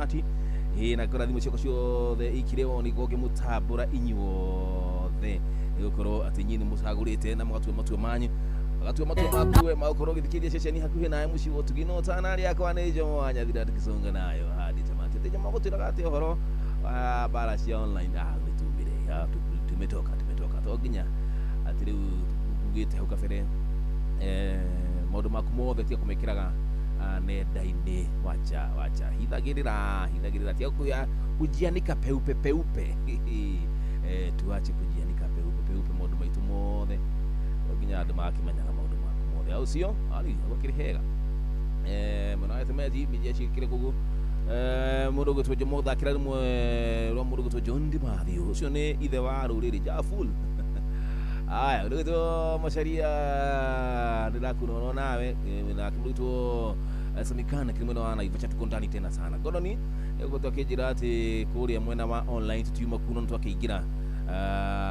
tamati. Ĩ na ngora thimũ ciakwa ciothe ikĩrĩ on nĩguo ngĩmũtambũra inyuothe, nĩgũkorwo atĩ inyuĩ nĩ mũcagũrĩte na mũgatua matua manyu, agatua matua maku we magũkorwo ũgĩthikĩrĩria ceceni hakuhĩ nawe mũciĩ wa ũtugi. No tana rĩakwa nĩ Jomo wa Nyathira, tukisonga nayo hadi tamati. Atĩ Jomo gũtwĩraga atĩ ũhoro wa mbara cia online, nĩ tumire, tumetoka tumetoka to nginya atĩ rĩu ugĩte hau kabere, maũndũ maku mothe tiga kũmekĩraga nenda-inĩ. Wacha wacha, hithagĩrĩra hithagĩrĩra, tiga kujianika peupe peupe. Tuache kujianika peupe peupe maũndũ maitũ mothe, to nginya andũ magakĩmenyaga maũndũ maku mothe, au sio? Ari gwakĩrĩ hega. Mwena wa SMS mijeshi kĩrĩ kũguo, mũndũ ũgwĩtwo Jomo thakĩra rũmwe rwa mũndũ ũgwĩtwo John Dimathio, ũcio nĩ ithe wa rũrĩrĩ Jaful. Aya, ũndũ ũgwĩtwo Macharia ndĩrakuona nawe, nake mũndũ ũgwĩtwo Samikana kĩrĩ mwena wa Naivasha, tuko ndani tena sana. Godoni nĩgũkorwo twakĩnjĩra atĩ kũrĩa mwena wa online tutiuma kuo, no nĩtwakĩingĩra,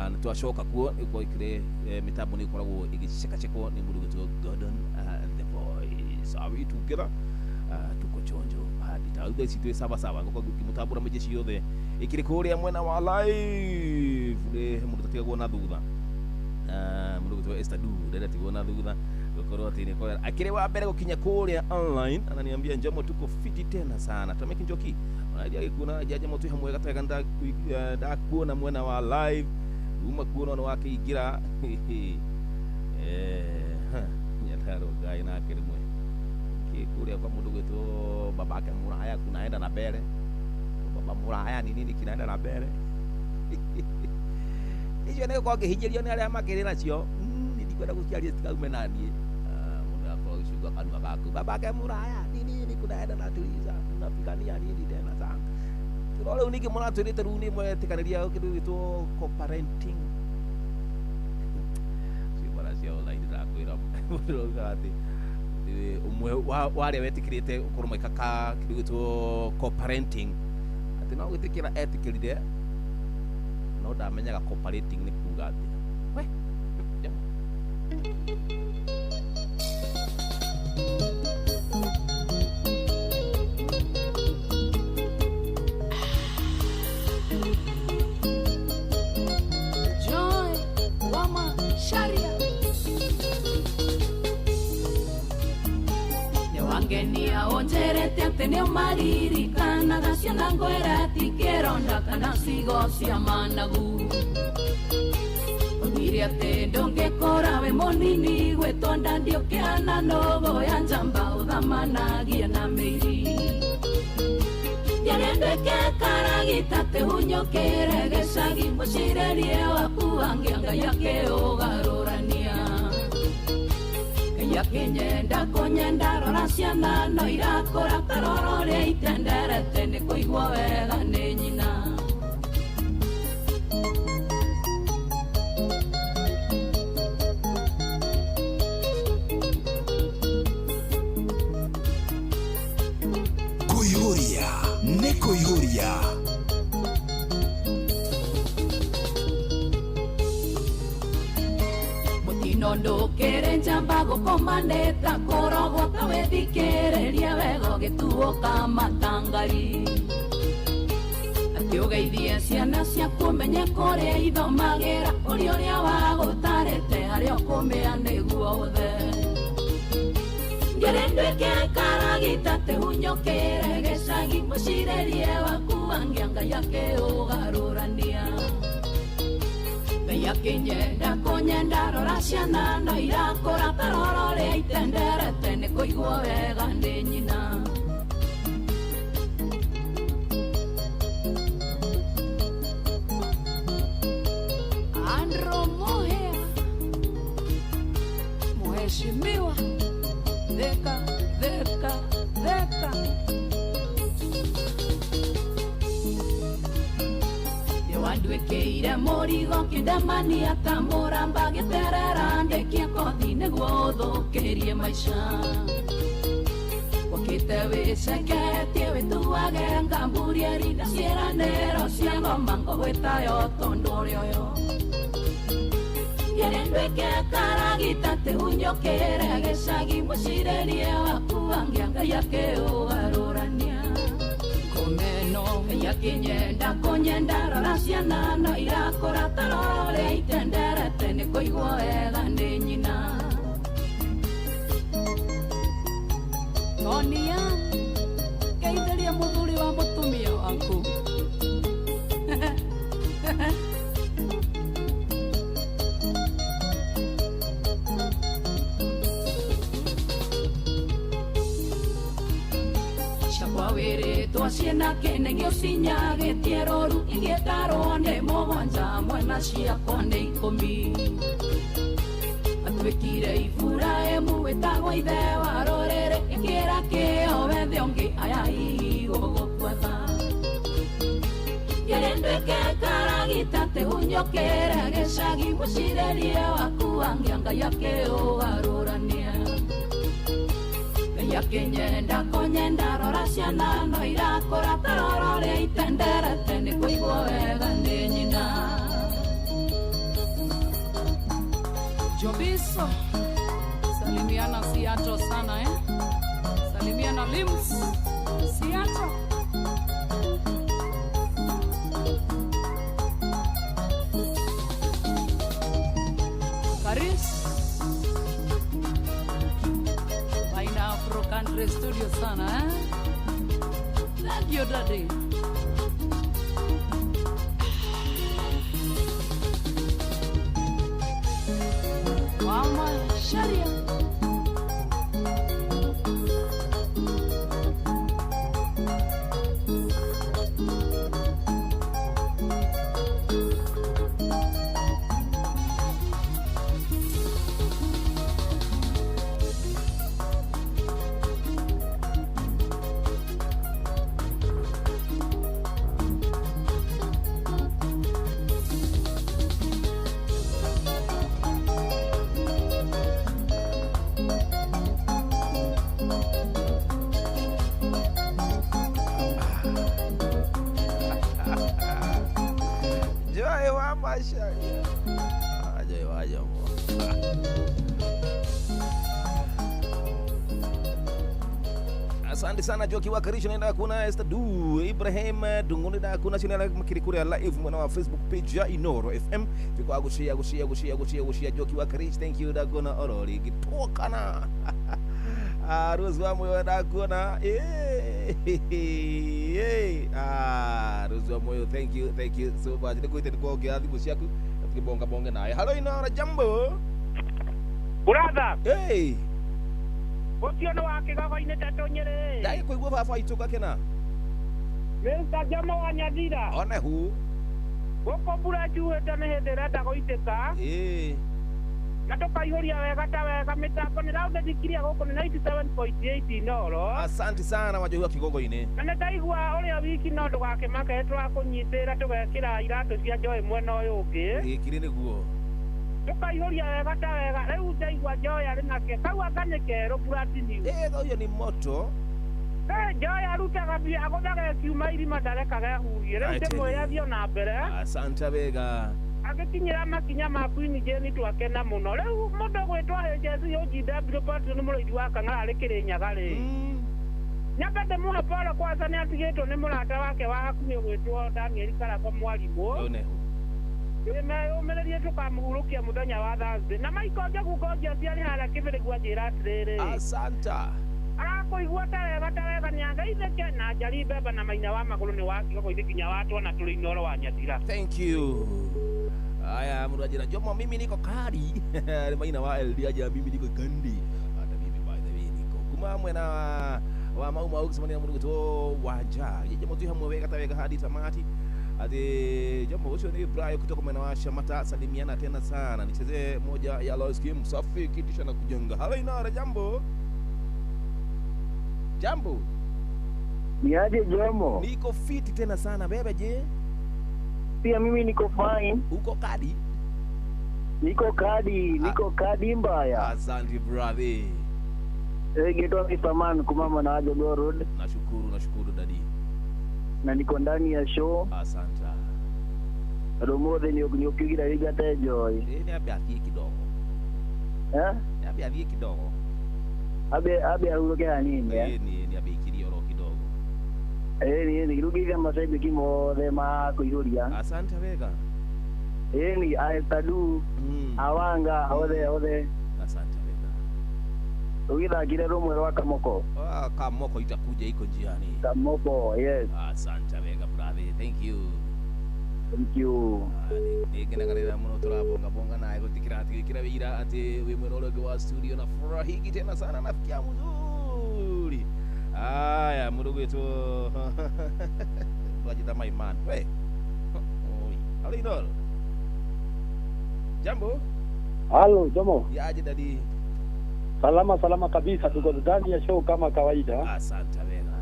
nĩ twacoka kuo, nĩgũkorwo ikĩrĩ mĩtambo nĩ ĩkoragwo ĩgĩcekacekwo nĩ mũndũ ũgwĩtwo Gordon, the voice. Are we together? Tuko chonjo hadi ta thaa ici twĩ sawa sawa, ngũkorwo ngĩmũtambũra mĩciĩ ciothe ĩkĩrĩ kũrĩa mwena wa live. Nĩ mũndũ tatigagwo na thutha. Mũndũ ũgwĩtwo Esther Du ndaratigwo na thutha, gũkorwo atĩ nĩ akĩrĩ wa mbere gũkinya kũrĩa online. Ananiambia, "Njomo, tuko fiti tena sana." Tameki Njoki ona gĩkuona nja Njomo, twĩ hamwe gatega, ndakuona mwena wa live uma kuona nĩ wakĩingĩra. Nyandarua Ngai nake rĩmwe kĩ kũrĩa kwa mũndũ gwĩtwo babake Muraya kunaenda na mbere. Baba Muraya ni nini kinaenda na mbere icio? Nĩ gũkorwo ngĩhinyĩrio nĩ arĩa makĩrĩ nacio. Nĩ ndikwenda gũciaria citikaume naniĩ. Mũndũ akorwo agĩcunga kanua gaku. Babake Muraya ni nini kunaenda na Tuliza, tunapigania nini tena sana? No rĩu ningĩ mũratwĩrĩte rĩu nĩ mwetĩkanĩria kĩndũ gĩtwo co-parenting. Ciũmbara cia online, ndakwĩra mũndũ augaga atĩ ũmwe wa arĩa wetĩkĩrĩte gũkorwo magĩka ka kĩndũ gĩtwo co-parenting, atĩ no gwĩtĩkĩra etĩkĩrire, no ndamenyaga cooperating nĩ kuga atĩa. We Jamaa. Joy Wama Sharia nĩwangenia ũnjĩrĩte atĩ nĩũmaririkanaga ciana, ngwĩra tikĩronda kana cigo cia managu. Oigire atĩ ndũngĩkũra wĩ mũnini gwĩtwo ndandiũkĩana nũgũ ya njamba ũthamanagie na mĩiri. Ndiarendeke karagita tĩhunyũkĩre gĩcagi, mũcirĩrie waku angĩ Ngai akĩũgarũrania. Ngai akĩnyenda kũnyenda, rora ciana no irakũra karoro ũrĩa itenderete nĩ kũigwo wega nĩ nyina. Kũihũria nĩ kũihũria. Mũtino ndũkĩrĩ njamba gũkomanĩta kũrogwo, ta wĩthikĩrĩrie wega ũgĩtuũka matangari. Atĩ ũgeithie ciana ciaku, ũmenye kũrĩa ithomagĩra, ũrĩa ũrĩa wagũtarĩte harĩa ũkũmĩa nĩguo ũthe. Ngĩrĩ nduĩke karagita tĩhunyũkĩre gĩcagi, mũcirĩrie waku angĩa Ngai akĩũgarũrania. Ngai akĩnyenda kũnyenda, rora ciana no irakũra karoro ũrĩa itenderete nĩ kũigwo wega nĩ nyina. Andro Mohea, Mheshimiwa Theka Theka Theka nĩwanduĩkĩire mũrigo kĩndemania ta mũramba gĩterera ndĩkie kothi nĩguo ũthũkĩrie maica. Wakĩte wĩceketie wĩtuage ngamburieri na ciĩranĩro cia ngoma ngũgwĩtayo tondũ ũrĩ ũyũ. Ngĩrĩ nduĩke karagita tĩhunyũkĩre gĩcagi, mũcirĩrie waku angĩa Ngai akĩũgarũrania. Kũmenya Akinyenda kunyenda rora ciana no irakũra ta rora ũrĩa itenderete nĩ kũigwo wega nĩ nyina. Tonia, geithĩria mũthuri wa mũtumia waku. Wĩrĩtwo ciĩna kĩnegio cinyagĩtie rũru ingĩtarwo nĩ mũgwanja mwena ciakwa nĩ ikũmi. Atuĩkire Iburahĩmu wĩtagwo ithe wa rũrĩrĩ ĩkĩra kĩo wethe ũngĩ aya hihi gũgũbuata. Kĩrĩ nduĩke karagita tĩhunyũkĩre gĩcagi mũcirĩrie waku angĩa Ngai akĩũgarũrania. Akinyenda kunyenda rora ciana no irakũra ta rora ũrĩa itenderete nĩ kũigwo wega nĩ nyina. Jobiso, salimiana Seattle sana eh? Salimiana Lims, Seattle. Paris. Country Studio sana eh? Thank you daddy. Mama Sharia. Asante sana Joki wa Karisha nenda kuna Esther Du Ibrahim Dunguni da kuna chini makiri kule live mwana wa Facebook page ya Inoro FM tuko agushia gushia gushia gushia gushia Joki wa Karisha thank you da kuna orori gitokana Rose wa moyo da kuna Rose wa moyo thank you so much nikuite nikuongea thimu ciaku tukibonga bonga naye. Hello Inoro, jambo brother. Hey, ũcio nĩ wa kĩgogo-inĩ Tetũ Nyĩrĩ. Ndagĩkũigua baba witũ gakena. Mr. Jomo wa Nyathira. One hu. Gũkũ mbura njuhĩte nĩ hĩndĩ ĩrenda gũitĩka. Ĩĩ. Na tũkaihũria wega ta wega mĩtambo nĩ raũthĩthikirie gũkũ nĩ 97.8 Inoro. Asante sana Wanjohi wa Kigogo-inĩ. Na nĩndaigua ũrĩa wiki no ndũgakĩmake tũrakũnyitĩra tũgekĩra iratũ cia Joy mwena ũyũ ũngĩ. Gĩkĩrĩ nĩguo. Tukaihũria wega ta wega rĩu ndaigua Joy arĩ nake kau anga nĩ kerũ Platinum. Ũyũ nĩ moto. Joy arutaga mbia agũthaga kiuma irima ndarekaga ehurie rĩu ndĩmwĩre athiĩ na mbere. Asante wega. Agĩkinyĩra makinya ma Queen Jane twakena mũno rĩu mũndũ gwĩtwo HSC OGW Patron nĩ mũrĩithi wa Kang'ara arĩ Kĩrĩnyaga rĩ. Nyambe ndĩmũhe pole kwanza nĩ atigĩtwo nĩ mũrata wake wa hakuhĩ gwĩtwo Daniel Karabo mwarimũ. Ũmĩrĩrie tũkamũhurũkia mũthenya wa Thursday na Michael Njogu Ngonja ciarĩ harĩa Kĩbĩrĩgu anjĩra atĩrĩrĩ. Asanta. Arakũigua ta wega ta wega nĩangeithĩke na Njari Mbemba na Maina wa Magũrũ nĩ wa Kigogo-inĩ nginya wa Twana tũrĩ Inoro wa Nyathira. Thank you. Aya mũndũ anjĩra Jomo mimi niko kari. Maina wa LD anjĩra mimi niko kandi. Hata mimi by the way niko kuma mwena wa Mau Mau gũcemania na mũndũ gwĩtwo Wanja. Jomo twĩ hamwe wega ta wega hadi tamati. Ati jambo ucio ni Brian kutoka mwena wa Shamata, salimiana tena sana. Nichezee moja ya Lois Kim safi kitisha na kujenga. Halo Inara, jambo. Jambo. Ni aje Jomo? Niko fiti tena sana bebe je? Pia mimi niko fine. Uko kadi? Niko kadi, niko kadi mbaya. Asante brother. Gitwa Mr. Man kumama na aje Go Road. Nashukuru daddy. Na niko ndani ya show. Asante. Rumothe ni ukigira rigate Joy. Ni abe athie kidogo. Eh? Ni abe athie kidogo. Abe ahuruke hanini eh? Ni abe ikirie oro kidogo. Ĩni ĩni rũgeithia macambĩki mothe ma kũihũria. Asante wega. Ĩni aestadu awanga othe othe. Asante wega. Ũgĩthakire rũmwe rwa Kamoko. Ah, Kamoko itakuja iko njiani. Kamoko, yes. Asante wega brother. Thank you. Thank you. Nĩngenagĩrĩra mũno tũrabongabonga nawe gũtikĩra atigĩkĩra wĩira atĩ wĩ mwena ũrĩa ũngĩ wa studio na furahigi tena sana nafikia mzuri. Aya, mũndũ gwĩtwo Rajita my man. We. Oi. Halo Inoro. Jambo. Halo, Jomo. Yaje dadi? Salama salama kabisa, tuko ndani ya show kama kawaida. Asante wega.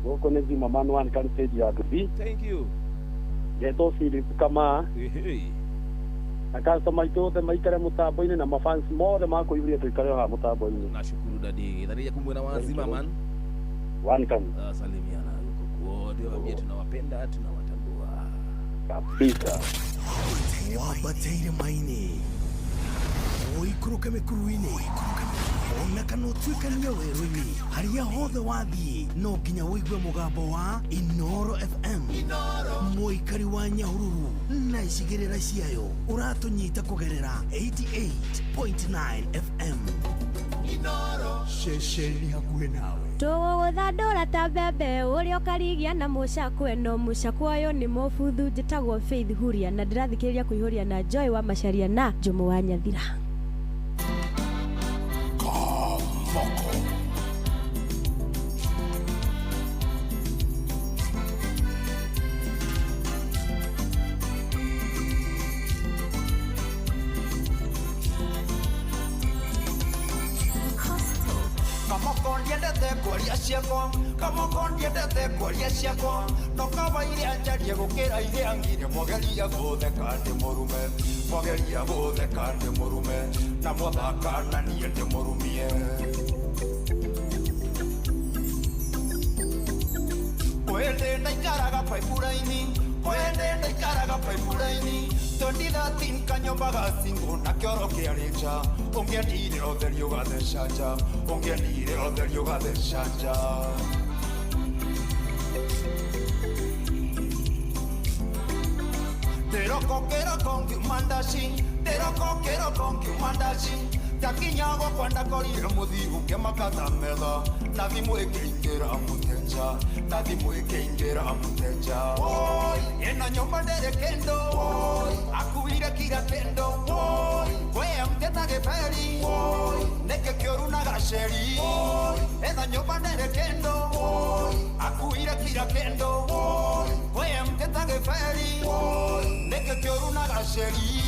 Huko ni Zima Man One kan stage ya Dubi. Thank you. Geto Philip kama na customer itũ othe maikare mũtambo-inĩ na mafans mothe makũihũria tũikare haha mũtambo-inĩ. Nashukuru dadi. Dadi kumwena wa Zima man. One kan. Salimiana huko kuote, waambie tunawapenda, tunawatambua. Kabisa. Wambateire maini ũikũrũke mĩkuru-inĩ ona kana ũtuĩkanie werũ-inĩ harĩa hothe wathiĩ no nginya ũigue mũgambo wa Inoro FM. Mũikari wa Nyahururu na icigĩrĩra ciayo ũratũnyita kũgerera 88.9 FM. Inoro ceceni hakuhĩ nawe. Tũgũgũthandũra ta mbembe ũrĩa ũkarigia na mũcakwe no mũcakwe ũyũ nĩ mũbuthu. Njĩtagwo Faith Huria na ndĩrathikĩrĩria kũihũria na Joy wa Macharia na Jomo wa Nyathira. Kamoko. Kamoko ndiendete kwaria ciakwa, Kamoko ndiendete kwaria ciakwa, no kaba iria njarie gũkĩra iria ngire. Mwageria gũtheka ndĩ mũrume, mwageria gũtheka ndĩ mũrume, na mwathaka na niĩ ndĩ mũrumie. Kwende ndaikaraga paipuraini, kwende ndaikaraga paipuraini, 2013 kanyũmba ga single na kĩoro kĩarĩ nja, ũngĩendire ũtheri ũgatheca nja, ũngĩendire ũtheri ũgatheca nja. Ndĩroko kĩroko ngiuma ndaci, ndĩroko kĩroko ngiuma ndaci, ndakinya gwakwa ndakorire mũthiu ngĩmaka ta metha, na thimũ ĩkĩingĩra mũteja, na thimũ ĩkĩingĩra mũteja. Woi, ĩno nyũmba ndĩrĩ kĩndũ, woi, akuire kira kĩndũ, woi, kwĩ mteta gĩberi, woi, nĩkĩ kĩũru na gaceri, woi, ĩno nyũmba ndĩrĩ kĩndũ, woi, akuire kira kĩndũ, woi, kwĩ mteta gĩberi, woi, nĩkĩ kĩũru na gaceri.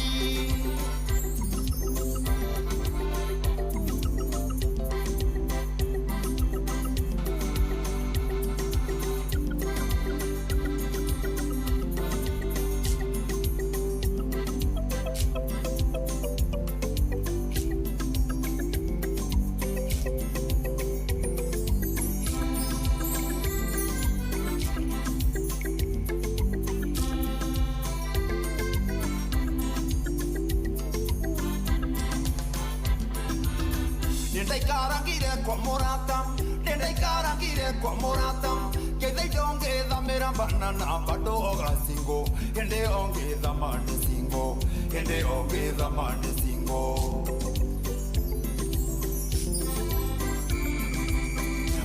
Nĩndaikarangire kwa mũrata, nĩndaikarangire kwa mũrata, ngeitha indo ngĩthamĩra banana bado ogacingo, hĩndĩ ĩyo ngĩthama ndĩ single, hĩndĩ ĩyo ngĩthama ndĩ single.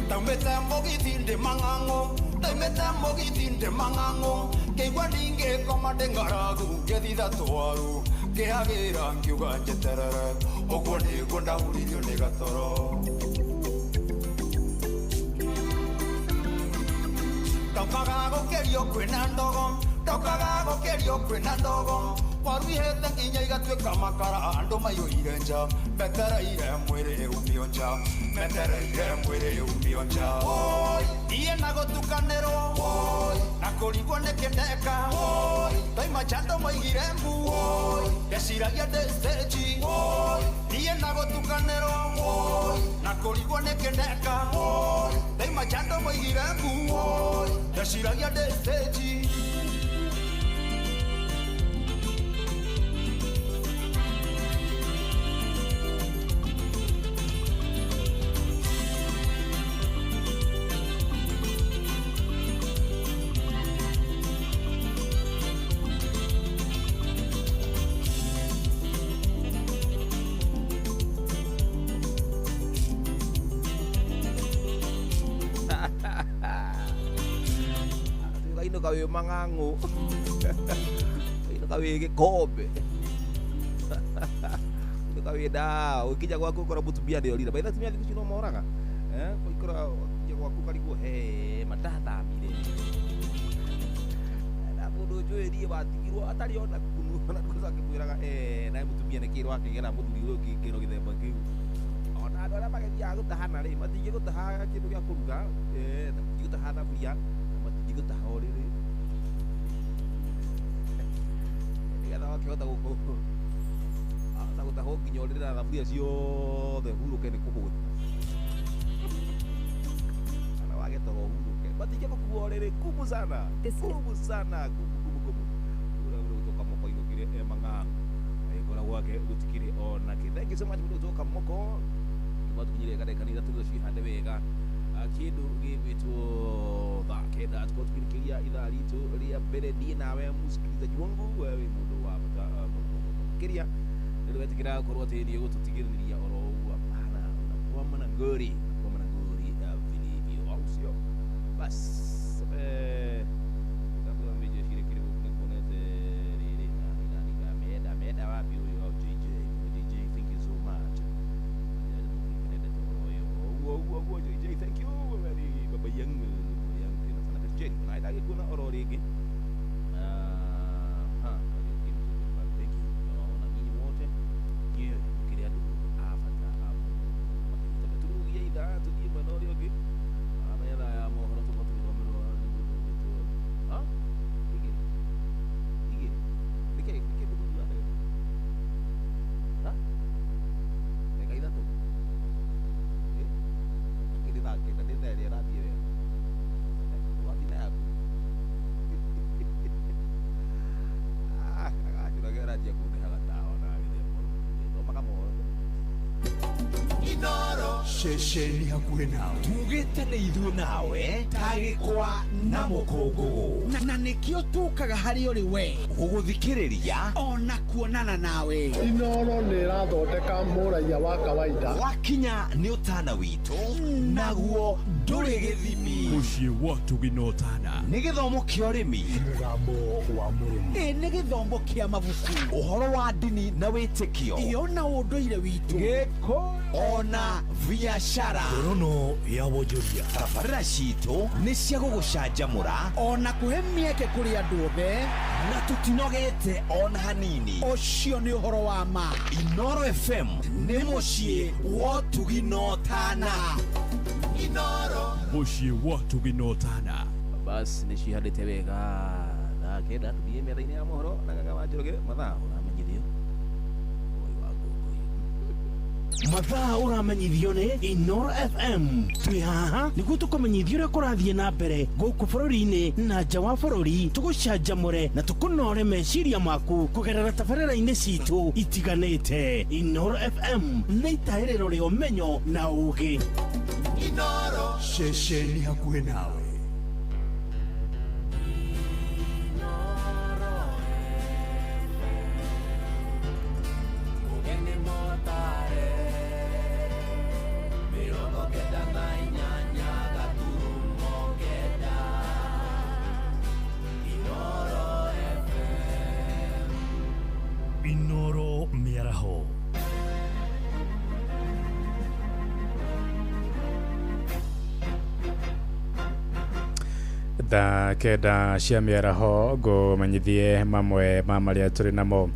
Ndaumĩte mũgithi ndĩ mang'ang'ũ, ndaumĩte mũgithi ndĩ mang'ang'ũ, ngĩigua ndingĩkoma ndĩ ng'aragu, ngĩthitha twaru, ngĩhagĩra ngiuga njeterere, ũguo nĩguo ndahuririo nĩ gatoro. Ndokaga gũkĩrio kwĩna ndogo, ndokaga gũkĩrio kwĩna ndogo, waruihĩte nginya igatuĩka makara, andũ maiyũire nja, metereire mwĩrĩ umio nja, metereire mwĩrĩ umio nja. Woi, niĩ na gũtukanĩrwo, woi, na kũrigwo nĩkĩ ndeka, woi, ndoima nja andũ moigire mbu, woi, ndeciragia ndĩ stage, woi, niĩ na gũtukanĩrwo, woi, na kũrigwo nĩkĩ ndeka, woi, ndoima nja andũ moigire mbu, woi, ndeciragia ndĩ stage. Ũkainũka wĩ mang'ang'ũ, ũkainũka wĩ gĩkombe, ũkainũka wĩ ndawa, ũkinya gwaku ũkora mũtumia nĩorire. By the atumia thikũ ici no moraga, ũikora ũkinya gwaku ũkarigwo he matathamire na mũndũ njũĩ niĩ watigirwo atarĩ ona kunu, ona ndũcoka akĩmwĩraga nawe mũtumia nĩkĩrwo akĩgera mũthuri ũyũ ũngĩ kĩro gĩthemba kĩu. Ona andũ arĩa magĩthiaga gũtahana rĩ, matingĩgũtaha kĩndũ gĩa kũruga, na matingĩgũtaha thaburia, na matingĩgũtaha ũrĩrĩ, nĩgetha wakĩhota gũtahwo nginya ũrĩrĩ na thaburia ciothe hurũke nĩ kũhũta, kana wage toro hurũke, matingĩgũkua ũrĩrĩ. Kumu sana, kumu sana, kumu kumu kumu. Ũrĩa mũndũ gũtoka moko ainũkire e mang'ang'u, agĩkora gwake gũtikĩrĩ onakĩ. Thank you so much mũndũ gũtoka moko gwatukinyire kadeka ni ithatũ cihande wega kĩndũ gĩgwĩtwo thaa kenda tukorwo tukĩrĩkĩria ithaa ritũ rĩa mbere. Niĩ nawe mũsikilizaji wangu, wewe wĩ mũndũ wa bata mũno mũno makĩria rĩrĩ wetĩkĩra gũkorwo atĩ nĩ ũgũtũtigĩrĩria oro ũguo. Hapana, unakwama na ngori, unakwama na ngori vilivyo, au sio? Bas kabla mbije kile gũkũ nĩkuonete rĩrĩ nani nani ameenda ameenda wapi huyo? Au JJ, JJ, thank you so much. Uguo JJ, thank you very baba yangu, baba yangu tena sana kacheni na itaki kuona oro rĩngĩ. Aha, thank you. Naona nyinyi wote nyie mkiri andũ a bata mũno makĩria. Tũrũgie ithaa tũthiĩ mwena ũrĩa ũngĩ metha ya mohoro tũkorwo tũgĩthomerwo nĩ mũndũ ũgwĩtwo igĩrĩ igĩrĩ nĩkĩ nĩkĩ mũthuri wa ndagĩka ndagĩka ithatũ kĩrĩ thaa kenda nĩ thaa ĩrĩa ĩrathiĩ wega ũgatina yaku aganjũraga ĩranjia kũndeha gatawa na gĩthemba thomaga mohoro. Ceceni hakuhĩ nawe tugĩte nĩ ithuĩ nawe ta gĩkwa na mũkũngũgũ, na nĩkĩo tũkaga harĩ ũrĩ we gũgũthikĩrĩria ona kuonana nawe. Inoro nĩ ĩrathondeka mũraiya wa kawaida, wakinya nĩ ũtana witũ naguo ndũrĩ gĩthimi. Mũciĩ wa ũtugi na ũtana nĩ gĩthomo kĩa ũrĩmi, mũgambo wa mũrĩmi, nĩ gĩthomo kĩa mabuku, ũhoro wa ndini na wĩtĩkio, iyo na ũndũire witũ, gĩkũyũ ona biashara, ngorono ya wonjoria. Tabarĩra citũ nĩ cia gũgũcanjamũra ona kũhe mĩeke kũrĩ andũ othe, na tũtinogete ona hanini. Ũcio nĩ ũhoro wa ma. Inoro FM nĩ mũciĩ wa ũtugi na ũtana. Inoro mũciĩ wa ũtugi na ũtana. Bas nĩ cihandĩte wega thaa kenda tũthiĩ metha-inĩ ya mohoro na Gaga wa Njoroge. Mathaa ũramenyithio mathaa ũramenyithio nĩ Inoro FM. Twĩ haha nĩguo tũkũmenyithia ũrĩa kũrathiĩ na mbere gũkũ bũrũri-inĩ na nja wa bũrũri, tũgũcanjamũre na tũkũnore meciria maku kũgerera tabarĩra-inĩ citũ itiganĩte. Inoro FM nĩ itahĩrĩro rĩa ũmenyo na ũũgĩ. Inoro ceceni hakuhĩ nawe. Inoro mĩaraho. Thaa kenda cia mĩaraho ngũmenyithie mamwe ma marĩa tũrĩ namo.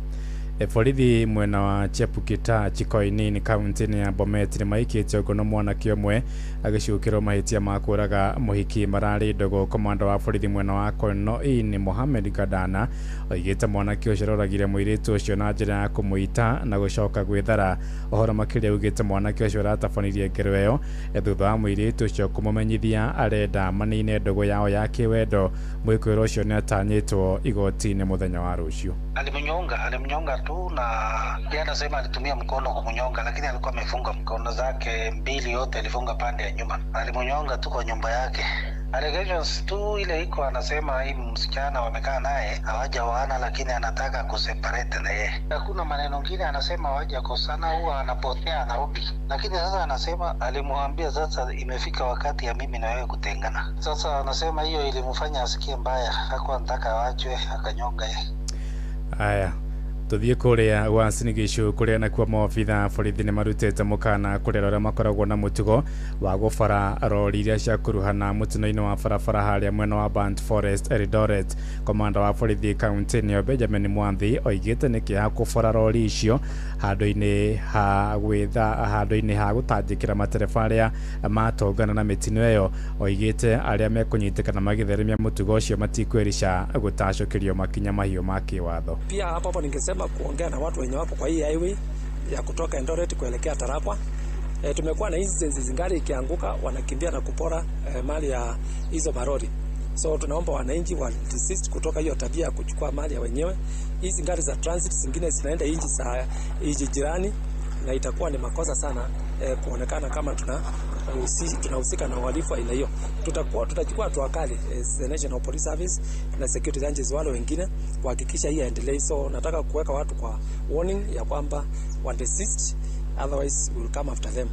Borithi mwena wa Chepukita Chikoinini kaunti-inĩ ya Bomet nĩ maikĩtie ngono mwanake ũmwe agĩcukĩrwo mahĩtia ma kũraga mũhiki mararĩ ndũgũ. Komanda wa borithi mwena wa Konoini Mohamed Kadana oigĩte mwanake ũcio aroragire mũirĩtu ũcio na njĩra ya kũmũita na gũcoka gwĩthara. Ũhoro makĩria augĩte mwanake ũcio aratabanirie ngero ĩyo thutha wa mũirĩtu ũcio kũmũmenyithia arenda manine ndũgũ yao ya kĩwendo. Mwĩkũĩrwo ũcio nĩ atanyĩtwo igoti-inĩ mũthenya wa rũciũ. Alimnyonga tu, na yeye anasema alitumia mkono kumnyonga, lakini alikuwa amefunga mkono zake mbili yote, alifunga pande ya nyuma. Alimnyonga tu kwa nyumba yake. Allegations tu ile iko, anasema hii msichana wamekaa naye hawajaoana, lakini anataka kuseparate na yeye. Hakuna maneno ngine, anasema hawajakosana, huwa anapotea anarudi. Lakini sasa anasema alimwambia sasa imefika wakati ya mimi na wewe kutengana. Sasa anasema hiyo ilimfanya asikie mbaya, hakuwa anataka awachwe, akanyonga yeye. Aya, tuthiĩ kũrĩa Uasin Gishu kũrĩa nakuo maobitha borithi nĩ marutĩte mũkana kũrĩ arĩa makoragwo na mũtugo wa gũbara rori iria cia kuruhana mũtino-inĩ wa barabara harĩa mwena wa Burnt Forest Eldoret. Komanda wa borithi kaunti-inĩ ĩyo Benjamin Mwanthi oigĩte nĩ kĩeha kũbora rori icio handũ-inĩ ha gwĩtha handũ-inĩ ha gũtangĩkĩra matereba arĩa matongana na mĩtino ĩyo. Oigĩte arĩa mekũnyitĩkana magĩtheremia mũtugo ũcio matikwĩrica gũtacũkĩrio makinya mahiũ ma kĩwatho. Pia hapo hapo ningesema kuongea na watu wenye wako kwa hii highway ya kutoka Eldoret kuelekea Tarakwa. Tumekuwa na incidents gari ikianguka wanakimbia na kupora mali ya hizo marori. So tunaomba wananchi wa desist kutoka hiyo tabia ya kuchukua mali ya wenyewe. Hizi gari za transit zingine zinaenda nchi za nchi jirani, na itakuwa ni makosa sana kuonekana kama tunahusika na uhalifu aina hiyo. Tutachukua hatua kali as the National Police Service na security agencies wale wengine kuhakikisha hii haendelei. So nataka kuweka watu kwa warning ya kwamba wa desist, otherwise we will come after them.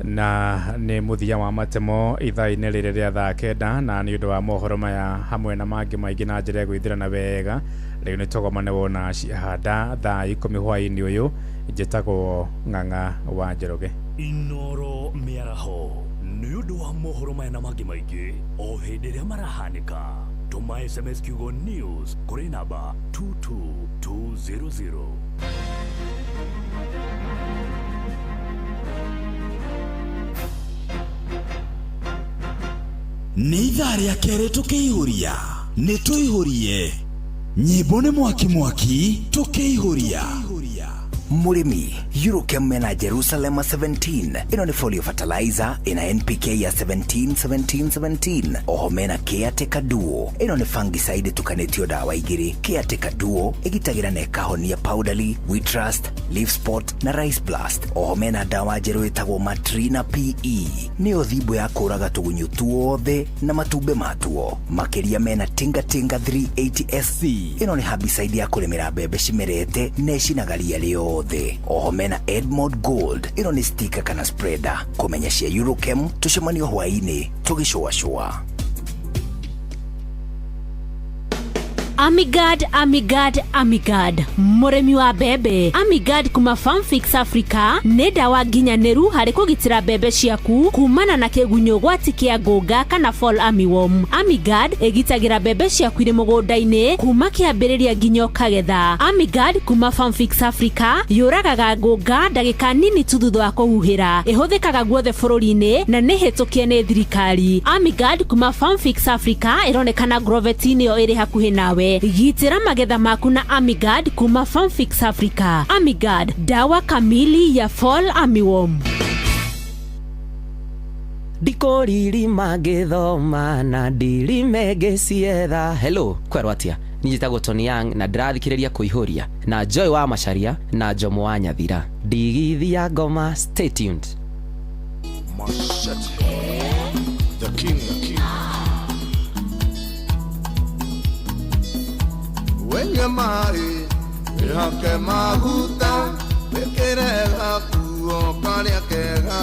Na nĩ mũthia wa matemo ithaa-inĩ rĩrĩ rĩa thaa 9, na nĩ ũndũ wa mohoro maya hamwe na mangĩ maingĩ na njĩra ya gwĩthirana wega rĩu nĩ tũgomane wona cihanda thaa 10 hwaĩ-inĩ ũyũ. Njĩtagwo Ng'ang'a wa Njoroge. Inoro mĩaraho nĩ ũndũ wa mohoro maya na mangĩ maingĩ o hĩndĩ ĩrĩa marahanĩka. Tũma SMS kiugo news kũrĩ namba 22200. Nĩ ithaa rĩa kerĩ tũkĩihũria, nĩ tũihũrie nyĩmbo nĩ mwaki mwaki tũkĩihũria. Mũrĩmi, Eurochem mena Jerusalem 17. Ĩno nĩ folio fertilizer ĩna NPK ya 17 17 17. Oho mena Caretaker Duo. Ĩno nĩ fungicide ĩtukanĩtio dawa igĩrĩ. Caretaker Duo ĩgitagĩra na ĩkahonia powdery, wheat rust, leaf spot na rice blast. Oho mena dawa njerũ ĩtagwo Matrina PE. Nĩyo thimbo ya kũraga tũgunyũ tuothe na matumbĩ matuo. Makĩria mena Tinga Tinga 380 SC. Ĩno nĩ herbicide ya kũrĩmĩra mbembe cimerete na ĩcinaga ria rĩothe. Oho mena Edmond Gold. Ĩno nĩ sticker kana spreader. Kũmenya cia Eurochem tũcemanio hwaĩ-inĩ tũgĩcũacũa. Amigad, Amigad, Amigad, mũrĩmi wa mbembe. Amigad kuma Farmfix Africa nĩ ndawa nginyanĩru harĩ kũgitĩra mbembe ciaku kumana na kĩgunyũ gwati kĩa ngũnga kana fall armyworm. Amigad ĩgitagĩra mbembe ciaku irĩ mũgũnda-inĩ kuma kĩambĩrĩria nginya ũkagetha. Amigad kuma Farmfix Africa yũragaga ngũnga ndagĩka nini tu thutha wa kũhuhĩra. Ĩhũthĩkaga guothe bũrũri-inĩ na nĩ hĩtũkie nĩ thirikari. Amigad kuma Farmfix Africa ĩronekana Grovet-inĩ ĩyo ĩrĩ hakuhĩ nawe. Gitĩra magetha maku na Amigad kuma Farmfix Africa. Amigad, dawa kamili ya fall armyworm. Ndikũririma ngĩthoma na ndirime ngĩcietha. Hello, kwerwo atĩa? Niĩ njĩtagwo Tony Young na ndĩrathikĩrĩria kũihũria na Joy wa Macharia na Jomo wa Nyathira. Ndigithi ya ngoma, stay tuned. Machete. The king, the king. Wenywe maĩ wĩhoke maguta wĩkĩre gakuo karĩa kega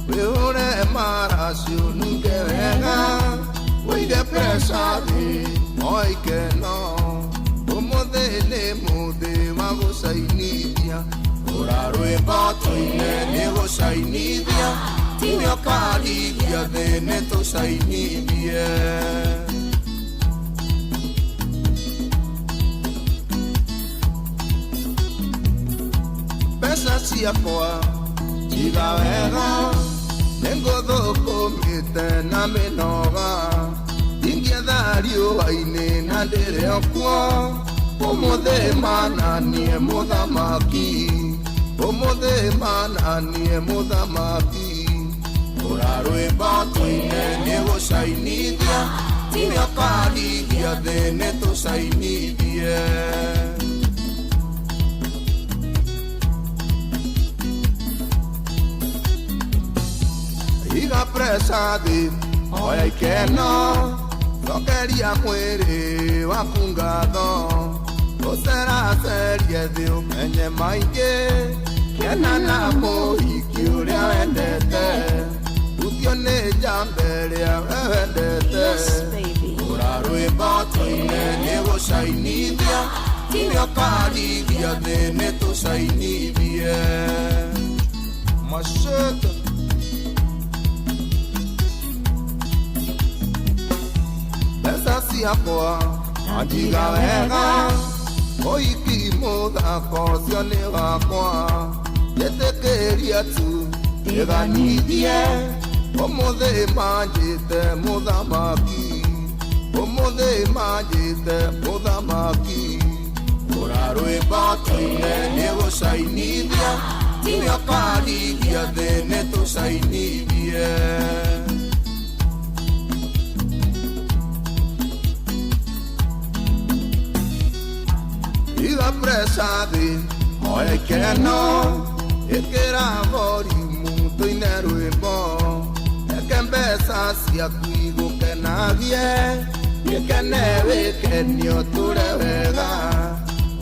wĩhũre maraci ũnunge wega wĩige preca thĩ o ikeno ũmũthĩ nĩ mũthĩ wa gũcainithia ũra rwĩmbo tũine nĩ gũcainithia tiwe ũkarigia thĩ nĩ tũcainithie. Mbeca ciakwa njiga wega nĩngũthũkũmĩte na mĩnoga ingĩetha riũa-inĩ na ndĩrĩ o kuo ũmũthĩ mananie mũthamaki ũmũthĩ mananie mũthamaki ũra rwĩmbo tũine nĩ gũcainithia tiwe ũkarigia thĩ nĩ tũcainithie. Iga presa thĩ o Oya ikeno cokeria mwĩrĩ waku ngatho ũceracerie thĩ ũmenye maingĩ kena na mũhiki ũrĩa wendete uthio nĩ njamba ĩrĩa we wendete ura rwĩmbo tũine nĩ gũcainithia tiwe ũkarigia thĩ nĩ tũcainithie machete. Mbeca ciakwa anjiga wega ũhiki mũthako ũcio nĩ wakwa njĩtĩkĩria tu ndĩganithie ũmũthĩ manjĩte mũthamaki ũmũthĩ manjĩte mũthamaki ura rwĩmbo tũine nĩ gũcainithia tiwe ũkarigia thĩ nĩ tũcainithie. Iga presa thĩ oya ikeno ĩkĩra volume tũine rwĩmbo reke mbeca ciaku igũkenagie gĩkene wĩkenio tũre wega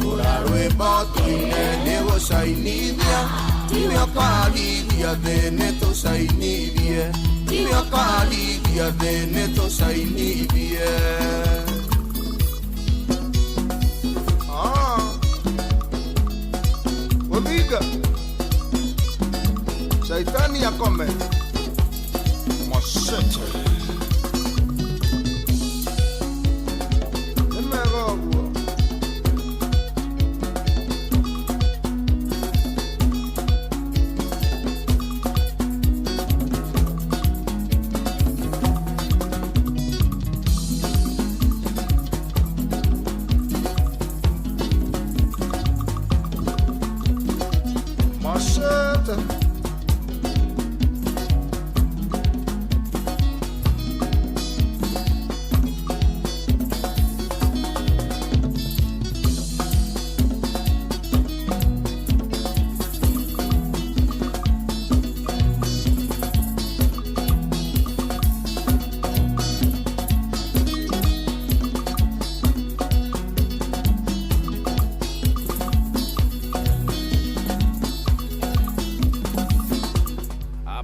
ura rwĩmbo tũine nĩ gũcainithia tiwe ũkarigia thĩ nĩ tũcainithie tiwe ũkarigia thĩ nĩ tũcainithie. Omiga Shaitani akome machete Nimegoguo. Machete.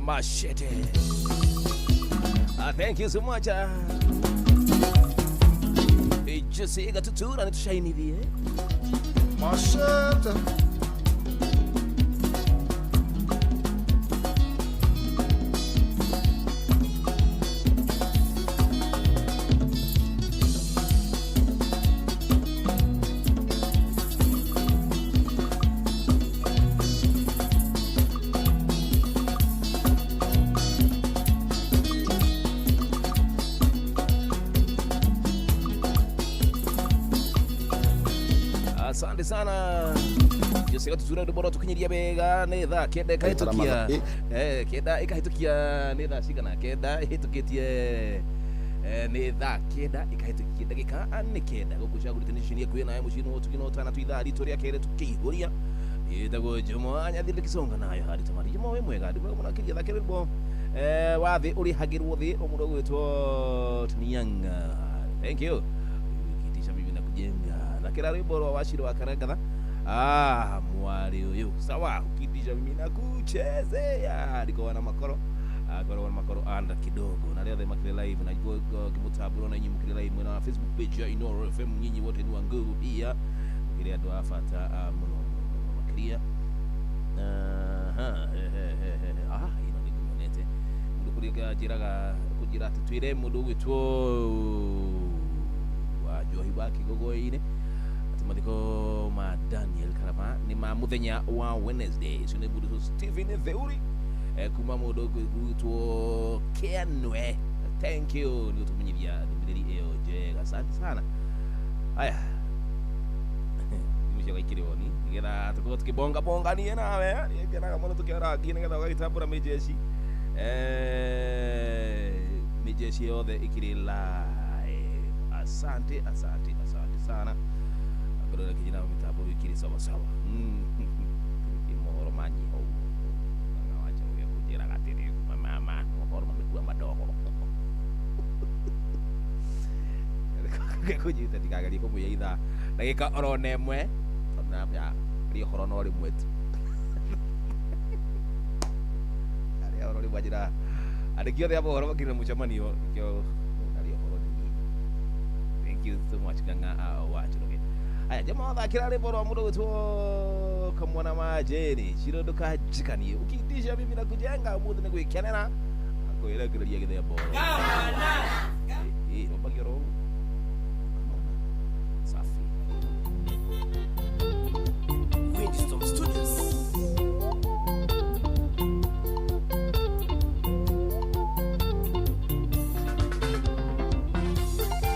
Machete. Thank you so much. Just gatutura nĩtũcainithie Machete. Asante sana Jose gatutura ndo bora tukinyiria bega nĩ thaa kenda ĩkahĩtũkia kenda ĩkahĩtũkia nĩ thaa cigana kenda ĩhĩtũkĩtie nĩ thaa kenda ĩkahĩtũkia ndagĩka nĩ kenda gũkũ cagũrĩte nĩ ceceni yaku nayo mũciĩ no tũgĩ no tana tu ithaa ritũ rĩa kerĩ tũkĩihũria ĩtagwo Jomo Nyathire Kĩsonga nayo harĩ tamari Jomo wĩ mwega ndĩ mwega mũno akĩria thakĩra rwĩmbo wa thĩ ũrĩhagĩrwo thĩ ũmũndũ ũgwĩtwo Tunianga. Thank you kitisha mimi na kujenga na kila rwĩmbo rwa Wachira wa Karangatha. Mwari uyu sawa ukitisha mimi na kuchezea ndiko na makoro akorwo na makoro anda kidogo na rĩothe makire live na ngĩmũtambũra na inyuĩ mũkĩrĩ live mwena wa Facebook page ya Inooro FM nyinyi wote ni wa nguvu pia mũkĩrĩ andũ a bata mũno mũno makĩria. Ĩno nĩ ngũmĩonete mũndũ kũrĩa njĩraga kũnjĩra atĩ twĩre mũndũ ũgwĩtwo wa Njohi wa Kĩgogoĩ-inĩ atĩ mathiko ma Daniel Karama nĩ ma mũthenya wa Wednesday. Ũcio nĩ mũndũ Stephen Theuri kuma mũndũ ũgwĩtwo Kenwe. Thank you nĩ ũtũmenyithia ndũmĩrĩri ĩyo njega, asante sana. Aya thimũ ciakwa ikĩrĩ oni nĩgetha tũkorwo tũkĩbonga bonga niĩ nawe ngenaga mũno tũkĩarangi nĩgetha ũgagĩtambũra mĩjeci mĩjeci yothe ĩkĩrĩ live. Asante asante asante sana akorora kijina mitambo ikiri sawa sawa mohoro manyiha ũguo wacha ũrĩa kũnjĩraga atĩrĩ mama mohoro mamekuwa madogo. Ngekũnyita ndikagerie kũmũiya ithaa ndagĩka oro na ĩmwe tondũ namenya arĩ ũhoro no rĩmwe tu. Arĩa ũhoro rĩmwe anjĩra andĩki othe a mohoro makĩrĩ na mũcemanio nĩkĩo arĩ ũhoro nĩ niĩ. Thank you so much Ng'ang'a wa Njoroge. Aya jamaa thakĩra rwĩmbo rwa mũndũ gwĩtwo Kamwana wa Jane Shiro ndũkanjikanie ukiitisha mimi na kujenga ũmũthĩ nĩ gwĩkenera akwĩrekereria gĩthemba oro. Ĩ rwambagia oro ũguo. Safi. Windstorm Studios.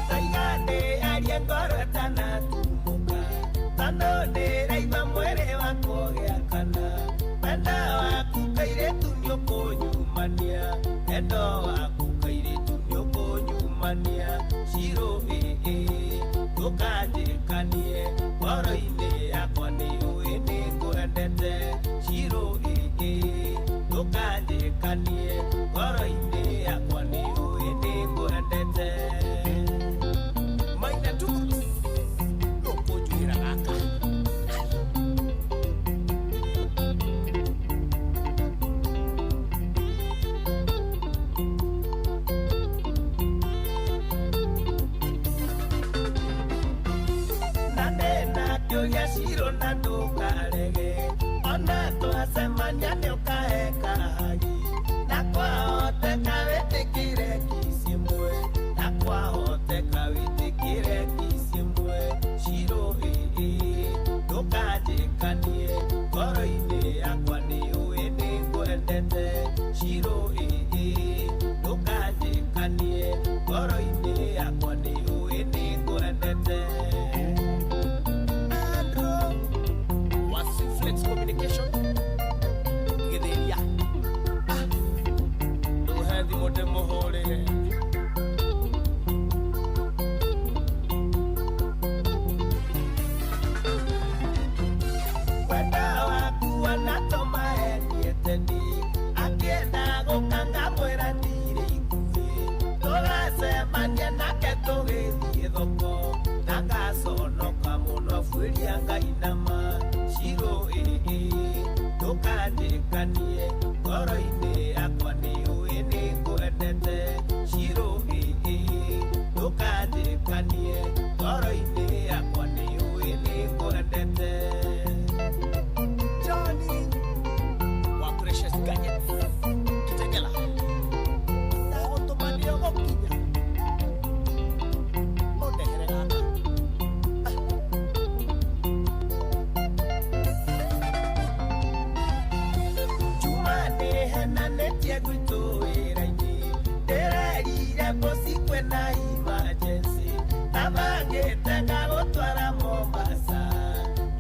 Taigane aria ngoro ĩtanatumũka tondũ ndĩraigua mwĩrĩ wakwa ũgĩakana wendo waku kairĩtu nĩũkũnyumania wendo waku kairĩtu nĩũkũnyumania Shiro ĩĩ ndũkanjĩkanie ngoro-inĩ yakwa nĩũĩ nĩngwendete Shiro ĩĩ ndũkanjĩkanie ngoro-inĩ yakwa nĩũĩ nĩngwendete. Maina tu nũkũnjuhĩra gaka. Na ndĩna kĩũria Shiro na ndũkarege ona twacemania nĩũkahe kahagi na kwahoteka wĩtĩkĩre kiss ĩmwe na kwahoteka wĩtĩkĩre kiss ĩmwe Shiro ĩĩ ndũkanjĩkanie ngoro-inĩ yakwa nĩũĩ nĩngwendete Shiro ĩĩ ndũkanjĩkanie ngoro-inĩ yakwa nĩũĩ nĩngwendete. Andrew wa Flex Communication gĩthĩria ndũhe thimũ ndĩmũhũrĩre. Wendo waku wanatũma endie teni akĩenda gũka ngamwĩra ndirĩ ikuhĩ tũgacemania nake tũgĩthiĩ thoko na ngaconoka mũno abuĩria ngainama Shiro ĩĩ ndũkanjĩkanie ngoro-inĩ yakwa nĩũĩ nĩngwendete Shiro ĩĩ ndũkanjĩkanie ngoro-inĩ yakwa nĩũĩ nĩngwendete. Johnny wa Precious Gadgets Kitegela ndagũtũma nĩũgũkinya ũndehere gaka. Juma nĩhenanĩtie gwitũ wĩra-inĩ ndĩrerire bosi kwĩna emergency tabangĩte ngagũtwara Mombasa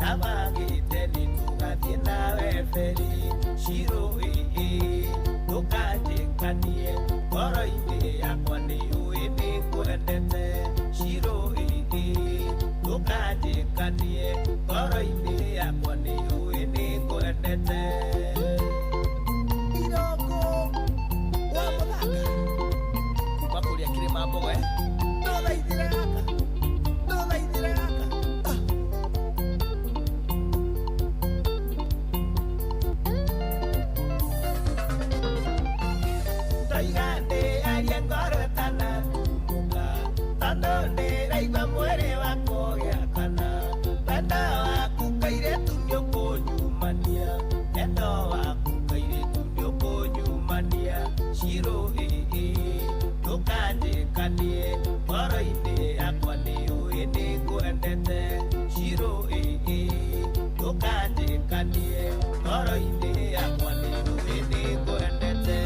tabangĩte nĩtũgathiĩ nawe feri Shiro ĩĩ ndũkanjĩkanie ngoro-inĩ yakwa nĩũĩ nĩngwendete Shiro ĩĩ ndũkanjĩkanie ngoro-inĩ yakwa nĩũĩ nĩngwendete. Iroko wa mũthaka kuma kũrĩa kĩrĩma mbogo ndũthaithĩre gaka ndũthaithĩre gaka. Ndoiga ndĩarie ngoro ĩtanatumũka tondũ ndĩraigua mwĩrĩ wakwa ũgĩakana wendo waku kairĩtu nĩũkũnyumania wendo waku kairĩtu nĩũkũnyumania Shiro ĩĩ ndũkanjĩkanie ngoro-inĩ yakwa nĩũĩ nĩngwendete Shiro ĩĩ ndũkanjĩkanie ngoro-inĩ yakwa nĩũĩ nĩngwendete.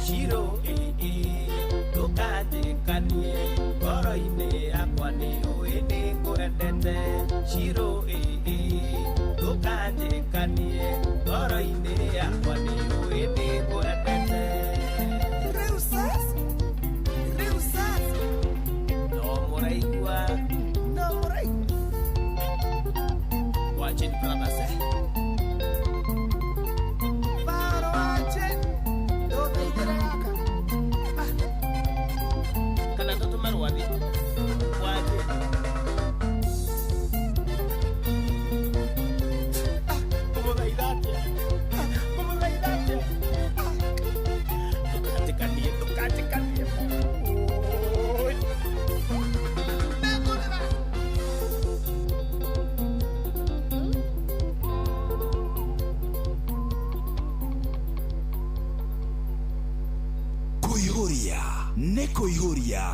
Shiro ĩĩ ndũkanjĩkanie ngoro-inĩ yakwa nĩũĩ nĩngwendete Shiro ĩĩ ndũkanjĩkanie ngoro-inĩ yakwa nĩũĩ nĩngwendete. Rĩu sasa Wa Jane Brothers eh? Paolo wa Jane ndũthaithĩre gaka. Kana tũtũme rwathi wa Jane. Ngũmũthaitha atĩa? Ngũmũthaitha atĩa? Ndũkanjĩkanie, ndũkanjĩkanie. Oi. Kũihũria nĩ kũihũria.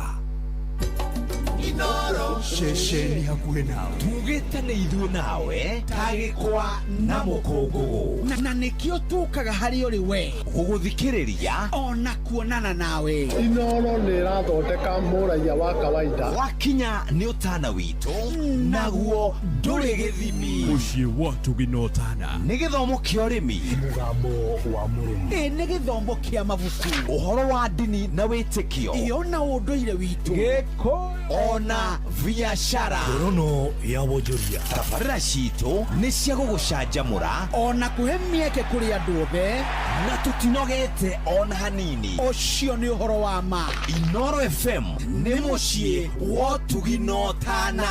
Inoro Ceceni hakuhĩ nawe tugĩte nĩ ithuĩ nawe ta gĩkwa na mũkũngũgũ Na nĩkĩo tũkaga harĩ ũrĩ we gũgũthikĩrĩria ona kuonana nawe. Inoro nĩ ĩrathondeka mũraiya wa kawaida. Wakinya nĩ ũtana witũ naguo ndũrĩ gĩthimi. Mũciĩ wa tũginotana nĩ gĩthomo kĩa ũrĩmi, mũgambo wa mũrĩmi, Ĩ nĩ gĩthomo kĩa mabuku, ũhoro wa ndini na wĩtĩkio, ĩyo na ũndũire witũ, gĩkũyũ ona biacara. Ngorono ya wonjoria. Tabarĩra citũ nĩ cia gũgũcanjamũra ona kũhe mĩeke kũrĩ andũ othe, na tũtinogete ona hanini. Ũcio nĩ ũhoro wa ma. Inoro FM nĩ mũciĩ wa ũtugi na ũtana.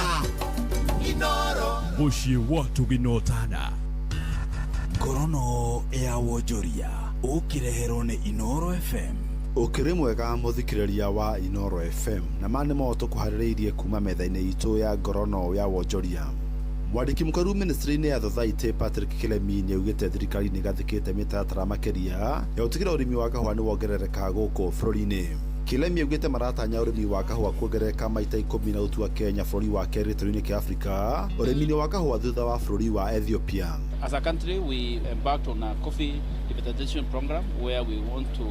Inoro. Mũciĩ wa tũginotana. Ngorono ya wonjoria ũkĩreherwo nĩ Inoro FM. Ũkĩrĩ mwega mũthikĩrĩria wa Inoro FM, na ma nĩmo tũkũharĩrĩirie kuma metha-inĩ itũ ya ngorono ya wonjoria. Mwandĩki mũkaru ministry-inĩ ya Thothaitĩ Patrick Kilemi nĩ augĩte thirikari nĩ ĩgathĩkĩte mĩtaratara makĩria ya gũtigĩrĩra ũrĩmi wa kahũa nĩ wongerereka gũkũ bũrũri-inĩ. Kilemi augĩte maratanya ũrĩmi wa kahũa kuongerereka maita 10 na gũtua Kenya bũrũri wa kerĩ gĩtarũ-inĩ kĩa Afrika ũrĩmi-inĩ wa kahũa thutha wa bũrũri wa Ethiopia. As a country, we embarked on a coffee revitalization program where we want to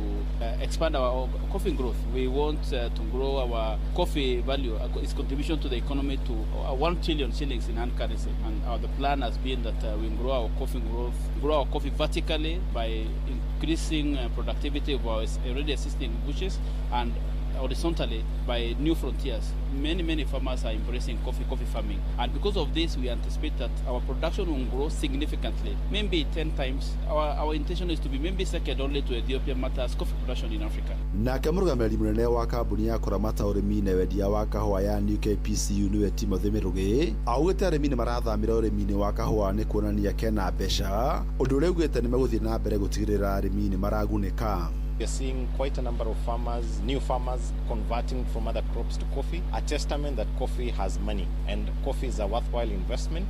expand our coffee growth. We want to grow our coffee value, its contribution to the economy to 1 trillion shillings in hard currency. And the plan has been that we grow our coffee growth, grow our coffee vertically by increasing productivity of our already existing bushes and horizontally by new frontiers. Many, many farmers are embracing coffee farming. And because of this, we anticipate that our production will grow significantly, maybe 10 times. Our intention is to be maybe second only to Ethiopia matters coffee production in Africa. Nake mũrũgamĩrĩri mũnene wa kambuni ya kũramata ũrĩmi na wendia wa kahũa ya New KPCU nĩwe Timothy Mĩrũgĩ augĩte arĩmi nĩ marathamĩra ũrĩmi-inĩ wa kahũa nĩ kuonania kena mbeca, ũndũ ũrĩa augĩte nĩ megũthiĩ na mbere gũtigĩrĩra arĩmi nĩ maragunĩka. We are seeing quite a number of farmers, new farmers, converting from other crops to coffee, a testament that coffee has money and coffee is a worthwhile investment.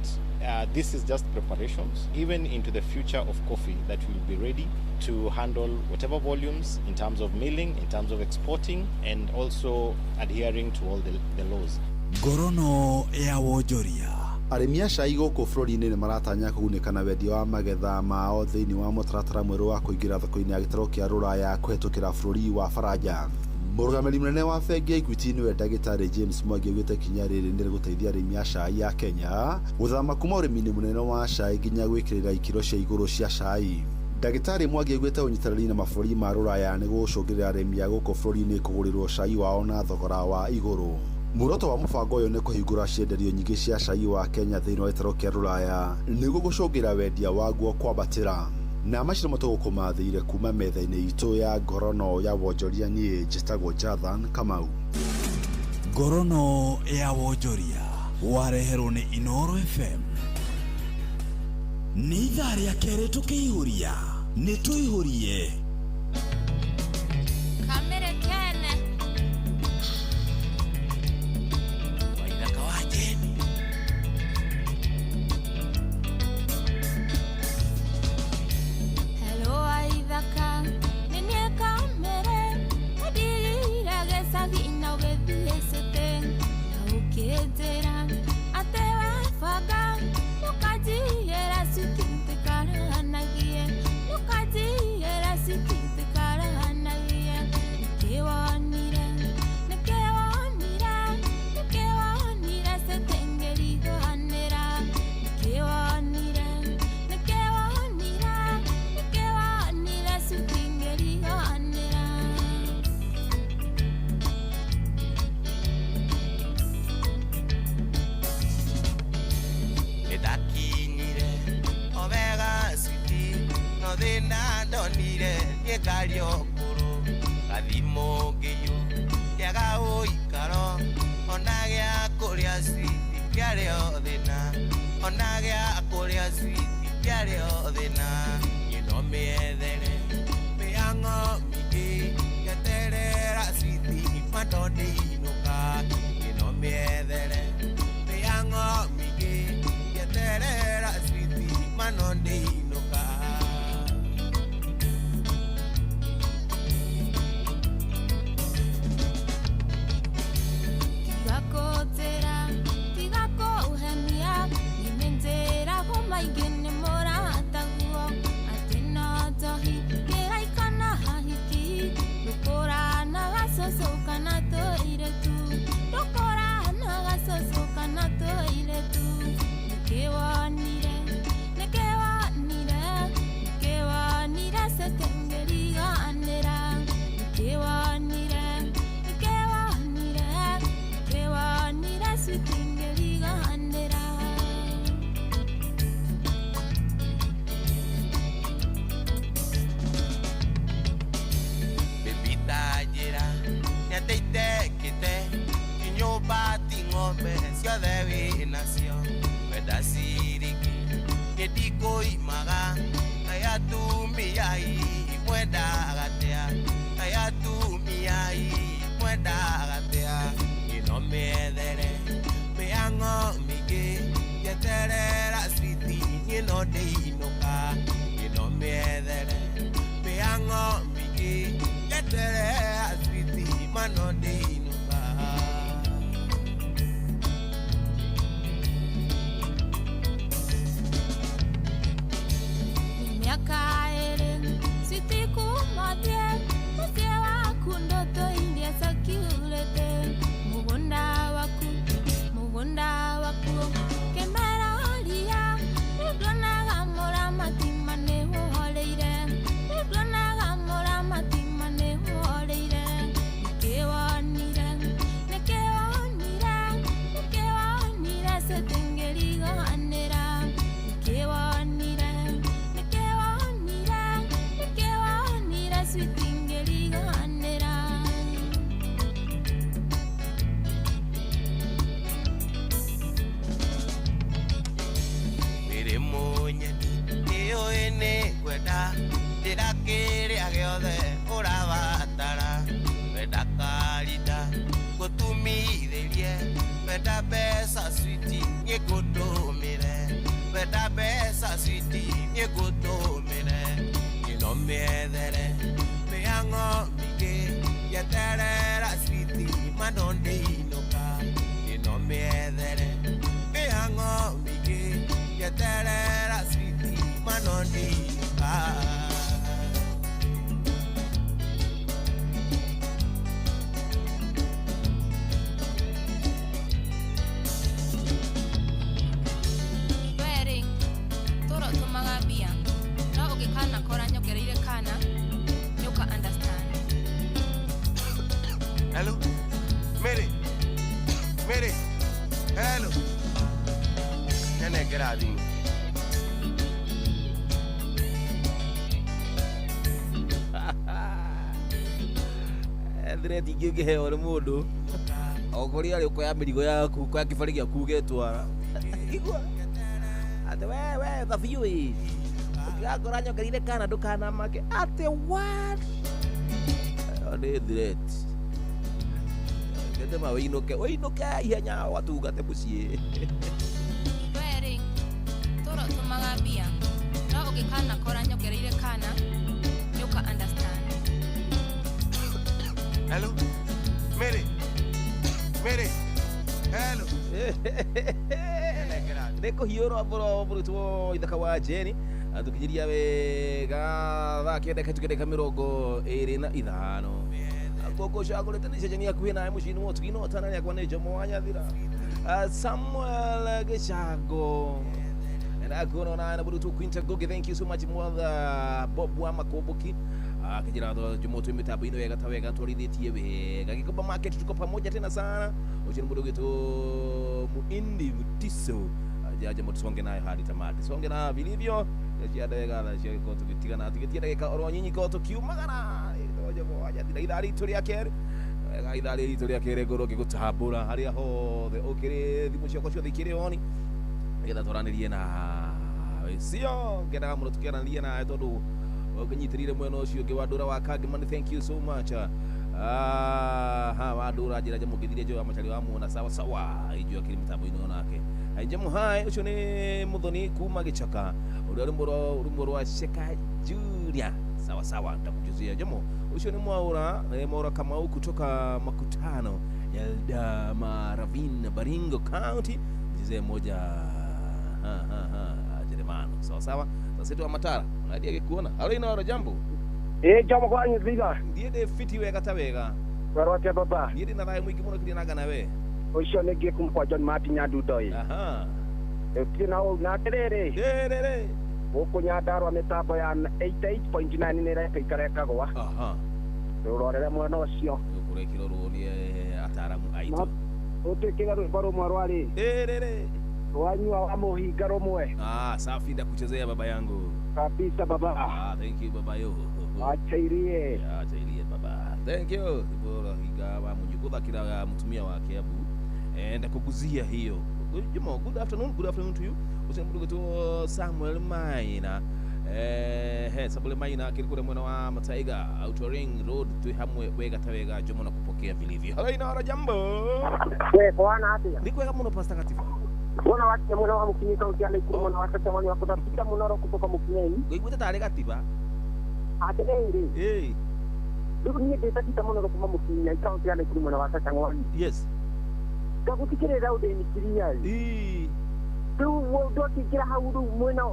This is just preparations, even into the future of coffee, that will be ready to handle whatever volumes in terms of milling, in terms of exporting, and also adhering to all the laws. Ngorono ya wonjoria. Arĩmi a cai gũkũ bũrũri-inĩ nĩ maratanya kũgunĩka na wendia wa magetha mao thĩinĩ wa mũtaratara mwerũ wa kũingĩra thoko-inĩ ya gĩtarũ kĩa rũraya kũhetũkĩra bũrũri wa Faranja. Mũrũgamĩrĩri mũnene wa bengi ya Equity nĩwe ndagĩtarĩ James Mwangi augĩte ikinya rĩrĩ nĩ rĩgũteithia arĩmi a cai a Kenya gũthama kuma ũrĩmi-inĩ mũnene wa cai nginya gwĩkĩrĩra ikĩro cia igũrũ cia cai. Ndagĩtarĩ Mwangi augĩte ũnyitanĩri na mabũrũri ma rũraya nĩ gũgũcũngĩrĩria arĩmi a gũkũ bũrũri-inĩ kũgũrĩrwo cai wao na thogora wa igũrũ. Muoroto wa mũbango ũyũ nĩ kũhingũra cienderio nyingĩ cia cai wa Kenya thĩinĩ wa gĩtarũ kĩa rũraya nĩguo gũcũngĩra wendia waguo kwambatĩra. Na macio nĩmo tũgũkũmathĩire kuma metha-inĩ itũ ya ngorono ya wonjoria. Niĩ njĩtagwo Jathan Kamau. Ngorono ya wonjoria wareherwo nĩ Inoro FM. Nĩ ithaa rĩa kerĩ tũkĩihũria, nĩ tũihũrie. Kamere kene. Waithaka wa Jane. Hello Waithaka, nĩ niĩ Kamere, ndigire gĩcagi na ũgĩthiĩ city, na ũkĩnjĩra atĩ webanga ndũkanjiyĩra switi tũkaranagie, ndũkanjiyĩra switi tũkaranagie. Nĩkĩ wonire, nĩkĩ wonire, nĩkĩ wonire city ngĩriganĩra, nĩkĩ wonire, nĩkĩ wonire, nĩkĩ wonire switi ngĩriganĩra. Thĩna ndonire niĩ ngarĩ ũkũrũ gathimũ ngĩiywo kĩaga ũikaro ona gĩa kũrĩa switi kĩarĩ o thĩna ona gĩa kũrĩa switi kĩarĩ o thĩna niĩ no mĩethere mĩhang'o mĩingĩ ngeterera switi mando ndĩinũka niĩ no mĩethere mĩhang'o mĩingĩ ngeterera switi mano ndĩinũka. Tigakũtĩra, tigakũhenia, niĩ njĩragwo maingĩ nĩ mũrataguo atĩ no njohi kĩraika na hahiki ndũkũranaga cũcũ kana tũirĩtu ndũkũranaga cũcũ kana tũirĩtu nĩkĩ wonire nĩkĩ wonire nĩkĩ wonire cetengeriganĩra nĩkĩ wonire nĩkĩ wonire nĩkĩ wonire cetengeriganĩra. Baby ta njĩra nĩ atĩ itekĩte ti nyũmba ti ng'ombe ciothe wĩ nacio wenda ciringi niĩ ndikũimaga kaĩ atumia hihi mwendaga atĩa kaĩ atumia hihi mwendaga atĩa niĩ no mĩethere mĩhang'o mĩingĩ njeterera switi niĩ no ndĩinũka niĩ no mĩethere mĩhang'o mĩingĩ njeterera switi mano ndĩinũka. Mĩaka ĩrĩ switi kuma thiĩ mũciĩ waku ndoto iria ciakiurĩte mũgũnda waku kĩmera ria nĩnduonaga mũramati ma nĩũhoreire nĩnduonaga mũramati ma nĩũhoreire nĩkĩ wonire nĩkĩ wonire nĩkĩ wonire cetengeriganĩra nĩkĩ wonire nĩkĩ wonire nĩkĩ wonire sweetingeriganĩra. Mĩrĩ mũnyeni nĩũĩ nĩ ngwenda njĩra kĩrĩa gĩothe ũrabatara wenda karita ngũtumithĩrie wenda mbeca switi niĩ ngũtũmĩre wenda mbeca switi niĩ ngũtũmĩre niĩ no mĩethere mĩhang'o mĩingĩ njeterera switi mano ndĩinũka niĩ no mĩethere mĩhang'o mĩingĩ njeterera switi mano ndĩinũka. Werĩ, tũra ũtũmaga mbia no ũngĩkanakora nyongereire kana nĩũka understand. Hello? Mary? Mary? Hello? Nyanengera thimũ. Thireti ingĩ ũngĩheo nĩ mũndũ o kũrĩa arĩ ũkoya mĩrigo yaku ũkoya kĩbarĩ gĩaku ũgetwara igua atĩ we we thabiũ ĩ ũngĩgakora nyongereire kana ndũkanamake atĩ what ĩyo nĩ thireti gĩtũma wĩinũke wĩinũke ihenya watungate mũciĩ. Werĩ, tũra ũtũmaga mbia no ũngĩkanakora nyongereire kana nĩũka understand. Hello? Mary? Mary? Hello? Nĩ kũhiũrwo mũno mũrutwo ithaka wa Jeni atũkinyĩria wega thaa kenda kĩhĩtũke ndagĩka 25 gũkũ cagũrĩte nĩ ceceni hakuhĩ nawe mũciĩ-inĩ wa ũtugi no tana rĩakwa nĩ Jomo wa Nyathira Samuel Gĩcango nakuona nawe na mũrutwo Quinta Ngugi thank you so much mwatha Bob wa Makomboki akijira Jomo twĩ mĩtambo-inĩ wega ta wega twarithĩtie wega Gĩkomba market tuko pamoja tena sana ũcio nĩ mũndũ ũgĩtwo Muindi Mutiso jaja tusonge nayo hadi tamati songe na vilivyo Cia ndagĩka thaa cio gĩkorwo tũgĩtigana tũgĩtie ndagĩka oro nyinyi korwo tũkiumagara Njomo wa Nyathira ithaa ritũ rĩa kerĩ wega ithaa rĩrĩ ritũ rĩa kerĩ ngorwo ngĩgũtambũra harĩa hothe ũkĩrĩ thimũ ciakwa ciothe ikĩrĩ oni nĩgetha twaranĩrie nawe cio ngendaga mũno tũkĩaranĩria nawe tondũ ũkĩnyitĩrĩire mwena ũcio ũngĩ wa ndũra wa Kangĩmani thank you so much. Aha wa ndũra njĩra njamu ngĩthirie Joy wa Machari wa muona sawa sawa ijua akĩrĩ mĩtambo-inĩ onake njamu hai ũcio nĩ Muthoni kuma Gĩchaka ũrĩa rwĩmbo rwa Sheka Junior sawa sawa nitakuchezea jamu ucio ni Mwaura Mwaura Kamau kutoka makutano ya Eldama Ravine Baringo County mchezee moja ha ha ha Jeremano sawa sawa sasa tu amatara unadia gikuona halo ina jambo jambo kwa Nyathira ndiye de fiti wega ta wega Warwatia baba ndiye ndina thayo mwingi muno kirinaga nawe ucio nĩ ngiĩ kuma kwa John Martin Nyandundo ĩ aha ũtirĩ na ũũ na atĩrĩrĩ rĩrĩrĩ gũkũ Nyandarua mĩtambo ya 88.9 nĩ ĩreka ikarekagwa aha rũrorere mwena ũcio kũrekĩrorwo nĩ ataramu aitũ ũtwĩkĩre rwĩmbo rũmwe rwarĩ rĩrĩrĩ rwanyua wa mũhinga rũmwe. Ah, safi ndakuchezea baba yangu kabisa baba. Ah, thank you baba yo. Acha irie. Acha irie baba. Thank you. Bora higa wa munyu mutumia wake abu. Ndakuguzia hiyo. Jumo, good afternoon to you. Usembudu tu Samuel Maina. Samuel Maina kirikure mwana wa Mataiga Outer Ring Road tu hamwe wega tawega Jumo na kupokea vilivyo. Hello ina jambo. We bwana atia. Nikwega muno Pastor Katifa. Bwana wake mwana wa Mukinyi kaunti ya Nakuru mwana wa Sasa wa kutapita munoro kutoka Mukinyi. Ngũiguĩte tarĩ Gatiba. Atĩrĩrĩ. Rĩu niĩ ndĩtatita mũno kuma Mukinyi kaunti ya Nakuru mwana wa Sasa. Yes. Ngagũtigĩrĩra ũndĩinikiria ĩ. Rĩu ndokĩingĩra hau rĩu mwena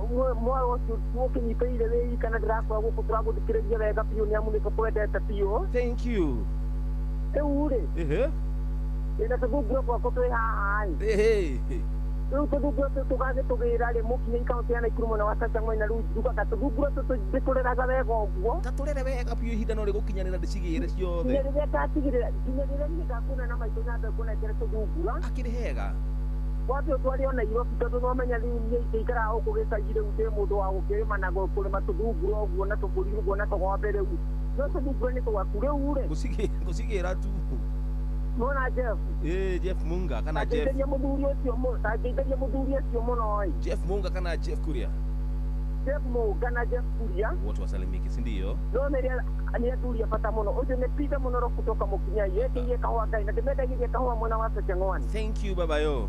mwaro ũcio ũkĩnyitĩrĩire wĩ kana ndĩrakora gũkũ tũragũthikĩrĩria wega biũ nĩ amu nĩtũkwendete biũ. Thank you. Rĩu rĩ. Ehe. Ĩna tũthungura gwakwa twĩ haha ĩ. Ehe. Rĩu tũthungura tũtũ tũgagĩtũgĩra rĩ Mũkinyi kaunti ya Nakuru mwena wa Sasa mwena rĩu njugaga tũthungura tũtũ ndĩtũreraga wega ũguo. Ta tũrere wega biũ ihinda no rĩgũkinyanĩra ndĩcigĩre ciothe. Nginya rĩrĩa ngatigĩrĩra nginya rĩrĩa niĩ ngakuona na maitũ nyambe ngũnengere tũthungura. Akĩrĩ hega. Wambe ũtware o Nairobi tondũ nĩwamenya rĩu niĩ ingĩikara gũkũ gĩcagi rĩu ndĩ mũndũ wa gũkĩrĩma na kũrĩma tũthungura ũguo na tũbũri ũguo na tũgombe rĩu. No tũthungura nĩ twaku rĩu rĩ. Ngũcigĩra tu. Nona Jeff. Jeff Munga kana Jeff. Ngeithĩria mũthuri ũcio mũno, ngeithĩria mũthuri ũcio mũno ĩ. Jeff Munga kana Jeff Kuria. Jeff Munga na Jeff Kuria. Wote wasalimike, si ndio? No nĩ athuri a bata mũno. Ũcio nĩ Peter Mũnoro kutoka Mũkinyai. Yekĩirie kahũa Ngai na ndĩmendagĩria kahũa mwena wa Sachang'wani. Thank you baba yo.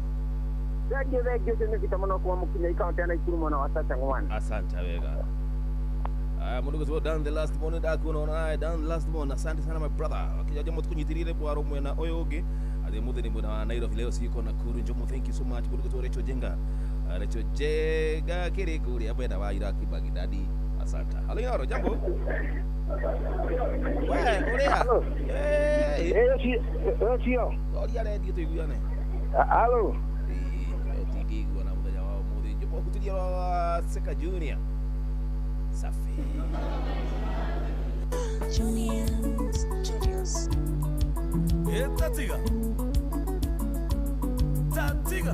Thengiũ thengiũ ũcio nĩ Peter Mũnoro kuma Mũkinyai kaunti ya Nakuru mwena wa Sachang'wani. Asante wega. Mundu gutwo down the last morning ndakuona naye down the last morning. Asante sana my brother. Akija jamu tukunyitirire bwaro mwena uyu ungi athi muthini mwena wa Nairobi leo siko Nakuru. Njomo thank you so much. Mundu gutwo Rachel Jenga. Rachel Jenga kiri kuria mwena wa Iraki Baghdadi. Asante. Halo yaro jambo. We uria. Sio. Oria redio tuiguane. Halo. Tigigwa na muthenya wa umuthi. Njomo kutiria wa Seka Junior. Safi. Junior Studios. Tatiga. Tatiga.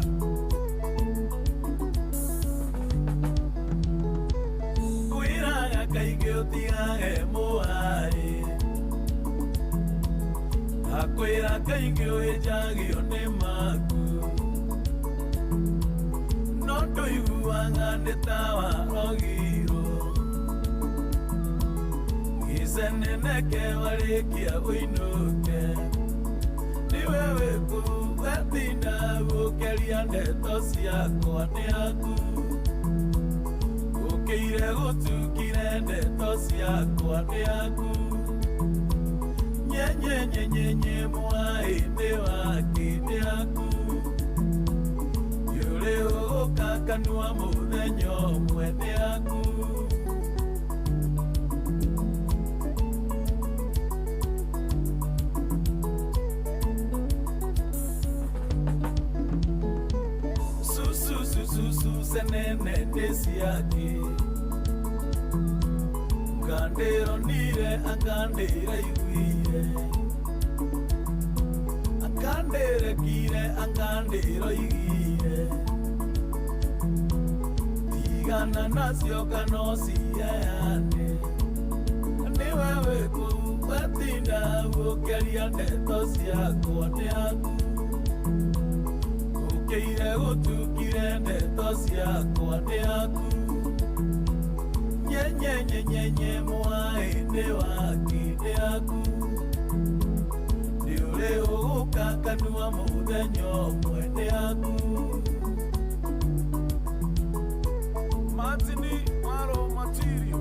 Kuiraga kaingĩ ũtigage mũhari. Akwĩra kaingĩ ũhĩnjagio nĩ maku. No ndũiguaga nĩ ta warogirwo. Iseneneke warĩkia ũinũke. Nĩ we wĩkũ wetinda gũkĩria ndeto ciakwa nĩ aku. Ũkĩire gũtukire ndeto ciakwa nĩ aku. Nyenyenyenyenye mwaĩ nĩ waki nĩ aku. Yũrĩ ũgũkakanua mũthenya ũmwe nĩ aku. Senene ndesiaki ngandero nire angandera iguire angandere kire angandero igire Tigana nacio kana ũciheane. Nĩ wewe kũu wetinda gũkĩaria ndeto ciakwa nĩ aku. Ũkĩire gũtukire ndeto ciakwa nĩ aku. Nyenyenyenyenye mwaĩ nĩ waki nĩ aku. Nĩ ũrĩ ũgũka kanua mũthenya ũmwe nĩ aku. Martini waro matirio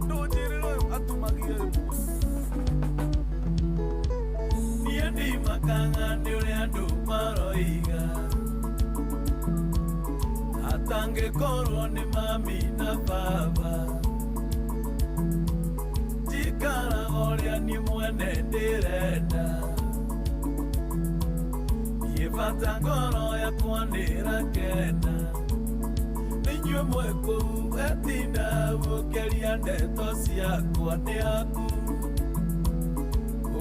ndũnjĩrĩre ũyũ atumagia rĩmwe. Niĩ ndimakaga nĩ ũrĩa andũ maroiga. Atangĩkorwo nĩ mami na baba. Njikaraga ũrĩa niĩ mwene ndĩrenda. Niĩ bata ngoro yakwa nĩĩrakena. Inyuĩ mwĩ kũu etinda gũkĩaria ndeto ciakwa nĩ aku.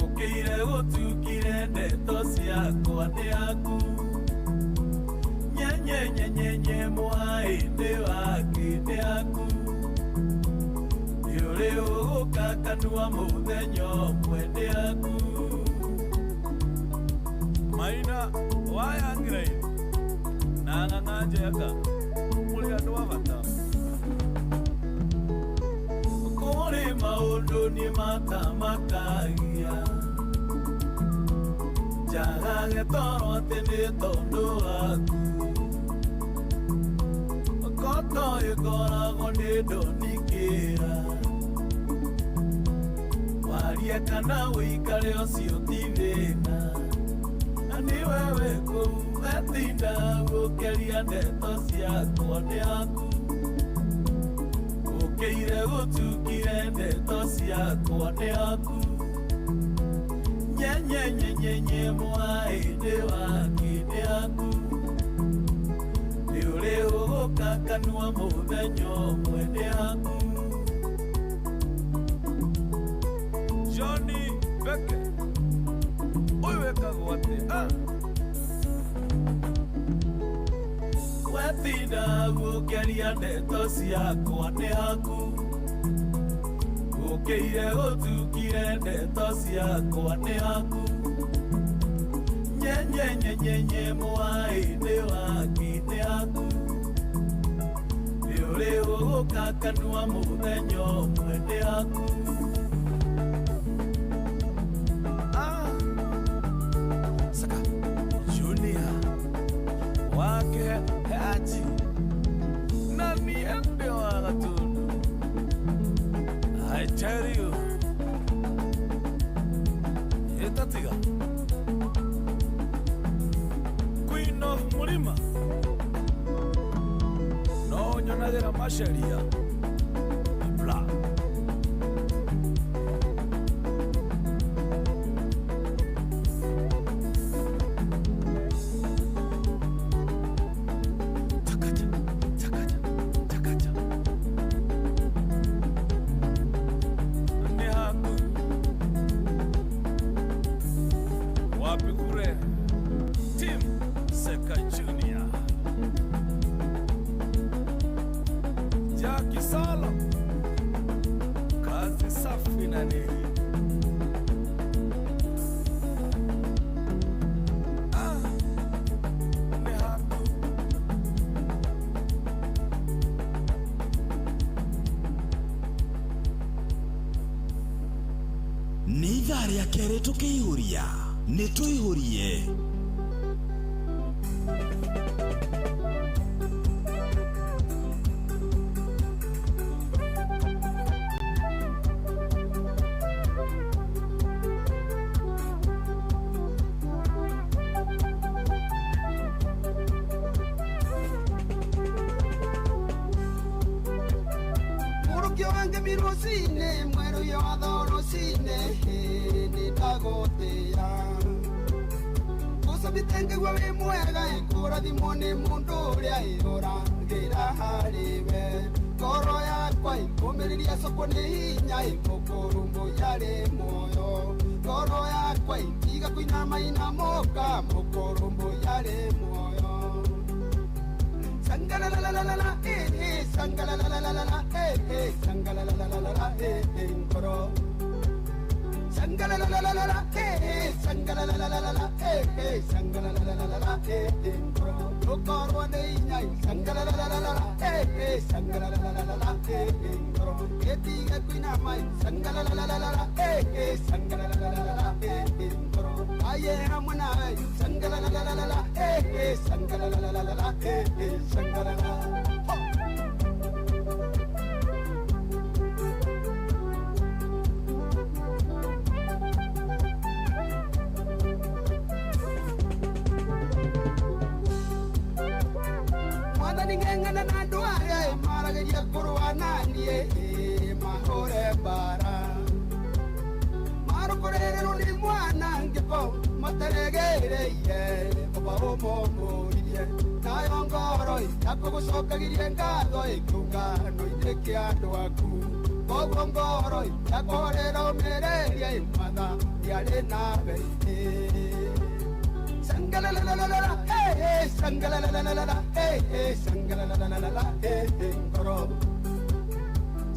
Ũkĩire gũtukire ndeto ciakwa nĩ aku. Nyenyenyenyenye mwaĩ nĩ waki nĩ aku. Nĩ ũrĩ ũgũka kanua mũthenya ũmwe nĩ aku. Maina wayangĩra-inĩ na ng'ang'a njega mũrĩ andũ a bata. Kũrĩ maũndũ niĩ matamakagia. Njagage toro atĩ nĩ tondũ waku. Koto ĩkoragwo nĩ ndonikĩra. Warie kana ũikare ũcio ti thĩna. Na nĩ wewe kũu wetinda gũkĩaria ndeto ciakwa nĩ aku. Ũkĩire gũtukire ndeto ciakwa nĩ aku. Nyenyenyenyenye mwaĩ nĩ waki nĩ aku. Nĩ ũrĩ ũgũka kanua mũthenya ũmwe nĩ aku. Johnny Beke ũyũ wekagwo atĩa? Wetinda gũkĩaria ndeto ciakwa nĩ aku. Ũkĩire gũtukire ndeto ciakwa nĩ aku. Nyenyenyenyenye mwaĩ nĩ waki nĩ aku. Nĩ ũrĩ ũgũka kanua mũthenya ũmwe nĩ aku. Saka Junior wake Haji na niende wa Gatundu. I tell you etatiga Queen of Mulima no nyonagĩra maceria Ibra. Nĩ haku wapi kure Tim Seka Junior Jackie Salo kazi safi na nini. Nĩ haku Nĩ ithaa rĩa kerĩ tũkĩihũria nĩ tũihũrie. Mũrukĩ wange mi rũcinĩ mwerũ yotho rũcinĩ nĩ ndagũtĩĩa. Gũcabite ngĩgua wĩ mwega ĩkũrathimwo nĩ mũndũ ũrĩa ĩũragĩra harĩ we. Ngoro yakwa ĩkũmĩrĩria coko nĩ hinya ĩmũkũrũmbũiya rĩ muoyo. Ngoro yakwa ĩtiga kũinama inamũka mũkũrũmbũiya rĩ muoyo. Sangalalalalala eh eh sangalalalalala eh eh sangalalalalala eh eh ngoro sangalalalalala eh eh sangalalalalala eh eh sangalalalalala eh eh ngoro lokoro nei nyai sangalalalalala eh eh sangalalalalala eh eh ngoro etiga kuina mai sangalalalalala eh eh sangalalalalala eh eh ngoro aye amuna sangalalalalala eh eh sangalalalalala eh eh sangalala. Ngengana na andũ arĩa marageria kũrũa na niĩ mahũre mbara marũkũrĩrĩrwo nĩ mwanangĩko materegereirie baba ũmũmũririe nayo ngoro yakũgũcokagirie ngatho ĩkĩũngano-inĩ kĩa andũ aku koguo ngoro yakũhorera ũmĩrĩrie matha yarĩ nawe. Sangalalalalala eh eh sangalalalalala eh eh sangalalalalala eh eh ngoro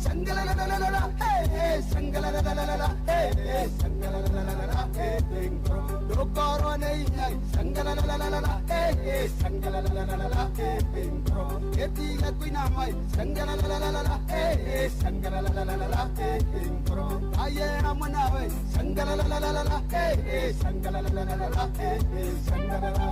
sangalalalalala eh eh sangalalalalala eh eh sangalalalalala eh eh ngoro dokoro nei nyai sangalalalalala eh eh sangalalalalala eh eh ngoro etiga kuina mai sangalalalalala eh eh sangalalalalala eh eh ngoro aye amana we sangalalalalala eh eh sangalalalalala eh eh sangalala.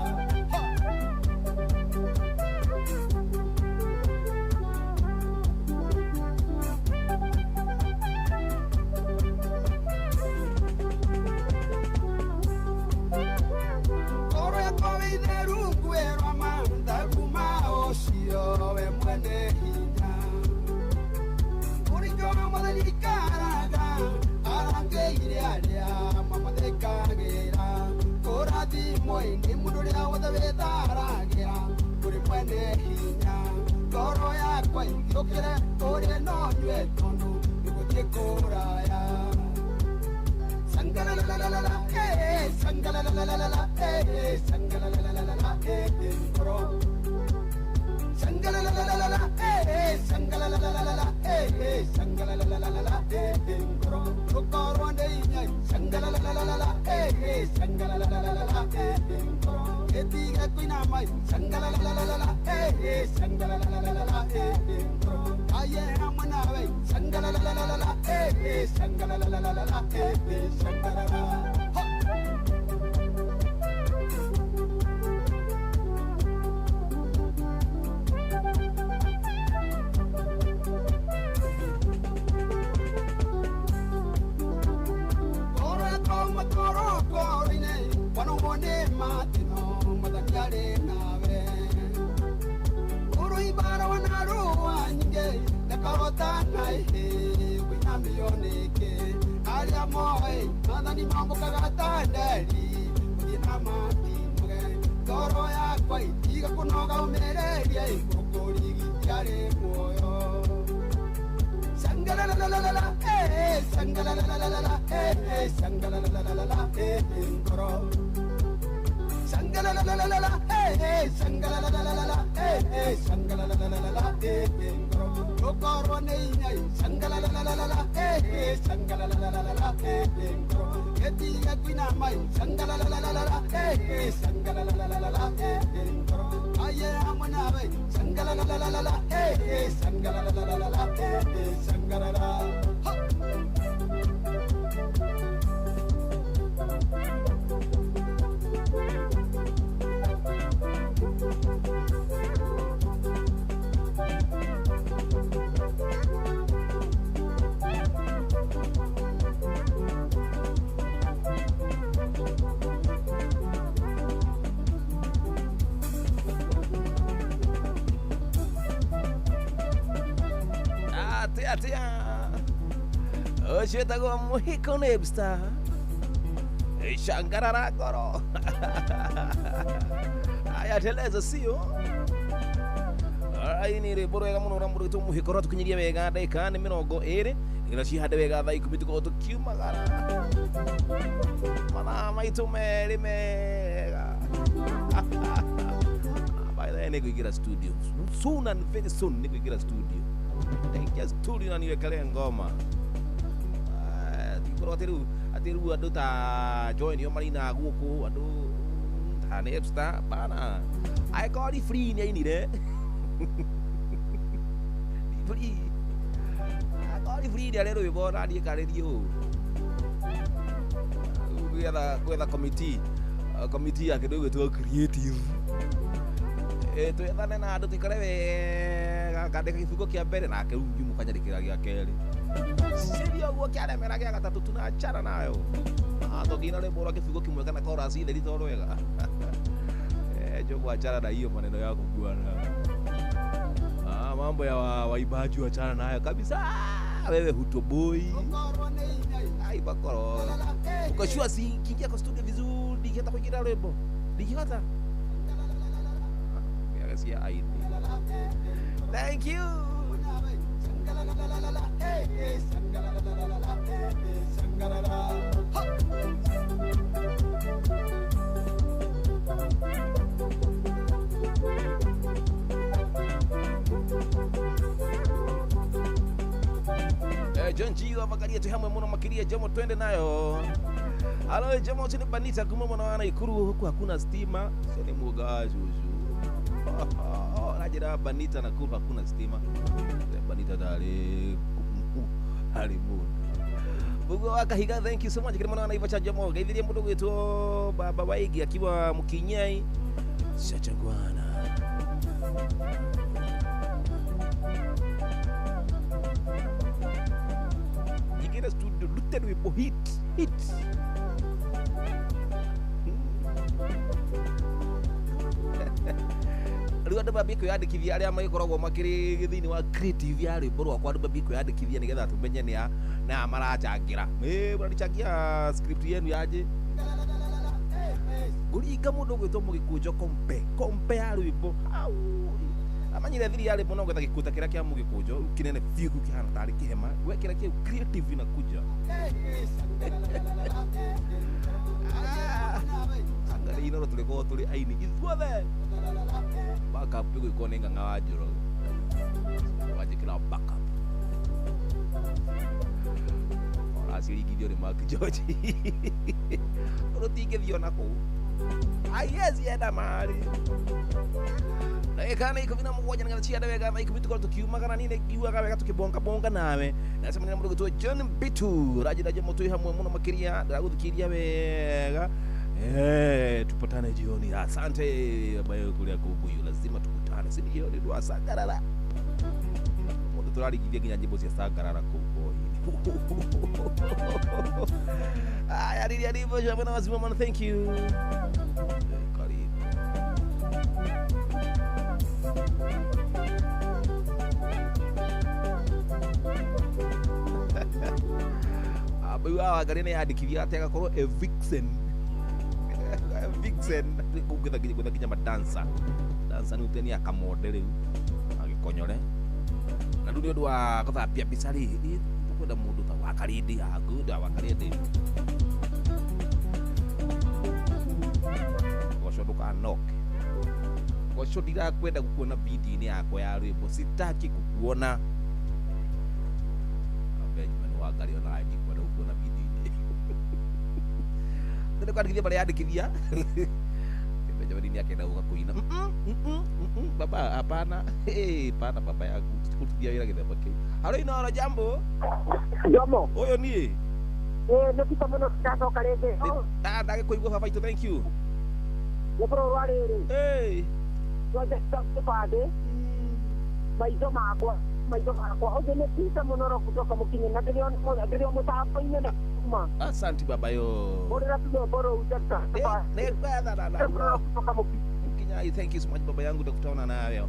Ũcio wĩtagwo Mũhiko Nebstar Shangarara ngoro. Aya teleza sio. Ai ni rwĩmbo rwega mũno na mũrũgĩtwo Mũhiko rwatũkinyirie wega ndagĩka nĩ 20 nĩgetha cihande wega thaa 10 tũkorwo tũkiumagara mathaa maitũ merĩ mega. By the Nĩngũingĩra studio soon and very soon, nĩngũingĩra studio, ndaingĩra studio na niwekele ngoma. Tikorwo atĩ rĩu, atĩ rĩu andũ ta Joy nĩo marinaga gũkũ, andũ ta Nepstar bana, angĩkorwo free nĩ ainire free, angĩkorwo free nĩ arĩ rwĩmbo na niĩ karĩrie ũũ gwetha committee, committee ya kĩndũ gĩgwĩtwo creative, twethane na andũ tũikare wega, ngandĩka gĩbungo kĩa mbere nake rĩu inyuĩ mũkanyandĩkĩra gĩa kerĩ, sivyo ũguo kĩaremera gĩa gatatũ tunachana nayo. Tũngĩina rwĩmbo rwa kĩbungo kĩmwe kana chorus theri to rwega. Jogo, achana na hiyo maneno yako bwana. Mambo ya waimbaji wachana nayo kabisa. Wewe hutoboi. Ai bakoro. Uko si kiingia kwa studio vizuri, dikihata kuingira rwĩmbo. Dikihata. Sia ID. Thank you. John G wa Makaria tu hamwe muno makiria Jomo, twende nayo. Halo Jomo, chini banita kuma mwana wana Ikuru huku hakuna stima. Sio ni muga juju. Rajira banita na Nakuru hakuna stima. Banita dale halimu. Bugo wakahiga, thank you so much. Kile mwana wana cha Jomo. Gaithiria mundu gwitwo baba Waigi akiwa Mukinyai. Shachangwana. Nyingine studio lute rwimbo hit hit. Rĩu andũ mambie kwĩyandĩkithia arĩa magĩkoragwo makĩrĩ thĩinĩ wa creative ya rwĩmbo rwakwa, andũ mambie kwĩyandĩkithia nĩgetha tũmenye nĩ a na marachangĩra. Mnanichangia script yenu yaje? Ngũringa mũndũ ũgwĩtwo Mũgĩkũnjo kompe kompe ya rwĩmbo. Au amanyire thiri ya rwĩmbo no gwetha gĩkuta kĩrĩa kĩa Mũgĩkũnjo kĩnene biũ kĩu kĩhana tarĩ kĩhema, wekĩra kĩu creative inakuja. Anga inoro tũrĩkorwo tũrĩ aini ithuothe. Backup ĩgwĩkwo nĩ Ng'ang'a wa Njoroge, wanjĩkĩra backup ũraciringithio nĩ Mark George rũtingĩthiĩ ona kũu. Aiezi enda marĩ ndagĩka nĩ 17 nĩgetha ciande wega thaa 10 tũkorwo tũkiumagara. Niĩ nĩngiugaga wega tũkĩbongabonga nawe. Nacemania na mũndũ ũgwĩtwo John Bitu Rajira Jomo, twĩ hamwe mũno makĩria, ndĩragũthikĩria wega. Tupatane jioni. Asante bayo kulia kubuyu, lazima tukutane, si ndio? Ni dwa Sagarara mundu turarigithia nginya nyimbo cia Sagarara kuu boy. Aya riri arivo jamana wazima man, thank you. Karibu. Abu wa gari ne yandikithia ati agakorwo a vixen. Vixen gwetha nginya madansa dansa nĩ uteni akamode rĩu agĩkonyore na rĩu nĩ ũndũ wa gũthambia mbica rĩ, tũkwenda mũndũ ta Wakarindi. Good, Wakarindi goco ndũkanoke goco, ndirakwenda gũkuona video-inĩ yakwa ya rwĩmbo, sitaki kukuona. Benjamin Wangari ona ndikwenda gũkuona video-inĩ. Nĩ kwandĩkithia marĩa yandĩkithia Benjamin nĩ akenda gũka kũina. Baba hapana. Hey, hapana baba yangu, tutikũrutithia wĩra gĩthemba kĩu. Halo Inoro, jambo. Jomo. Ũyũ niĩ. Nĩ kita mũno tũracoka rĩngĩ. Ndagĩkũigua baba itũ, thank you. Nĩ bũrũri wa rĩrĩ. Twanja kĩbandĩ. Maitho makwa, maitho makwa. Ũngĩ nĩ kita mũno ro kutoka mũkinyi na ndĩrĩ o mũtambo-inĩ na kuma. Asante baba yo. Ũrĩra tũrwĩmbo rũu Jackson. Kutoka Mkinyai, thank you so much baba yangu, tutakutana nawe.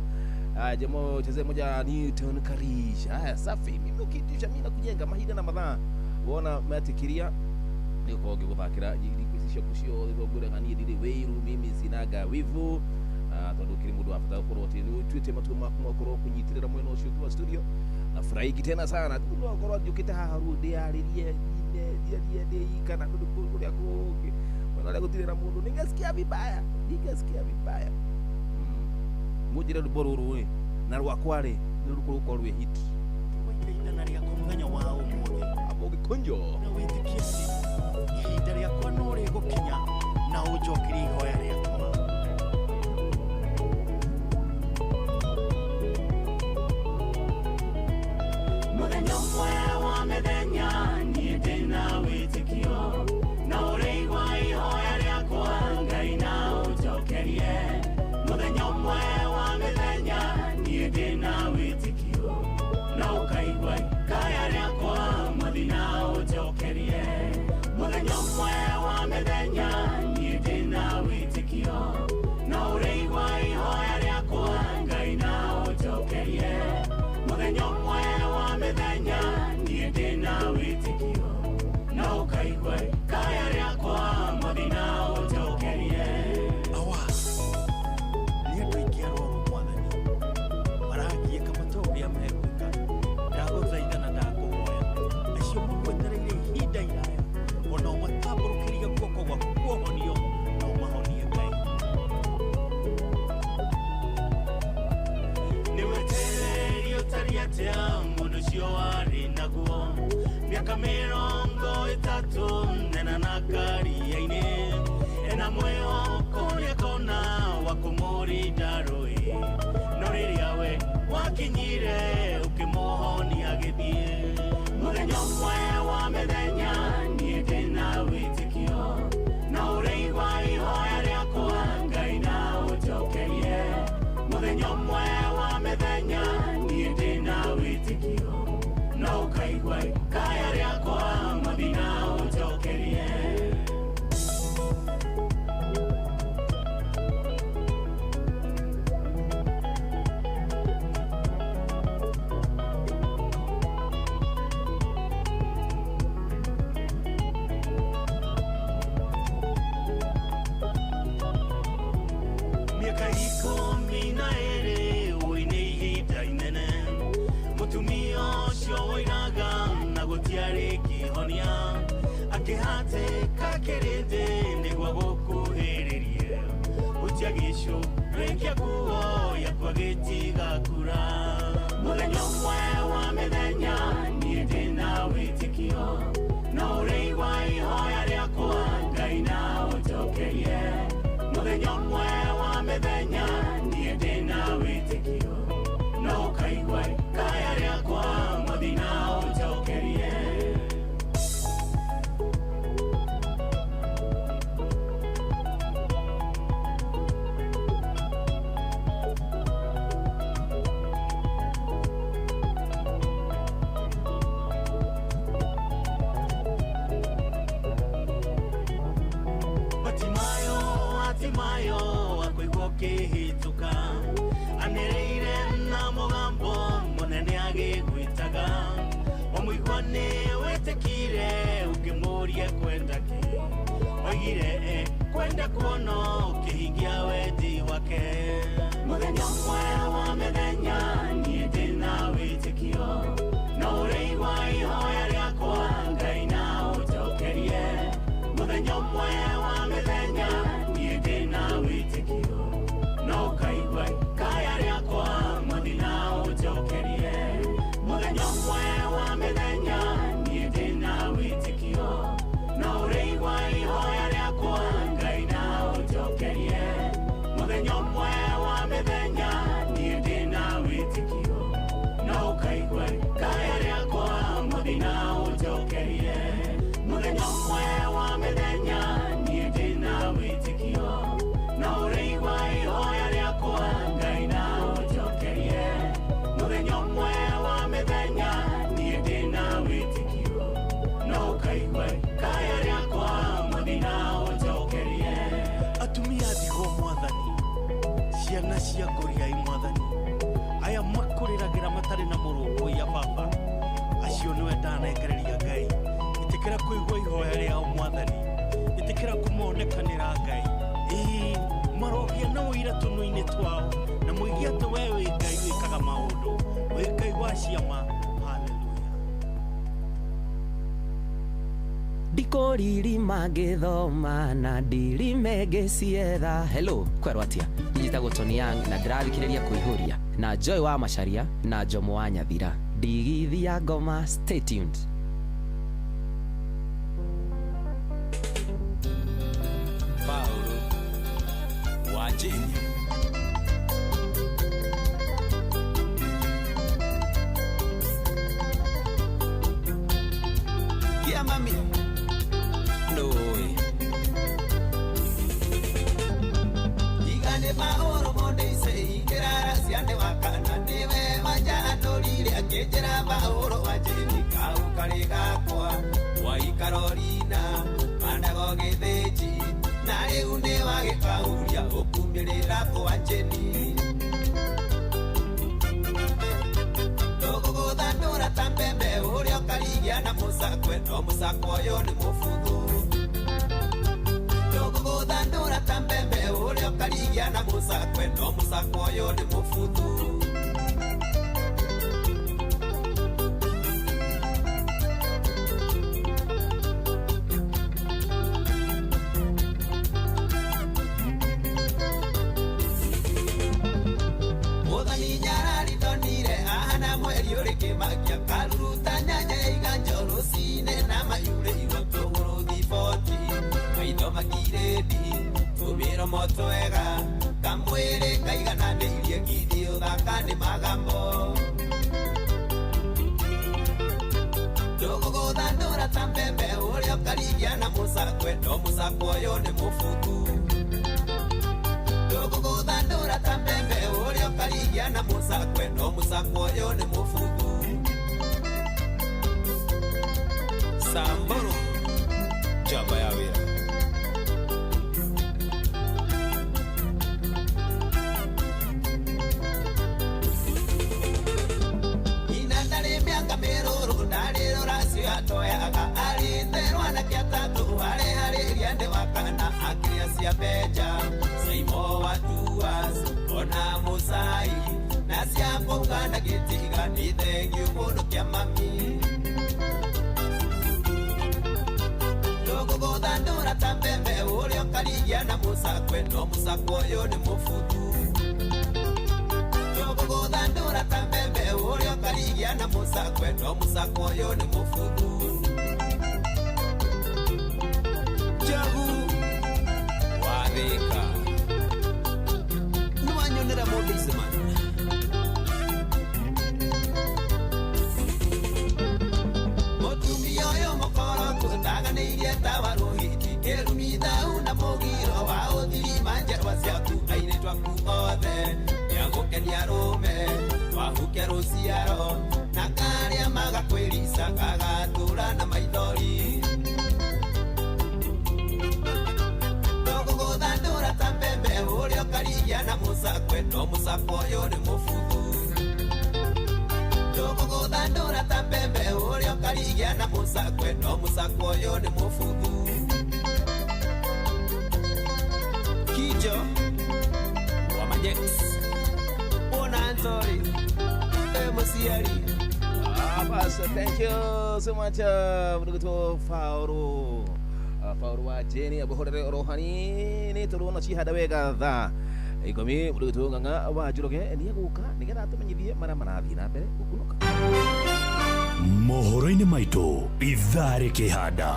Jamaa cheze moja Newton Karish. Haya safi. Mimi ukiitisha mimi nakujenga mahinda na madhaa. Wona matikiria nĩgũkorwo ngĩgũthakĩra ici ciaku ciothe ngwĩraga niĩ ndirĩ wĩiru, mimi sinaga wivu. Tondũ kĩrĩ mũndũ wa bata gũkorwo atĩ nĩ ũtuĩte matua maku ma gũkorwo kũnyitĩrĩra mwena ũcio ũngĩ wa studio. Nafurahiki tena sana. Rĩu no ngorwo njũkĩte haha rĩu ndĩarĩrie ndiarie ndĩ kana ndũ kũrĩa kũngĩ mwena ũrĩa gũtirĩ na mũndũ, ningesikia vibaya, ningesikia vibaya. Mũnjĩre rwĩmbo rũrũ rĩ na rwakwa rĩ nĩ rũkũrũkorwo rwĩ hit. Ithana rĩakwa mũthenya wa ũmũthĩ Amũgĩkũnjo na wĩtĩkie atĩ ihinda rĩakwa no rĩgũkinya na ũnjokerie ihoya rĩakwa. Mũthenya ũmwe wa mĩthenya niĩ ndĩna wĩtĩkio na ũrĩigua ihoya rĩakwa Ngai na ũnjokerie. Mũthenya ũmwe wa mĩthenya niĩ ndĩna wĩtĩkio na ũkaigua kaya rĩakwa Mwathi na ũnjokerie. Mũthenya ũmwe wa mĩthenya niĩ ndĩna wĩtĩkio na ũrĩigua ihoya rĩakwa Ngai na ũnjokerie. Mũthenya ũmwe wa mĩthenya niĩ ndĩna wĩtĩkio na ũkaigua kaya rĩakwa Mwathi na ũnjokerie. Awa nĩ andũ aingĩ arwaru Mwathani maragiĩka matoĩ ũrĩa megwĩka. Ndagũthaitha na ndakũhoya acio magwetereire ihinda iraya ona ũmatambũrũkĩrie guoko gwaku kuohonio na ũmahonie Ngai. Nĩ wetereri ũtariĩ atĩa mũndũ ũcio warĩ naguo mĩaka 30 nena na karia-inĩ ena mwĩhoko nĩakona wa kũmũrinda rũĩ no rĩrĩa we wakinyire ũkĩmũhonia agĩthiĩ. Mũthenya ũmwe wa mĩthenya niĩ ndĩna wĩtĩkio na ũrĩigua ihoya rĩakwa Ngai na ũnjokerie. Mũthenya ũmwe wa mĩthenya niĩ ndĩna wĩtĩkio na ũkaigua kaya rĩakwa Mwathi na ũnjokerie. Mĩaka 12 ũĩ nĩ ihinda inene mũtumia ũcio woiraga na gũtiarĩ kĩhonia akĩhatĩka kĩrĩndĩ nĩguo gũkuhĩrĩrie gũtia gĩcũrĩ kĩa nguo yakwa gĩtiga kura. Mũthenya ũmwe wa mĩthenya niĩ ndĩna wĩtĩkio na ũrĩigua ihoya rĩakwa Ngai na ũnjokerie. Mũthenya ũmwe wa mĩthenya niĩ ndĩna wĩtĩkio na ũkaigua kaya rĩakwa Mwathi na ũnjokerie. Batimayo Hatimayo akũigua ũkĩhĩtũka anĩrĩire na mũgambo mũnene agĩgwĩtaga wamũigua nĩ wĩtĩkire ũkĩmũria kwenda kĩ oigire kwenda kuona ũkĩhingia wendi wake. Mũthenya ũmwe wa mĩthenya niĩ ndĩna wĩtĩkio na ũrĩigua ihoya rĩakwa Ngai na ũnjokerie. Mũthenya ũmwe wa mĩthenya niĩ ndĩna wĩtĩkio na ũkaigua kaya rĩakwa Mwathi na ũnjokerie. Mũthenya ũmwe wa mĩthenya niĩ ndĩna wĩtĩkio na ũrĩigua ihoya rĩakwa Ngai na ũnjokerie. Mũthenya ũmwe wa mĩthenya niĩ ndĩna wĩtĩkio na ũkaigua kaya rĩakwa Mwathi na ũnjokerie. Mũthenya ũmwe wa mĩthenya niĩ ndĩna wĩtĩkio na ũrĩigua ihoya rĩakwa Ngai na ũnjokerie. Mũthenya ũmwe wa mĩthenya niĩ ndĩna wĩtĩkio na ũkaigua kaya rĩakwa Mwathi na ũnjokerie. Atumia ndigwa Mwathani ciana cia ngũriai Mwathani aya makũrĩragĩra matarĩ na mũrũmbũiya baba acio nĩwe ndanengereria Ngai. Ĩtĩkĩra kũigua ihoya rĩao Mwathani ĩtĩkĩra kũmonekanĩra Ngai ĩĩ marogĩa na ũira tũnua-inĩ twao na mũigie atĩ we wĩ Ngai wĩkaga maũndũ wĩ Ngai wa ciama. Hallelujah. Tikũririma ngĩthoma na ndirime ngĩcietha. Hello, kwerwo atĩa? Njĩtagwo Tony Young na ndĩrathikĩrĩria kũihũria na Joy wa Macharia na Jomo wa Nyathira. Ndigithia ngoma, stay tuned. Paulo wa Jeni. Kia mami Noi. Igane maoro monde ise ikirara ciane wakana niwe wanja andorire akĩnjĩra maũro wa Jeni kau karĩ gakwa waikarorina mandago gĩthĩnji na rĩu nĩ wagĩkauria ũkumĩrĩra kwa Jeni tũgũgũthandũra ta mbembe ũrĩa ũkarigia na mũcakwe no mũcakwe ũyũ nĩ mũbuthu tũgũgũthandũra ta mbembe ũrĩa ũkarigia na mũcakwe no mũcakwe ũyũ nĩ mũbuthu. Kĩmakia karuruta nyanya iganjo rũcinĩ na mayurĩirwo tũgũrũ thiboti maitho makirĩndi tũmĩromo twega kamwĩrĩ kaigananĩirie ngithi ũthaka nĩ magambo tũgũgũthandũra ta mbembe ũrĩa ũkarigia na mũcakwe no mũcakwe ũyũ nĩ mũbuthu tũgũgũthandũra ta mbembe ũrĩa ũkarigia na mũcakwe no mũcakwe ũyũ nĩ mũbuthu. Samboro njamba ya wĩra. Ina ndarĩ mĩaka mĩrũrũ ndarĩ rũracio atoyaga arĩte rwanake atatũ areharĩria nĩ wakana akĩrĩa cia mbenja Saimo wa Tuas ona Mũcai na cia Mũganda gĩtiga nĩ thengiũ mũno kĩa mami tũgũgũthandũra ta mbembe ũrĩa ũkarigia na mũcakwe no mũcakwe ũyũ nĩ mũbuthu tũgũgũthandũra ta mbembe ũrĩa ũkarigia na mũcakwe no mũcakwe ũyũ nĩ mũbuthu. Njogu wa Thĩka nĩwanyonera mũndũ icemania. Mũtumia ũyũ mũkoroku ndaganĩirie ta wa rũhiti kĩrumithau na mũgiro wa ũthirima njerwa ciaku airĩtu aku othe nĩagũkenia rũme wahuke rũciaro na karĩa magakwĩrica gagatũra na maithori tũgũgũthandũra ta mbembe ũrĩa ũkarigia na mũcakwe no mũcakwe ũyũ nĩ mũbuthu tũgũgũthandũra ta mbembe ũrĩa ũkarigia na mũcakwe no mũcakwe ũyũ nĩ mũbuthu. Kijo wa Majex Ona Antori Mũciari. Pastor, thank you so much. Mũrũgĩtwo Fauro Fauro wa Jeni abũhũrĩre oro hanini tũrona cihanda wega thaa 10 mũrũgĩtwo Ng'ang'a wa Njoroge nĩegũka nĩgetha atũmenyithie marĩa marathiĩ na mbere gũkunũka. Mohoro-inĩ maitũ ithaa rĩkĩhanda.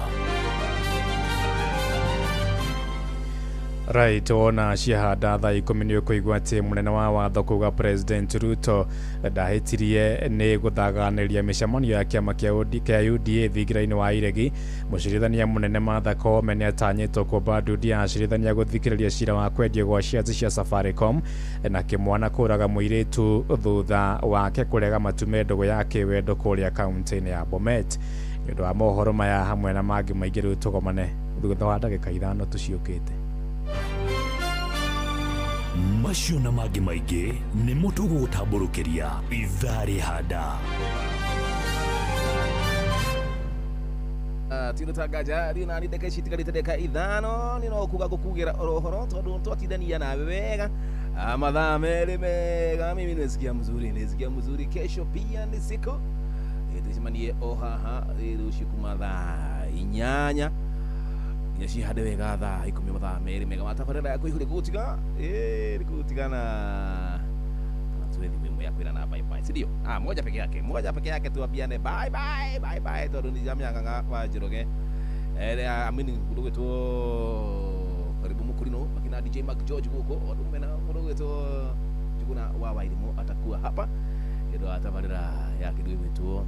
Right, wona ciahanda thaa 10 nĩ ũkũigua atĩ mũnene wa watho kuga President Ruto ndahĩtirie nĩ gũthaganĩria mĩcemanio ya kĩama kĩa UDA thingira-inĩ wa Iregi. Mũcirithania mũnene Martha Koome nĩ atanyĩtwo kũmba ndundu ya acirithania gũthikĩrĩria cira wa kwendio gwa shares cia Safaricom na kĩmwana kũraga mũirĩtu thutha wake kũrega matume ndũgũ ya kĩwendo kũrĩa kaunti-inĩ ya Bomet. Nĩ ũndũ wa mohoro maya hamwe na mangĩ maingĩ rĩu tũgomane thutha wa ndagĩka 5 tũciũkĩte. Macio na mangĩ maingĩ nĩmo tũgũgũtambũrũkĩria ithaa rĩhanda. Tirutagaja riu nani ndagĩka ici itigarĩte ndagĩka 5 nĩ no kuga gũkugĩra oro ũhoro tondũ twatindania nawe wega mathaa 2 mega. Mimi nisikia mzuri, kesho pia ni siku tucemanie o haha rũciũ kuma thaa 8 nginya cihande wega thaa 10 mathaa 2 mega matabarĩra ya kũihũria gũgũtiga nĩ gũgũtigana tuwe thimũ ĩmwe ya kwĩrana bye bye, si ndio? Ah, moja peke yake, moja peke yake tuambiane bye bye bye bye tondũ ni Jamia wa Njoroge amini mũndũ gwĩtwo karibu Mukurino akina DJ Mark George guko andu mena mũndũ gwĩtwo Njuguna wa Wairimu atakuwa hapa nĩ wa tabarĩra ya kĩndũ gĩgwĩtwo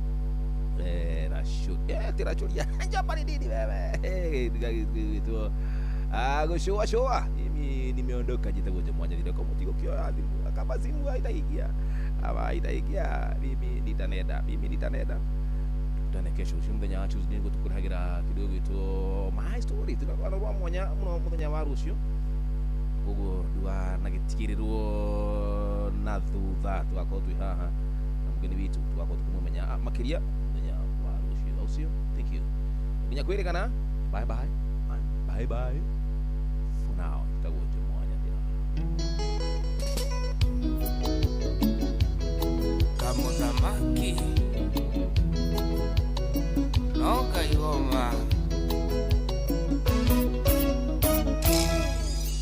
tirachuria njamba nini wewe gĩgwĩtwo gũcũa cũa. Mimi nimeondoka, jitagwo Jomo Nyathira kwa mutigo kioya thimu kama simu haitaingia ama itaingia, mimi nitanenda, mimi nitanenda. Tukutane kesho ucio muthenya wa Tuesday niguo tukurehagira kindu gigwitwo my story tugakorwo na rwa mwanya muno muthenya wa rucio, koguo nduganagitigĩrĩrwo na thutha, tugakorwo twi haha na mugeni witu, tugakorwo tukimumenya makiria muthenya wa rucio ucio. Thank you nginya kwirigana, bye bye and bye bye for now. Jitagwo Jomo Nyathira. Kamuthamaki no kaigoma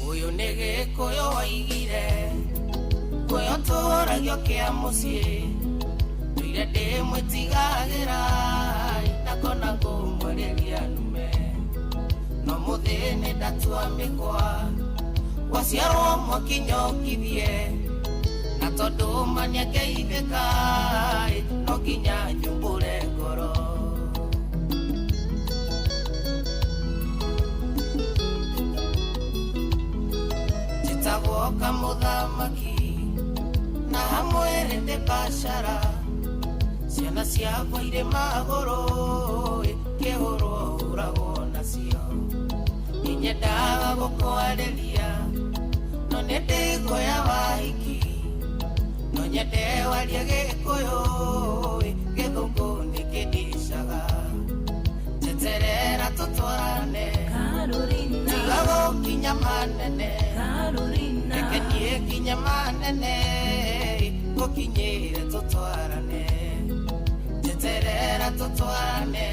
uyu nĩ Gĩkũyũ waigire kũyũ tũragio kĩa mũciĩ ndũire ndĩmwĩtigagĩra nakona ngũmwarĩria nume no mũthĩ ndatua mĩkwa waciarwo mwakinyokithie na tondũ maniakeithĩka no nginya nyumbũre ngoro. Njĩtagwo kamũthamaki na hamwe ndĩ biacara ciana ciakwa irĩ magũrũ kĩhũrwo hũragwo nacio nĩnyendaga gũkwarĩria no nĩ ndĩgoya wahiki no nyende warie Gĩkũyũ gĩthũngũ nĩkĩndicaga njeterera tũtwarane tiga gũkinya manene reke niĩ kinya manene ngũkinyĩre tũtwarane njeterera tũtwarane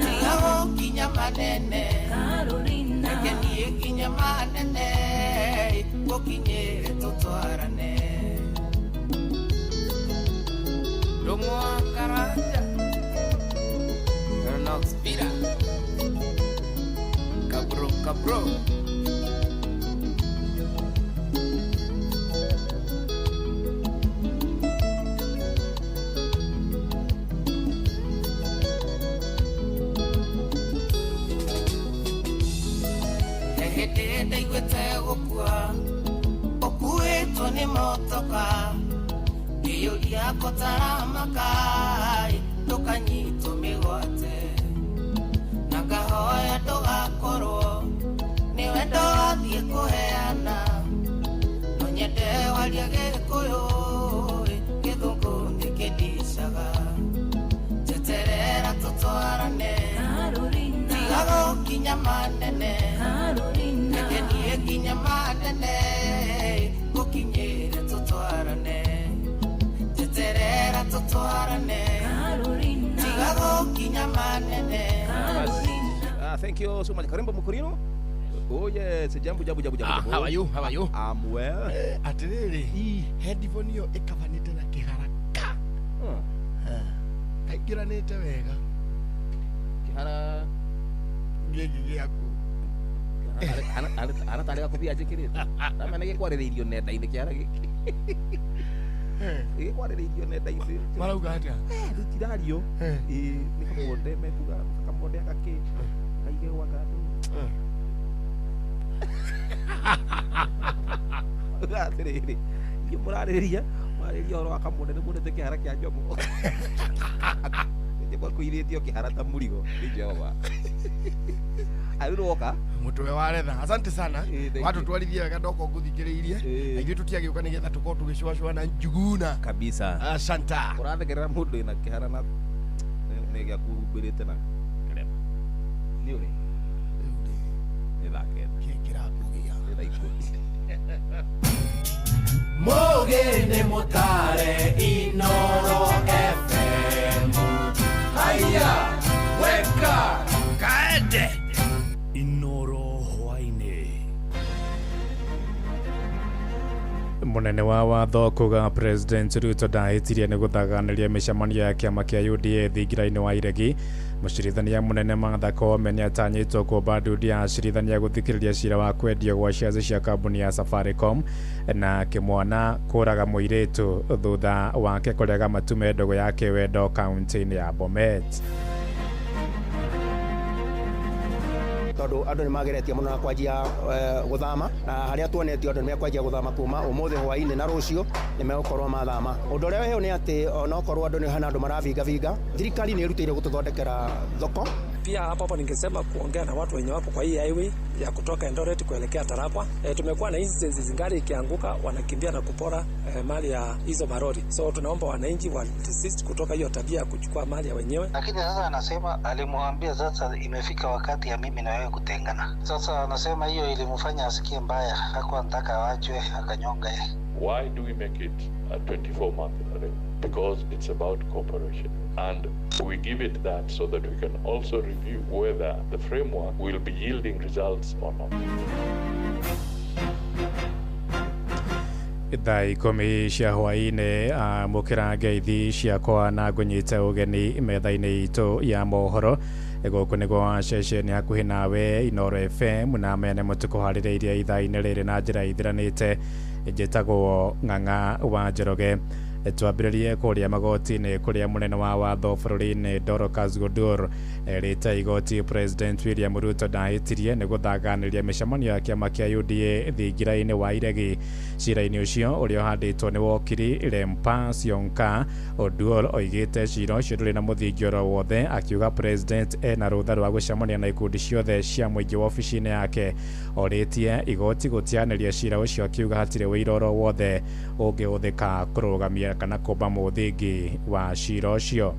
tiga gũkinya manene reke niĩ kinya manene ngũkinyĩre tũtwarane. Ndũng'wa Karanja Nox Vida Kabro Kabro Hĩndĩ ndaiguĩte gũkua ũkuĩtwo nĩ motoka ngĩyũria kũtaramaka ndũkanyitwo mĩgwate na ngahoya ndũgakorwo nĩwe ndathiĩ kũheana no nyende warie Gĩkũyũ gĩthũngũ nĩkĩndicaga njeterera tũtwarane tiga gũkinya manene reke niĩ kinya manene ngũkinyĩre tũtwarane njeterera tũtwarane tiga gũkinya manene. Thank you so much. Karimbo Mukurino. Oh yes, jambo jambo jambo jambo. How are you? How are you? I'm well. Atiriri, headphone iyo ikabanite na kiharaka. Kaingiranite wega. Kihara gĩkĩ gĩaku. Ana tarĩ gakobia njĩkĩrĩte. Ndamenya gĩkwarĩrĩirio nenda-inĩ kĩhara gĩkĩ. Gĩkwarĩrĩirio nenda-inĩ. Marauga atĩa? Rĩu tirario. Ĩĩ nĩ kamonde mekuga kamonde gakĩ kaige gwa kandũ. Atĩrĩrĩ, inyuĩ mũrarĩrĩria ũhoro wa kamonde nĩ muonete kĩhara kĩa Njomo. Nĩgwakuithĩtio kĩhara ta mũrigo nĩ Jehova. Arĩrwoka mutwe wa retha. Asante sana watu twarithie wega ndoko nguthikiriirie na ithuĩ tutiagĩũka nĩgetha tũkorwo tũgĩcũacũa na njuguna kabisa. Asanta. Ũrathekerera mũndũ wĩna kĩhara na nĩ gĩakuhumbĩrĩte na kĩrema nĩ ũrĩ nĩ thaa 9 kĩ kĩrakũgia nĩ thaa 10. Mũgĩ nĩ mũtare Inoro FM. Haya, weka. Munene wa watho kuga President Ruto ndahĩtirie nĩ gũthaganĩria mĩcemanio ya kĩama kĩa UDA thingira-inĩ wa Iregi. Mũcirithania mũnene Martha Koome nĩatanyĩtwo kũmba ndundu ya acirithania gũthikĩrĩria cira wa kwendio gwa shares cia kambuni ya Safaricom na kĩmwana kũraga mũirĩtu thutha wake kũrega matume ndũgũ ya kĩwendo kaunti-inĩ ya Bomet. Tondu andu ni mageretie muno na kwanjia guthama na haria tuonetio andu ni mekwanjia guthama kuma umuthi hwaini na rucio ni megukorwo mathama. Undu uria wĩho ni ati onokorwo andu ni hena andu maravinga vinga, thirikari ni irutire gututhondekera thoko. Pia hapo hapo ningesema kuongea na watu wenye wako kwa hii highway ya kutoka Eldoret kuelekea Tarakwa. Tumekuwa na instances gari ikianguka wanakimbia na kupora mali ya hizo marori. So tunaomba wananchi wa desist kutoka hiyo tabia ya kuchukua mali ya wenyewe. Lakini sasa anasema alimwambia sasa imefika wakati ya mimi na wewe kutengana. Sasa anasema hiyo ilimfanya asikie mbaya, hakuwa anataka awachwe akanyonga yeye. Why do we make it a 24-month arrangement? Because it's about cooperation. And we give it that so that we can also review whether the framework will be yielding results or not. Thaa 10 cia hwaĩ-inĩ amũkĩra ngeithi ciakwa na ngũnyite ũgeni metha-inĩ itũ ya mohoro. Gũkũ nĩguo ceceni hakuhĩ nawe Inooro FM na mene mũtũkũharĩrĩirie ithaa-inĩ rĩrĩ na njĩra ithiranĩte. Njĩtagwo Ng'ang'a wa Njoroge. Twambĩrĩrie kũrĩa magoti-inĩ kũrĩa mũnene wa watho bũrũri-inĩ Dorcas Oduor erĩte igoti President William Ruto ndahĩtirie nĩ gũthaganĩria mĩcemanio ya kĩama kĩa UDA thingira-inĩ wa Iregi. Cira-inĩ ũcio ũrĩa ũhandĩtwo nĩ wokiri Lempa Sionka, Oduor oigĩte cira ũcio ndũrĩ na mũthingi oro wothe, akiuga President ena rũtha rwa gũcemania na ikundi ciothe cia mũingĩ wabici-inĩ yake. Orĩtie igoti gũtianĩria cira ũcio, akiuga hatirĩ ũira oro wothe ũngĩhũthĩka kũrũgamia kana kũmba mũthingi wa cira ũcio.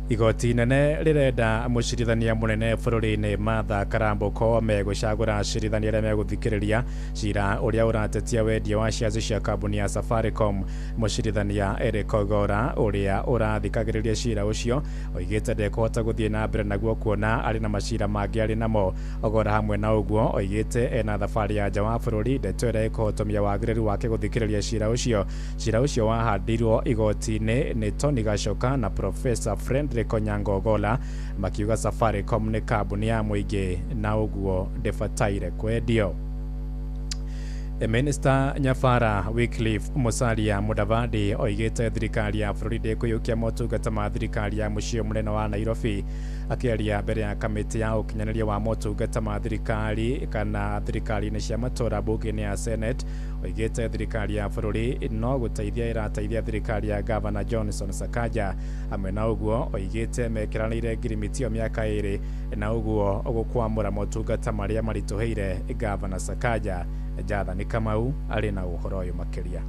Igoti inene rĩrenda mũcirithania mũnene bũrũri-inĩ Martha Karambo Koome gũcagũra acirithania arĩa megũthikĩrĩria cira ũrĩa ũratetia wendia wa shares cia kambuni ya Safaricom. Mũcirithania Eric Ogora ũrĩa ũrathikagĩrĩria cira ũcio oigĩte ndekũhota gũthiĩ na mbere naguo kuona arĩ na macira mangĩ arĩ namo. Ogora hamwe na ũguo oigĩte ena thabarĩ ya nja wa bũrũri, ndeto ĩrĩa ĩkũhotomia wagĩrĩru wake gũthikĩrĩria cira ũcio. Cira ũcio wahandirwo igoti-inĩ nĩ Tony Gachoka na Professor Frederick Onyango Ogola makiuga Safaricom nĩ kambuni ya mũingĩ na ũguo ndĩbataire kwendio. Minister Nyafara Wycliffe Musalia Mudavadi oigĩte thirikari ya bũrũri ndĩkũiyũkia motungata ma thirikari ya mũciĩ mũnene wa Nairobi. Akĩaria mbere ya kamĩtĩ ya ũkinyanĩria wa motungata ma thirikari kana thirikari-inĩ cia matũũra mbunge-inĩ ya Senate, oigĩte thirikari ya bũrũri no gũteithia ĩrateithia thirikari ya Governor Johnson Sakaja. Hamwe na ũguo oigĩte mekĩranĩire ngirimiti mĩaka 2 na ũguo gũkwamũra motungata marĩa maritũhĩire Governor Sakaja. Jathani Kamau arĩ na ũhoro ũyũ makĩria.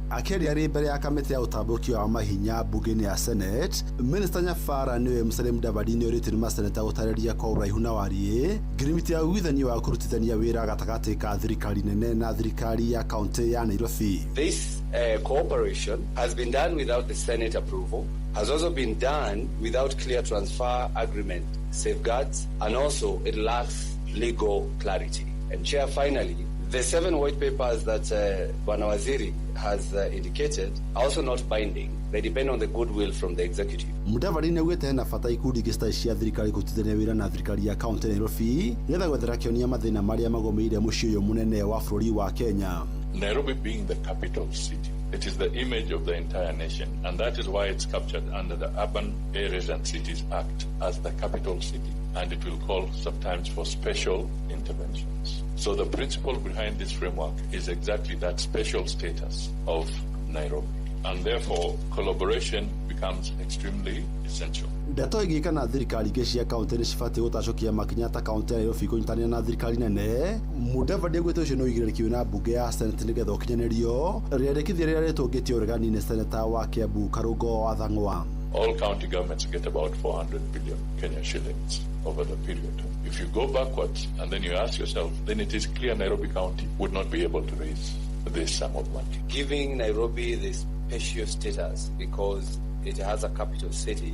Akĩaria arĩ mbere ya kamĩtĩ ya ũtambũki wa mahinya mbunge-inĩ ya Senate, Minister Nyafara nĩwe Musalia Mudavadi nĩorĩtie nĩ maseneta gũtarĩria kwa ũraihu na wariĩ ngirimiti ya ũiguithanio wa kũrutithania wĩra gatagatĩ ka thirikari nene na thirikari ya kaunti ya Nairobi. This cooperation has been done without the Senate approval, has also been done without clear transfer agreement safeguards, and also it lacks legal clarity. And Chair, finally, the 7 white papers that Bwana Waziri has indicated are also not binding. They depend on the goodwill from the executive. Mudavadi nĩaugĩte hena bata ikundi ingĩ citarĩ cia thirikari kũrutithania wĩra na thirikari ya kaunti ya Nairobi nĩgetha gwethera kĩonia mathĩna marĩa magũmĩire mũciĩ ũyũ mũnene wa bũrũri wa Kenya. Nairobi being the capital city, it is the image of the entire nation, and that is why it's captured under the Urban Areas and Cities Act as the capital city, and it will call sometimes for special interventions. So the principle behind this framework is exactly that special status of Nairobi, and therefore collaboration becomes extremely essential. Ndeto ĩgiĩ kana thirikari ingĩ cia kaunti nĩ cibatiĩ gũtacũkia makinya ta kaunti ya Nairobi kũnyitanĩra na thirikari nene, Mudavadi augĩte ũcio nĩ ũigĩrĩrĩki wĩna mbunge ya Senate nĩgetha ũkinyanĩrio. Rĩandĩkithia rĩrĩa rĩtũngĩtio ũregani nĩ seneta wa Kiambu Karũngo wa Thang'wa. All county governments get about 400 billion Kenya shillings over the period. If you go backwards and then you ask yourself, then it is clear Nairobi County would not be able to raise this sum of money. Giving Nairobi the special status because it has a capital city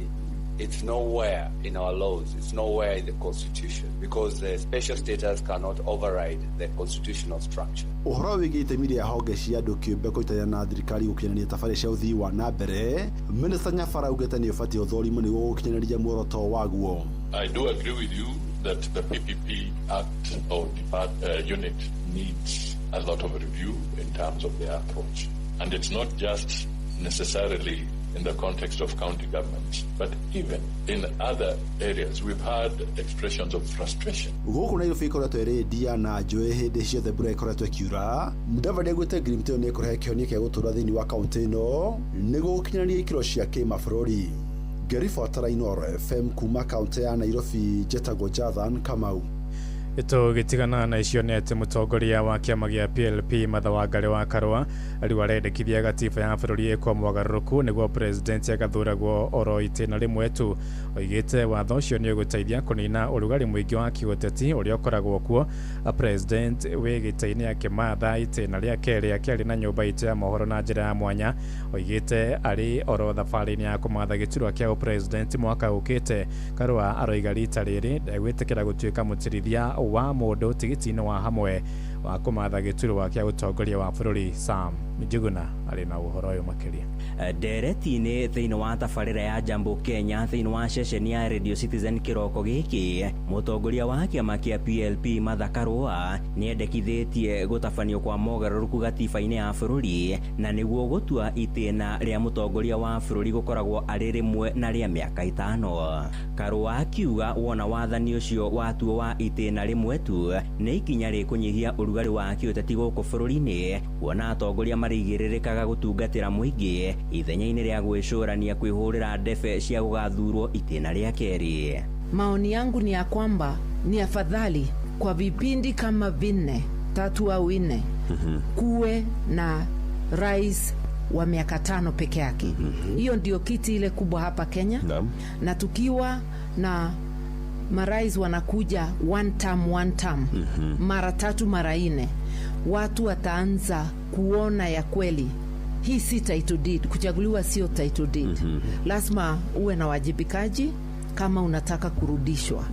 It's nowhere in our laws, it's nowhere in the constitution, because the special status cannot override the constitutional structure. Ũhoro wĩgiĩ itemi rĩa honge cia andũ kĩũmbe kũnyitanĩra na thirikari gũkinyanĩria tabarĩra cia ũthii wa na mbere, Minista Nyabara augĩte nĩ ũbatiĩ ũthũrimwo nĩguo gũkinyanĩria muoroto waguo. I do agree with you that the PPP Act or unit needs a lot of review in terms of their approach. And it's not just necessarily in the context of county governments, but even in other areas, we've had expressions of frustration. Gũkũ Nairobi ĩkoretwo ĩrĩ ndia na njũĩ hĩndĩ ciothe mbura ĩkoretwo ĩkiura. Mudavadi augĩte ngirimiti ĩyo nĩ ĩkũrehe kĩhonia kĩa gũtũũra thĩinĩ wa kaũntĩ ĩno nĩguo gũkinyanĩria ikĩro cia kĩmabũrũri. Ngĩribotera Inooro FM kuma kaũntĩ ya Nairobi, njĩtagwo Jathan Kamau. Tũgĩtigana na icio nĩ atĩ mũtongoria wa kĩama gĩa PLP Martha Wangari wa Karũa rĩu arendekithia gatiba ya bũrũri ĩkwo mogarũrũku nĩguo president agathuragwo oro itĩna rĩmwe tu. Oigĩte watho ũcio nĩ ũgũteithia kũnina ũrugarĩ mũingĩ wa kĩũteti ũrĩa ũkoragwo kuo. President wĩ gĩtĩ-inĩ akĩmatha itĩna rĩa kerĩ akĩaria na nyũmba itũ ya mohoro na njĩra ya mwanya. Oigĩte arĩ oro thabarĩ-inĩ ya kũmatha gĩturwa kĩa ũpresident mwaka ũkĩte. Karũa aroiga rita rĩrĩ ndegwĩtĩkĩra gũtuĩka mũtirithia wa mũndũ tigiti-inĩ wa hamwe wa kũmatha gĩturwa kĩa ũtongoria wa bũrũri. Sam Njuguna arĩ na ũhoro ũyũ makĩria. Ndereti-inĩ thĩinĩ wa tabarĩra ya Jambo Kenya thĩinĩ wa ceceni ya Radio Citizen kĩroko gĩkĩ, mũtongoria wa kĩama kĩa PLP Martha Karũa nĩendekithĩtie gũtabanio kwa mogarũrũku gatiba-inĩ ya bũrũri na nĩguo gũtua itĩna rĩa mũtongoria wa bũrũri gũkoragwo arĩ rĩmwe na rĩa mĩaka 5. Karũa akiuga wona wathani ũcio watuo wa itĩna rĩmwe tu nĩ ikinya rĩkũnyihia ũrugarĩ wa kĩũteti gũkũ bũrũri-inĩ, kuona atongoria marĩigĩrĩrĩkaga gũtungatĩra mũingĩ ithenya-inĩ rĩa gwĩcũrania kwĩhũrĩra ndebe cia gũgathurwo itĩna rĩa kerĩ. Maoni yangu ni ya kwamba ni afadhali kwa vipindi kama 4, 3 au 4 kuwe na rais wa miaka 5 peke yake. Hiyo ndio kiti ile kubwa hapa Kenya. Na tukiwa na marais wanakuja one term, mara 3 mara 4, watu wataanza kuona ya kweli hii si title deed. Kuchaguliwa sio title deed. Lazima uwe na wajibikaji kama unataka kurudishwa.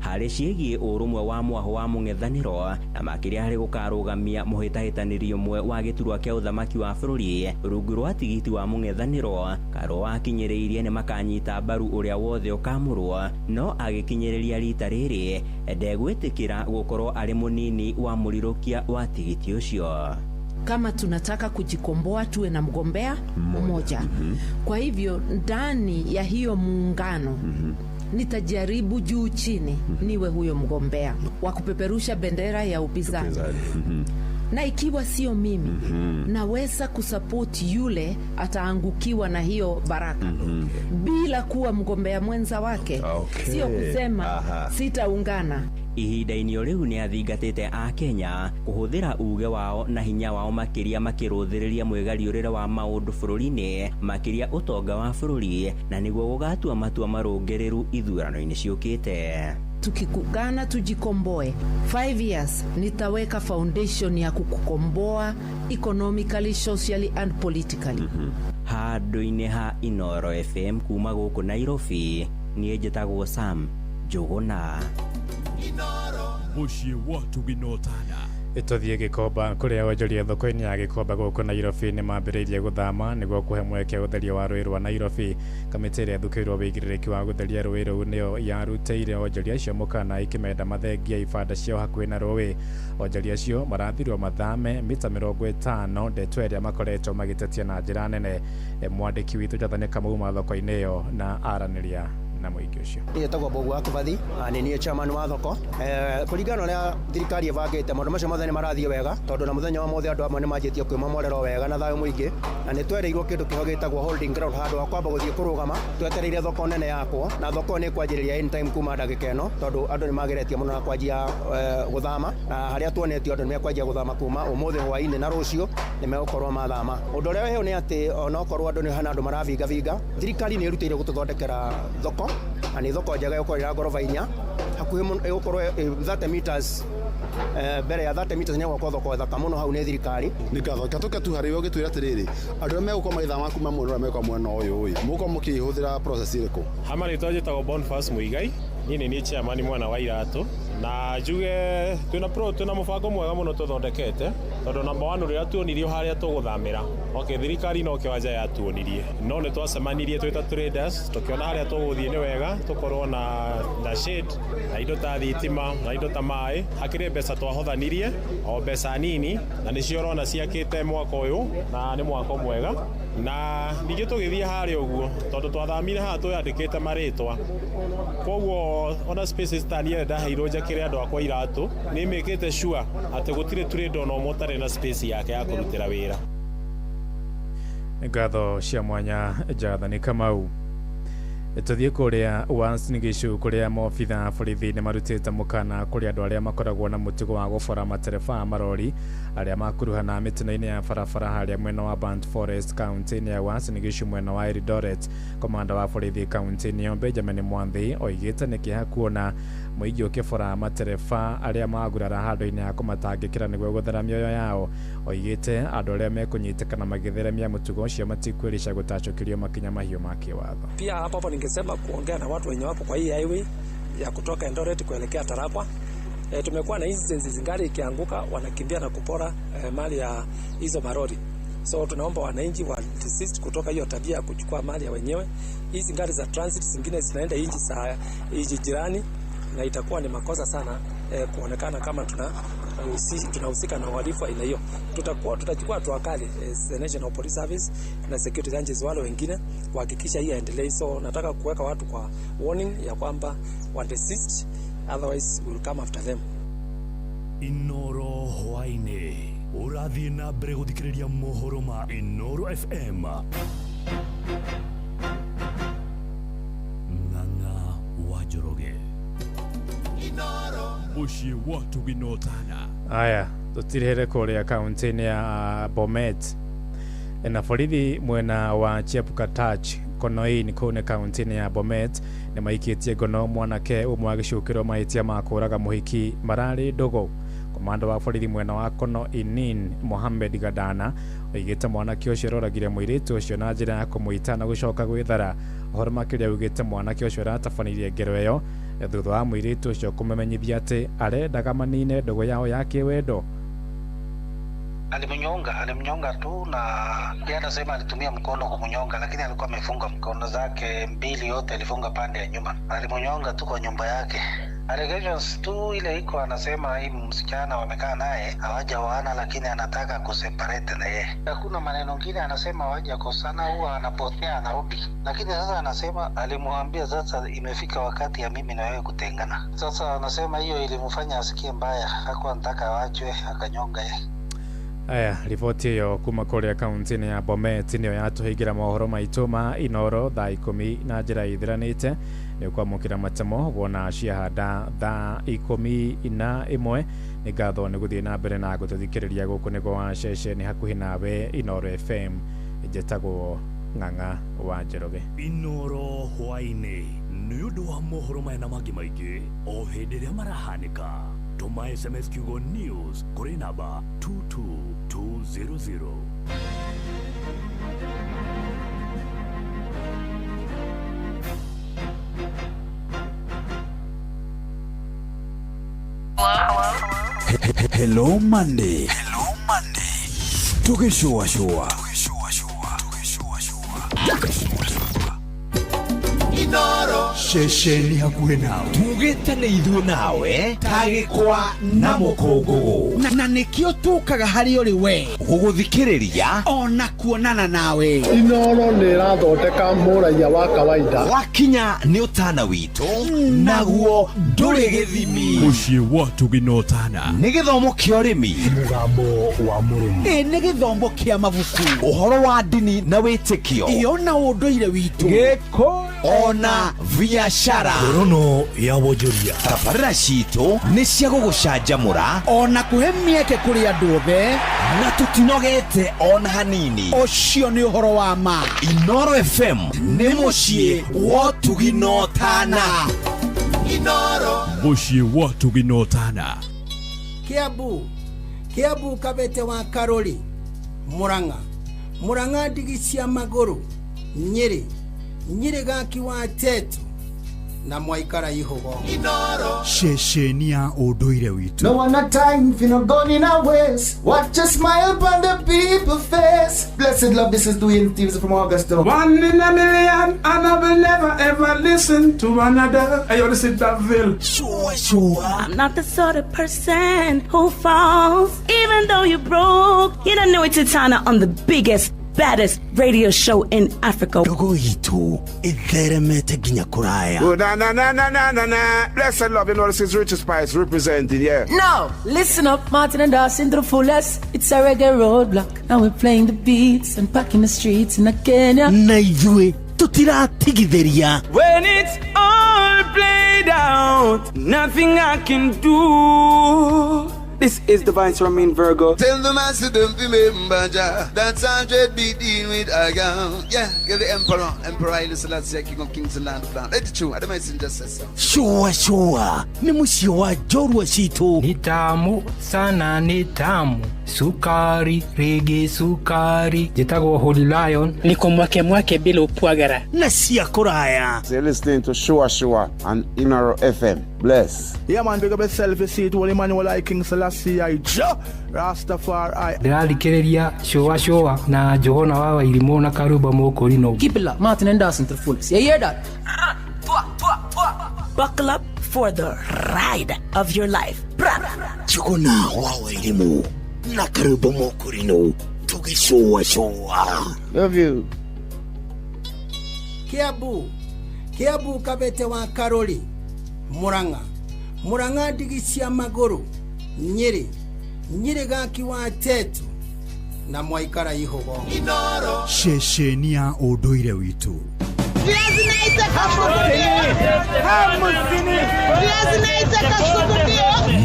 Harĩ ciĩgiĩ ũrũmwe wa mwaho wa mũng'ethanĩro na makĩria harĩ gũkarũgamia mũhĩtahĩtanĩri ũmwe wa gĩturwa kĩa ũthamaki wa bũrũri rungu rwa tigiti wa mũng'ethanĩro, Karũa akinyĩrĩirie nĩ makanyita mbaru ũrĩa wothe ũkamũrwo, no agĩkinyĩrĩria rita rĩrĩ ndegwĩtĩkĩra gũkorwo arĩ mũnini wa mũrirũkia wa tigiti ũcio. Kama tunataka kujikomboa tuwe na mgombea mmoja. Kwa hivyo ndani ya hiyo muungano nitajaribu juu chini niwe huyo mgombea wa kupeperusha bendera ya upinzani. Na ikiwa sio mimi, naweza kusupport yule ataangukiwa na hiyo baraka bila kuwa mgombea mwenza wake. Sio kusema sitaungana. Ihinda-inĩ o rĩu nĩ athingatĩte a Kenya kũhũthĩra uge wao na hinya wao makĩria makĩrũthĩrĩria mwĩgariũrĩre wa maũndũ bũrũri-inĩ, makĩria ũtonga wa bũrũri, na nĩguo gũgatua matua marũngĩrĩru ithurano-inĩ ciũkĩte. Tukikugana tujikomboe 5 years nitaweka foundation ya kukukomboa economically, socially and politically. Handũ-inĩ ha Inooro FM kuma gũkũ Nairobi, niĩ njĩtagwo Sam Njuguna. Mũciĩ wa Tuginotana. Tũthiĩ Gĩkomba kũrĩa onjoria thoko-inĩ ya Gĩkomba gũkũ Nairobi nĩ mambĩrĩirie gũthama nĩguo kũhe mweke ũtheria wa rũĩ rwa Nairobi. Kamĩtĩ ĩrĩa ĩthukĩirwo wĩigĩrĩrĩki wa gũtheria rũĩ rũu nĩyo yarutĩire onjoria acio mũkana ĩkĩmenda mathengie ibanda ciao hakuhĩ na rũĩ. Onjoria acio marathirwo mathame mita 50, ndeto ĩrĩa makoretwo magĩtetia na njĩra nene. Mwandĩki witũ Jathani Kamau thoko-inĩ ĩyo na aranĩria na mũingĩ ũcio. Njĩtagwo Mbogu wa Kĩbathi, nĩ niĩ chairman wa thoko. Kũringana na ũrĩa thirikari ĩbangĩte, maũndũ macio mothe nĩ marathiĩ wega, tondũ na mũthenya wa mothe andũ amwe nĩ manjĩtie kwĩmomorera wega na thayũ mũingĩ, na nĩ twereirwo kĩndũ kĩho gĩtagwo holding ground, handũ ha kwamba gũthiĩ kũrũgama twetereire thoko nene yakwo, na thoko nĩ ĩkwanjĩrĩria anytime kuma ndagĩka ĩno, tondũ andũ nĩ mageretie mũno na kwanjia gũthama, na harĩa tuonetio andũ nĩ mekwanjia gũthama kuma ũmũthĩ hwaĩ-inĩ na rũciũ nĩ megũkorwo mathama. Ũndũ ũrĩa wĩho nĩ atĩ onokorwo andũ nĩ hana andũ maravingavinga, thirikari nĩ ĩrutĩire gũtũthondekera thoko, na nĩ thoko njega ĩgũkorwo ĩra ngoroba 4, hakuhĩ mũno ĩgũkorwo 30 meters Mbere ya 30 meters nĩ gwakwo thoko thaka mũno hau nĩ thirikari. Nĩ ngatho katuke tu harĩ we ũgĩtwĩra atĩrĩrĩ, andũ arĩa megũkorwo magĩthama kuma mwena ũrĩa mekwa mwena ũyũ ĩ, mũgũkorwo mũkĩhũthĩra process ĩrĩkũ? Ha marĩtwa njĩtagwo Boniface Muigai, niĩ nĩ niĩ chairman mwena wa Iratũ, na njuge twĩna pro twĩna mũbango mwega mũno tũthondekete, tondũ number one ũrĩa tuonirio harĩa tũgũthamĩra, okay, thirikari no kĩwanja yatuonirie, no nĩ twacemanirie twĩ ta traders, tũkĩona harĩa tũgũthiĩ nĩ wega, tũkorwo na shade, na indo ta thitima, na indo ta maĩ. Hakĩrĩ mbeca twahothanirie, o mbeca nini, na nĩcio ũrona ciakĩte mwako ũyũ, na nĩ mwako mwega. Na ningĩ tũgĩthiĩ harĩa ũguo, tondũ twathamire haha twĩyandĩkĩte marĩtwa, koguo ona spaces ta niĩ ndaheirwo njakĩre andũ akwa Iratũ, nĩ mĩkĩte sure atĩ gũtirĩ trader ona ũmwe ũtarĩ na space yake ya kũrutĩra wĩra. Ngatho cia mwanya Jathani Kamau. Tũthiĩ kũrĩa Uasin Gishu, kũrĩa maobitha a borithi nĩ marutĩte mũkana kũrĩ andũ arĩa makoragwo na mũtugo wa gũbora matereba a marori arĩa makuruhana mĩtino-inĩ ya barabara harĩa mwena wa Burnt Forest kaunti-inĩ ya Uasin Gishu mwena wa Eldoret. Komanda wa borithi kaunti-inĩ ĩyo Benjamin Mwanthi oigĩte nĩ kĩeha kuona mũingĩ ũkĩbora matereba arĩa magurara handũ-inĩ ha kũmatangĩkĩra nĩguo gũthara mĩoyo yao. Oigĩte andũ arĩa mekũnyitĩkana magĩtheremia mũtugo ũcio matikwĩrica gũtacũkĩrio makinya mahiũ ma kĩwatho. Pia hapo hapo ningesema kuongea na watu wenye wako kwa hii highway ya kutoka Eldoret kuelekea Tarakwa. Tumekuwa na incidents gari ikianguka wanakimbia na kupora mali ya hizo marori. So tunaomba wananchi wa desist kutoka hiyo tabia ya kuchukua mali ya wenyewe. Hizi gari za transit zingine zinaenda nchi za nchi jirani, na itakuwa ni makosa sana kuonekana kama tunahusika na uhalifu aina hiyo. Tutachukua hatua kali as the National Police Service na security agencies wale wengine kuhakikisha hii haendelei. So nataka kuweka watu kwa warning ya kwamba wa desist, otherwise we will come after them. Inoro hwaĩ-inĩ ũrathiĩ na mbere gũthikĩrĩria mohoro ma Inoro FM. Ng'ang'a wa Njoroge. Mũciĩ wa Tũginotana. Aya, tũtirĩhere kũrĩa kaunti-inĩ ya Bomet na borithi mwena wa Chepkatach Konoin kũu nĩ kaunti-inĩ ya Bomet nĩ maikĩtie ngono mwanake ũmwe agĩcukĩrwo mahĩtia ma kũũraga mũhiki mararĩ ndũgũ. Komanda wa borithi mwena wa Konoinin Mohamed Gadana oigĩte mwanake ũcio aroragire mũirĩtu ũcio na njĩra ya kũmũita na gũcoka gwĩthara. Ũhoro makĩria augĩte mwanake ũcio aratabanirie ngero ĩyo thutha wa mũirĩtu ũcio kũmũmenyithia atĩ arendaga manine ndũgũ yao ya kĩwendo. Alimnyonga tu, na yeye anasema alitumia mkono kumnyonga, lakini alikuwa amefunga mkono zake mbili, yote alifunga pande ya nyuma. Alimnyonga tu kwa nyumba yake. Allegations tu ile iko, anasema hii msichana wamekaa naye hawajaoana, lakini anataka kuseparate na yeye. Hakuna maneno mengine, anasema hawajakosana, huwa anapotea anarudi. Lakini sasa anasema alimwambia sasa imefika wakati ya mimi na wewe kutengana. Sasa anasema hiyo ilimfanya asikie mbaya, hakuwa anataka awachwe, akanyonga yeye. Aya, riboti ĩyo kuma kũrĩa kaunti-inĩ ya Bomet nĩyo yatũhingĩra mohoro maitũ ma Inoro thaa 10 na njĩra ĩthiranĩte. Nĩ ũkwamũkĩra matemo wona ciahanda thaa 11. Nĩ ngatho nĩ gũthiĩ na mbere na gũtũthikĩrĩria gũkũ nĩ gwa ceceni hakuhĩ nawe Inoro FM. Njĩtagwo Ng'ang'a wa Njoroge. Inoro hwaĩ-inĩ nĩ ũndũ wa mohoro maya na mangĩ maingĩ o hĩndĩ ĩrĩa marahanĩka. Tũma SMS kiugo news kũrĩ namba 22200. Hello Monday. Hello Monday. Tũgĩcũacũa. Inoro ceceni hakuhĩ nawe. Tugĩte nĩ ithuĩ nawe ta gĩkwa na mũkũngũgũ, na nĩkĩo tũkaga harĩ ũrĩ we gũgũthikĩrĩria ona kuonana nawe. Inoro nĩ ĩrathondeka mũraiya wa kawaida. Wakinya nĩ ũtana witũ naguo ndũrĩ gĩthimi. Mũciĩ wa Tũginotana nĩ gĩthomo kĩa ũrĩmi, mũgambo wa mũrĩmi, nĩ gĩthomo kĩa mabuku, ũhoro wa ndini na wĩtĩkio, iyo na ũndũire witũ, gĩkũyũ ona biashara. Ngorono ya wonjoria. Tabarĩra citũ nĩ cia gũgũcanjamũra ona kũhe mĩeke kũrĩ andũ othe, na tũtinogete ona hanini. Ũcio nĩ ũhoro wa ma. Inoro FM nĩ mũciĩ wa Tũginotana. Inoro mũciĩ wa Tũginotana. Kiambu, Kiambu Kabete wa Karori, Murang'a, Murang'a ndigi cia magũrũ, Nyĩrĩ, Nyĩrĩ gaki wa Tetu na mwaikara ihũgo. Ceceni ya ũndũire witũ. No one a time if you not gone in our ways. Watch a smile upon the people face. Blessed love, this is Dwayne Stevens from Augusta. One in a million, and I will never ever listen to another. Hey, yo, this is Daville. Sure, sure. I'm not the sort of person who falls, even though you're broke. You don't know it's Titana on the biggest, baddest radio show in Africa. Ndogo itũ ĩtheremete nginya kũraya. Oh, na na na na na na na. Blessed love, you know this is Richard Spice representing, yeah. Now, listen up, Martin and Dawson to the fullest. It's a reggae roadblock. Now we're playing the beats and packing the streets in Kenya. Na ithuĩ tũtiratigithĩria. When it's all played out, nothing I can do. This is Divine Ramin Virgo. Tell the master don't remember Jah. That's 100 be dealing with I am. Yeah, you're the emperor. Emperor Haile Selassie, King of Kings and Land of Land. Let it true. I don't just say so. Shua shua nĩ mũciĩ wa njorua citũ. Ni tamu sana, ni tamu sukari rigi sukari. Njĩtagwo Holy Lion. Niko mwake mwake bila upwagara na cia kũraya. You're listening to Shua Shua on Inoro FM. Bless. Yeah, man, big up yourself. You see it, Holy Emmanuel I, King Selassie I, Jah Rastafari. Ndĩrathikĩrĩria Shua Shua na Johana wa Wairimũ na Karuba Mũkũrinũ. Keep it locked, Martin and Dawson to the fullest. You hear that? Buckle up for the ride of your life. Njuguna wa Wairimũ na Karuba Mũkũrinũ tũgĩcũa cũa. Love you. Kiambu, Kiambu Kabete wa Karori, Murang'a, Murang'a ndigi cia magũrũ, Nyĩrĩ, Nyĩrĩ gaki wa Tetu na mwaikara ihũgo. Ceceni ya ũndũire witũ.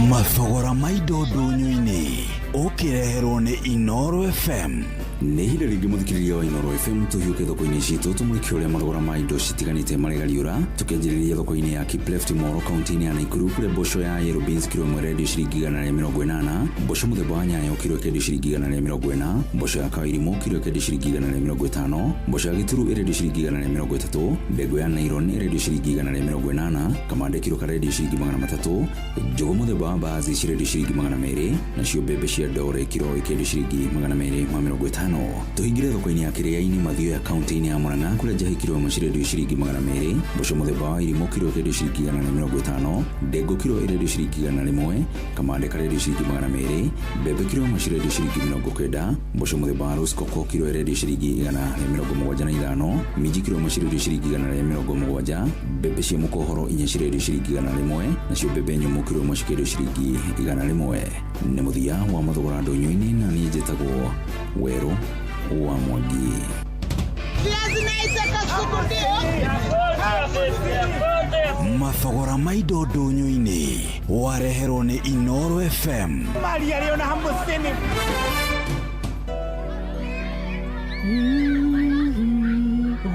Mathogora ma indo ndũnyũ-inĩ ũkĩreherwo nĩ Inoro FM. Nĩ ihinda rĩngĩ mũthikĩrĩria wa Inoro FM tũhiũke thoko-inĩ citũ tũmũrĩke ũrĩa mathogora ma indo citiganĩte maregariũra, tũkĩanjĩrĩria thoko-inĩ ya Kipleft Moro kaunti-inĩ ya Nakuru kũrĩa mboco ya yellow beans kiro ĩmwe ĩrendio ciringi 180, mboco mũthemba wa nyayo kiro ĩkendio ciringi 140, mboco ya kawairimũ kiro ĩkendio ciringi 150, mboco ya gĩturu ĩrendio ciringi 130, mbegũ ya nairon ĩrendio ciringi 180, kamande kiro karendio ciringi 300, njũgũ mũthemba wa mbaazi cirendio ciringi 200, nacio mbembe cia ndore kiro ĩkendio ciringi 250. Tũhingĩre thoko-inĩ ya Kĩrĩainĩ Mathioya kaunti-inĩ ya Murang'a kũrĩa njahĩ kiro ĩmwe cirendio ciringi 200, mboco mũthemba wa irimũ kiro ĩkendio ciringi 150, ndengũ kiro ĩrendio ciringi 100, kamande karendio ciringi 200, mbembe kiro ĩmwe cirendio ciringi 90, mboco mũthemba wa rosecoco kiro ĩrendio ciringi 175, minji kiro ĩmwe cirendio ciringi 170, mbembe cia mũkohoro inya cirendio ciringi 100, nacio mbembe nyũmũ kiro ĩmwe cikendio ciringi 100. Nĩ mũthia wa mathogora ndũnyũ-inĩ na niĩ njĩtagwo Werũ wa Mwangi. Mathogora ma indo ndũnyũ-inĩ wareherwo nĩ Inoro FM.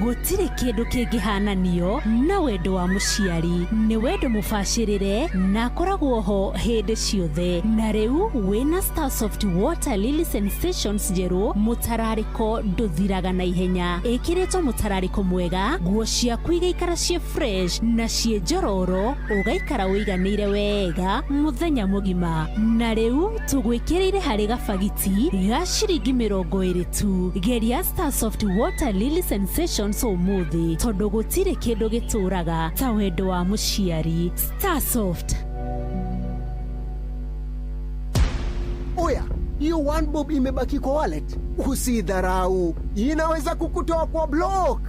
Gũtirĩ kĩndũ kĩngĩhananio na wendo wa mũciari. Nĩ wendo mũbacĩrĩre na akoragwo ho hĩndĩ ciothe. Na rĩu wĩna Starsoft Water Lily Sensations njerũ, mũtararĩko ndũthiraga na ihenya. Ĩkĩrĩtwo mũtararĩko mwega, nguo ciaku igaikara ciĩ fresh na ciĩ njororo, ũgaikara ũiganĩire wega mũthenya mũgima. Na rĩu tũgwĩkĩrĩire harĩ gabagiti ga ciringi 20 tu. Geria Starsoft Water Lily Sensations ũmũthĩ, tondũ gũtirĩ kĩndũ gĩtũraga ta wendo wa mũciari. Starsoft. Oya, hiyo one bob imebaki kwa wallet, usidharau, inaweza kukutoa kwa block.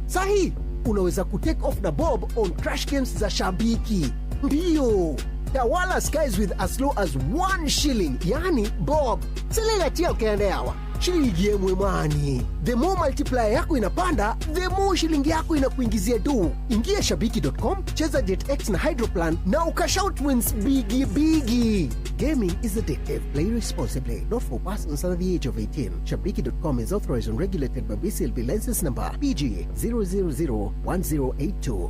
Sahi, unaweza kutake off na bob on crash games za Shabiki. Ndiyo, tawala skies with as low as 1 shilling, yani bob. Selelatia ukiendeawa shilingi yemwe mwani. The more multiplier yako inapanda, the more shilingi yako inakuingizia do. Ingia shabiki.com, cheza JetX na Hydroplan na ukashout wins bigi bigi. Gaming is addictive. Play responsibly. Not for persons under the age of 18. Shabiki.com is authorized and regulated by BCLB license number PG 0001082.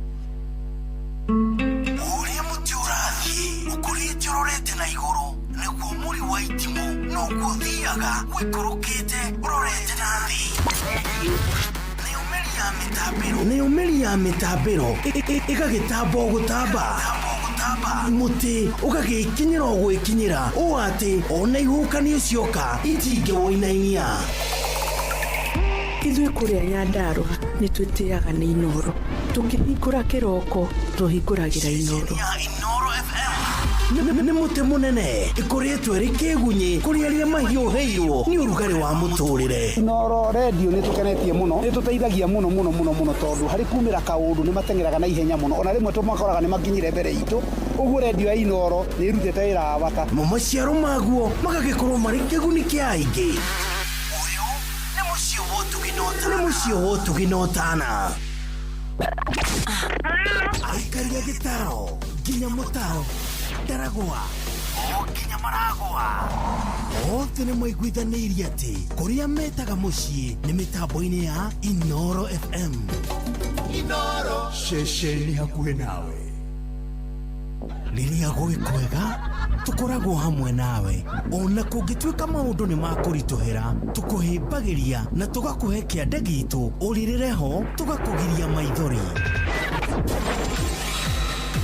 Ũrĩa mũtĩ ũrathiĩ ũkũrĩte ũrorete na igũrũ. Naguo mũri wa itimũ noguo ũthiaga ũikũrũkĩte ũrorete na thĩ. Nayo mĩri ya mĩtambĩro ĩgagĩtamba o gũtamba, mũtĩ ũgagĩkinyĩra o gwĩkinyĩra ũũ atĩ ona ihuhũkanio cioka itingĩwũinainia. Ithuĩ kũrĩa Nyandarũa nĩ twĩtĩaga nĩ Inooro. Tũkĩhingũra kĩroko tũhingũragĩra Inooro. Nĩ mũtĩ mũnene ĩkoretwo ĩrĩ kĩgunyĩ kũrĩ arĩa mahiũhĩirwo nĩ ũrugarĩ wa mũtũrĩre. Inooro redio nĩ tũkenetie mũno, nĩ tũteithagia mũno mũno mũno mũno tondũ harĩ kumĩra kaũndũ nĩ mateng'eraga na ihenya mũno, ona rĩmwe tũmakoraga nĩ makinyire mbere itũ. Ũguo redio ya Inooro nĩ ĩrutĩte wĩra wa bata. Mo maciaro maguo magagĩkorwo marĩ kĩguni kĩa aingĩ. Ũyũ nĩ mũciĩ wa ũtugi na ũtana. Aikaria gĩtaro nginya mũtaro Ndaragwa o nginya Maragwa othe nĩ maiguithanĩirie atĩ kũrĩa metaga mũciĩ nĩ mĩtambo-inĩ ya Inooro FM. Inooro ceceni hakuhĩ nawe. Rĩrĩa gwĩ kwega tũkoragwo hamwe nawe, ona kũngĩtuĩka maũndũ nĩ makũritũhĩra, tũkũhĩmbagĩria na tũgakũhe kĩande gitũ ũrĩrĩre ho tũgakũgiria maithori.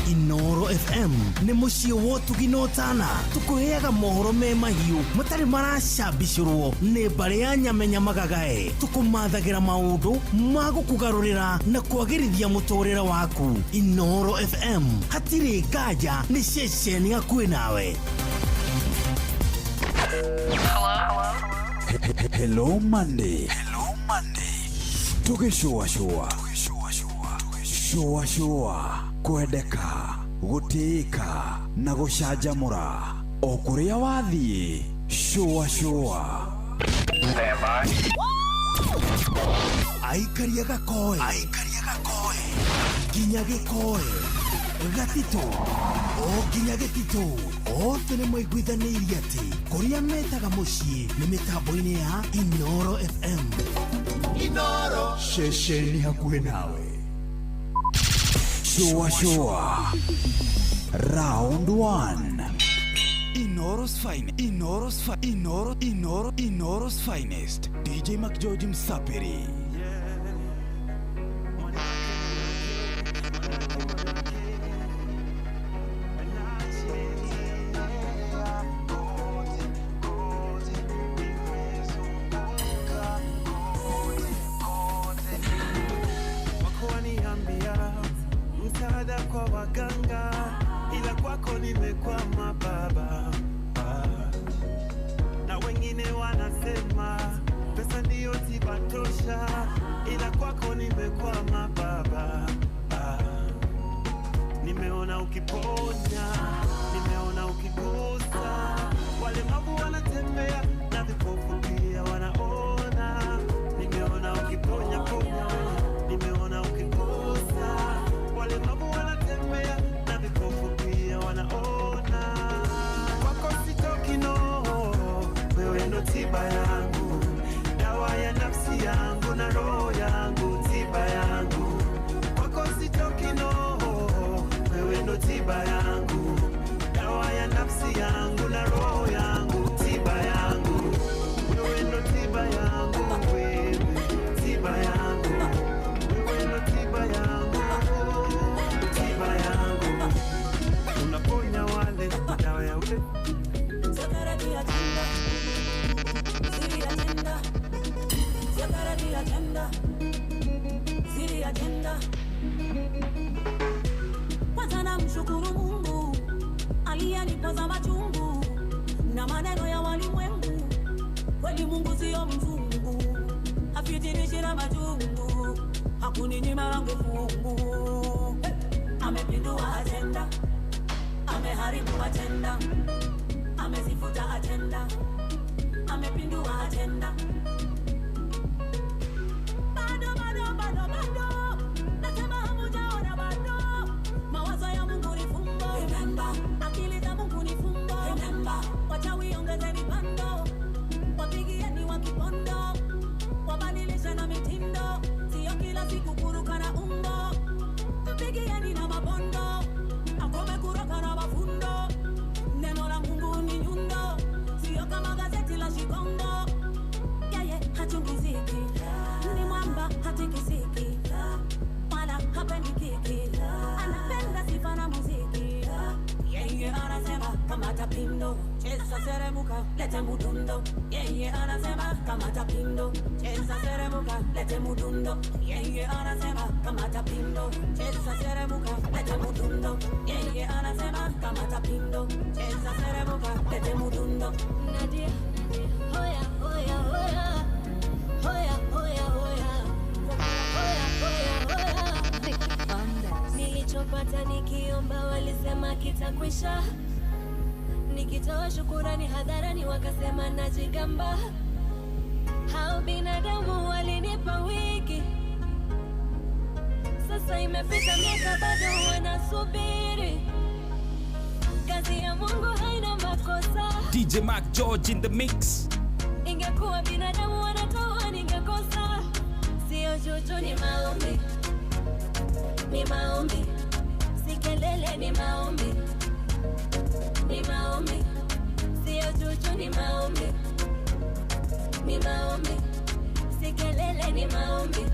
Inooro FM nĩ mũciĩ wa ũtugi na ũtana, tũkũheaga mohoro me mahiũ matarĩ maracambicũrwo nĩ mbarĩ ya nyamenya magagae, tũkũmathagĩra maũndũ ma gũkũgarũrĩra na kwagĩrithia mũtũrĩre waku. Inooro FM hatirĩ nganja, nĩ ceceni hakuhĩ nawe. Hello Monday. Hello Monday. Tũgĩcũacũa. Shũa shũa, kwendeka, gũtĩĩka na gũcanjamũra o kũrĩa wathiĩ. Shũa shũa. Aikaria gakoe nginya gĩkoe gatitũ o nginya gĩtitũ, othe nĩ maiguithanĩirie atĩ kũrĩa metaga mũciĩ nĩ mĩtambo-inĩ ya Inooro FM. Inooro ceceni hakuhĩ nawe. Shua shua. Round 1. Inooro's fine. Inooro's fi Inooro Inooro Inooro's finest. DJ McGeorge Msapiri. Kwa waganga ila kwako nimekwama baba. Na wengine wanasema pesa ndiyo tiba tosha, ila kwako nimekwama baba. Nimeona ukiponya, nimeona ukigusa, walemavu wanatembea na vipofu pia wanaona. Nimeona ukiponya ponya, nimeona ukigusa, walemavu wanatembea na vipofu pia wanaona. Kwako sitoki no, wewe ndo tiba yangu, dawa ya nafsi yangu na roho yangu, tiba yangu. Kwako sitoki no, wewe ndo tiba yangu, dawa ya nafsi yangu na roho yangu, tiba yangu. Wewe ndo tiba yangu, wewe tiba yangu, wewe ndo tiba yangu, tiba yangu. Unaponya wale dawa ya ule. Kwanza namshukuru Mungu aliyenipoza machungu na maneno ya walimwengu. Kweli Mungu sio mzungu, hafitinishi na machungu, hakuninyima langu fungu. Amepindua agenda, ameharibu agenda, amezifuta agenda, amepindua agenda. Bado bado bado bado, nasema hamujaona bado. Mawazo ya Mungu ni fumbo, remember. Akili za Mungu ni fumbo, remember. Wachawi ongezeni bando, wapigieni wa kipondo, wabadilisha na mitindo, sio kila siku kuruka na umbo. Mpigieni na mabondo, akome kuruka na mafundo. Neno la Mungu ni nyundo, seremuka, lete mudundo. Yeye anasema kamata pindo. Cheza seremuka, lete mudundo. Yeye anasema kamata pindo. Cheza seremuka, lete mudundo. Yeye anasema kamata pindo. Cheza seremuka, lete mudundo. Nadia, hoya hoya hoya. Hoya hoya hoya. Hoya hoya hoya. Nilichopata nikiomba walisema kitakwisha. Nikitoa shukurani hadharani wakasema najigamba. Hao binadamu walinipa wiki, sasa imepita miaka bado wanasubiri. Kazi ya Mungu haina makosa. DJ Mark George in the mix. Ingekuwa binadamu wanatoa ningekosa. Sio juju, ni maombi, ni maombi. Si kelele, ni maombi, ni maombi. Sio juju, ni maombi, ni maombi. Si kelele, ni maombi,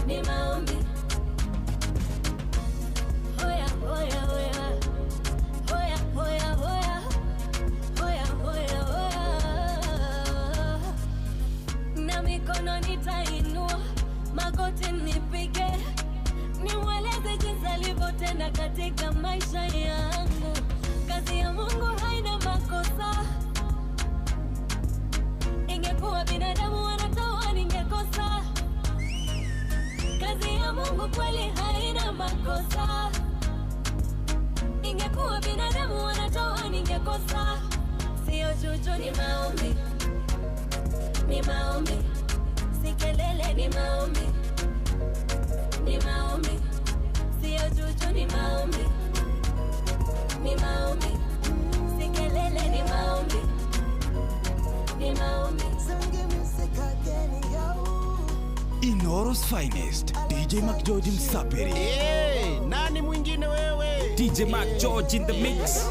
ni maombi. Hoya hoya hoya. Hoya hoya hoya. Hoya hoya hoya. Na mikono nitainua, magoti nipige, nimweleze jinsi alivyotenda katika maisha yangu. Kazi ya Mungu haina makosa. Ingekuwa binadamu wanatoa ningekosa. Kazi ya Mungu kweli haina makosa. Ingekuwa binadamu wanatoa ningekosa. Sio juju, ni maombi, ni maombi. Si kelele, ni maombi, ni maombi. Sio juju, ni maombi, ni maombi. Si kelele, ni maombi, ni maombi. Inoro's finest, DJ Mark George Msapiri. Hey, nani mwingine wewe? DJ Mark George in the mix.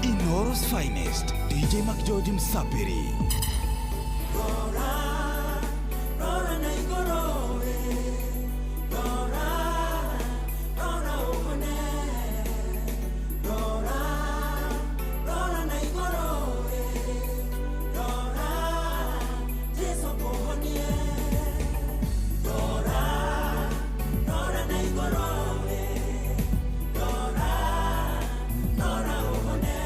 Inoro's finest, DJ Mark George Msapiri. Rora, rora na igorowe. Rora, rora ubone. Rora, rora na igorowe. Rora, Jesu kuhonie. Rora, rora na igorowe. Rora, rora ubone.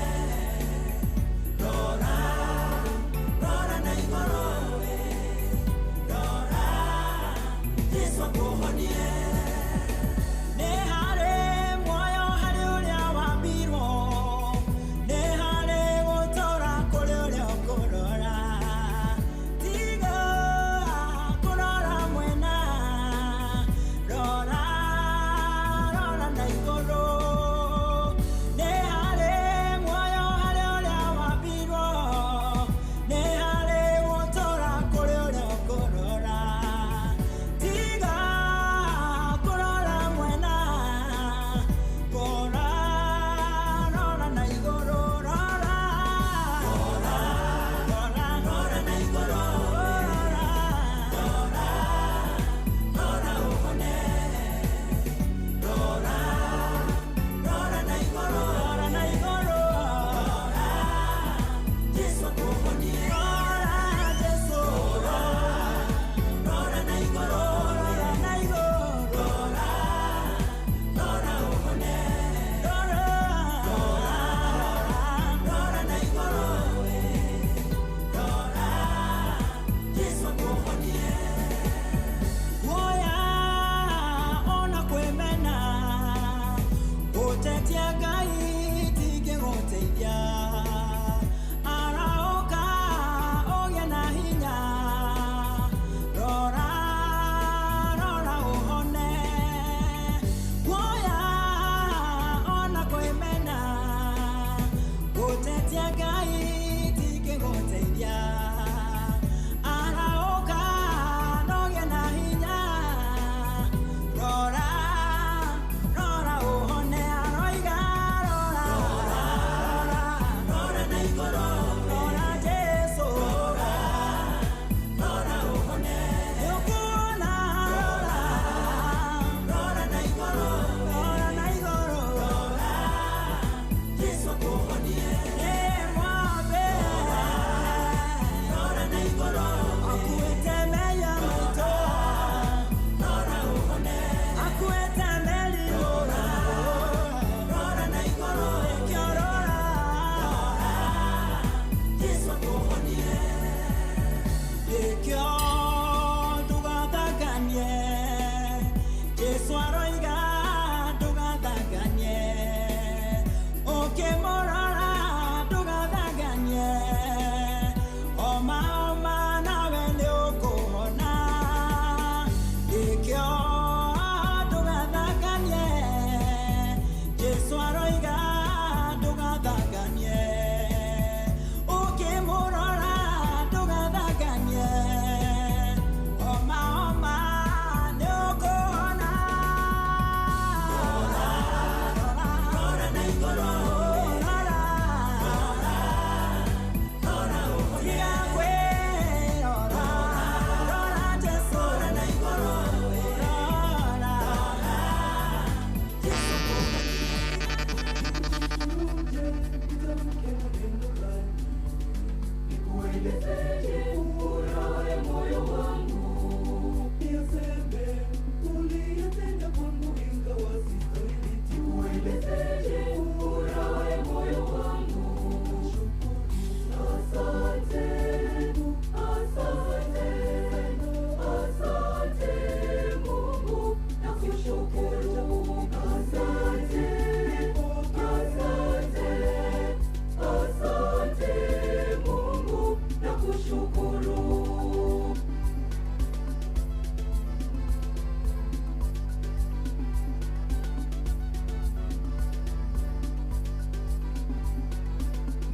Rora, rora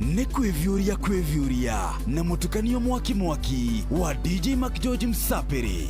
Nĩ kwĩviũria kwĩviũria na mũtukanio mwaki mwaki wa DJ McGeorge Msapiri.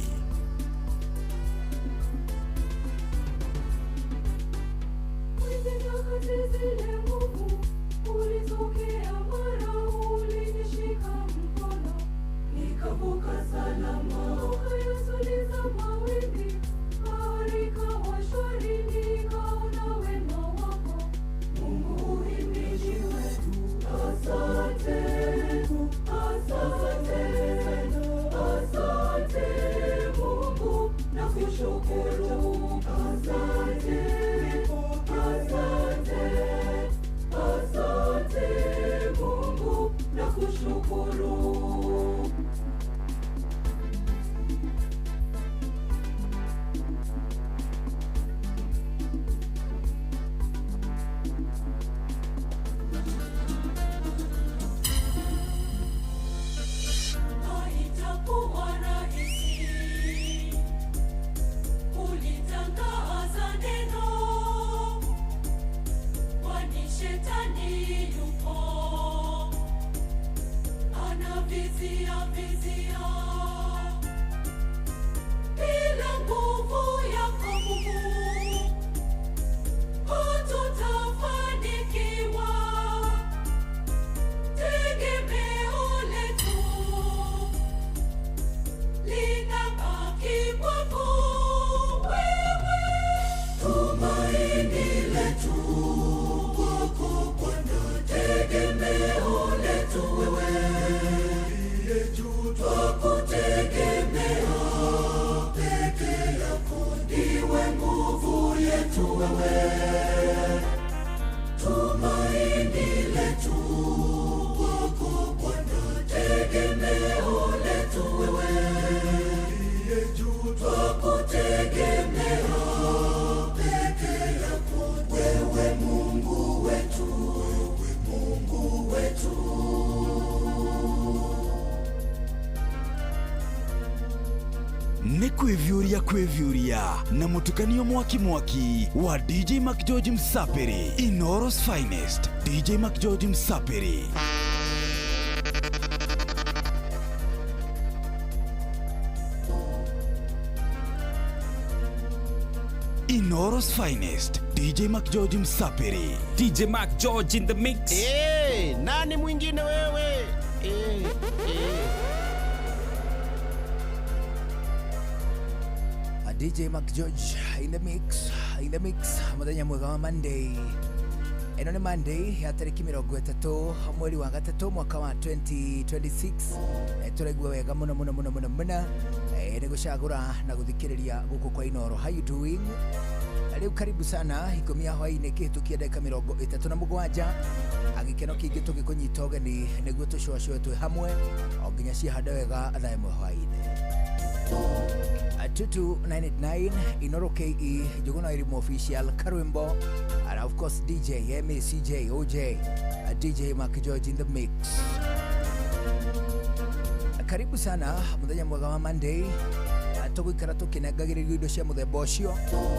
Nĩ kwĩviũria kwĩviũria na mũtukanio mwaki mwaki wa DJ McGeorge Msapiri. Inooro's finest DJ McGeorge Msapiri. Inooro's finest DJ McGeorge Msapiri. DJ McGeorge in the mix. Hey, nani mwingine wewe? Hey, hey. DJ McGeorge in the mix, in the mix. Muthenya mwega wa Monday. Ĩno nĩ Monday ya tarĩki 30 mweri wa 3 mwaka wa 2026. Tũraigua wega mũno mũno mũno mũno mũno. Nĩ gũcagũra na gũthikĩrĩria gũkũ kwa Inooro. How you doing? Rĩu karibu sana 10 ya hwaĩ-inĩ kĩhĩtũkia ndagĩka 37 agĩkeno kĩingĩ tũgĩkũnyita ũgeni nĩguo tũcũacũe twĩ hamwe o nginya ciahande wega thaa 1 hwaĩ-inĩ. 22989 Inooro KE Njuguna Elimu Official Karwimbo and of course DJ MACJ OJ DJ McGeorge in the mix. Karibu sana muthenya mwega wa Monday. Tũgũikara tũkĩnengagĩrĩrio indo cia mũthemba ũcio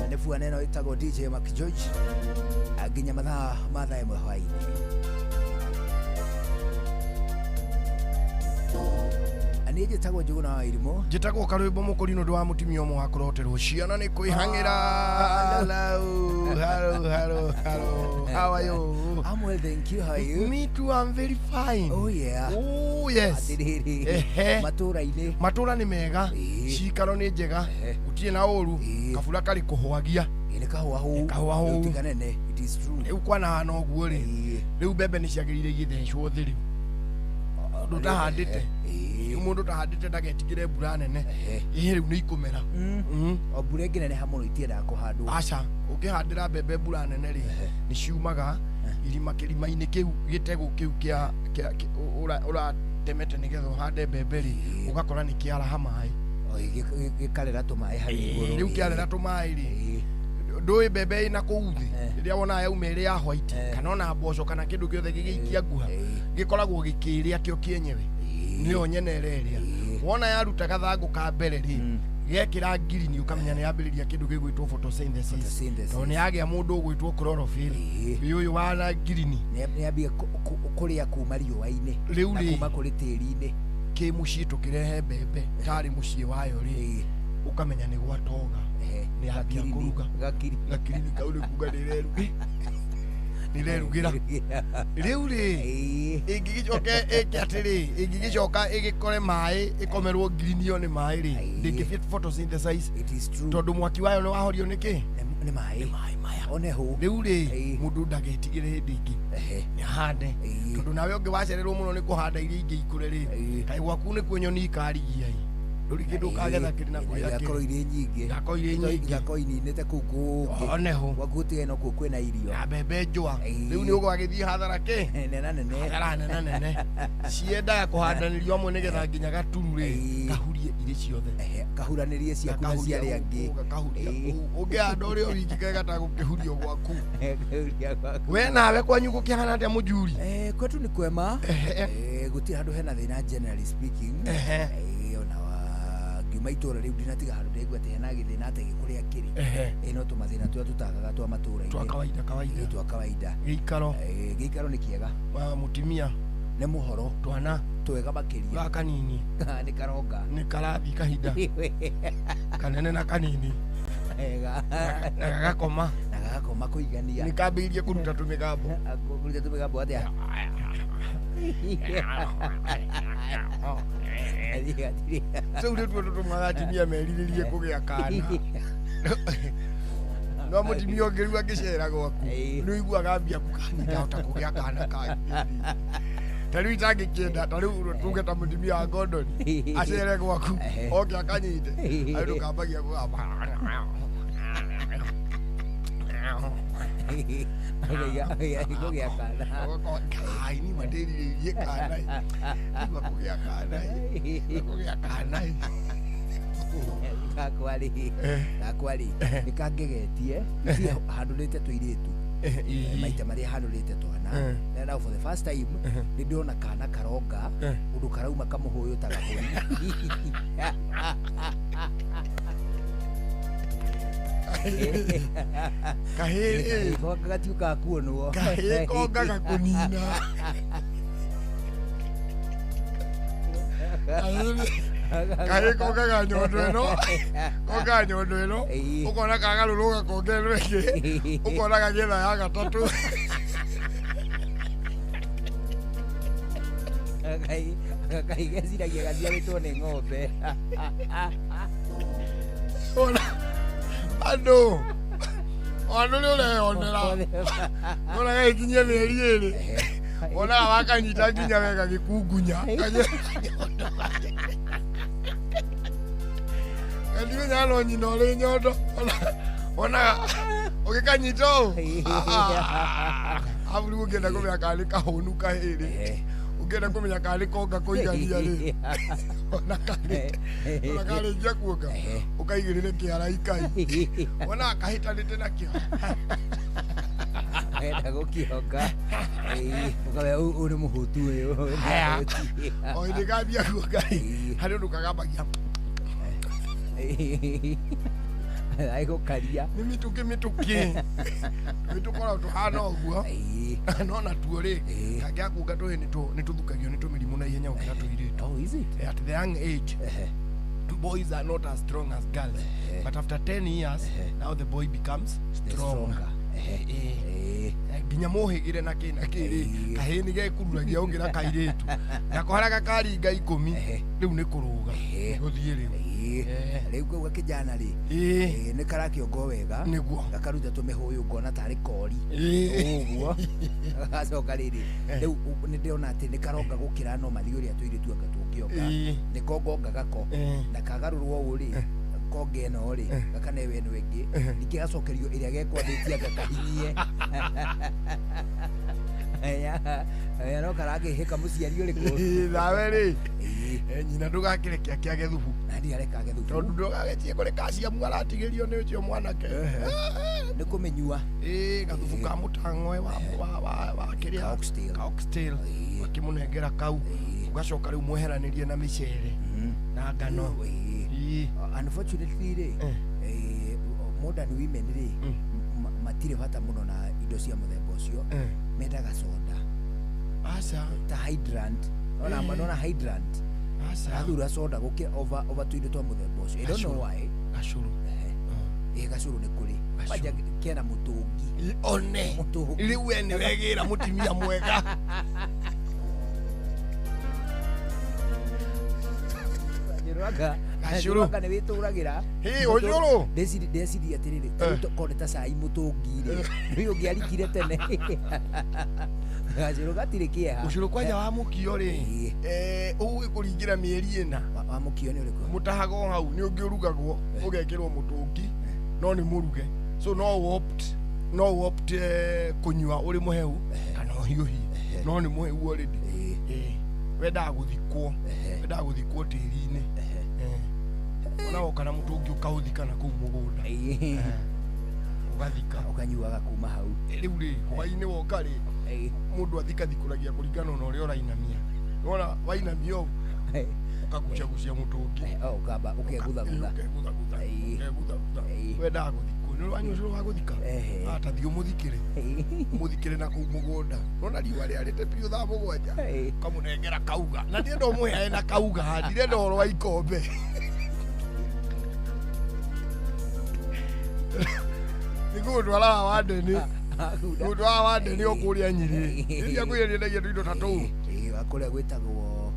nĩ bwana ĩno ĩtagwo DJ McGeorge nginya mathaa ma thaa 1 hwaĩ-inĩ. Niĩ njĩtagwo Njuguna wa Irimũ. Njĩtagwo Karwĩmbo Mũkũrinũ ndũ wa mũtumia ũmwe wa kũroterwo ciana nĩ kwĩhang'ĩra. Hello, hello, hello, hello. How are you? I'm well, thank you. How are you? Me too, I'm very fine. Oh yeah. Oh yes. Atĩrĩrĩ. Matũra-inĩ. Matũra nĩ mega. Cikaro nĩ njega. Gũtirĩ na ũru. Kabura karĩ kũhwagia. Nĩ kahũa hũu. Kahũa hũu. Tiganene. It is true. Rĩu kwanahana ũguo rĩ. Rĩu mbembe nĩ ciagĩrĩire igĩthecwo thĩ rĩu. Mũndũ ũtahandĩte. Mũndũ ũtahandĩte ndagetigĩre mbura nene. Ĩĩ rĩu nĩ ikũmera. O mbura ĩngĩneneha mũno itiendaga kũhandwo. Aca, ũngĩhandĩra mbembe mbura nene rĩ, nĩ ciumaga irima kĩrima-inĩ kĩu gĩtegũ kĩu kĩa ũratemete nĩgetha ũhande mbembe rĩ, ũgakora nĩ kĩaraha maĩ. Gĩkarera tũmaĩ hau igũrũ. Rĩu kĩarera tũmaĩ rĩ, ndũĩ mbembe ĩna kũu thĩ rĩrĩa wonaga yauma ĩrĩ ya white kana ona mboco kana kĩndũ gĩothe gĩgĩikia nguha gĩkoragwo gĩkĩrĩa kĩo kĩenyewe nĩyo nyene ĩrerĩa. Wona yaruta gathangũ ka mbere rĩ, Gekĩra ngirini ũkamenya nĩ yambĩrĩria kĩndũ gĩgwĩtwo photosynthesis. Tondũ nĩ yagĩa mũndũ ũgwĩtwo chlorophyll. Ũyũ wa na ngirini. Nĩ ambia kũrĩa kuma riũa-inĩ. Rĩu rĩ kuma kũrĩ tĩri-inĩ. Kĩ mũciĩ tũkĩrehe mbembe tarĩ mũciĩ wayo rĩ ũkamenya nĩ gwatoga. Nĩ ambia kũruga. Gakirini kau nĩ kuga nĩrerugĩra. Rĩu rĩ ĩngĩgĩcoka ĩke atĩrĩ ĩngĩgĩcoka ĩgĩkore maĩ ĩkomerwo ngirinio nĩ maĩ rĩ ndĩngĩ photosynthesize. It is true. Tondũ mwaki wayo nĩ wahorio nĩ kĩ? Nĩ maĩ maya. One hũ. Rĩu rĩ mũndũ ndagetigĩre hĩndĩ ĩngĩ nĩ ahande tondũ nawe ũngĩ wacererwo mũno nĩ kũhanda iria ingĩ ikũre rĩ kaĩ gwaku nĩkuo nyoni ikarigia ĩ ndũrĩ kĩndũ ũkagetha kĩrĩ na kũrĩa kĩrĩ. Igakorwo irĩ nyingĩ. Igakorwo irĩ nyingĩ. Igakorwo ininĩte kũu kũngĩ. One hũ. Gwaku gũtige no kuo kwĩna irio. Na mbembe njũa. Rĩu nĩ ũgagĩthiĩ hathara kĩ? Nena nene. Hathara nene nene. Ciendaga kũhandanĩrio hamwe nĩgetha nginya gaturu rĩ kahurie irĩ ciothe. Kahuranĩrie ciaku na cia arĩa angĩ. Kahuria. Ũngĩhanda ũrĩ o wiki kega tagũkĩhurio gwaku. We nawe kwanyu gũkĩhana atĩa mũjuri? Kwetu nĩ kwema. Gũtirĩ handũ hena thĩna generally speaking. Ona ngiuma itũra rĩu ndinatiga handũ ndaigua atĩ hena gĩthĩna atĩ gĩkũrĩa kĩrĩ. No tũmathĩna tũrĩa tũtagaga twa matũra-inĩ. Twa kawaida kawaida. Twa kawaida. Gĩikaro. Gĩikaro nĩ kĩega. Mũtumia. Nĩ mũhoro. Twana. Twega makĩria. Ga kanini. Nĩ karonga. Nĩ karathiĩ kahinda. Kanene na kanini. Na gagakoma. Na gagakoma kũigania. Nĩ kambĩrĩirie kũruta tũmĩgambo. Kũruta tũmĩgambo atĩa? Rĩu nĩtuo tũtũmaga atumia merirĩrie kũgĩa kana. No mũtumia ũngĩ rĩu angĩcera gwaku nĩ ũiguaga ambia kuga ndahota kũgĩa kana kangĩ. Ta rĩu itangĩkĩenda ta rĩu tuge ta mũtumia wa Gordon acere gwaku oke akanyite andũ kambagia kũgamba. Kũgĩa kana. Kai ni mandĩrirĩirie kana. Igua kũgĩa kana. Kũgĩa kana. Gakwa rĩ nĩ kangegetie ithuĩ handũrĩte tũirĩtu maita marĩa handũrĩte twana na now for the first time nĩ ndĩrona kana karonga ũndũ karauma kamũhũyũ ta gabũri. Kahĩĩ gatiũkaga kuonwo. Kahĩĩ kongaga kũnina. Kahĩĩ kongaga nyondo ĩno. Kongaga nyondo ĩno. Ũkona kagarũrwo gakonga ĩno ĩngĩ. Ũkona gagĩetha ya gatatũ. Kahĩĩ geciragia gaciarĩtwo nĩ ng'ombe. Andũ andũ nĩ ũreyonera ona gagĩkinyia mĩeri ĩrĩ wonaga wakanyita nginya we gagĩkungunya gatimenyaga no nyina ũrĩ nyondo wonaga ũgĩkanyita ũũ arabu rĩu ũngĩenda kũmenya kana nĩ kahũnu kahĩrĩ ũngĩenda kũmenya kana nĩ konga kũigania rĩ ona karĩkia kuonga ũkaigĩrĩre kĩara ikai wonaga kahĩtanĩte nakĩo enda gũkĩonga ũkamenya ũyũ nĩ mũhũtu ũyũ. O hĩndĩ kambia kuonga rĩ harĩ ũndũ kagambagia agũkaria nĩ mĩtũkĩ mĩtũkĩ nĩtũkoragwo tũhana ũguo no natuo rĩ kangĩaga kuonga tũhĩ nĩ tũthukagio nĩ tũmĩrimũ na ihenya gũkĩra tũirĩtu. At the young age boys are not as strong as girls but after 10 years now the boy becomes stronger. Nginya mũhĩgĩre na kĩ na kĩ rĩ kahĩĩ nĩ gekururagia gũkĩra kairĩtu nako harĩa gakaringa 10 rĩu nĩ kũrũga gũthiĩ rĩu. Rĩu kau gakĩjana rĩ nĩ karakĩongo wega nĩguo gakaruta tũmĩhũyũ ngona tarĩ kori ũguo gagacoka rĩrĩ rĩu nĩ ndĩrona atĩ nĩ karonga gũkĩra no mathiĩ ũrĩa tũirĩtu anga tũngĩonga nĩ kongonga gako na kagarũrwo ũũ rĩ konge ĩno rĩ gakanewe ĩno ĩngĩ ningĩ gacokerio ĩrĩa gekwambĩtie anga kahinyie no karakĩhĩka mũciari ũrĩkũ. Nawe rĩ nyina ndũgakĩreke akĩage thubu. Na ndiareka age thubu tondũ ndũgagĩtie kũrĩ kaciamu aratigĩrio nĩ ũcio mwanake nĩ kũmĩnyua. Gathubu ka mũtang'oe wa kĩrĩa ka oxtail ũkĩmũnengera kau ũgacoka rĩu mweheranĩrie na mĩcere na ngano. Unfortunately rĩ, modern women rĩ, matirĩ bata mũno na indo cia mũthemba ũcio. Mendaga soda. Aca. Ta hydrant. Nona nona hydrant. Aca. Athura soda gũkĩra over tũindo twa mũthemba ũcio. I don't know why. Gacũrũ. Ĩ, gacũrũ nĩ kũrĩ. Kwanja kena mũtũngi. One. Mũtũngi. Rĩu we nĩ wegĩra mũtumia mwega. Gacũrũ nĩ wĩtũragĩra. Hĩ, ũcũrũ. Ndeciria atĩrĩrĩ, ta rĩu korwo nĩ ta cai mũtũngi rĩ, nĩ ũngĩarikire tene. Gacũrũ gatirĩ kĩeha. Ũcũrũ kwanja wa mũkio rĩ, ũgũgĩkũringĩra mĩeri 4. Wa mũkio nĩ ũrĩkũ? Mũtahaga o hau, nĩ ũngĩ ũrugagwo, ũgekĩrwo mũtũngi, no nĩ mũruge. So no opt, no opt kũnyua ũrĩ mũhehu kana ũhiũhie, no nĩ mũhehu already. Wendaga gũthikwo, wendaga gũthikwo tĩri-inĩ. Ona woka na mũtũngi ũkaũthika na kũu mũgũnda. Ũgathika. Ũkanyuaga kuma hau. Rĩu rĩ, hwaĩ-inĩ woka rĩ, mũndũ athikathikũragia kũringana na ũrĩa ũrainamia. Wona wainamia ũũ, ũkagucagucia mũtũngi. Ũkamba ũkeguthagutha. Ũkeguthagutha. Ũkeguthagutha. Wendaga gũthikwo. Nĩ wanyua ũcũrũ wa gũthika? Ta thiĩ ũmũthikĩre. Ũmũthikĩre na kũu mũgũnda. Nona riũa rĩarĩte biũ thaa 7. Ũkamũnengera kauga. Na ndienda ũmũheae na kauga, ndirenda ũhoro wa ikombe. Nĩguo ndwaraga wa ndeni. Mũndũ wa ndeni o kũrĩa Nyĩrĩ. Rĩrĩa kwĩrĩa nĩendagia tũindo ta tũu. Kũrĩa gwĩtagwo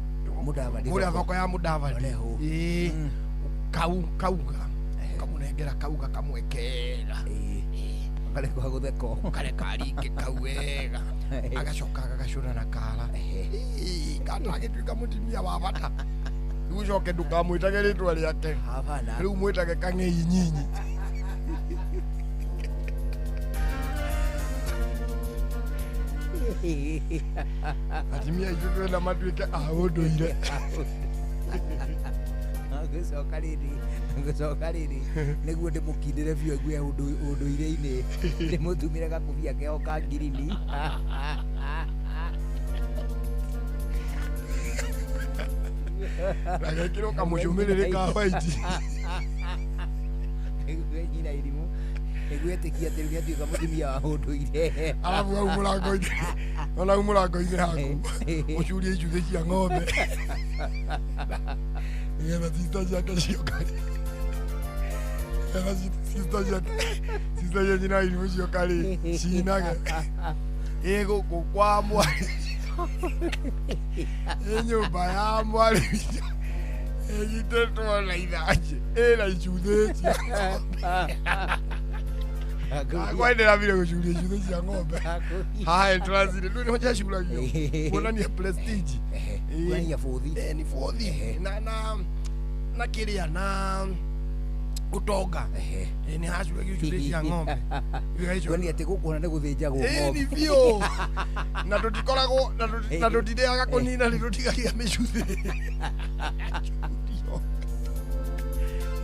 Mũdavadi. Kũrĩa thoko ya Mũdavadi. Kau kauga. Kamũnengera kauga kamwe kega. Kareka gũtheko. Kareka aringe kau wega. Agacoka agagacũra na kara. Kana agĩtuĩka mũtumia wa bata. Rĩu ũcoke ndũkamwĩtage rĩtwa rĩake. Rĩu mwĩtage kang'ei nyinyi. Atumia aitũ twenda matuĩke a ũndũire. Ngũcoka rĩrĩ nĩguo ndĩmũkindĩre biũ aigue ũndũire-inĩ, ndĩmũtumĩre gakũbia keho ka ngirini. Na gekĩrwo kamũcũmĩrĩrĩ ka white. Nĩguo nyina irimũ nĩguo etĩkie atĩ rĩu nĩatuĩka mũtumia wa ũndũire. Arabu hau mũrango-inĩ, ona hau mũrango-inĩ haku ũcurie icuthĩ cia ng'ombe nĩgetha sister ciake cioka, nĩgetha sister ciake, sister cia nyina irimũ cioka rĩ, cinage ĩ gũkũ kwa mwarĩ, ĩ nyũmba ya mwarĩ ĩnyitĩtwo na ithanjĩ ĩna icuthĩ cia ng'ombe. Akwa ndĩrambire gũcuria icuthĩ cia ng'ombe haha entrance-inĩ, ndũĩ nĩho ciacuragio kuonania prestige. Kuonania bũthi. Nĩ bũthi na kĩrĩa na ũtonga. Nĩ hacuragio icuthĩ cia ng'ombe. Kuonania atĩ gũkũ ona nĩ gũthĩnjagwo ng'ombe. Nĩ biũ. Na tũtikoragwo na tũtirĩaga kũnina, nĩ tũtigagia mĩcuthĩ.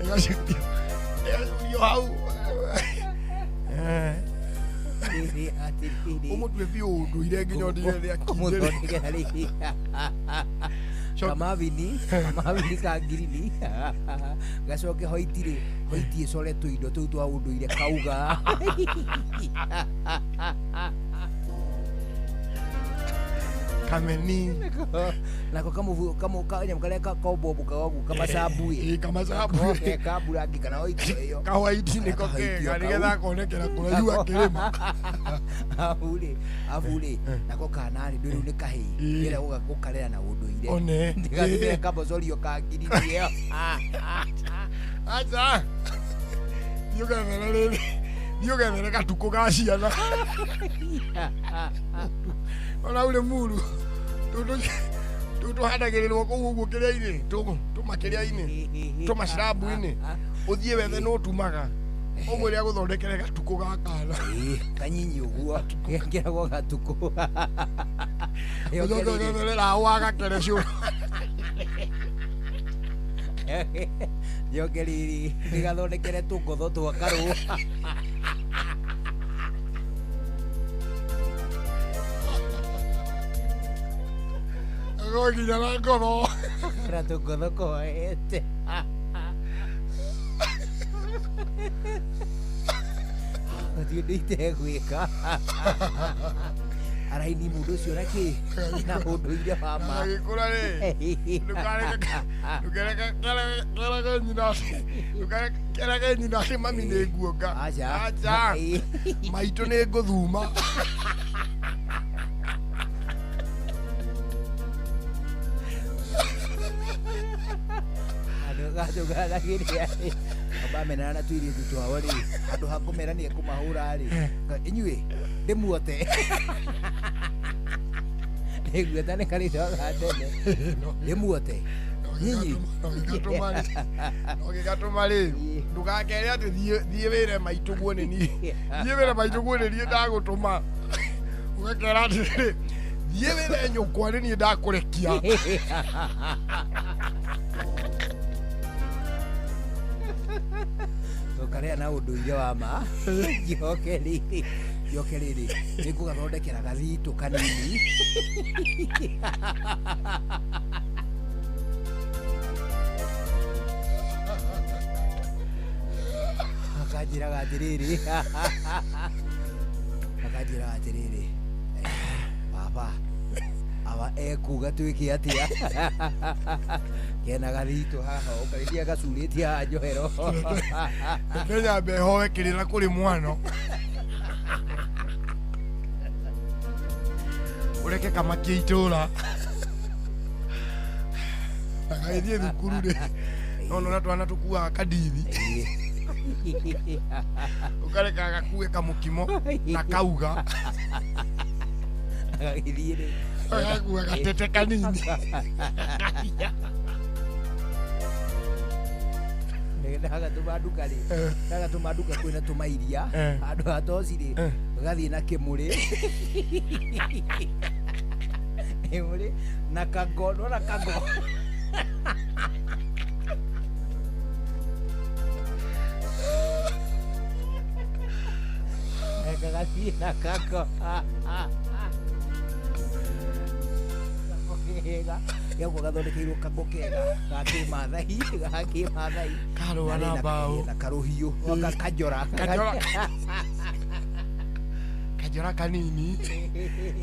Ĩgacurio hau. Ũmũtue biũ ũndũire nginya ũndigĩre nĩ akindĩre. Kamavini ka ngirini gacoke hoiti rĩ, hoiti ĩcore tũindo tũu twa ũndũire kauga. Kameni. Nako kanyamũ karĩa kombombokaga ũguo kamacabu ĩ. Kamacabu. Ka mburangi kana hoiti ĩyo. Kawaiti nĩko kega nĩgetha akonekera kũraihu akĩrĩma. Arabu rĩ, nako kana rĩ, ndũĩ rĩu nĩ kahĩĩ. Ndĩrenda gũkarera na ũndũire. One. Ndigatũmĩre kamocorio ka ngirini ĩyo. Aca. Thiĩ ũgethere rĩrĩ. Thiĩ ũgethere gatukũ ga ciana. Ona ũrĩ muru. Tũtũ tũhandagĩrĩrwo kũu ũguo kĩrĩa-inĩ, tũmakĩrĩa-inĩ, tũmacirabu-inĩ. Ũthiĩ wethe nũ ũtumaga. Ũmwĩre agũthondekere gatukũ ga kana. Kanyinyi ũguo, gekĩragwo gatukũ. Ũcoke ũgethere raũ wa gakere cũrũ. Njoke rĩrĩ, ndĩgathondekere tũngotho twa karũ. Nginya na ngotho. Na tũngotho koete. Gũtirĩ ũndũ itegwĩka. Araini mũndũ ũcio na kĩ na ũndũire wa ma. Agĩkũra rĩ, ndũkareke nyina atĩ, ndũkareke nyina atĩ mami nĩ nguonga. Aca. Aca. Maitũ nĩ ngũthuma. Andũ gatũgathagĩria bamenana na tuirĩtu twao rĩ, handũ ha kũmera nĩ ekũmahũra rĩ, inyuĩ ndĩmuote. Nĩguota nĩ karĩtwa ga tene. Ndĩmuote. Nyinyi. No gĩgatũma rĩ, ndũgakere atĩ thiĩ wĩre maitũ guo nĩ niĩ. Thiĩ wĩre maitũ guo nĩ niĩ ndagũtũma. Ũgakera atĩrĩrĩ, thiĩ wĩre nyũkwa nĩ niĩ ndakũrekia. Tũkarĩa na ũndũire wa ma. Njoke rĩrĩ, njoke rĩrĩ, nĩngũgathondekera gathitũ kanini. Akanjĩraga atĩrĩrĩ, akanjĩraga atĩrĩrĩ, baba, awa ekuga twĩke atĩa? Kena gathitũ haha, ũkarĩria gacurĩtie haha njohero. Reke nyambe hoe kĩrĩra kũrĩ mwano. Ũreke kamakie itũra. Na gagĩthiĩ thukuru rĩ, no nona twana tũkuaga kandithi. Ũkareka gakue kamũkimo na kauga. Gagĩthiĩ rĩ. Gagakua gatete kanini. Ndagatũma nduka rĩ, ndagatũma nduka kwĩna tũmairia, handũ ha toci rĩ, gathiĩ na kĩmũrĩ. Kĩmũrĩ na kago, nĩwona kago. Gagathiĩ na kago. Kago kega. Gauko gathondekeirwo kago kega ga kĩmathai, ga kĩmathai. Karũa na mbaũ. Na karũhiũ, kanjora. Kanjora. Kanjora kanini.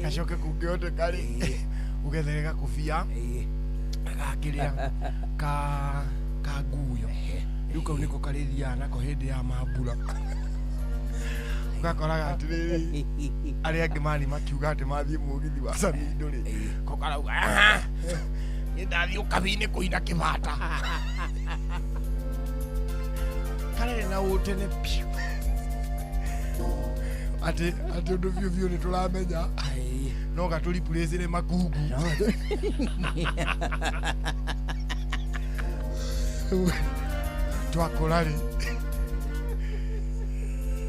Gacoke kũngĩhoteka rĩ, ũgethere gakũbia gakĩrĩa ka nguyo. Rĩu kau nĩko karĩthiaga nako hĩndĩ ya mambura. Ũgakoraga atĩrĩrĩ, arĩa angĩ marĩ makiuga atĩ mathiĩ mũgithi wa Samindo rĩ, ko karauga, aha, niĩ ndathiĩ ũkabi-inĩ kũina kĩbata. Kararĩ na ũtene biũ. Atĩ ũndũ biũ biũ nĩ tũramenya, no gatũripurĩcĩre makungu. Twakũra rĩ,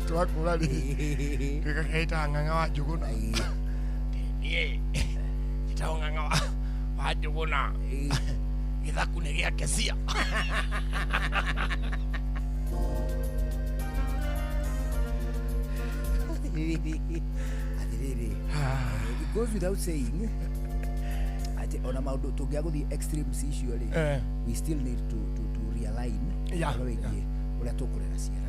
twakũra rĩ, twĩkakaĩtaga ng'ang'a wa Njũgũna. Niĩ njĩtagwo ng'ang'a wa Njũgũna. Gĩthaku nĩ gĩa Kesia. Atĩrĩrĩ, it goes without saying atĩ ona maũndũ tũngĩaga gũthiĩ extremes icio rĩ, we still need to realign ũhoro wĩgiĩ ũrĩa tũkũrera ciana.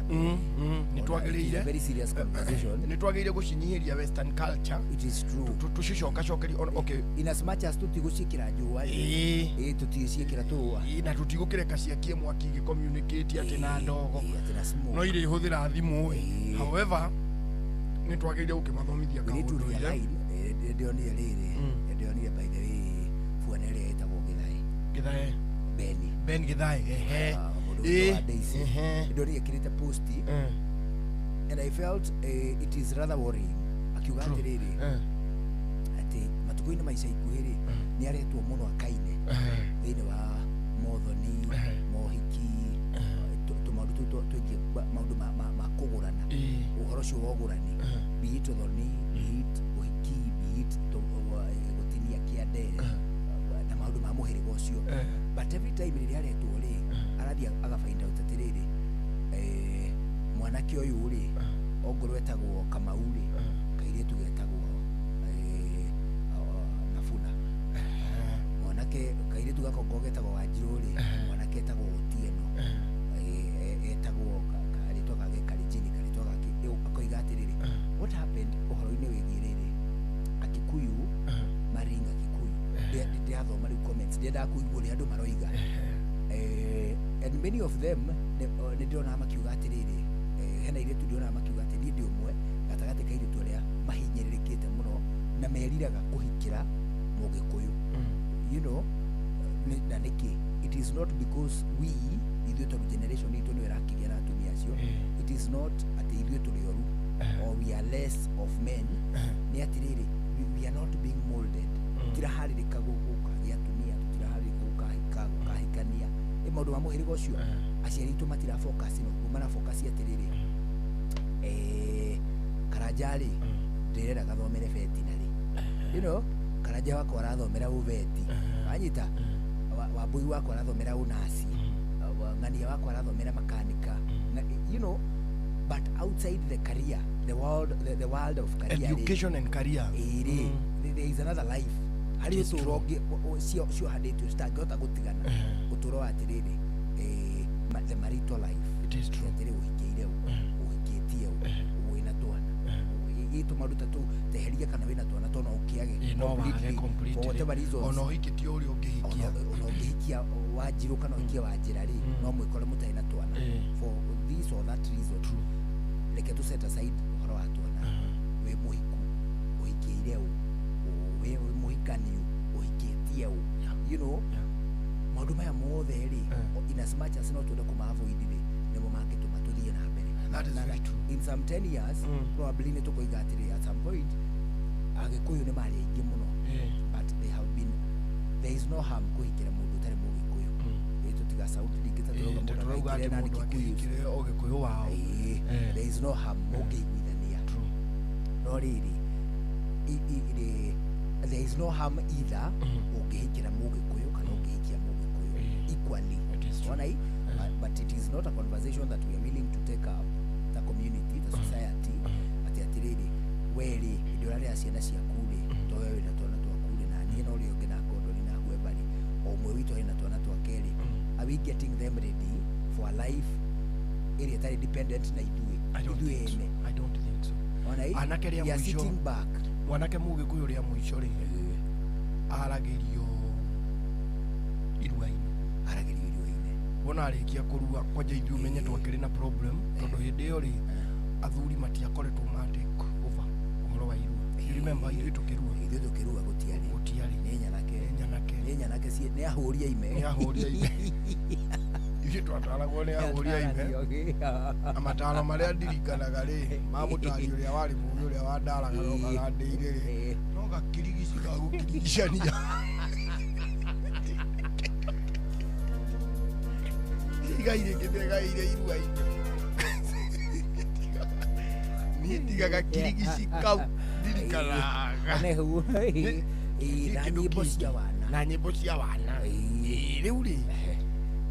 Nĩ twagĩrĩire. Very serious conversation. Nĩ twagĩrĩire gũcinyihĩria western culture. It is true. Tũcicokacokerie on, okay. In as much as tũtigũciĩkĩra njũa rĩ, tũtigũciĩkĩra tũa. Na tũtigũkĩreka ciakie mwaki igĩcommunicate atĩ na ndogo. No irĩhũthĩra thimũ ĩ. However, nĩ twagĩrĩire gũkĩmathomithia We need to kaũndũ realign. Ndĩronire rĩrĩ, ndĩronire by the way buana ĩrĩa ĩtagwo Gĩthae. Gĩthae. Beni. Ben Gĩthae, ehe. Mũndũ ũyũ wa Daisy. Ndĩronire ekĩrĩte post and I felt it is rather worrying. Akiuga atĩrĩrĩ, atĩ matukũ-inĩ ma ica ikuhĩ rĩ, nĩ aretwo mũno akaine thĩinĩ wa mothoni, mohiki, tũmaũndũ tũu tũingĩ, maũndũ ma kũgũrana, ũhoro ũcio wa ũgũrani, be it ũthoni, be it ũhiki, be it gũtinia kĩande, na maũndũ ma mũhĩrĩga ũcio. But every time rĩrĩa aretwo rĩ, arathiĩ aga find out atĩrĩrĩ, mwanake ũyũ rĩ, ongorwo etagwo Kamau rĩ, kairĩtu getagwo Nafuna. Mwanake kairĩtu gako getagwo Wanjirũ rĩ, mwanake etagwo Otieno. Etagwo karĩtwa gake Karijini, karĩtwa gake akoiga atĩrĩrĩ, Ndĩrathoma rĩu comments, ndĩrendaga kũigua ũrĩa andũ maroiga. And many of them nĩ ndĩrona makiuga atĩrĩrĩ, hena airĩtu ndĩrona makiuga atĩ niĩ ndĩ ũmwe gatagatĩ ka airĩtu arĩa mahinyĩrĩrĩkĩte mũno na meriraga kũhikĩra Mũgĩkũyũ. You know, na nĩkĩ? It is not because we, ithuĩ tondũ generation itũ nĩyo ĩrakĩgĩa na atumia acio, it is not atĩ ithuĩ tũrĩ oru or we are less of men. Nĩ atĩrĩrĩ, we are not being molded. Tũtiraharĩrĩka gũkagĩa atumia, tũtiraharĩrĩka gũkahika, gũkahikania, ĩ maũndũ ma mũhĩrĩga ũcio. Aciari aitũ matirafocus noguo, marafocus atĩrĩrĩ, Karanja rĩ, ndĩrenda gathomere veterinary. You know, Karanja wakwa arathomera ũveti, wanyita? Wambui wakwa arathomera ũnasi, ng'ania wakwa arathomera makanika. You know, but outside the career, the world, the world of career rĩ, education and career, ĩrĩ, there is another life harĩ ũtũũro ũngĩ ciohanĩtio citangĩhota gũtigana, ũtũũro wa atĩrĩrĩ, the marital life. It is true. Atĩrĩ, ũhikĩire ũ, ũhikĩtie ũ, wĩna twana, ĩ tũmaũndũ ta tũu teheria, kana wĩna twana to no ũkĩage No wage completely, for completely. whatever reasons. Ona ũhikĩtie ũrĩa ũngĩhikia. Ona ũngĩhikia Wanjirũ kana ũhikie Wanjĩra rĩ, no mwĩkore mũtarĩ na twana for this or that reason. Reke tũ set aside ũhoro wa twana. Wĩ mũhiku, ũhikĩire ũ, wĩ mũhikaniu, ũhikĩtie ũ, you know, maũndũ maya mothe rĩ, in as much as no twende kũma-avoid rĩ, nĩmo mangĩtũma tũthiĩ na mbere. That is very true. In some 10 years probably nĩ tũkoiga atĩrĩ, at some point Agĩkũyũ nĩ marĩ aingĩ mũno, but they have been, there is no harm kũhikĩra mũndũ ũtarĩ Mũgĩkũyũ. Ĩ tũtiga sound rĩngĩ ta tũrauga mũndũ tũrauga akahikĩre atĩ na mũndũ Kikuyus. akĩhikĩre Ũgĩkũyũ wao. There is no harm mũngĩiguithania. No rĩrĩ, there is no harm either ũngĩhikĩra Mũgĩkũyũ kana ũngĩhikia Mũgĩkũyũ equally. Ona i, but it is not a conversation that we are willing to take up, the community, the society, atĩ atĩrĩrĩ, we rĩ, hĩndĩ ĩrĩa ũrarera ciana ciaku rĩ, to we wĩna twana twaku rĩ, na niĩ na ũrĩa ũngĩ na Ngondoni na whoever rĩ, o ũmwe witũ arĩ na twana twake rĩ, are we getting them ready for a life ĩrĩa ĩtarĩ dependent na ithuĩ, I don't ithuĩ think so. ene? I don't think so. Ona i, Anake rĩa we are mũico, sitting back. Mwanake Mũgĩkũyũ rĩa mũico rĩ, aragĩrio irua-inĩ. Aragĩrio irua-inĩ. Wona arĩkia kũrua, kwanja ithuĩ ũmenye twakĩrĩ na problem, tondũ hĩndĩ ĩyo rĩ, athuri matiakoretwo ma take over ũhoro wa irua. You remember ithuĩ tũkĩrua? Ithuĩ tũkĩrua gũtiarĩ. Gũtiarĩ. Nĩ nyanake. Nĩ nyanake. Nĩ nyanake nĩ ahũri a ime. Nĩ ahũri a ime. Ithuĩ twataragwo nĩ ahũri a ime. Na mataro marĩa ndirikanaga rĩ, ma mũtari ũrĩa warĩ mũgĩ ũrĩa wandaraga no karandĩire rĩ, no gakirigici gagũkirigicania. Igaire kĩthegaire irua-inĩ. Niĩ ndigaga kirigici kau ndirikanaga. Nehu. Na Kĩndũ nyĩmbo kĩngĩ. cia wana. Na nyĩmbo cia wana. Rĩu rĩ,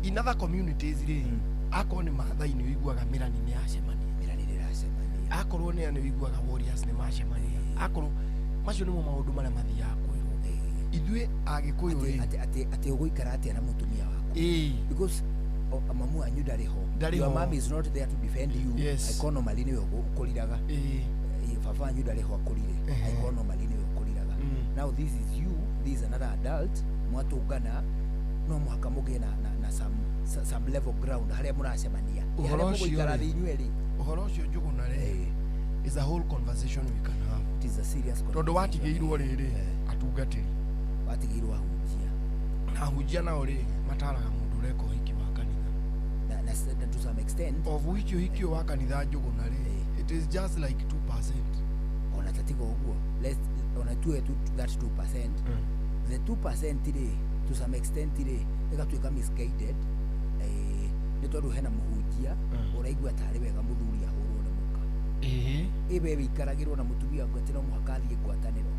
in other communities rĩ, akorwo nĩ Maathai nĩ ũiguaga mĩrani nĩ yacemania. Mĩrani nĩ ĩracemania. Akorwo nĩ nĩ ũiguaga Warriors nĩ macemania. Akorwo macio nĩmo maũndũ marĩa mathiaga kwĩrwo. Ithuĩ Agĩkũyũ rĩ, Atĩ ũgũikara atĩa na mũtumia waku? Because mamu wanyu ndarĩ ho. Ndarĩ Your ho. mom is not there to defend you. Yes. Angĩkorwo normally nĩwe ũkũriraga. Baba wanyu ndarĩ ho akũrire. Angĩkorwo normally nĩwe ũkũriraga. Now this is you, this is another adult, mwatũngana, no mũhaka mũgĩe na some level ground harĩa mũracemania. Ũhoro Harĩa ũcio mũgũikara rĩ, thĩ inyuĩ rĩ. Ũhoro ũcio Njũgũna rĩ, is a whole conversation we can have. It is a serious Tondũ conversation. watigĩirwo rĩrĩ, atungatĩri. Watigĩirwo ahunjia. Na ahunjia nao rĩ, mataraga mũndũ ũreka ũhiki wa kanitha. Na to some extent, of which ũhiki ũyũ wa kanitha Njũgũna rĩ, it is just like 2%. Ona tatiga ũguo, let's, ona tuwe tu that 2%, the 2% rĩ, to some extent rĩ, ĩgatuĩka misguided, nĩ tondũ hena mũhunjia ũraigua tarĩ wega mũthuri ahũrwo nĩ mũka. Ĩ we wĩikaragĩrwo na mũtumia waku atĩ no mũhaka athiĩ ngwatanĩro,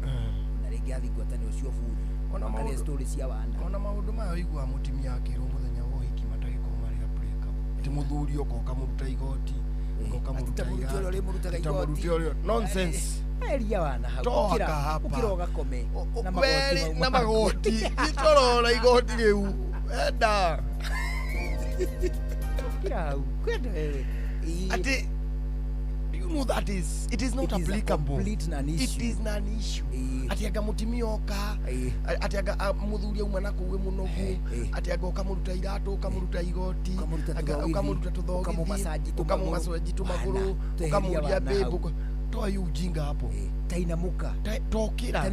na rĩngĩ athiĩ ngwatanĩro cia ũbuthi, Ona akarĩa maũndũ- story cia wana. Ona maũndũ maya ũiguaga mũtumia akĩrwo mũthenya wa ũhiki matagĩkorwo marĩ a break up. Atĩ mũthuri oka ũkamũruta igoti, oka Ati ta ũkamũruta mũrute ũrĩa ũrĩmũrutaga Ta mũrute igoti. ũrĩa, nonsense. Eria wana hau. Toka hapa. Ũkĩra ũgakome na magoti Weri mau na maku. magoti. Nĩtũrora igoti rĩu. Enda. Ũkĩra hau. Kwenda wewe. Atĩ You know that is it is not It is a applicable. complete non-issue. It is non-issue. Ati anga mutimia oka, ati anga muthuri auma na kuu munogu, ati anga ukamuruta iratu, ukamuruta igoti, ukamuruta tuthogithi, ukamumasaji tumaguru, ukamuria babe, toa hiyo ujinga hapo. Tainamuka. Tokira.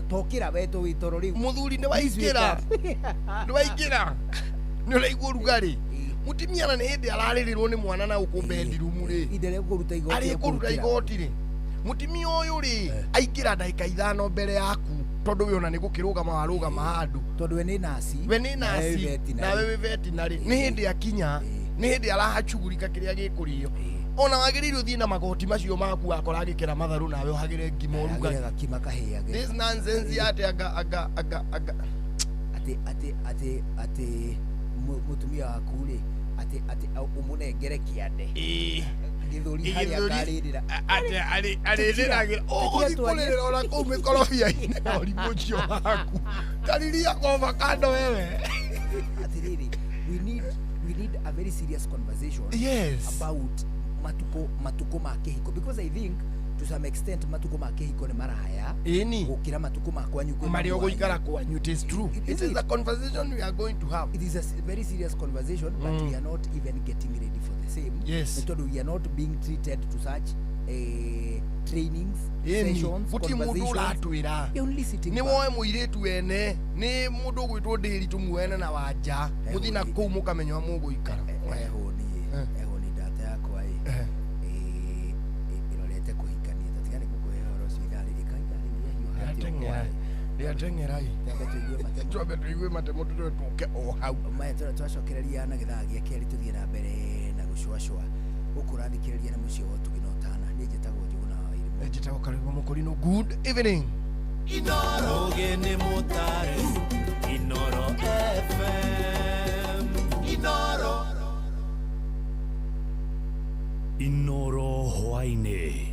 Tokira we to witoro riu. Muthuri ni waingĩra. Ni waingĩra. Ni ũraigua ũrugarĩ. Mutimia na nĩ hĩndĩ ararĩrĩrwo nĩ mwana na gũkũ bedroom rĩ. Inde kũruta igoti. Arĩ kũruta igoti rĩ. Mutimia ũyũ rĩ aingĩra ndagĩka 5 mbere yaku tondũ we ona nĩ gũkĩrũgama warũgama handũ. Tondũ we nĩ nasi. We nĩ nasi. Nawe wĩ veterinary. Nĩ hĩndĩ akinya. Nĩ hĩndĩ arahacugurika kĩrĩa gĩkũrĩo. Ona wagĩrĩirwo ũthiĩ na magoti macio maku wakora agĩkera matharũ nawe ũhagĩre ngima ũrugage. Gakima kahĩage. This nonsense ya atĩ anga anga anga anga atĩ atĩ mutumia waku rĩ atĩ atĩ ũmũnengere kĩande. Gĩthũri harĩa akarĩrĩra. Atĩ arĩrĩragĩra ũgũthiĩ kũrĩrĩra ona kũu mĩkorobia-inĩ na ũrimũ ũcio waku. Tariria koba kando wewe. Atĩrĩrĩ, we need a very serious conversation. Yes. About matuko ma kĩhiko, because I think to some extent matuko ma kĩhiko nĩ maraya gũkĩra matuko ma kwanyu kwĩ marĩa ũgũikara kwanyu. It is true. It is a conversation we are going to have. It is a very serious conversation, but we are not even getting ready for the same. Yes. Tondũ we are not being treated to such trainings, sessions, conversations. Nĩ woe mũirĩtu wene nĩ mũndũ ũgwĩtwo ndĩri tũmuene na wanja mũthiĩ na kũu mũkamenya ũrĩa mũgũikara. Eho ni data yakwa ĩrorete kũhikania tatigane gũkũhe ũhoro ũcio ithaa rĩrĩ kaithaa rĩateng'era twambe tũigue matemo tũtwe tũke o hau. Maya twacokereria na gĩthaa gĩa kerĩ tũthiĩ na mbere na gũcũacũa gũkũ ũrathikĩrĩria na mũciĩ wa ũtugi na ũtana. Niĩ njĩtagwo Njũgũna wa Wairimu. Njĩtagwo Karũgamo Mũkũrinũ. Good evening. Inoro gene mutare Inoro FM Inoro Inoro hwaini.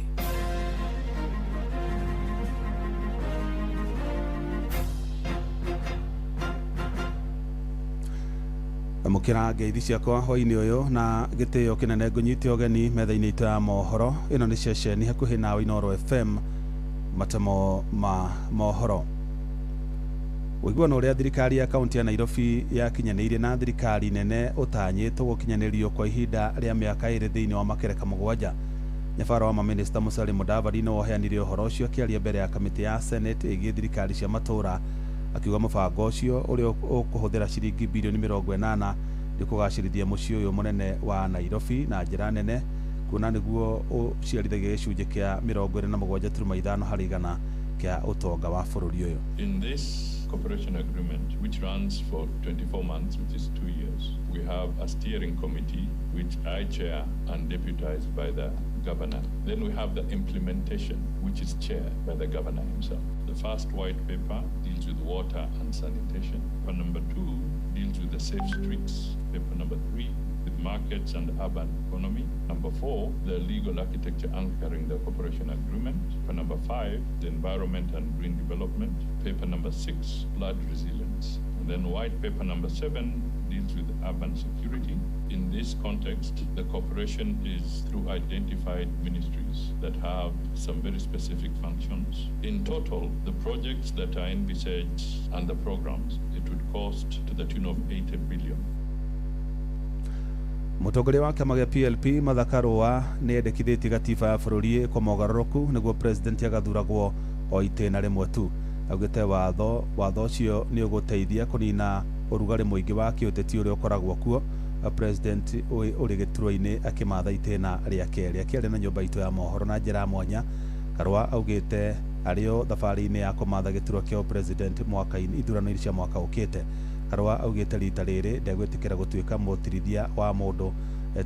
Amũkĩra ngeithi ciakwa hwainĩ ũyũ na gĩtĩo kĩnene ngũnyite ũgeni metha-inĩ itũ ya mohoro. Ĩno nĩ ceceni hakuhĩ nawe Inoro FM, matemo ma mohoro. Ũiguano ũrĩa thirikari ya kaunti ya Nairobi yakinyanĩirie na thirikari nene ũtanyĩtwo gũkinyanĩrio kwa ihinda rĩa mĩaka 2 thĩinĩ wa makereka 7. Nyabaro wa maminista Musalia Mudavadi nĩ woheanire ũhoro ũcio akĩaria mbere ya kamĩtĩ ya Senate ĩgiĩ thirikari cia matũũra, akiuga mũbango ũcio ũrĩa ũkũhũthĩra ciringi bilioni 80 nĩ kũgacĩrithia mũciĩ ũyũ mũnene wa Nairobi na njĩra nene, kuona nĩguo ũciarithagia gĩcunjĩ kĩa 27.5 harĩ igana kĩa ũtonga wa bũrũri ũyũ. In this cooperation agreement, which runs for 24 months, which is 2 years, we have a steering committee, which I chair and deputized by the governor. Then we have the implementation, which is chaired by the governor himself. The first white paper deals with water and sanitation. Paper number 2 deals with the safe streets. Paper number 3 with markets and urban economy. Number 4, the legal architecture anchoring the cooperation agreement. Paper number 5, the environment and green development. Paper number 6, flood resilience. And then white paper number 7 deals with urban security. In this context, the cooperation is through identified ministries that have some very specific functions. In total, the projects that are envisaged and the programs, it would cost to the tune of 80 billion. Mũtongoria wa kĩama gĩa PLP Martha Karũa nĩ endekithĩtie gatiba ya bũrũri ĩkwo mogarũrũku nĩguo president agathuragwo o itĩna rĩmwe tu. Augĩte watho ũcio nĩ ũgũteithia kũnina ũrugarĩ mũingĩ wa kĩũteti ũrĩa ũkoragwo kuo. President ũrĩ gĩturwa-inĩ akĩmatha itĩna rĩa kerĩ. Akĩaria na nyũmba itũ ya mohoro na njĩra ya mwanya, Karũa augĩte arĩ o thabarĩ-inĩ ya kũmatha gĩturwa kĩa president mwaka-inĩ ithurano-inĩ cia mwaka ũkĩte. Karũa augĩte rita rĩrĩ ndegwĩtĩkĩra gũtuĩka mũtirithia wa mũndũ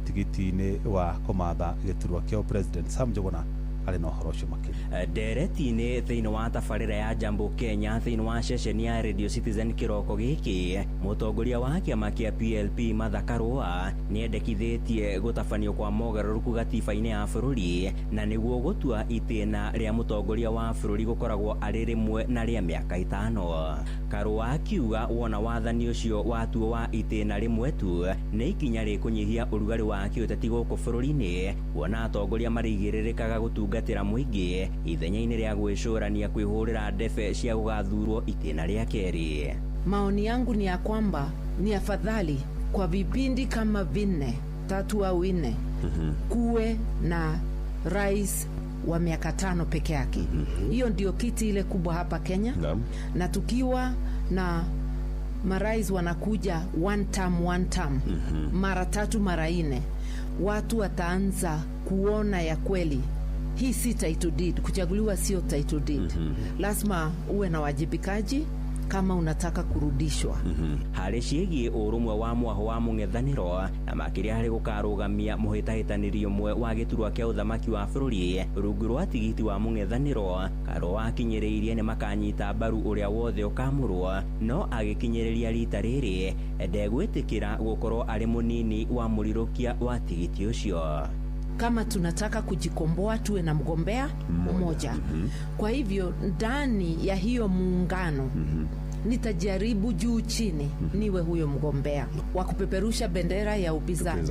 tigiti-inĩ wa kũmatha gĩturwa kĩa president. Sam Njũgũna Arĩ na ũhoro ũcio makĩria. Ndereti-inĩ thĩinĩ wa tabarĩra ya Jambo Kenya thĩinĩ wa ceceni ya Radio Citizen kĩroko gĩkĩ, mũtongoria wa kĩama kĩa PLP Martha Karũa nĩendekithĩtie gũtabanio kwa mogarũrũku gatiba-inĩ ya bũrũri, na nĩguo gũtua itĩna rĩa mũtongoria wa bũrũri gũkoragwo arĩ rĩmwe na rĩa mĩaka 5. Karũa akiuga wona wathani ũcio watuo wa itĩna rĩmwe tu nĩ ikinya rĩkũnyihia ũrugarĩ wa kĩũteti gũkũ bũrũri-inĩ, kuona atongoria marĩigĩrĩrĩkaga gũtungatĩra mũingĩ ithenya-inĩ rĩa gwĩcũrania kwĩhũrĩra ndebe cia gũgathurwo itĩna rĩa kerĩ. Maoni yangu ni ya kwamba ni afadhali kwa vipindi kama 4, 3 au 4 kuwe na rais wa miaka 5 peke yake. Hiyo ndio kiti ile kubwa hapa Kenya. Na tukiwa na marais wanakuja one term, mara 3 mara 4, watu wataanza kuona ya kweli hii si title deed. Kuchaguliwa sio title deed. Lazima uwe na wajibikaji kama unataka kurudishwa. Harĩ ciĩgiĩ ũrũmwe wa mwaho wa mũng'ethanĩro na makĩria harĩ gũkarũgamia mũhĩtahĩtanĩri ũmwe wa gĩturwa kĩa ũthamaki wa bũrũri rungu rwa tigiti wa mũng'ethanĩro, Karũa akinyĩrĩirie nĩ makanyita mbaru ũrĩa wothe ũkamũrwo, no agĩkinyĩrĩria rita rĩrĩ ndegwĩtĩkĩra gũkorwo arĩ mũnini wa mũrirũkia wa tigiti ũcio. Kama tunataka kujikomboa tuwe na mgombea mmoja. Kwa hivyo ndani ya hiyo muungano nitajaribu juu chini niwe huyo mgombea wa kupeperusha bendera ya upinzani.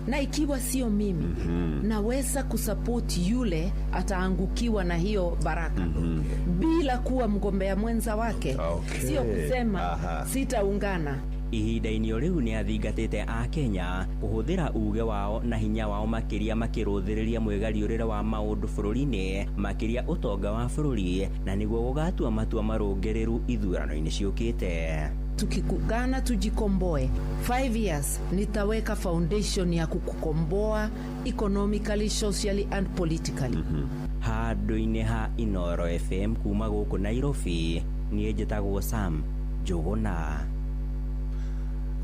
Na ikiwa sio mimi, naweza kusupport yule ataangukiwa na hiyo baraka bila kuwa mgombea mwenza wake. Sio kusema sitaungana. Ihinda-inĩ o rĩu nĩ athingatĩte a Kenya kũhũthĩra uge wao na hinya wao makĩria makĩrũthĩrĩria mwĩgariũrĩre wa maũndũ bũrũri-inĩ, makĩria ũtonga wa bũrũri, na nĩguo gũgatua matua marũngĩrĩru ithurano-inĩ ciũkĩte. Tukikugana tujikomboe, 5 years nitaweka foundation ya kukukomboa economically, socially and politically. Handũ-inĩ ha Inoro FM kuma gũkũ Nairobi, niĩ njĩtagwo Sam Njũgũna.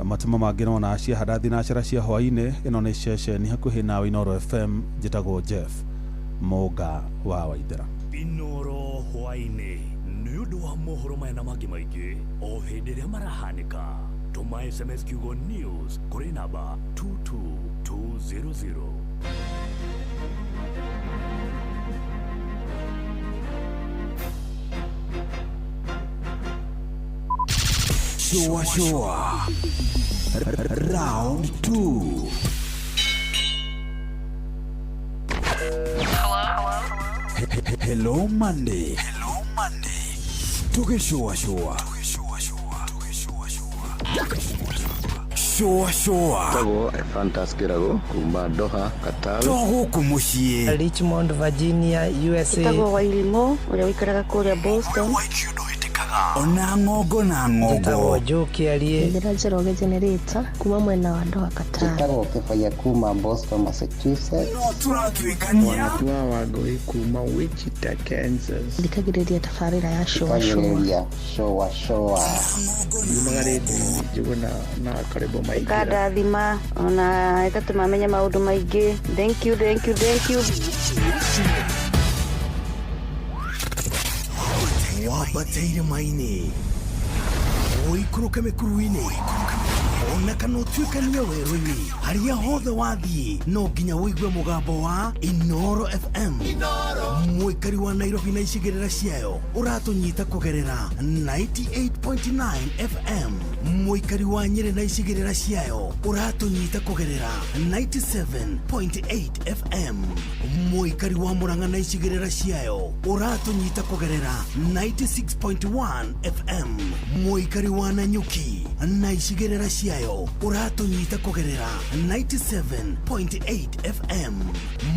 Matuma mangĩ nona cia hadathi na cara cia hwaĩ-inĩ. Ĩno nĩ ceceni hakuhĩ nawe Inoro FM. Njĩtagwo Jeff Mũnga wa Waithera. Inoro hwaĩ-inĩ nĩ ũndũ wa mohoro maya na mangĩ maingĩ o hĩndĩ ĩrĩa marahanĩka. Tũma SMS kiugo news kũrĩ namba 22200. Shua Shua Round 2. Hello? Hello Monday. Hello Monday. Tukishua shua. Shua shua. Tago Fantas Kirago kuma Doha, Qatar. Togo kumushie. Richmond, Virginia, USA. Tago Wailimo, uria wikaraga kuria Boston. Ona ng'ongo na ng'ongo. Njoki arie. Ndira Njoroge Generator kuma mwena wa Doha, Qatar. Njĩtagwo Kĩbaya kuma Boston, Massachusetts. No turatuĩkania. Wanatua Wangũi kuma Wichita, Kansas. Thikagĩrĩria tabarĩra ya Shua Shua. Shua Shua. Yumaga rĩndiũ Njũgũna na Karĩbo Maingĩra. Ĩkandathima ona ĩgatũma menye maũndũ maingĩ. Thank you, thank you, thank you. Wambateire maini ũikũrũke mĩkuru-inĩ ona kana ũtuĩkanie werũ-inĩ, harĩa hothe wathiĩ no nginya ũigue mũgambo wa Inoro FM. Mũikari wa Nairobi na icigĩrĩra ciayo ũratũnyita kũgerera 98.9 FM. Mũikari wa Nyĩrĩ na icigĩrĩra ciayo ũratũnyita kũgerera 97.8 FM. Mũikari wa Murang'a na icigĩrĩra ciayo ũratũnyita kũgerera 96.1 FM. Mũikari wa Nanyuki na icigĩrĩra ciayo ũratũnyita kũgerera 97.8 FM.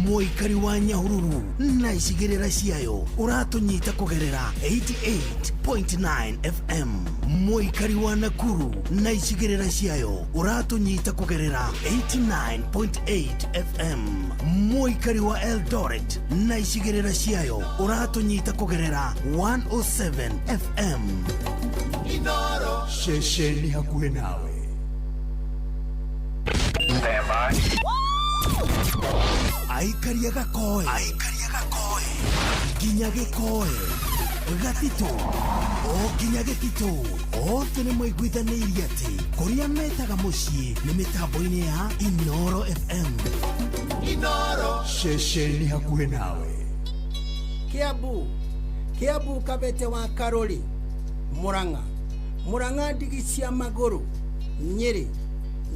Mũikari wa Nyahururu na icigĩrĩra ciayo ũratũnyita kũgerera 88.9 FM. Mũikari wa Nakuru na icigĩrĩra ciayo ũratũnyita kũgerera 89.8 FM. Mũikari wa Eldoret na icigĩrĩra ciayo ũratũnyita kũgerera 107 FM. Inoro ceceni hakuhĩ nawe. Aikaria gakoe. Nginya gĩkoe gatitũ o nginya gĩtitũ othe nĩ maiguithanĩirie atĩ kũrĩa metaga mũciĩ nĩ mĩtambo-inĩ ya Inoro FM. Inoro ceceni hakuhĩ nawe. Kiambu Kiambu Kabete wa Karori Murang'a Murang'a ndigi cia magũrũ Nyĩrĩ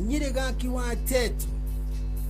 Nyĩrĩ gaki wa Tetu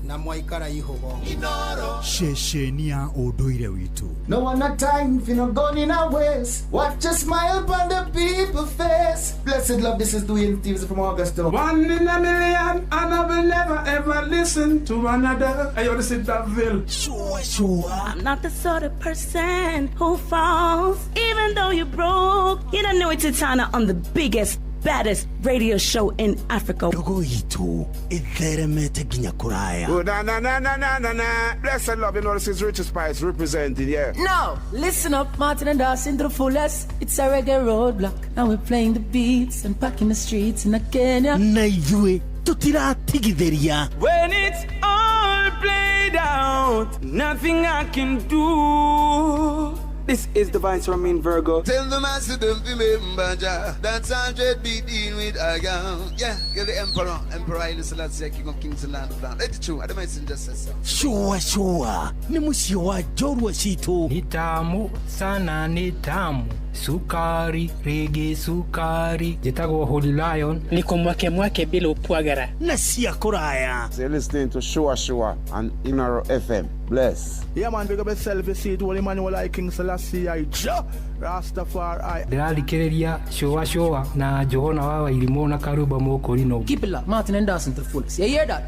na mwaikara ihugo. Inoro ceceni ya ũndũire witũ. No one a time for no gun in our ways. Watch a smile upon the people face. Blessed love, this is Dwayne Stevens from Augusta. One in a million, and I will never ever listen to another. I ought to sit that ville. Sure, sure. I'm not the sort of person who falls, even though you're broke. You don't know it's Titana on the biggest, baddest radio show in Africa. Ndogo itu itheremete nginya kuraya. Oh, na na na na na na na. Blessed love, you know this is Richard Spice representing, yeah. Now, listen up, Martin and Dawson to the fullest. It's a reggae roadblock. Now we're playing the beats and packing the streets in Kenya. Na ithuĩ tutiratigithĩria. When it's all played out, nothing I can do. This is Divine Ramin Virgo. Tell the master don't remember Jah. That's 100 be dealing with I am. Yeah, get the emperor, Emperor Haile Selassie, King of Kings and Land of Land. Let it true. I don't mind just say so. Shua shua ni mũciĩ wa njorua citũ. Ni tamu sana, ni tamu sukari rigi sukari. Njĩtagwo Holy Lion. Niko mwake mwake bila upwagara na cia kũraya. So you're listening to Shua Shua on Inoro FM. Bless. Yeah man, big up yourself, you see it, Holy Emmanuel I King Selassie I Jah Rastafari. Ndĩrathikĩrĩria Shua Shua na Njũgũna wa Wairimũ na Karumba Mũkũrinũ. Keep it locked, Martin and Dawson to the fullest. You hear that?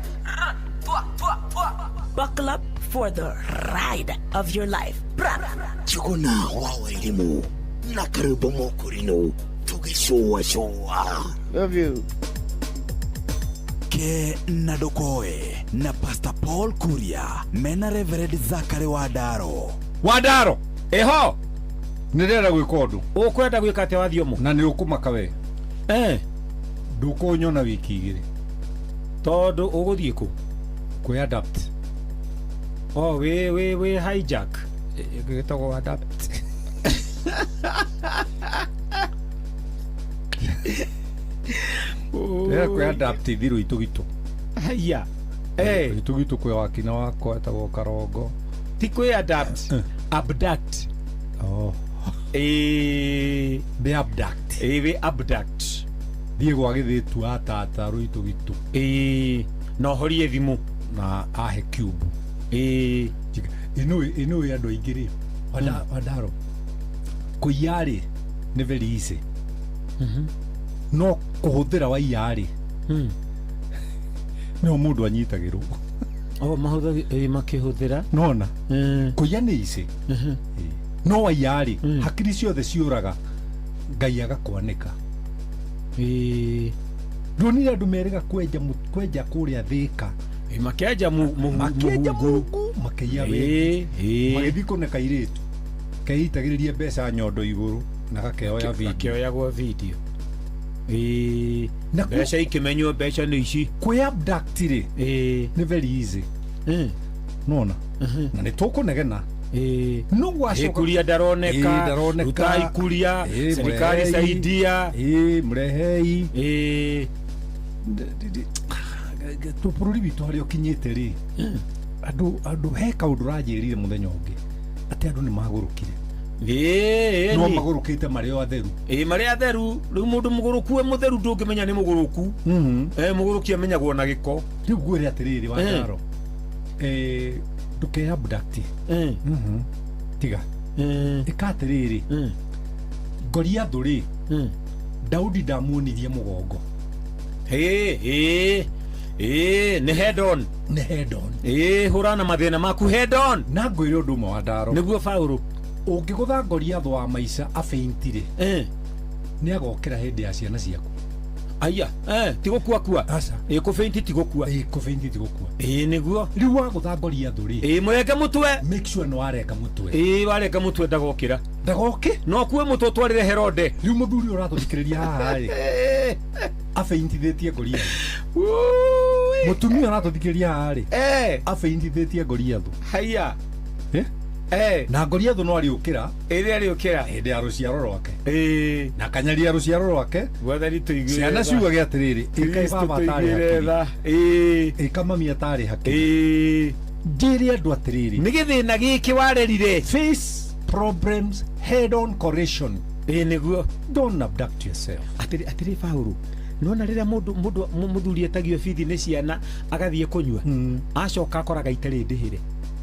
Buckle up for the ride of your life. Njũgũna wa Wairimũ na Karumba Mũkũrinũ tũgĩcũa cũa. Love you. Ke na Ndokoe na Pastor Paul Kuria mena Reverend Zachary Wandaro. Wandaro eho nĩndĩrenda gwĩka ũndũ. Ũkwenda gwĩka atĩa wathiomo? Na nĩ ũkũmaka we. Ndũkũnyona wiki igĩrĩ tondũ ũgũthiĩ kũ? Kwĩ adapt. Oh, wĩ hijack. Gĩtagwo adapt. Ndĩrenda kwĩ adapt thirũ itũgitũ. Haya. Itũgitũ kwĩ wakina wakwa etagwo Karongo. Ti kwĩ adapt. Abduct. Oh. Be abduct. Be abduct. Thiĩ gwa gĩthĩtu wa tata rũitũgitũ. Na ũhorie thimũ. Na ahe cube. Ĩnũĩ andũ aingĩ rĩ. Wandaro. Kũiya rĩ nĩ very easy. No kũhũthĩra waiya rĩ no mũndũ anyitagĩrwo. Oh, makĩhũthĩra. Nona. Kũiya nĩ easy. No waiya rĩ hakiri ciothe ciũraga Ngai agakwanĩka. Ndonire andũ merĩga kwenja kũrĩa Thĩka. Makĩenja mũhungu makĩiya wengi. Magĩthiĩ kũne kairĩtu keitagĩrĩrie mbeca nyondo igũrũ na gakeoya video. Gakeoyagwo video. Na mbeca ikĩmenywo mbeca nĩ ici. Kwĩ abduct rĩ nĩ very easy. Nona. Na nĩ tũkũnegena. No gwacoka ikuria ndaroneka, ruta ikuria, serikali saidia. Mrehei. Bũrũri witũ harĩa ũkinyĩte rĩ andũ he kaũndũ ũranjĩrire mũthenya ũngĩ atĩ andũ nĩ magũrũkire. No magũrũkĩte marĩ o atheru. Marĩ atheru. Rĩu mũndũ mũgũrũku e mũtheru ndũngĩmenya nĩ mũgũrũku. Mũgũrũki amenyagwo na gĩko. Rĩu ngwĩre atĩrĩrĩ Wandaro, ndũke abduct. Tiga. Ĩka atĩrĩrĩ, Goliathũ rĩ, Daudi ndamuonirie mũgongo. Nĩ head on. Nĩ head on. Hũrana na mathĩna maku head on. Na ngwĩre ũndũ ũmwe Wandaro. Nĩguo Paũlũ. Ũngĩgũtha Goliathũ wa maica afaint rĩ, nĩ agokĩra hĩndĩ ya ciana ciaku. Aya, ti gũkua kua. Aca. Kũfaint ti gũkua. Kũfaint ti gũkua. Nĩguo. Rĩu wagũtha Goliathũ rĩ, mũrenge mũtwe. Make sure nĩ warenga mũtwe. Warenga mũtwe ndagokĩra. Ndagoke? No kue mũtwe ũtwarĩre Herode. Rĩu mũthuri ũratũthikĩrĩria haha rĩ, afaintithĩtie Goliathũ. Mũtumia ũratũthikĩrĩria haha rĩ, afaintithĩtie Goliathũ. Haya. Na Goliath no ariukira ĩrĩa ariukira hĩndĩ ya rũciaro rwake na kanyaria rũciaro rwake Mwathani tũiguĩre ciana ciugage atĩrĩrĩ ĩka baba atarĩ hakiri ĩka mami atarĩ hakiri njĩre andũ atĩrĩrĩ nĩ gĩthĩna gĩkĩ warerire face problems head on correction nĩguo don't abduct yourself atĩrĩ Paũlũ nona rĩrĩa mũndũ mũthuri etagio bithi nĩ ciana agathiĩ kũnyua acoka akoraga itarĩ ndĩhĩre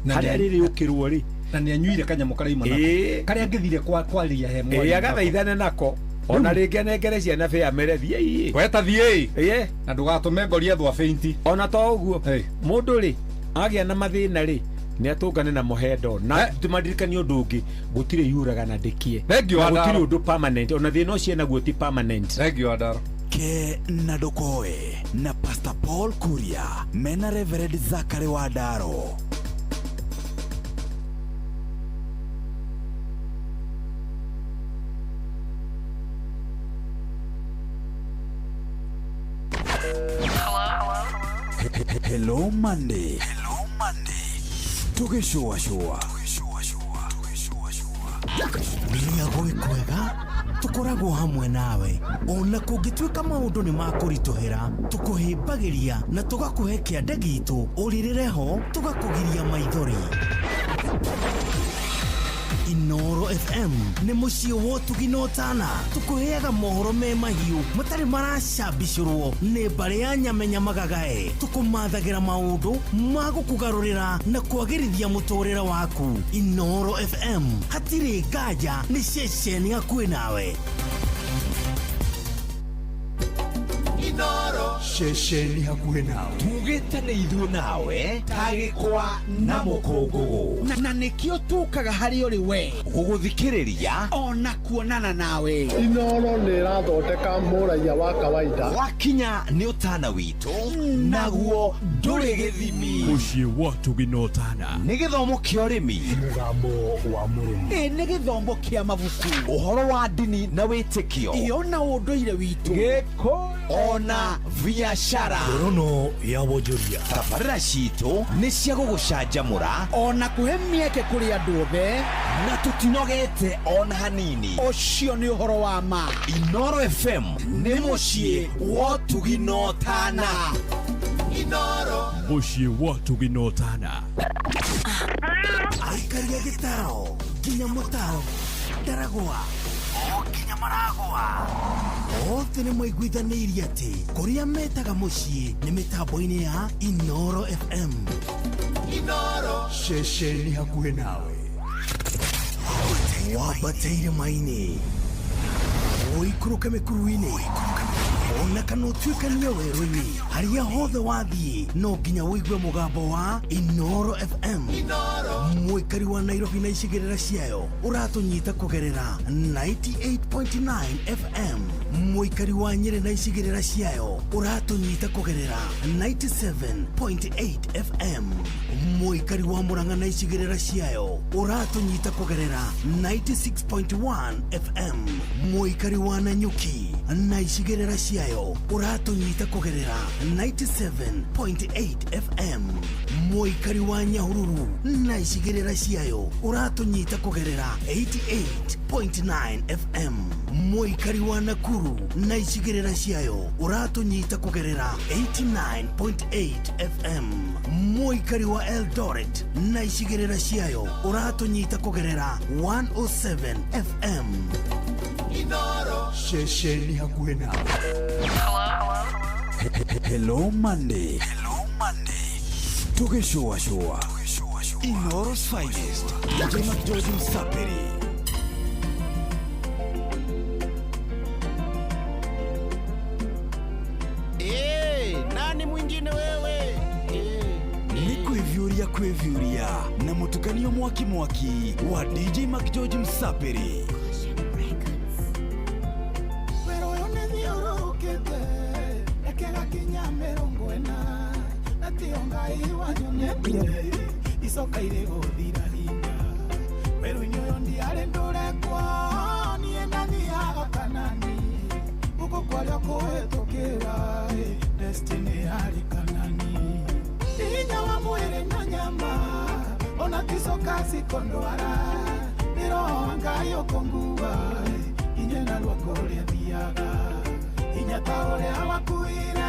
harĩa rĩrĩ ũkĩrwo rĩ na nĩ anyuire kanyamũ karaima nako karĩa angĩthire kwaria he mwari agathaithane nako ona rĩngĩ anengere ciana bĩa mere thiĩ weta thiĩ na ndũgatũme Goliath afeinti ona to ũguo mũndũ rĩ agĩa na mathĩna rĩ nĩ atũngane na mohendo na tũmaririkanie ũndũ ũngĩ gũtirĩ yuraga na ndĩkie gũtirĩ ũndũ permanent ona thĩna ũcio naguo ti permanent thank you Adaro ke na ndokoe na Pastor Paul Kuria mena Reverend Zachary Wandaro. Hello Monday. Hello Monday. Tugishua shua. Rĩrĩa gwĩ kwega tũkoragwo hamwe nawe ona kũngĩtuĩka maũndũ nĩ makũritũhĩra tũkũhĩmbagĩria na tũgakũhe kĩande gitũ ũrĩrĩre ho tũgakũgiria maithori. Inoro FM nĩ mũciĩ wa ũtugi na ũtana tũkũheaga mohoro me mahiũ matarĩ maracabicũrwo nĩ mbarĩ ya nyamenya magagae tũkũmathagĩra maũndũ ma gũkũgarũrĩra na kwagĩrithia mũtũrĩre waku. Inoro FM hatirĩ nganja nĩ ceceni hakuhĩ nawe. Inoro ceceni hakuhĩ nawe tugĩte nĩ ithuĩ nawe tagĩkwa na mũkũngũgũ na nĩkĩo tũkaga harĩ ũrĩ we gũgũthikĩrĩria ona kuonana nawe. Inoro nĩ ĩrathondeka mũraiya wa kawaida wakinya nĩ ũtana witũ naguo ndũrĩ gĩthimi mũciĩ wa ũtugi na ũtana nĩ gĩthomo kĩa ũrĩmi mũgambo wa mũrĩmi nĩ gĩthomo kĩa mabuku ũhoro wa ndini na wĩtĩkio ĩyo na ũndũire witũ gĩkũyũ ona biashara ngorono ya wonjoria tabarĩra citũ nĩ cia gũgũcanjamũra ona kũhe mĩeke kũrĩ andũ othe na tũtinogete ona hanini ũcio nĩ ũhoro wa ma. Inoro FM nĩ mũciĩ wa ũtugi na ũtana. Inoro mũciĩ wa ũtugi na ũtana aikaria gĩtaro nginya mũtaro ndaragwa o nginya maragwa othe nĩ maiguithanĩirie atĩ kũrĩa metaga mũciĩ nĩ mĩtambo-inĩ ya Inoro FM. Inoro ceceni hakuhĩ nawe wambate irĩma-inĩ ũikũrũke mĩkuru-inĩ ona kana ũtuĩkanie werũ-inĩ harĩa hothe wathiĩ no nginya ũigue mũgambo wa Inoro FM. Mũikari wa Nairobi na icigĩrĩra ciayo ũratũnyita kũgerera 98.9 FM. Mũikari wa Nyĩrĩ na icigĩrĩra ciayo ũratũnyita kũgerera 97.8 FM. Mũikari wa Murang'a na icigĩrĩra ciayo ũratũnyita kũgerera 96.1 FM. Mũikari wa Nanyuki na icigĩrĩra ciayo ũratũnyita kũgerera 97.8 FM. Mũikari wa Nyahururu na icigĩrĩra ciayo ũratũnyita kũgerera 88.9 FM. Mũikari wa Nakuru na icigĩrĩra ciayo ũratũnyita kũgerera 89.8 FM. Mũikari wa Eldoret na icigĩrĩra ciayo ũratũnyita kũgerera 107 FM. Inoro ceceni hakuhĩ nawe. Hello Monday. Hello Monday. Tugishua shua. Inoro's finest. DJ McGeorge Msapiri. Nani mwingine wewe? Ni kwĩvyũria kwĩvyũria na mũtukanio mwaki mwaki wa DJ McGeorge Msapiri. Icoka irĩ gũthira hinya werũ-inĩ ũyũ ndiarĩ ndũrekwo niĩ ndathiaga Kanani gũkũ kwarĩa kũhĩtũkĩra destiny yarĩ Kanani hinya wa mwĩrĩ na nyama ona ticoka ciko cikondwara nĩ roho wa Ngai ũkũnguua inya narua kũrĩa thiaga hinya ta ũrĩa wakuire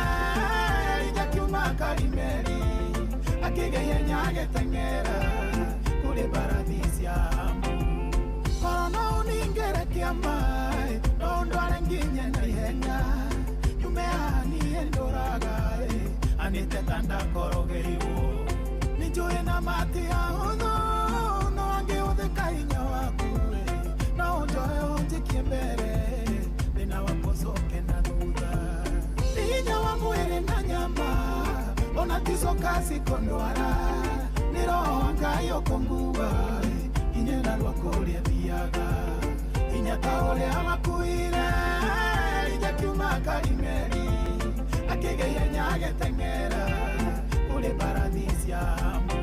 Elija kiuma Karimeli akĩgĩa ihenya agĩteng'era kũrĩ mbarathi cia Ahabu. Korwo no ũningĩre kĩama no ũndware nginye na ihenya nyume haha niĩ ndũraga anĩte ta ndakorogeirwo nĩnjũĩ na mati ahũthũ no angĩhũthĩka hinya waku no ũnjoe ũnjikie mbere thĩna wakwa ũcoke na thutha hinya wa mwĩrĩ na nyama ona ticoka cikondwara nĩ roho wa Ngai ũkũnguua inya narua kũrĩa thiaga hinya ta ũrĩa wakuire Elija kiuma Karimeli akĩgĩa ihenya agĩteng'era kũrĩ mbarathi cia Ahabu.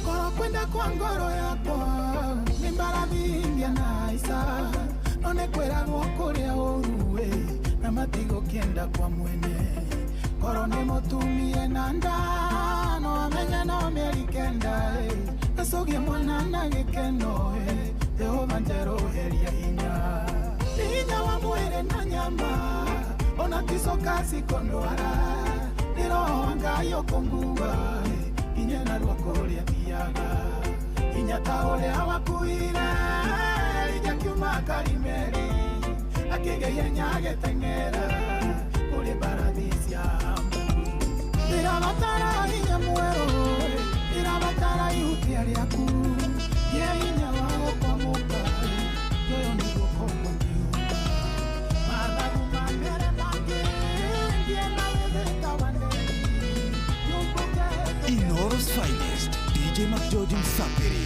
Korwo kwenda kwa ngoro yakwa nĩ mbarathi ingia na aica no nĩ kwĩragwo kũrĩa ũru na matigũkĩenda kwa mwene korwo nĩ mũtumie na nda no amenye no mĩeri kenda acũgie mwana na gĩkeno Jehova njerũheria hinya hinya wa mwĩrĩ na nyama ona ticoka cikondwara nĩ roho wa Ngai ũkũnguua inya narua kũrĩa thiaga hinya ta ũrĩa wakuire Elija kiuma Karimeli akĩgĩa ihenya agĩteng'era kũrĩ mbarathi cia Ahabu. Ndĩrabatara hinya mwerũ ndĩrabatara ihutia rĩaku ngĩe hinya wa gũkwamũka ũyũ nĩ guoko kwa ngiuga mathagu ma mbere mangĩ ngĩe na wĩthĩka wa nderi nyũmbũke Inooro's finest, DJ McGeorge Msapiri.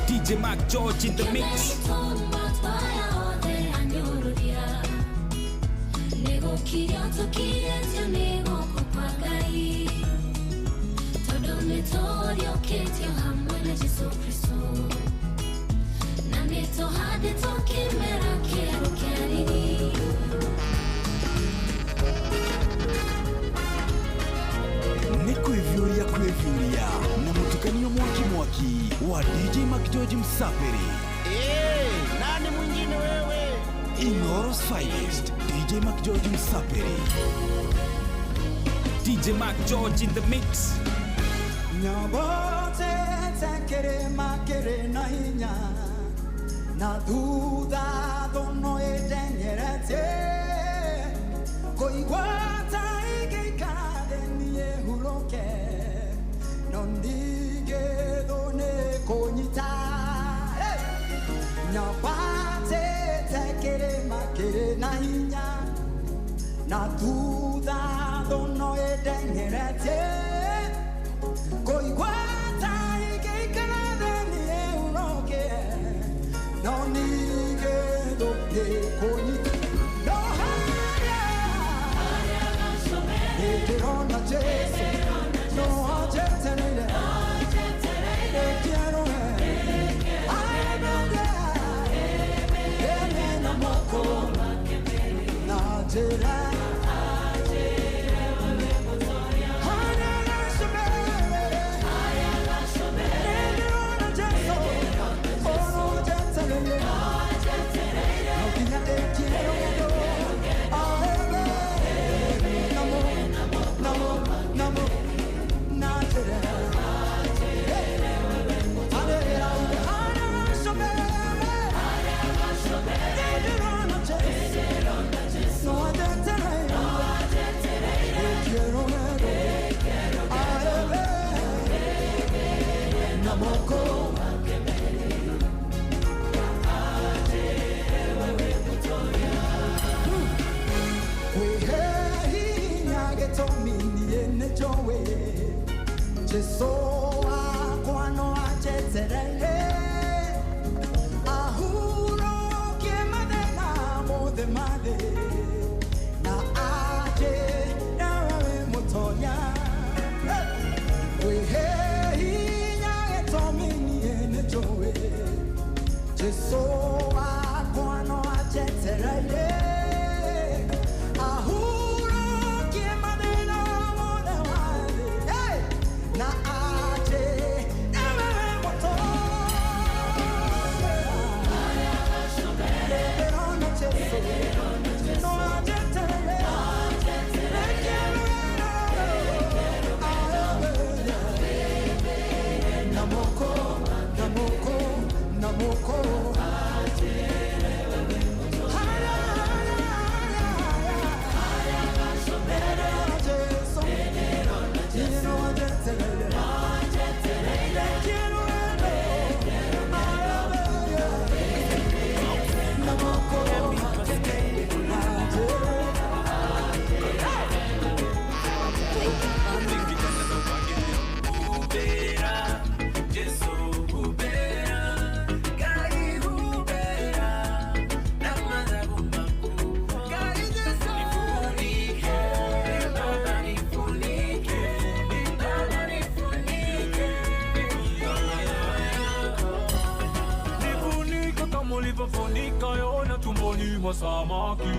DJ Mark George in the mix. Na nĩtũhandĩtwo kĩmera kĩerũ kĩarĩ. Kwĩbiũria na mũtukanio mwaki mwaki wa DJ McGeorge Msapiri. Nani mwingine wewe? Inoros Finest, DJ McGeorge Msapiri. DJ McGeorge in the mix. Nyabote tekere makere na hinya na thutha thono ĩteng'erete kũigwata ĩngĩikara thĩ niĩ hurũke no ndigĩthwo nĩ kũnyita. Nyabatĩte kĩrĩma kĩrĩ na hinya na thutha thono ĩteng'erete kũigwata ĩngĩikara thĩ niĩ hurũke no ndigĩthwo nĩ kũnyita. No harĩa ndĩrona Jesũ no anjetereire Jesu akwa no anjetereire ahurũkie mathĩna mothe ma thĩ na aje nawe mũtonya. Kwĩhe hinya gĩtũmi niĩ nĩnjũĩ Jesu akwa no anjetereire ahurũkie mathĩna mothe ma thĩ na aje nawe mũtonya. No anjetereire Namoko, namoko, namoko. Ulivyofunika Yona tumboni mwa samaki,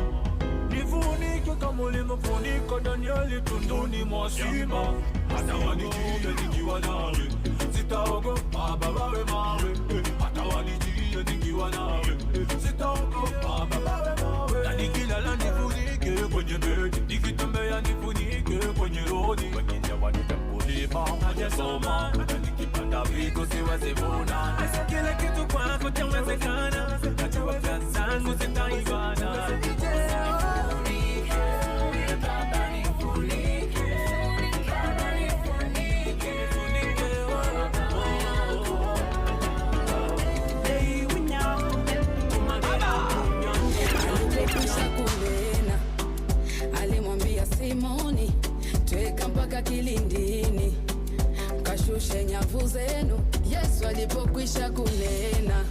nifunike kama ulivyofunika Danieli tunduni mwa simba. Hata wanijie nikiwa nawe sitaogopa, baba we mawe. Hata wanijie nikiwa nawe sitaogopa, baba we mawe. Na nikilala nifunike kwenye bedi, nikitembea nifunike kwenye rodi. Wengine wanitamkulima hajasoma, hata nikipanda vigo siwezi vuna. Kila kitu kwako chawezekana, najua plan zangu zitaivana. Nifunike, baba nifunike, baba nifunike, nifunike Alipokwisha kunena, alimwambia Simoni, tweka mpaka kilindini, kashushe nyavu zenu. Yesu alipokwisha kunena,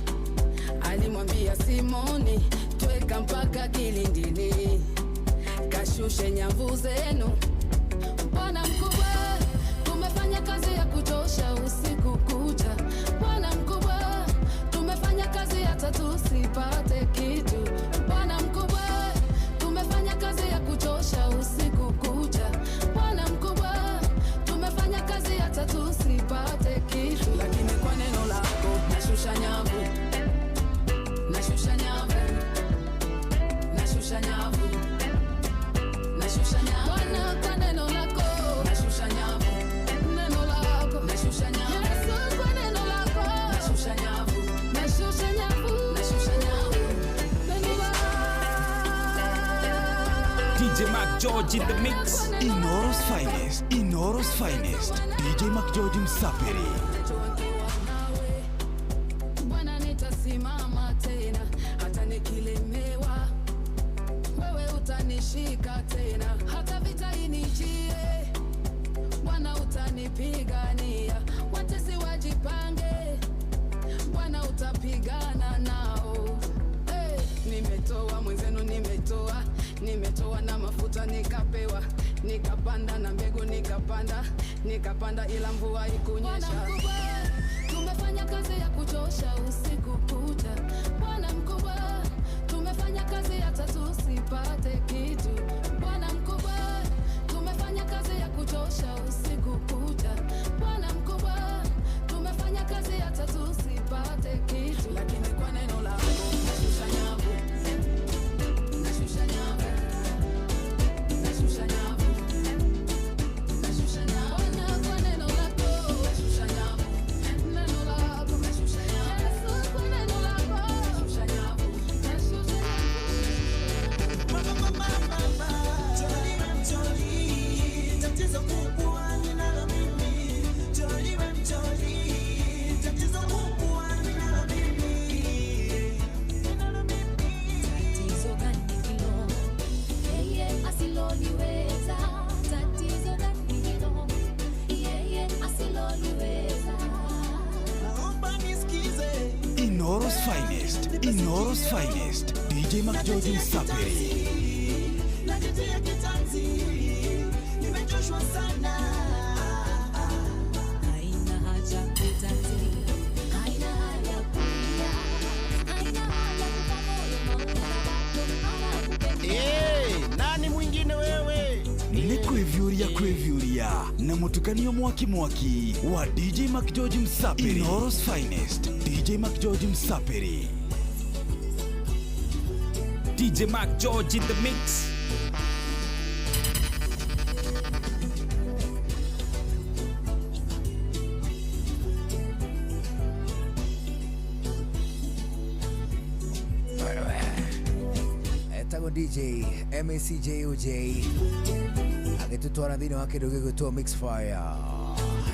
alimwambia Simoni, tweka mpaka kilindini, kashushe nyavu zenu. Bwana mkubwa, tumefanya kazi ya kuchosha usiku kucha. Bwana mkubwa, tumefanya kazi hata tusipate kitu. Bwana mkubwa, tumefanya kazi ya kuchosha usiku kucha. Bwana mkubwa, tumefanya kazi hata tusipate George in the mix. Inoro's finest, Inoro's finest. DJ McGeorge Msapiri. Bwana nitasimama tena hata nikilemewa, wewe utanishika tena hata vita inijie, Bwana utanipigania, watesi wajipange, Bwana utapigana nao. Hey, nimetoa mwenzenu, nimetoa, nimetoa na mafuta nikapewa, nikapanda na mbegu nikapanda, nikapanda ila mvua ikunyesha. Bwana mkubwa, tumefanya kazi ya kuchosha usiku kucha. Bwana mkubwa, tumefanya kazi hata tusipate kitu. Bwana mkubwa, tumefanya kazi ya kuchosha usiku kucha. Bwana mkubwa, tumefanya kazi hata tusipate kitu. Lakini kwa neno lako nashusha nyavu, nashusha nyavu, nashusha nyavu, nashusha nyavu. Bwana kwa neno lako nashusha nyavu, neno lako nashusha nyavu. Yesu kwa neno lako nashusha nyavu, nashusha nyavu. Mama, mama, mama, Jolly, Jolly, tatizo kubwa ninalo mimi. Jolly, Jolly, tatizo kubwa ninalo mimi. Tatizo gani hilo? Yeye asiloliweza. Tatizo gani hilo? Yeye asiloliweza. Naomba nisikize. Inoro's finest, Inoro's finest. DJ McGeorge Msapiri. Najitia kitanzi, nimechoshwa sana. Haina haja kutati, haina haja kulia, haina haja kufa moyo, maana bado anakupenda. Eh, nani mwingine wewe? Nĩ kwĩviũria kwĩviũria na mũtukanio mwaki mwaki wa DJ McGeorge Msapiri. Inoro's finest, DJ McGeorge Msapiri. DJ Mac George in the mix. Etagwo DJ MACJOJ agĩtũtwara thĩinĩ wa kĩndũ gĩgwĩtwo Mix Fire.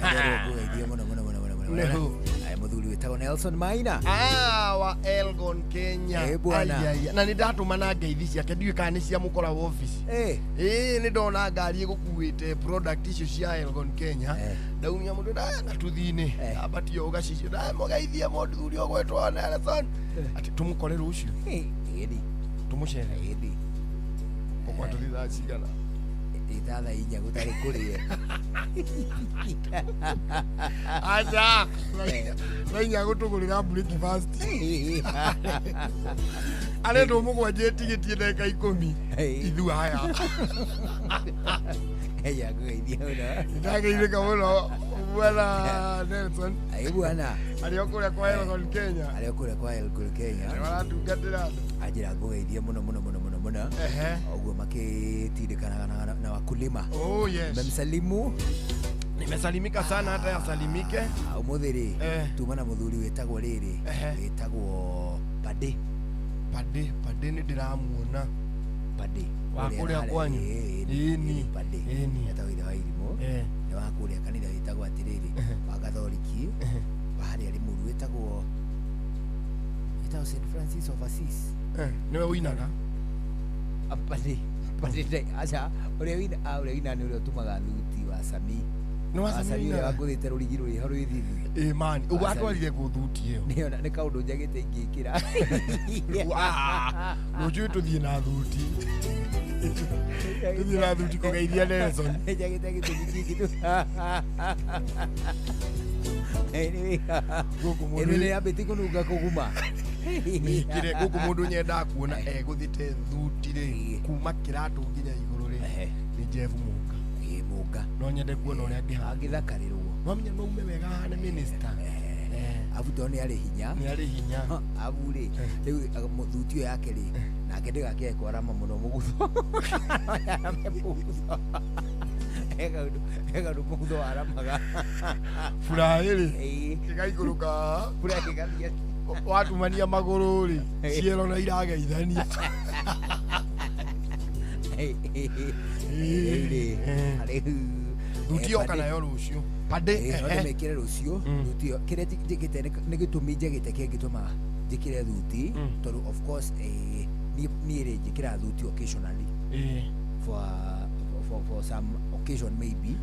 Ngũgeithie mũno mũno mũno mũno mũno. Nĩho. Aya, mũthuri wĩtagwo Nelson Maina. Ah, wa Elgon Kenya. Eh, bwana. Ai, ai, na nä ndatåmana ngeithi ciake ndiå kana nä cia må kora wa office Eh. ä nä ndona ngari ä gå kuä te product icio cia Elgon Kenya ndaumia må ndå ndaya gatuthi-inä ambatio å gacicio ndamũgeithie mũthuri ũgwĩtwo Nelson atä tå må kore rå cio tå må cere ũkwa tũthi thaa cigana? Ĩ thaa inya gũtarĩ kũrĩe. Aca thaa inya gũtũgũrĩra breakfast arendwo mũgwanja ĩtigĩtie ndagĩka 10 ithu aya. Ngai akũgeithie mũno. Ndageithĩka mũno bwana Nelson. Ĩ bwana. Arĩ o kũrĩa kwa Elgon Kenya. Arĩ o kũrĩa kwa Elgon Kenya. Nĩ maratungatĩra andũ. Anjĩra ngũgeithie mũno mũno mũno mũno mũno. Ehe. Ũguo makĩtindĩkanaga na wakulima. Oh yes. Memsalimu. Nimesalimika sana hata yasalimike. Ũmũthĩ rĩ tuma na mũthuri wĩtagwo rĩrĩ wĩtagwo Pade. Pade, Pade nĩ ndĩramuona. Pade. Wa kũrĩa kwanyu? Ĩni. Pade. Etagwo ithe wa irimũ. Nĩ wa kũrĩa kanitha wĩtagwo atĩrĩrĩ wa Gathoriki wa harĩa Limuru wĩtagwo St Francis of Assisi. Nĩwe ũinaga? Pade. Pade aca ũrĩa wina ũrĩa wina nĩ ũrĩa ũtumaga thuti wa Sami. Nĩ wa Sami Sami ũrĩa ũinaga? wangũthĩte rũrigi rũrĩ ho rwĩ thithi. Ĩ mani, ũguo atwarire kũ thuti ĩyo? Nĩona nĩ kaũndũ njagĩte ingĩkĩra. Rũciũ tũthiĩ na thuti. Tũthiĩ na thuti kũgeithia Nelson. Njagĩte gĩtũmi kĩngĩ tu. Anyway, Gũkũ mũndũ ĩno nĩ yambĩtie kũnunga kũguma. Nĩkĩre gũkũ mũndũ nyendaga kuona egũthĩte thuti rĩ kuma kĩratũ nginya igũrũ rĩ nĩ Jeff Mũnga. Ĩ Mũnga. No nyende kuona ũrĩa angĩhana. Angĩthakarĩrwo. No menya no ume wega hane minister. Abu tondũ nĩ arĩ hinya. Nĩ arĩ hinya. Abu rĩ rĩu thuti ĩyo yake rĩ nake ndĩgakĩae kwarama mũno mũgutho. Arame mũgutho. He kaũndũ mũgutho waramaga. Furaha rĩ ĩgaikũrũka. Furaha ĩgathiĩ. Watumania magũrũ rĩ ciero na irageithania. Rĩu rĩ Thuti yoka nayo rũciũ pande no ndĩmĩkĩre rũciũ thuti ĩyo kĩrĩa njĩkĩte nĩ gĩtũmi njagĩte kĩngĩtũma njĩkĩre thuti tondũ of course niĩ rĩ njĩkĩraga thuti occasionally for some occasion maybe.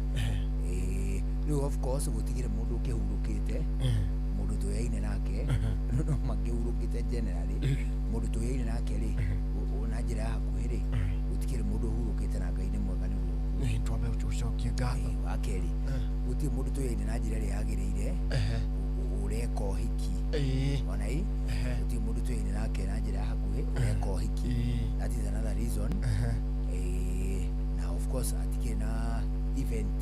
Rĩu of course gũtigĩrĩ mũndũ ũkĩhurũkĩte mũndũ tũyaine nake no makĩhurũkĩte generally mũndũ tũyaine nake rĩ na njĩra ya hakuhĩ rĩ gũtikĩrĩ mũndũ ũhurũkĩte na Ngai nĩ mwega nĩguo twambe tũcokie ngatho. Wa kerĩ gũtirĩ mũndũ tũyaine na njĩra ĩrĩa yagĩrĩire ũreka ũhiki ona ĩ gũtirĩ mũndũ tũyaine nake na njĩra ya hakuhĩ ũreka ũhiki. That is another reason. Na of course atikĩrĩ na event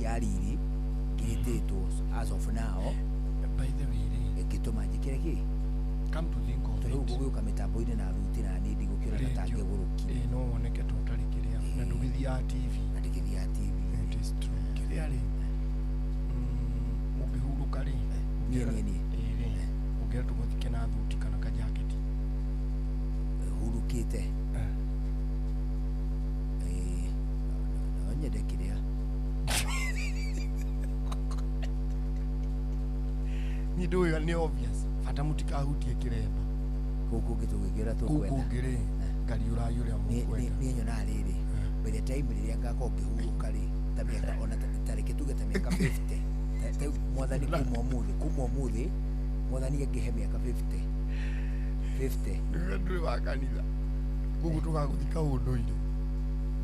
ya riri ngĩtĩtwo as of now. By the way rĩ ĩngĩtũma njĩkĩre kĩ come to think of it it gũgĩũka mĩtambo-inĩ na thuti na niĩ ndigũkĩona ta tangĩgũrũki no woneke ta ũtarĩ kĩrĩa na ndũgĩthiaga TV na ndĩgĩthiaga TV. It is true. Kĩrĩa rĩ ũngĩhurũka rĩ niĩ ũngĩra tũgũthike na thuti kana kajaketi hurũkĩte no nyende kĩrĩa niĩ ndũĩ nĩ obvious bata mũtikahutie kĩremba kũu kũngĩ tũgĩkĩra tũkwenda kũu kũngĩ rĩ ngariũrai ũrĩa mũkwenda. Niĩ nyonaga rĩrĩ by the time rĩrĩa ngakorwo ngĩhurũka rĩ ta mĩaka ona ta reke tuge ta mĩaka 50 ta rĩu mwathani kuma ũmũthĩ mwathani angĩhe mĩaka 50 Nĩwe ndũrĩ wa kanitha koguo tũgagũthika ũndũire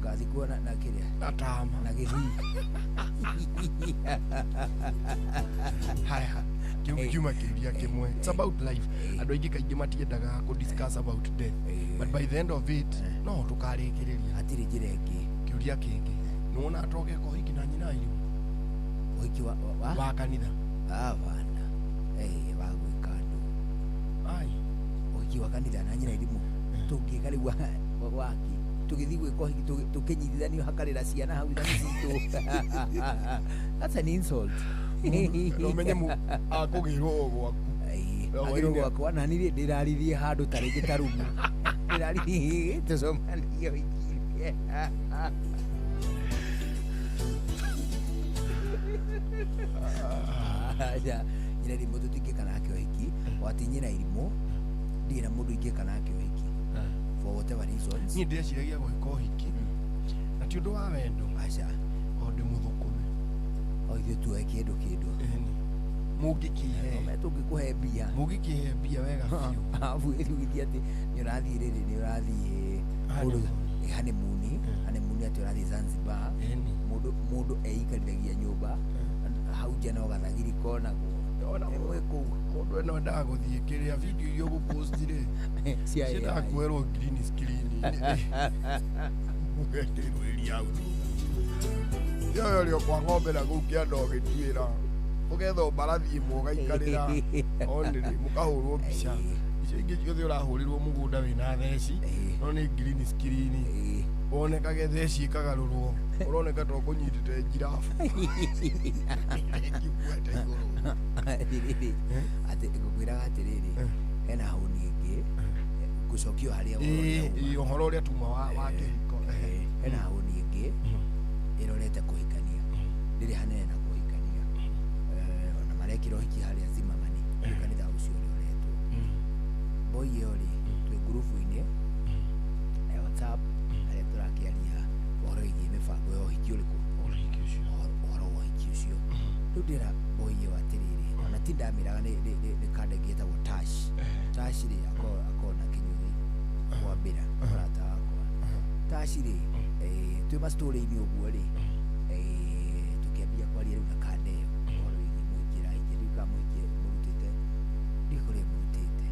ngathikwo na kĩrĩa na tama na gĩthii. Haya kĩu kiuma kĩũria kĩmwe. It's about life. Andũ aingĩ kaingĩ matiendaga kũ discuss about death but by the end of it no tũkarĩkĩrĩria hatirĩ njĩra ĩngĩ. Kĩũria kĩngĩ nĩ wonaga ta ũgeka ũhiki na nyina irimũ ũhiki wa kanitha bana wa gwĩka andũ ai ũhiki wa kanitha na nyina irimũ tũngĩka rĩu waki tũgĩthiĩ gwĩka ũhiki tũkĩnyitithanio hakarĩra ciana hau ithani citũ. That's an insult. No menye akũgĩrwo o gwaku agĩrwo gwakwa na niĩ ndĩrarithie handũ ta rĩngĩ ta rumu ndĩrarithie tũcemanie ũhiki-inĩ. Aca nyina irimũ tũtingĩka nake ũhiki wati nyina irimũ ndirĩ na mũndũ ingĩka nake ũhiki for whatever reasons. Niĩ ndĩreciragia gwĩka ũhiki na ti ũndũ wa wendo aca o ndĩ mũthũkũme o ithuĩ tuoe kĩndũ mũngĩkĩhe tũngĩkũhe mbia mũngĩkĩhe mbia wega biũ arabu ĩrugithia atĩ nĩ ũrathiĩ rĩrĩ nĩ ũrathiĩ mũndũ honeymoon atĩ ũrathiĩ Zanzibar mũndũ eikariragia nyũmba hau nja no gathagiri konagwo ĩmwe kũu mũndũ eno endaga gũthiĩ kĩrĩa video iria ũgũpost rĩ ciendaga kuoerwo green screen-inĩ mũgekĩrwo ĩria hau thutha yoyo rĩo kwa ng'ombe na kũu kĩanda ũgĩtuĩra ũgetha mbarathi ĩmwe ũgaikarĩra onĩrĩ mũkahũrwo mbica icio ingĩ ciothe ũrahũrĩrwo mũgũnda wĩna theci no nĩ green screen wonekage theci ĩkagarũrwo ũroneka ta ũkũnyitĩte njirabu ĩkuĩte igũrũ. Atĩ ngũkwĩraga atĩrĩrĩ hena hũni ĩngĩ ngũcokio harĩa ũhoro ũrĩa tuma wa kĩhiko hena hũni ĩngĩ ĩrorete kũhikania ndĩrĩ hanene na kũhikania ona marekĩra ũhiki harĩa Zimmerman kanitha ũcio ũrĩa ũretwo boy ĩyo rĩ twĩ ngurubu-inĩ ya WhatsApp harĩa tũrakĩaria ũhoro wĩgiĩ mĩbango ya ũhiki ũrĩkũ ũhoro wa ũhiki ũcio rĩu ndĩra boy ĩyo atĩrĩrĩ ona ti ndamĩraga nĩ kanda ĩngĩ ĩtagwo Tash Tash rĩ akorwo na kĩnyũthi kwambĩra mũrata wakwa Tash rĩ twĩ mastorĩ-inĩ ũguo rĩ tũkĩambia kwaria rĩu na kanda ĩyo ũhoro wĩgiĩ mũhiki ĩrahikia ndiũĩ kana mũhiki mũrutĩte ndiũĩ kũrĩa mũrutĩte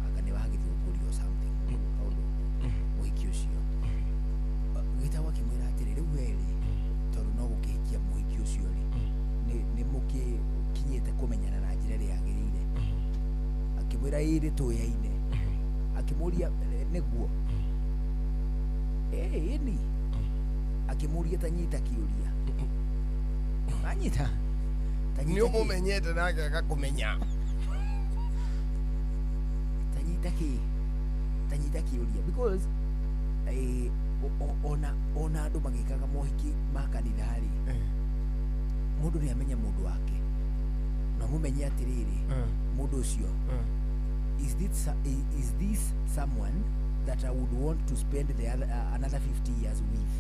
anga nĩ wa gĩthũngũri or something kaũndũ mũhiki ũcio gĩtagwo akĩmwĩra atĩrĩ rĩu we rĩ tondũ no gũkĩhikia mũhiki ũcio rĩ nĩ mũkĩkinyĩte kũmenyana na njĩra ĩrĩa yagĩrĩire akĩmwĩra ĩĩ nĩ tũyaine akĩmũria nĩguo ĩni akĩmũria ta nyita kĩũria anyita nĩ ũmũmenyete nake agakũmenya tanyita kĩ tanyita kĩũria because Ona andũ magĩkaga mohiki ma kanitha rĩ, mũndũ nĩ amenye mũndũ wake na mũmenye atĩrĩrĩ, mũndũ ũcio, is this someone that I would want to spend the other, another 50 years with,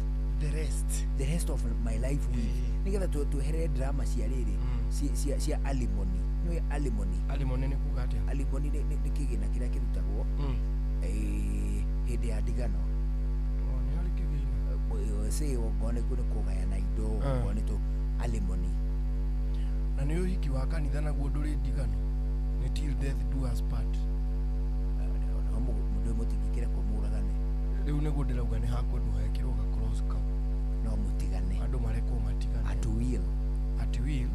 the rest of my life with, nigetha tweherere drama cia rĩrĩ cia alimony. Nĩ alimony. Alimony nĩ kuga atĩa? Alimony nĩ kĩgĩna kĩrĩa kĩrutagwo hĩndĩ ya ndigano. Nĩ harĩ kĩgĩna say okorwo nĩ kũgayana indo, okorwo nĩ tũ alimony. Na nĩ ũhiki wa kanitha naguo ndũrĩ ndigano, nĩ till death do us part. Mũndũ mũtingĩkĩra kwa mũragane. Rĩu nĩguo ndĩrauga nĩ hakwendwo hekĩrwo ga cross kau, no mũtigane, andũ marekwo matigane at will. At will.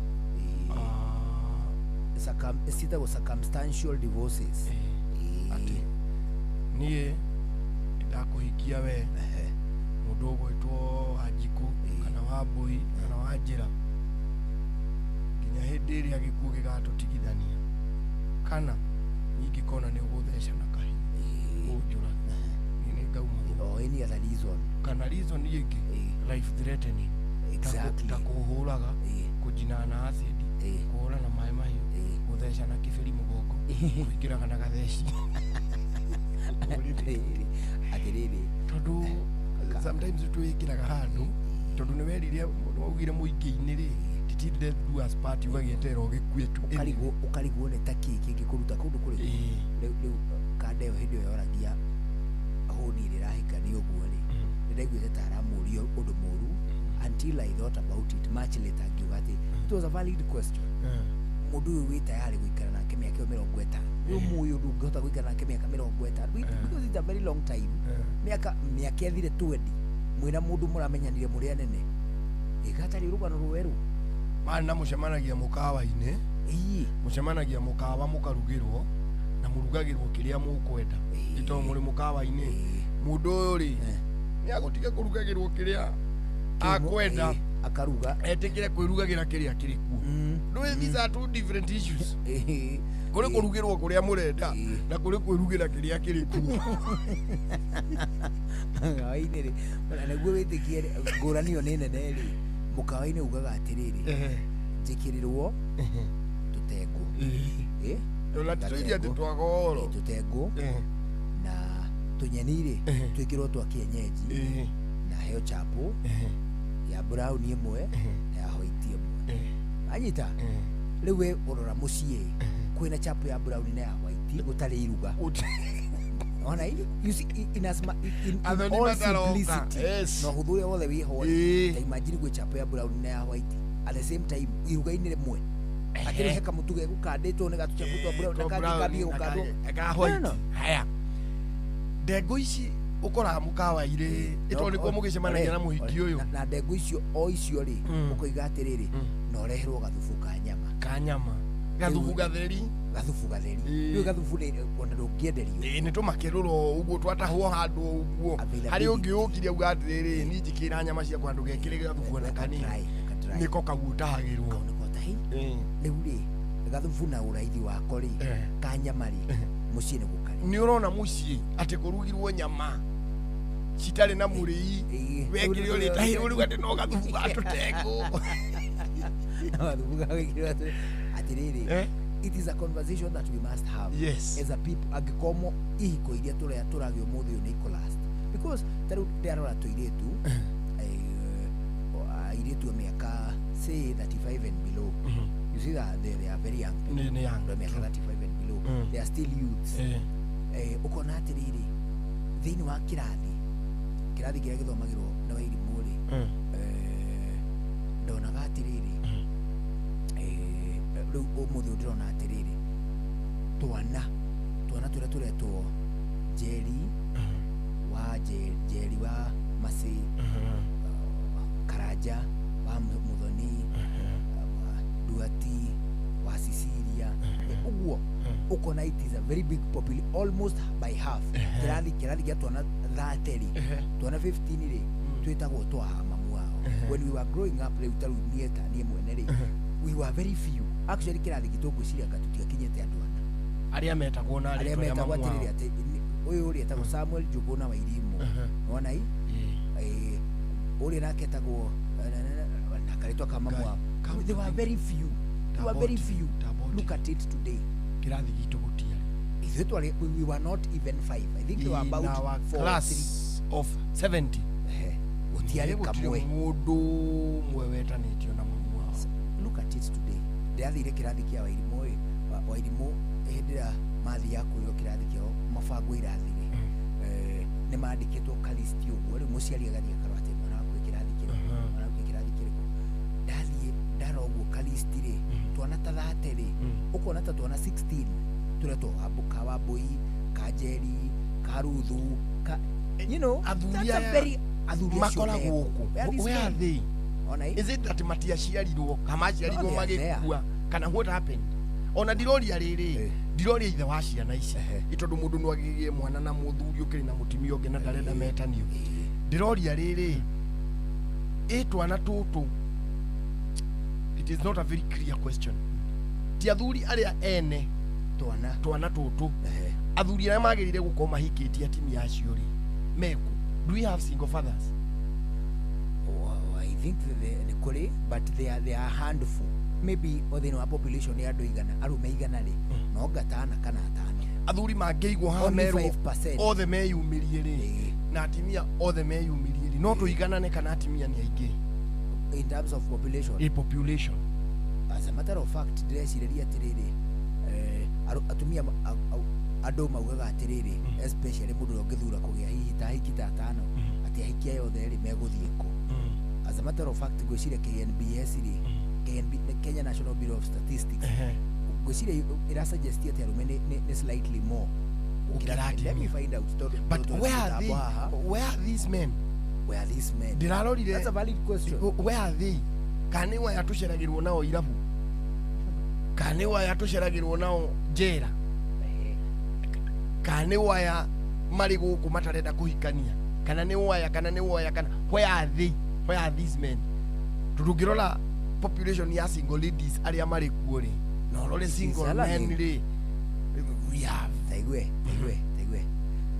Citagwo circumstantial divorces. Atĩ niĩ ndakũhikia we mũndũ ũgwĩtwo Wanjikũ kana Wambũi kana Wanjĩra nginya hĩndĩ ĩrĩa gĩkuũ gĩgatũtigithania, kana ningĩkona nĩ ũgũtheca na kahiũ ũnjũrage, niĩ nĩ ngauma. Or any other reason. Kana reason ĩngĩ life threatening. Exactly. Ta kũhũraga, kũnjina na acid, kũhũra na maĩ mahiũ, gũtheca na kĩbĩri mũgongo, kũingĩraga na gatheci. Atĩrĩrĩ, tondũ sometimes twĩkĩraga handũ, tondũ nĩ werire waugire mũingĩ-inĩ rĩ, till death do us part, ũgagĩeterera ũgĩkue tu. Ũkarigwo nĩ ta kĩ kĩngĩkũruta kũndũ kũrĩ. Rĩu kanda ĩyo hĩndĩ ĩyo yoragia hũni ĩrĩa ĩrahikania ũguo rĩ, nĩndaiguĩte ta aramũria ũndũ mũru until I thought about it much later, ngiuga atĩ it was a valid question. Mũndũ ũyũ wĩ tayarĩ gũikara nake mĩaka ĩyo 50, nĩ ũmũĩ ũndũ ũngĩhota gũikara nake mĩaka 50, because it's a very long time. Mĩaka ĩthire 20 mwĩna mũndũ mũramenyanire mũrĩ anene, ĩgatarĩ rũgano rwerũ. Mana mũcemanagia mũkawa-inĩ, mũcemanagia mũkawa mũkarugĩrwo na mũrugagĩrwo kĩrĩa mũkwenda, nĩ tondũ mũrĩ mũkawa-inĩ. Mũndũ ũyũ rĩ nĩ agũtiga kũrugagĩrwo kĩrĩa akwenda, akaruga, etĩkĩre kwĩrugagĩra kĩrĩa kĩrĩ kuo. Ndũĩ, these are two different issues. Kũrĩ kũrugĩrwo kũrĩa mũrenda na kũrĩ kwĩrugĩra kĩrĩa kĩrĩ kuo. Mũkawa-inĩ rĩ, na nĩguo wĩtĩkie ngũrani ĩyo nĩ nene rĩ, mũkawa-inĩ ugaga atĩrĩrĩ, njĩkĩrĩrwo tũtengũ, tũtengũ na tũnyeni rĩ twĩkĩrwo twa kienyeji, na heo chapo ya brown ĩmwe na ya white ĩmwe. Anyita rĩu we ũrora mũciĩ kwĩna chapo ya brown na ya white gũtarĩ iruga. Ona you see in as in all simplicity, no hũthũ ũrĩa wothe wĩho, ta imagine gwĩ chapo ya brown na ya white at the same time iruga-inĩ rĩmwe, atĩrĩ he kamũtu gegũkandĩtwo nĩ gatũchapo twa brown na kangĩ kambie gũkandwo ka white. Haya, ndengũ ici ũkoraga mũkawa-irĩ ĩtondũ nĩkuo mũgĩcemanagia na mũhiki ũyũ, na ndengũ icio o icio rĩ ũkoiga atĩrĩrĩ, na ũreherwo gathubu ka nyama, ka nyama, gathubu gatheri, gathubu gatheri. Rĩu gathubu nĩ ona ndũngĩenderio, nĩ tũmakĩrũro ũguo twatahwo handũ ũguo, harĩ ũngĩ ũkire auga atĩrĩrĩ, niĩ njĩkĩra nyama ciakwa ndũgekĩre gathubu ona kanini, nĩko kau ũtahagĩrwo. Kau nĩko ũtahi. Rĩu rĩ gathubu na ũraithi wako rĩ ka nyama rĩ mũciĩ nĩ gũkarĩ. Nĩ ũrona mũciĩ atĩ kũrugirwo nyama citarĩ na mũrĩi, wekĩre ũrĩtahĩrwo rĩu atĩ no gathubu ga tũtengũ. Gathubu ga gwĩkĩrwo atĩrĩrĩ, it is a conversation that we must have. Yes. As a people, angĩkorwo ihiko iria tũragĩa ũmũthĩ ũyũ nĩ ikolast, because ta rĩu ndĩrarora tũirĩtu, airĩtu a mĩaka say 35 and below. You see that they are very young people. Nĩ young. Mĩaka 35 and below. They are still youths. Ũkona atĩrĩrĩ, thĩinĩ wa kĩrathi kĩrĩa gĩthomagĩrwo nĩ Wairimũ rĩ, ndonaga atĩrĩrĩ, rĩu ũmũthĩ ndĩrona atĩrĩrĩ, twana tũrĩa tũretwo Njeri wa Njeri wa Masĩ, Karanja wa Muthoni, Duati wa Sicilia, ũguo ũkona it is a very big population, almost by half. Kĩrathi gĩa twana 30 rĩ, twana 15 rĩ twĩtagwo twa mamu wao. When we were growing up rĩu ta rĩu niĩ ta niĩ mwene rĩ, we were very few actually. Kĩrathi gitũ ngwĩciria anga tũtiakinyĩte andũ ana arĩa metagwo na arĩa metagwo atĩrĩrĩ, atĩ ũyũ ũrĩa etagwo Samuel Njuguna Wairimu, wona i Ũrĩa nake etagwo na karetwa ka mamu wao. They were very few. They were very few. Look at it today. Kĩrathi gitũ gũtiarĩ. Ithuĩ twarĩ, we were not even 5. I think they were about 4 class 3 of 70. Gũtiarĩ kamwe. Mũndũ ũmwe wetanĩtio na mamu wao. Look at it today. Ndĩrathire kĩrathi kĩa Wairimũ ĩ, Wairimũ hĩndĩ ĩrĩa mathiaga kwĩrwo kĩrathi kĩao mabango irathi-rĩ, nĩ mandĩkĩtwo kalisti ũguo. Rĩu mũciari agathiĩ akarora atĩ mwana waku e kĩrathi kĩrĩkũ, mwana waku e kĩrathi kĩrĩkũ. Ndathiĩ ndarora ũguo kalisti rĩ, twana ta 30 rĩ, ũkona ta twana 16 tũretwo ka Wambũi, ka Njeri, ka Ruthu, ka you know, that's a very athuri acio makoragwo kũ. Where are they? Is it that matiaciarirwo kana maciarirwo magĩkua kana what happened? Ona ndiroria rĩrĩ, ndiroria ithe wa ciana ici tondũ mũndũ no agĩgĩe mwana na mũthuri ũkĩrĩ na mũtumia ũngĩ na ndarenda metanio. Ndiroria rĩrĩ, ĩ twana tũtũ, it is not a very clear question. Ti athuri arĩa ene twana tũtũ, athuri arĩa magĩrĩire gũkorwo mahikĩtie atumia acio rĩ, meku? Do we have single fathers? Oh, I think they kũrĩ, but they are a handful. Maybe thĩinĩ wa population ya andũ igana, arũme igana rĩ, no gatana kana atano. Athuri mangĩigwo haha merwo othe meyumĩrie rĩ, na atumia othe meyumĩrie rĩ, no tũiganane kana atumia nĩ aingĩ in terms of population? A population. As a matter of fact, ndĩrecirĩria atĩrĩrĩ, atumia andũ maugaga atĩrĩrĩ, especially mũndũ ũrĩa ũngĩthura kũgĩa hihi ta ahiki ta atano, atĩ ahiki aya othe rĩ megũthiĩ kũ. As a matter of fact, ngwĩciria KNBS rĩ, KNB, Kenya National Bureau of Statistics, ngwĩciria ĩrasuggest atĩ arũme nĩ slightly more. Let me find out. But where are they? Where are these men? Where are these men? Ndĩrarorire. That's a valid question. Where are they? Kana nĩ waya tũceragĩrwo nao irabu? Kana nĩ waya tũceragĩrwo nao njera? Kana nĩ waya marĩ gũkũ matarenda kũhikania? Kana nĩ waya, kana nĩ waya, kana where are they? Where are these men? Tondũ ũngĩrora population ya single ladies arĩa marĩ kuo rĩ, na ũrore single men rĩ, we have. Taigue.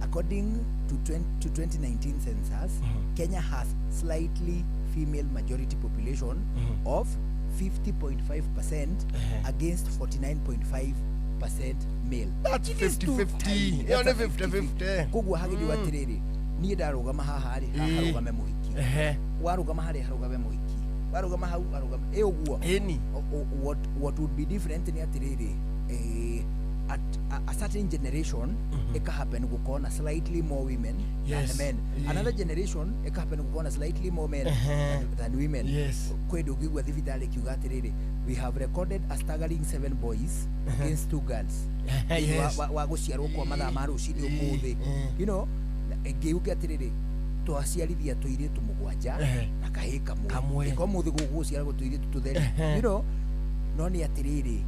According to 2019 census, Kenya has slightly female majority population of 50.5% against 49.5% male. That's 50-50. Ĩyo nĩ 50-50. Koguo hagĩrĩirwo atĩrĩrĩ, niĩ ndarũgama haha rĩ, haha harũgame mũhiki. Warũgama harĩa harũgame mũhiki. Warũgama hau harũgame. Ĩ ũguo. Ĩni. What would be different nĩ atĩrĩrĩ, at a certain generation, it can happen gukona slightly more women than men. Another generation, it can happen gukona slightly more men than women. Yes. Kwedu gigwa thibitarĩ kiuga atĩrĩrĩ, we have recorded a staggering 7 boys against 2 girls. Yes. Wa gũciarwo kwa mathaa ma rũcinĩ ũmũthĩ. You know, ngĩuga atĩrĩrĩ, twaciarithia tũirĩtu mũgwanja na kahĩĩ kamwe. Ĩko ũmũthĩ gũgũciaragwo tũirĩtu tũtheri. You know, no nĩ atĩrĩrĩ,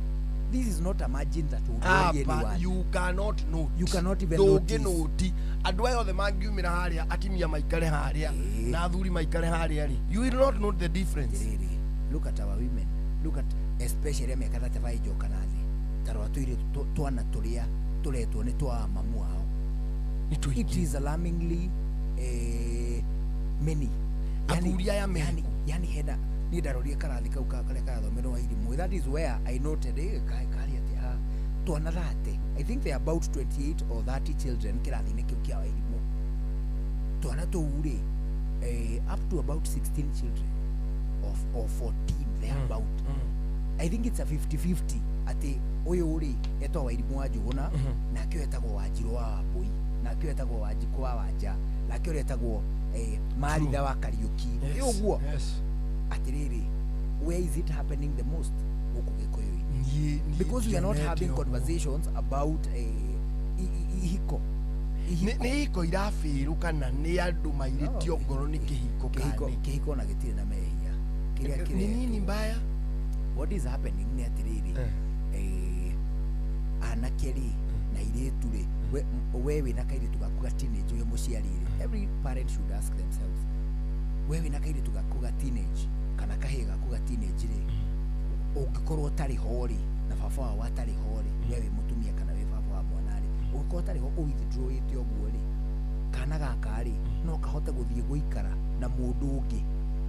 this is not a margin that will worry anyone. You cannot note. You cannot even notice. Note. Andũ aya othe mangiumĩra harĩa, atumia maikare harĩa, na athuri maikare harĩa rĩ, you will not note the difference. Atĩrĩrĩ, look at our women. Look at especially mĩaka 35 njoka na thĩ. Ta rora tũirĩtu twana tũrĩa tũretwo nĩ twa mamu ao. It is alarmingly many. Athuri aya many. Yani hena niĩ ndarorie karathi kau karĩa karathomerwo Wairimũ. That is where I noted karĩ atĩ twana 30. I think they are about 28 or 30 children kĩrathi-inĩ kĩu kĩa Wairimũ. Twana tũu rĩ, up to about 16 children or 14 thereabout. I think it's a 50-50 atĩ ũyũ rĩ etagwo Wairimũ wa Njũgũna, nake ũyũ etagwo Wanjirũ wa Wambũi, nake ũyũ etagwo Wanjikũ wa Wanja, nake ũrĩa etagwo Maritha wa Kariũki. Ĩ ũguo. Atĩrĩrĩ, where is it happening the most? Gũkũ Gĩkũyũ-inĩ. Because we are not having conversations about ihiko. Nĩ ihiko irabĩrũ kana nĩ andũ mairĩtio ngoro nĩ kĩhiko kana kĩhiko na gĩtirĩ na mehia. Kĩrĩa kĩrĩa nĩ nini mbaya. What is happening nĩ atĩrĩrĩ, anake rĩ na airĩtu rĩ, we wĩna kairĩtu gaku ga teenage wĩ mũciari rĩ, every parent should ask themselves, we wĩna kairĩtu gaku ga teenage kana kahĩĩ gaku ga teenage rĩ, ũngĩkorwo ũtarĩ ho rĩ, na baba wao atarĩ ho rĩ, we wĩ mũtumia kana wĩ baba wa mwana rĩ, ũngĩkorwo ũtarĩ ho ũ withdraw ĩte ũguo rĩ, kana gaka rĩ No kahote gũthiĩ gũikara na mũndũ ũngĩ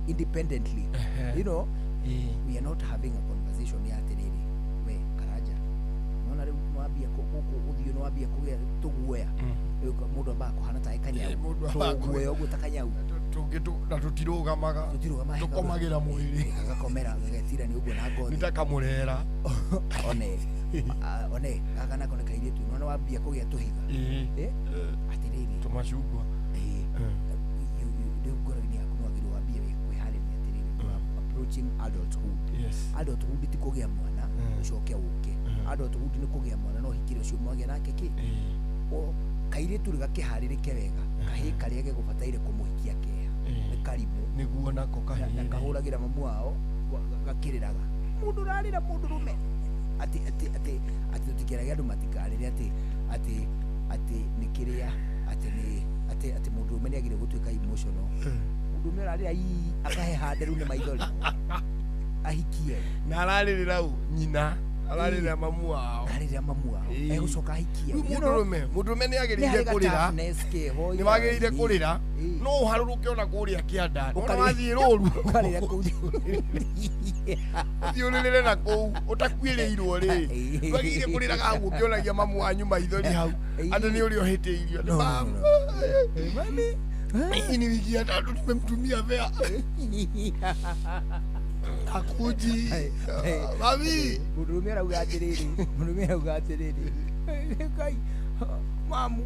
independently. You know, we are not having a conversation ya atĩrĩrĩ, we Karanja, nona rĩu nĩwambia gũkũ ũthiũ nĩwambia kũgĩa tũguoya. Rĩu mũndũ ambaga kũhana tarĩ kanyau, Mũndũ ambaga tũguoya ũguo ta kanyau. Tũngĩ na tũtirũgamaga, tũkomagĩra mwĩrĩ, gagakomera gagetirania ũguo na ngothi nĩ ta kamũrera. One one gaka nako nĩ kairĩtu, nona wambia kũgĩa tũhiga. Atĩrĩrĩ, tũmacungwa. Rĩu ngoro-inĩ yaku nĩwagĩrĩirwo wambie kwĩharĩria atĩrĩrĩ, you are approaching adulthood. Adulthood ti kũgĩa mwana ũcoke ũke. Adulthood nĩ kũgĩa mwana no ũhikire ũcio mwagĩa nake kĩ o kairĩtu rĩ gakĩharĩrĩke wega, kahĩ karĩa gegũbataire kũmũhikia keha nĩ karimũ nĩguo nako kahĩ na kahũragĩra mamu wao gakĩrĩraga mũndũ ũrarĩra mũndũ rũme atĩ atĩ atĩ atĩ tũtikĩrage andũ matikarĩre atĩ atĩ atĩ nĩ kĩrĩa atĩ nĩ atĩ atĩ mũndũ rũme nĩ agĩrĩire gũtuĩka emotional. Mũndũ rũme ũrarĩra ii akaheha nderu nĩ maithori ahikie na ararĩrĩra ũ nyina, ararĩrĩra mamu wao, ararĩrĩra mamu wao, egũcoka ahikie. Rĩu mũndũrũme nĩ agĩrĩire kũrĩra, nĩ wagĩrĩire kũrĩra, no ũharũrũke ona kũrĩa kĩanda, ona wathiĩ rũru ũkarĩra kũu, ũthiĩ ũrĩrĩre na kũu ũtakuĩrĩirwo rĩ, ndwagĩrĩire kũrĩraga hau ũkĩonagia mamu wanyu maithori hau atĩ nĩ ũrĩa ũhĩtĩirio. Mami, hii ni wiki ya tatu tumemtumia fare akuji mami. Mũndũrũme arauga atĩrĩrĩ, mũndũrũme arauga atĩrĩrĩ, Ngai mamu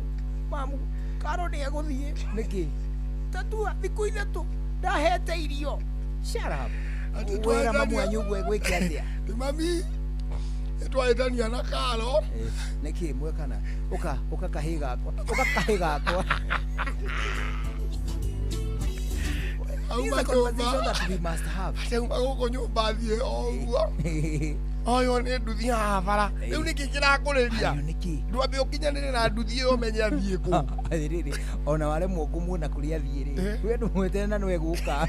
mamu karo nĩ egũthiĩ nĩkĩ tatua thikũ ithatũ ndahete irio. Shut up. Wĩra mamu wanyu ũguo egwĩke atĩa? Mami twahĩtania na karo nĩkĩ mwekana ũka ũka kahĩ gakwa, ũka kahĩ gakwa. These are conversations that we must have. Auma gũkũ nyũmba thiĩ o ũguo oyo nĩ nduthi haha bara rĩu nĩkĩ kĩrakũrĩria ndwambe ũkinyanĩre na nduthi ĩyo ũmenye athiĩ kũ. Atĩrĩrĩ, ona waremwo kũmuona kũrĩa athiĩ rĩ, we ndũmweterere na nĩwe gũka.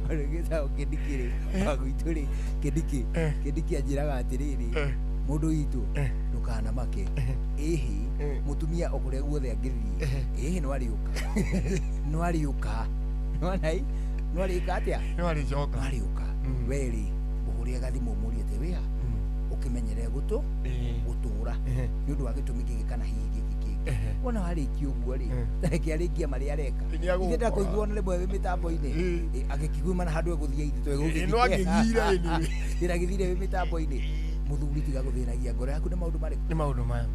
Gĩtagwo Kĩndiki rĩ, wa gwitũ rĩ, Kĩndiki Kĩndiki anjĩraga atĩrĩrĩ, mũndũ witũ ndũkanamake, ĩhĩ mũtumia o kũrĩa guothe angĩthiĩ, ĩhĩ no arĩũka, no arĩũka, nĩwona ĩ, no arĩka atĩa, no arĩcoka, no arĩũka. We rĩ mũhũrĩre gathimũ ũmũrie atĩ wĩha ũkĩmenyere gũtũra nĩ ũndũ wa gĩtũmi gĩkĩ kana hihi gĩkĩ kĩngĩ. Wona warĩkia ũguo rĩ, tareke arĩkie marĩa areka, ithe ndakũigua ona rĩmwe wĩ mĩtambo-inĩ agĩkiguĩma na handũ egũthiĩ ithe twegũgĩthiĩ no angĩthire anyway ndĩragĩthire wĩ mĩtambo-inĩ. Mũthuri tiga gũthĩnagia ngoro yaku nĩ maũndũ marĩkũ? Nĩ maũndũ maya.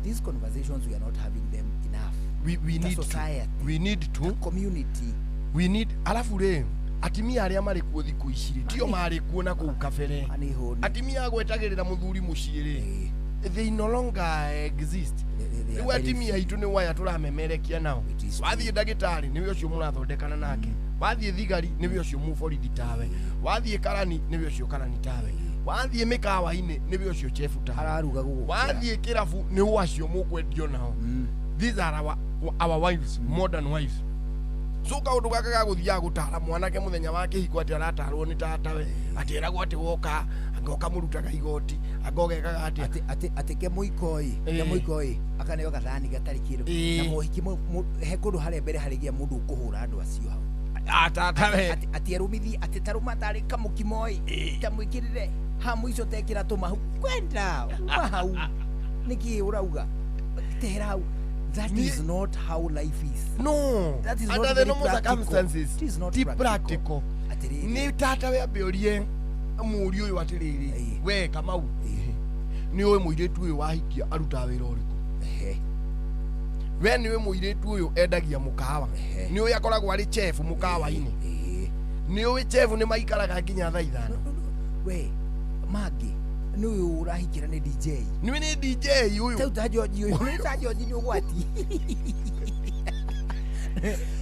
These conversations we are not having them enough. We need society, to, we need to community, we need. Alafu rĩ atimia arĩa marĩ kuo thikũ ici rĩ tio marĩ kuo na kũu kabere. Atimia agwetagĩrĩra mũthuri mũciĩ rĩ, they no longer exist. Rĩu atimia aitũ nĩ waya tũramemerekia nao. Wathiĩ ndagĩtarĩ nĩwe ũcio mũrathondekana nake, wathiĩ thigari nĩwe ũcio mũborithi tawe, wathiĩ karani nĩwe ũcio karani tawe, wathiĩ mĩkawa-inĩ nĩwe ũcio chefu tawe, araruga gũgũkĩra, wathiĩ kĩrabu nĩ acio mũkwendio nao. These are our wives, modern wives. So kaũndũ gaka ga gũthiaga gũtara mwanake mũthenya wa kĩhiko atĩ aratarwo nĩ tatawe, atĩ eragwo atĩ woka anga ũkamũrutaga igoti anga ũgekaga atĩa atĩ atĩ kemũiko ĩ kemũiko ĩ akaneo gathani gatarĩ kĩndũ na mũhiki he kũndũ harĩa mbere harĩgĩa mũndũ ũkũhũra andũ acio hau atatawe atĩ arũmithie atĩ tarũma tarĩ kamũkimo ĩ tamwĩkĩrĩre ha mũico tekĩra tũmahu kwenda uma hau nĩkĩ ũrauga tehera hau. That is not how life is. No. That is not under the normal circumstances. It is not practical. Nĩ tata we ambe ũrie mũriũ ũyũ atĩrĩrĩ, we Kamau, nĩ ũĩ mũirĩtu ũyũ wahikia arutaga wĩra ũrĩkũ? We nĩ ũĩ mũirĩtu ũyũ endagia mũkawa? Nĩ ũĩ akoragwo arĩ chef mũkawa-inĩ? Nĩ ũĩ chef nĩ maikaraga nginya thaa 5? We mangĩ nĩ ũyũ ũrahikĩra nĩ DJ. Nĩ nĩ DJ ũyũ. Tau ta George ũyũ, nĩ ta George nĩ ũgwati.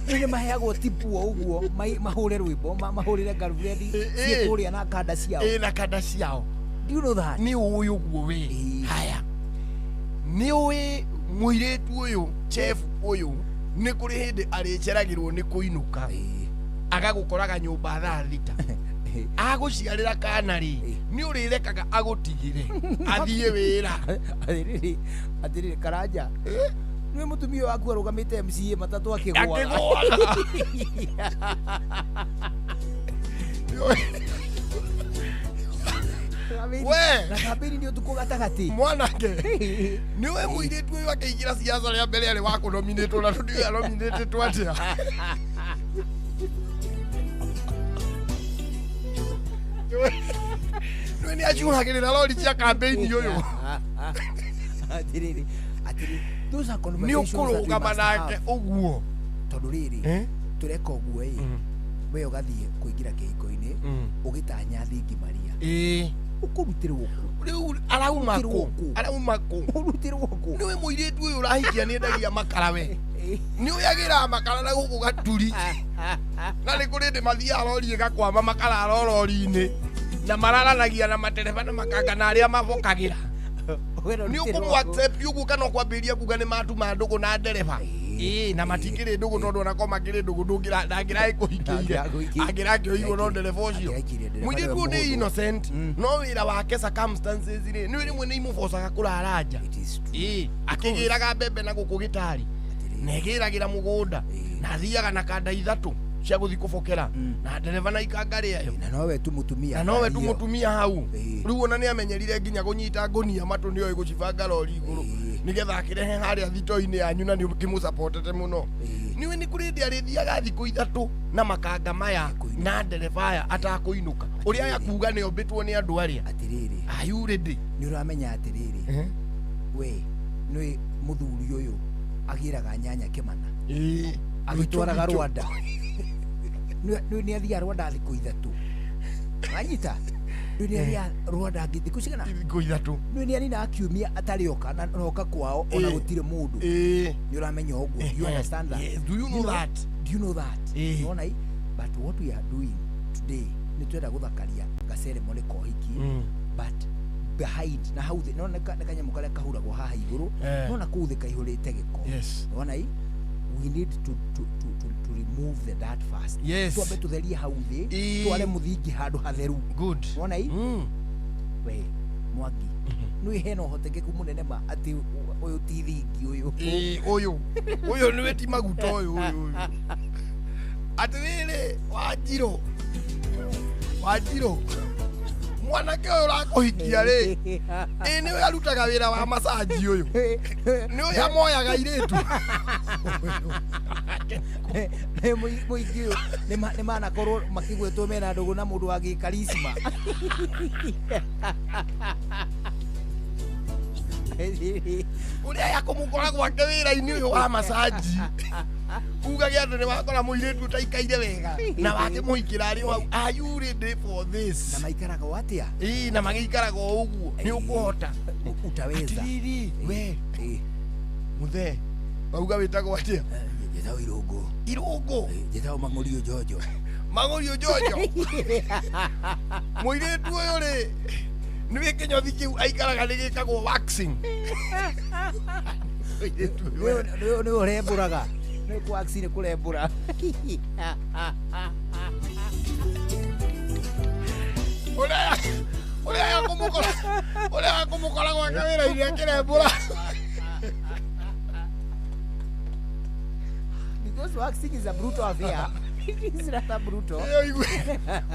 Nĩ maheagwo tipu o ũguo mahũre rwĩmbo, mahũrĩre girlfriend ciĩ kũrĩa na kanda ciao. Ĩ na kanda ciao. Do you know that? Nĩ ũĩ ũguo we. Haya. Nĩ ũĩ mũirĩtu ũyũ, chef ũyũ, nĩ kũrĩ hĩndĩ arĩceragĩrwo nĩ kũinũka. Agagũkoraga nyũmba thaa 6. Agũciarĩra kana rĩ, nĩ ũrĩrekaga agũtigĩre athiĩ wĩra. Atĩrĩrĩ, atĩrĩrĩ Karanja, Nĩ mũtumia waku arũgamĩte MCA matatũ akĩgũaga. We na kambĩni nĩ ũtukũ gatagatĩ. Mwanake nĩ we mũirĩtu ũyũ akĩingĩra siasa rĩa mbere arĩ wa kũnominĩtwo na tũtiũĩ anominĩtĩtwo atĩa. Nĩ nĩ acuhagĩrĩra rori cia kambĩini ũyũ. Atĩrĩrĩ, atĩrĩ, those are conversations Nĩ ũkũrũgama nake ũguo. Tondũ rĩrĩ tũreka ũguo ĩ we ũgathiĩ kũingĩra kĩhiko-inĩ ũgĩtanya thingi Maria. Ĩĩ. Ũkũrutĩrwo kũ? Rĩu arauma kũ? Arauma kũ? Ũrutĩrwo kũ? Nĩwe mũirĩtu ũyũ ũrahikia nĩ endagia makara we. Nĩ ũyagĩra makara na gũkũ gaturi. Na nĩ kũrĩ ndĩ mathiaga rori ĩgakwama makara arorori-inĩ. Na mararanagia na matereba na makanga na arĩa mabokagĩra. Nĩ ũkũmũ accept ũguo kana ũkwambĩrĩria kuga nĩ matuma ndũgũ na ndereba. Ĩĩ na matikĩrĩ ndũgũ tondũ onako makĩrĩ ndũgũ ndangĩraĩ kũhikĩire. Angĩrakĩoirwo no ndereba ũcio. Mũirĩtu ũyũ nĩ innocent no wĩra wake circumstances rĩ nĩ rĩmwe nĩ imũbocaga kũrara nja. Ĩĩ akĩgĩraga mbembe na gũkũ gĩtarĩ. Na ĩgĩragĩra mũgũnda na athiaga na kanda ithatũ cia gũthiĩ kũbokera na ndereba na ikanga rĩayo. Na nowe tu mũtumia. Na nowe tu mũtumia hau. Rĩu ona nĩ amenyerire nginya kũnyita ngũnia matũ nĩoĩ gũcibanga rori igũrũ nĩgetha akĩrehe harĩa thito-inĩ yanyu na nĩ ũkĩmũcapotete mũno. Nĩwe nĩ kũrĩ hĩndĩ arĩthiaga thikũ ithatũ na makanga maya na ndereba aya atakũinũka. Ũrĩa aya kuga nĩ ombĩtwo nĩ andũ arĩa. Atĩrĩrĩ. Are you ready? Nĩ ũramenya atĩrĩrĩ. We nĩ mũthuri ũyũ agĩraga nyanya Kĩmana. Ĩĩ. Agĩtwaraga Rwanda. Nĩ athiaga Rwanda thikũ ithatũ. Wanyita? Nĩ athiaga Rwanda thikũ cigana? Thikũ ithatũ. Nĩ aninaga kiumia atarĩ oka na oka kwao ona gũtirĩ mũndũ. Nĩ ũramenya ũguo. You understand that? Yes. Do you know that? Do you know that? Nona i? But what we are doing today nĩ twenda gũthakaria ga ceremony ka ũhiki but behind na hau thĩ no nĩ kanyamũ karĩa kahuragwo haha igũrũ no na kũu thĩ kaihũrĩte gĩko. Nona i? We need to remove the dirt first. Yes. Twambe tutherie hau thĩ, tware mũthingi handũ hatheru. Good. Wona i? We Mwangi. Nĩ hena ũhotekeku mũnene ma atĩ ũyũ ti thingi ũyũ. Ĩĩ ũyũ. Ũyũ nĩwe ti maguta ũyũ ũyũ. Atĩrĩrĩ Wanjirũ. Wanjirũ. Mwanake ũyũ ũrakũhikia rĩ ĩ nĩ ũyũ arutaga wĩra wa macaji ũyũ. Nĩ ũyũ amoyaga airĩtu. Mũingĩ ũyũ nĩ manakorwo makĩgwetwo mena ndũgũ na mũndũ wa gĩkarisma. Ũrĩa aya kũmũkora gwake wĩra-inĩ ũyũ wa macaji ugage andũ nĩ wakora mũirĩtu ũtaikaire wega na wakĩmũhikĩra arĩ o hau. Are you ready for this? Na maikaraga o atĩa? Ĩĩ na magĩikaraga o ũguo. Nĩ ũkũhota. Utaweza. Atĩrĩrĩ we mũthee wauga wĩtagwo atĩa? Njĩtagwo Irũngũ. Irũngũ? Njĩtagwo Mang'ũriũ Njonjo. Mang'ũriũ Njonjo? Mũirĩtu ũyũ rĩ nĩwe kĩnyothi kĩu aikaraga nĩ gĩkagwo waxing. Nĩ ũrembũraga. Nĩ kwaxi nĩ kũrembũra. Ũrĩa akũmũkora gwake wĩra-inĩ akĩrembũra. Because waxing is a brutal affair. It is rather brutal.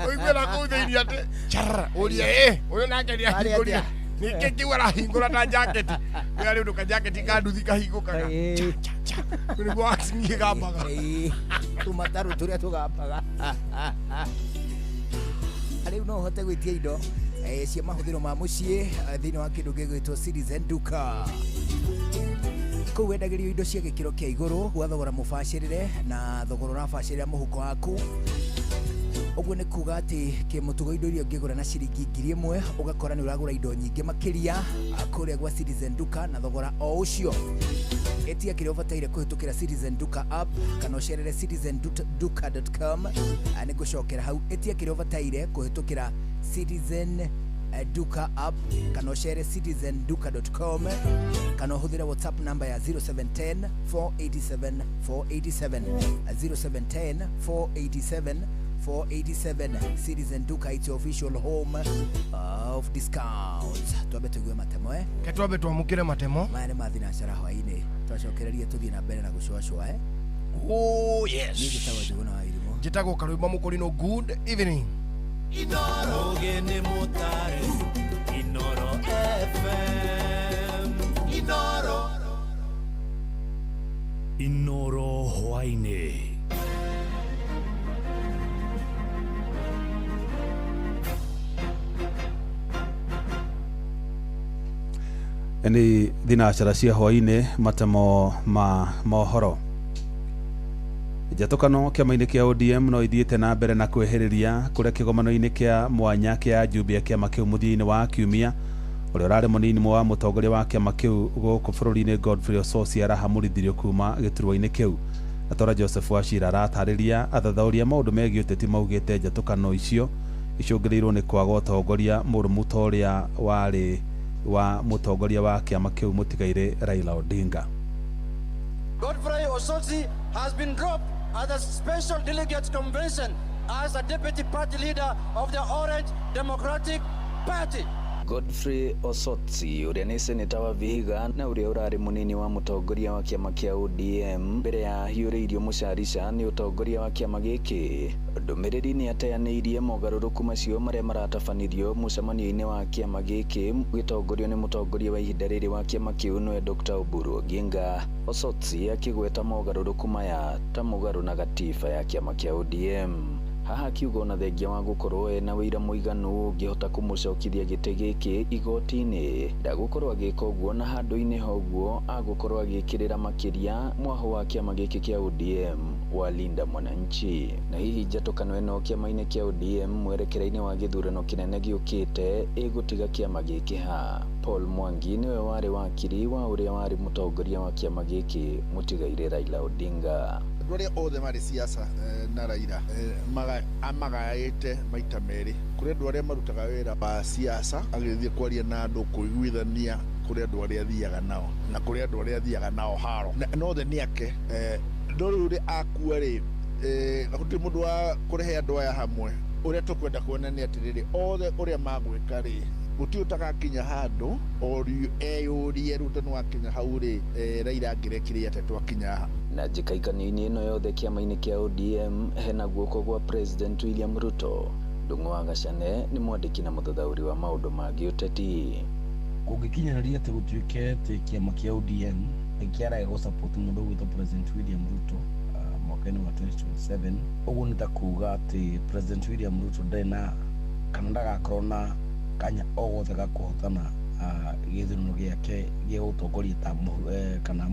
Ũigue na kũu thĩinĩ atĩ char ũrie ĩ ũyũ nake nĩ ahingũrire. Nĩkĩ kĩu arahingũra ta jaketi. Nĩ arĩ ũndũ ka jaketi ka nduthi kahingũkaga. Cha cha cha. Nĩguo waxing ĩgambaga. Tũmatarũ tũrĩa tũgambaga. Rĩu no ũhote gwĩtia indo cia mahũthĩro ma mũciĩ thĩinĩ wa kĩndũ gĩgwĩtwo Citizen Duka. Kũu wendagĩrio indo cia gĩkĩro kĩa igũrũ gwa thogora mũbacĩrĩre na thogora ũrabacĩrĩra mũhuko waku. Ũguo nĩ kuga atĩ kĩmũtugo indo iria ũngĩgũra na ciringi 1,000 ũgakora nĩ ũragũra indo nyingĩ makĩria kũrĩa gwa Citizen Duka na thogora o ũcio. Etia kĩrĩa ũbataire kũhĩtũkĩra Citizen Duka app kana ũcerere citizenduka.com. Nĩ ngũcokera hau. Etia kĩrĩa ũbataire kũhĩtũkĩra Citizen Duka app kana ũcere citizenduka.com kana ũhũthĩre WhatsApp namba ya 0710 487 487 0710 487 487. Citizen Duka, it's your official home of discounts. Twambe tuigue matemo Ke twambe twamũkĩre matemo. Maya nĩ ma thinacara hwaĩ-inĩ. Twacokereria tuthiĩ na mbere na gũcũacũa eh. Oh yes. Niĩ njĩtagwo Njũgũna wa Irimũ. Njĩtagwo Karwĩmbo Mũkũrinũ. Good evening. Inoro Ogene Mutare Inoro FM Inoro Inoro hwaini. Ni thinacara cia hwaini matemo ma mohoro. Njatũkano kĩama-inĩ kĩa ODM no ithiĩte na mbere na kwĩhĩrĩria kũrĩa kĩgomano-inĩ kĩa mwanya kĩa ajumbe a kĩama kĩu mũthia-inĩ wa kiumia. Ũrĩa ũrarĩ mũnini wa mũtongoria wa kĩama kĩu gũkũ bũrũri-inĩ Godfrey Osotsi arahamũrithirio kuma gĩturwa-inĩ kĩu. Atora Joseph Wachira aratarĩria athathaũri a maũndũ megiĩ ũteti maugĩte njatũkano icio icũngĩrĩirwo nĩ kwaga ũtongoria mũrũmu ta ũrĩa warĩ wa mũtongoria wa kĩama kĩu mũtigairĩ Raila Odinga. Godfrey Osotsi has been dropped at the Special Delegates Convention as a deputy party leader of the Orange Democratic Party. Godfrey Osotsi ũrĩa nĩ seneta wa Vihiga na ũrĩa ũrarĩ mũnini wa mũtongoria wa kĩama kĩa ODM mbere ya ahiũrĩirio mũcarica nĩ ũtongoria wa kĩama gĩkĩ. Ndũmĩrĩri nĩ ateanĩirie mogarũrũku macio marĩa maratabanirio mũcemanio-inĩ wa kĩama gĩkĩ gĩtongorio nĩ mũtongoria wa ihinda rĩrĩ wa kĩama kĩu nĩwe Dr. Oburu Oginga. Osotsi akĩgweta mogarũrũku maya ta mũgarũ na gatiba ya kĩama kĩa ODM. Haha akiuga ona thengia wa gũkorwo ena wĩira mũiganu ũngĩhota kũmũcokithia gĩtĩ gĩkĩ igoti-inĩ ndagũkorwo agĩka ũguo na handũ-inĩ ha ũguo agũkorwo agĩkĩrĩra makĩria mwaho wa kĩama gĩkĩ kĩa ODM wa Linda Mwananchi. Na hihi njatũkano ĩno kĩama-inĩ kĩa ODM mwerekera-inĩ wa gĩthurano kĩnene gĩũkĩte ĩgũtiga kĩama gĩkĩ ha? Paul Mwangi nĩwe warĩ wakiri wa ũrĩa warĩ mũtongoria wa kĩama gĩkĩ mũtigairĩ Raila Odinga. Andũ arĩa othe marĩ siasa na Raila amagaĩte maita merĩ. Kũrĩ andũ arĩa marutaga wĩra wa siasa agĩthiĩ kwaria na andũ kũiguithania, kũrĩ andũ arĩa athiaga nao na kũrĩ andũ arĩa athiaga nao haro na othe nĩ ake. No rĩu rĩ akua rĩ, gũtirĩ mũndũ wa kũrehe andũ aya hamwe. Ũrĩa tũkwenda kuona nĩ atĩrĩrĩ, othe ũrĩa magwĩka rĩ, gũtirĩ ũtagakinya handũ eyũrie rĩu tondũ wakinya hau rĩ, Raila angĩrekire atĩa twakinya haha. Na njĩkaikano-inĩ ĩno yothe kĩama-inĩ kĩa ODM hena guoko gwa President William Ruto. Ndung'u wa Gacane nĩ mwandĩki na mũthathaũri wa maũndũ ma gĩũteti. Kũngĩkinyanĩria atĩ gũtuĩke atĩ kĩama kĩa ODM nĩ kĩaraga gũsupport mũndũ ũgwĩtwo President William Ruto mwaka-inĩ wa 2027, ũguo nĩ ta kuuga atĩ President William Ruto ndarĩ na kana ndagakorwo na kanya o gothe ga kũhotana gĩthurano gĩake gĩa gũtongoria ta kana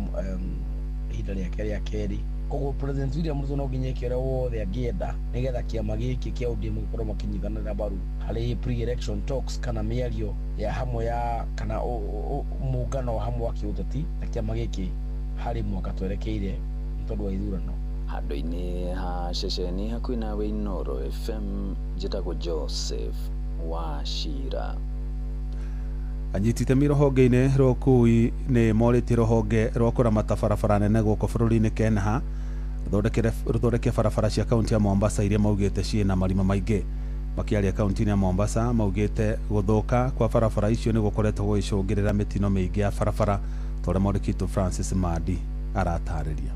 ihinda rĩake rĩa kerĩ. Koguo President William Ruto no nginya eke ũrĩa wothe angĩenda nĩgetha kĩama gĩkĩ kĩa ODM gĩkorwo makĩnyitanĩra mbaru harĩ pre-election talks kana mĩario ya hamwe ya kana mũngano wa hamwe wa kĩũteti na kĩama gĩkĩ harĩ mwaka twerekeire nĩ tondũ wa ithurano. Handũ-inĩ ha ceceni hakuhĩ nawe Inoro FM, njĩtagwo Joseph Wachira. Anyiti itemi rũhonge-inĩ rwa ũkuui nĩ morĩtie rũhonge rwa kũramata barabara nene gũkũ bũrũri-inĩ KENHA rũthondeke barabara cia kaunti ya Mombasa iria maugĩte ciĩna marima maingĩ. Makĩaria kaunti-inĩ ya Mombasa maugĩte gũthũka kwa barabara icio nĩ gũkoretwo gũgĩcũngĩrĩra mĩtino mĩingĩ ya barabara ta ũrĩa mwandĩki witũ Francis Mandi aratarĩria.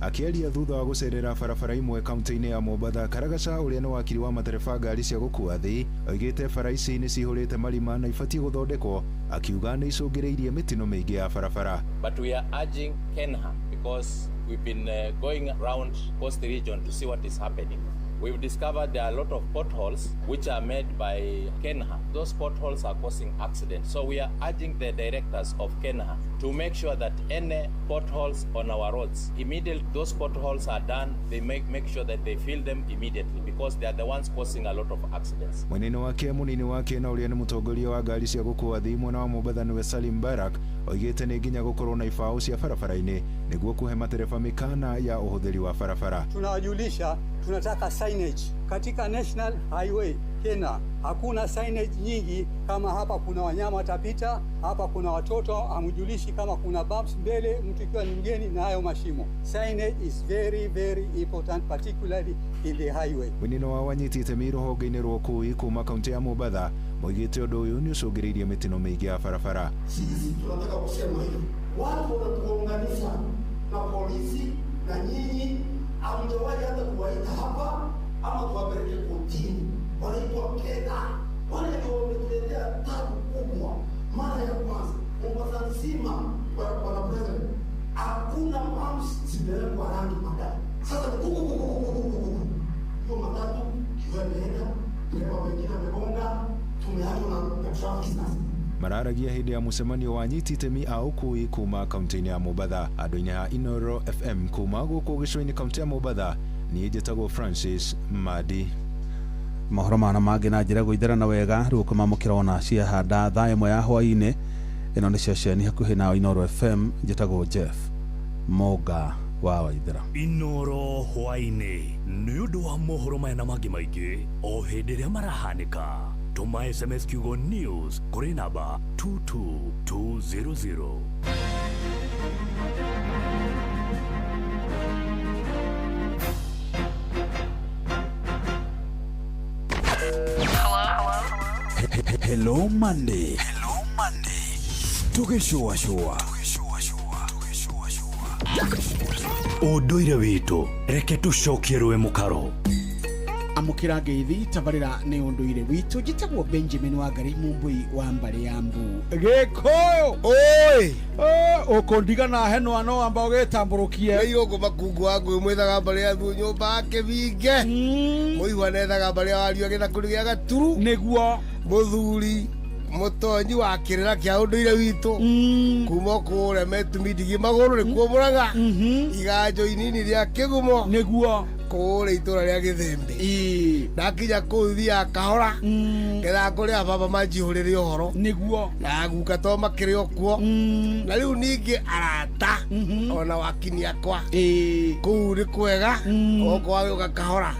Akĩaria thutha wa gũcerera barabara imwe kaunti-inĩ ya Mombatha, Karagaca ũrĩa nĩ wakiri wa matereba ngari cia gũkua thĩ oigĩte bara ici nĩ cihũrĩte marima na ibatiĩ gũthondekwo, akiuga nĩ icũngĩrĩirie mĩtino mĩingĩ ya barabara. But we are urging KENHA because we've been going round coast region to see what is happening. We've discovered there are a lot of potholes which are made by KENHA. Those potholes are causing accidents. So we are urging the directors of KENHA to make sure that any potholes on our roads, immediately those potholes are done, they make sure that they fill them immediately because they are the ones causing a lot of accidents. Mwenene wake munini wake na ũrĩa nĩ mũtongoria wa ngari cia gũkua thĩ mwena wa Mombatha nĩwe Salim Barak oigĩte nĩ nginya gũkorwo na ibaũ cia barabara-inĩ nĩguo kũhe matereba mĩkana ya ũhũthĩri wa barabara. Tunawajulisha tunataka signage katika National Highway Kenya. Hakuna signage nyingi kama hapa kuna wanyama watapita, hapa kuna watoto, hamjulishi kama kuna bumps mbele, mtu ikiwa ni mgeni na hayo mashimo. Signage is very very important particularly in the highway. Mwinino wa wanyiti itemi rũhonge-inĩ rwa ũkuui kuma kaunti ya Mombatha moigĩte ũndũ ũyũ nĩ ũcũngĩrĩirie mĩtino mĩingĩ ya barabara. Sisi tunataka kusema hivi, Watu wanatuunganisha na polisi na nyinyi, hamjawahi hata kuwaita hapa ama tuwapeleke kotini. Wanaitwa KENHA, wale ndio wametuletea tabu kubwa. Mara ya kwanza Mombasa nzima, bwana president, hakuna pumps zimewekwa rangi magari. Sasa ni kuku kuku kuku kuku kuku, hiyo matatu kiwa imeenda, dereva wengine amegonga, tumeachwa na traffic sasa. Mararagia hĩndĩ ya mũcemanio wa anyiti itemi a ũkui kuma kaunti-inĩ ya Mombatha. Andũ-inĩ a Inoro FM kuma gũkũ gĩcũa-inĩ kaunti ya Mombatha, niĩ njĩtagwo Francis Madi. Mohoro mana mangĩ na njĩra gũitherana wega rĩu ũkũmamũkĩra ona ciahanda thaa 1 ya hwaĩ-inĩ. Ĩno nĩ ceceni hakuhĩ na Inoro FM, njĩtagwo Jeff Monga wa Waithera. Inoro hwaĩ-inĩ nĩ ũndũ wa mohoro maya na mangĩ maingĩ o hĩndĩ ĩrĩa marahanĩka. Tũma SMS kiugo news kũrĩ namba 22200. Hello Monday. Hello Monday. Tũgĩcũacũa. Ũndũire witũ reke tũcokie rũĩ mũkaro. Amũkĩra ngeithi tabarĩra nĩ ũndũire witũ. Njĩtagwo Benjamin Wangari Mumbui wa mbarĩ ya Mbu Gĩkũyũ. Oi ũkũndiga na henwa no amba ũgĩtambũrũkie. Nĩ irũngũ makungu wa ngũĩ mwethaga mbarĩ ya Thuo nyũmba kĩbinge. Mũigua nethaga mbarĩ ya Wario gĩthakũri gĩa Gaturu. Nĩguo mũthuri mũtonyi wa kĩrĩra kĩa ũndũire witũ kuma kũrĩa metumindigi magũrũ nĩkuo Mũrang'a iganjo inini rĩa kĩgumo nĩguo kũrĩa itũra rĩa Gĩthembe. Ndakinya kũu thiaga kahora ketha kũrĩa baba manjihũrĩre ũhoro nĩguo na guka to makĩrĩ o kuo. Na rĩu ningĩ arata ona wakini akwa kũu nĩ kwega okorwo wagĩũka kahora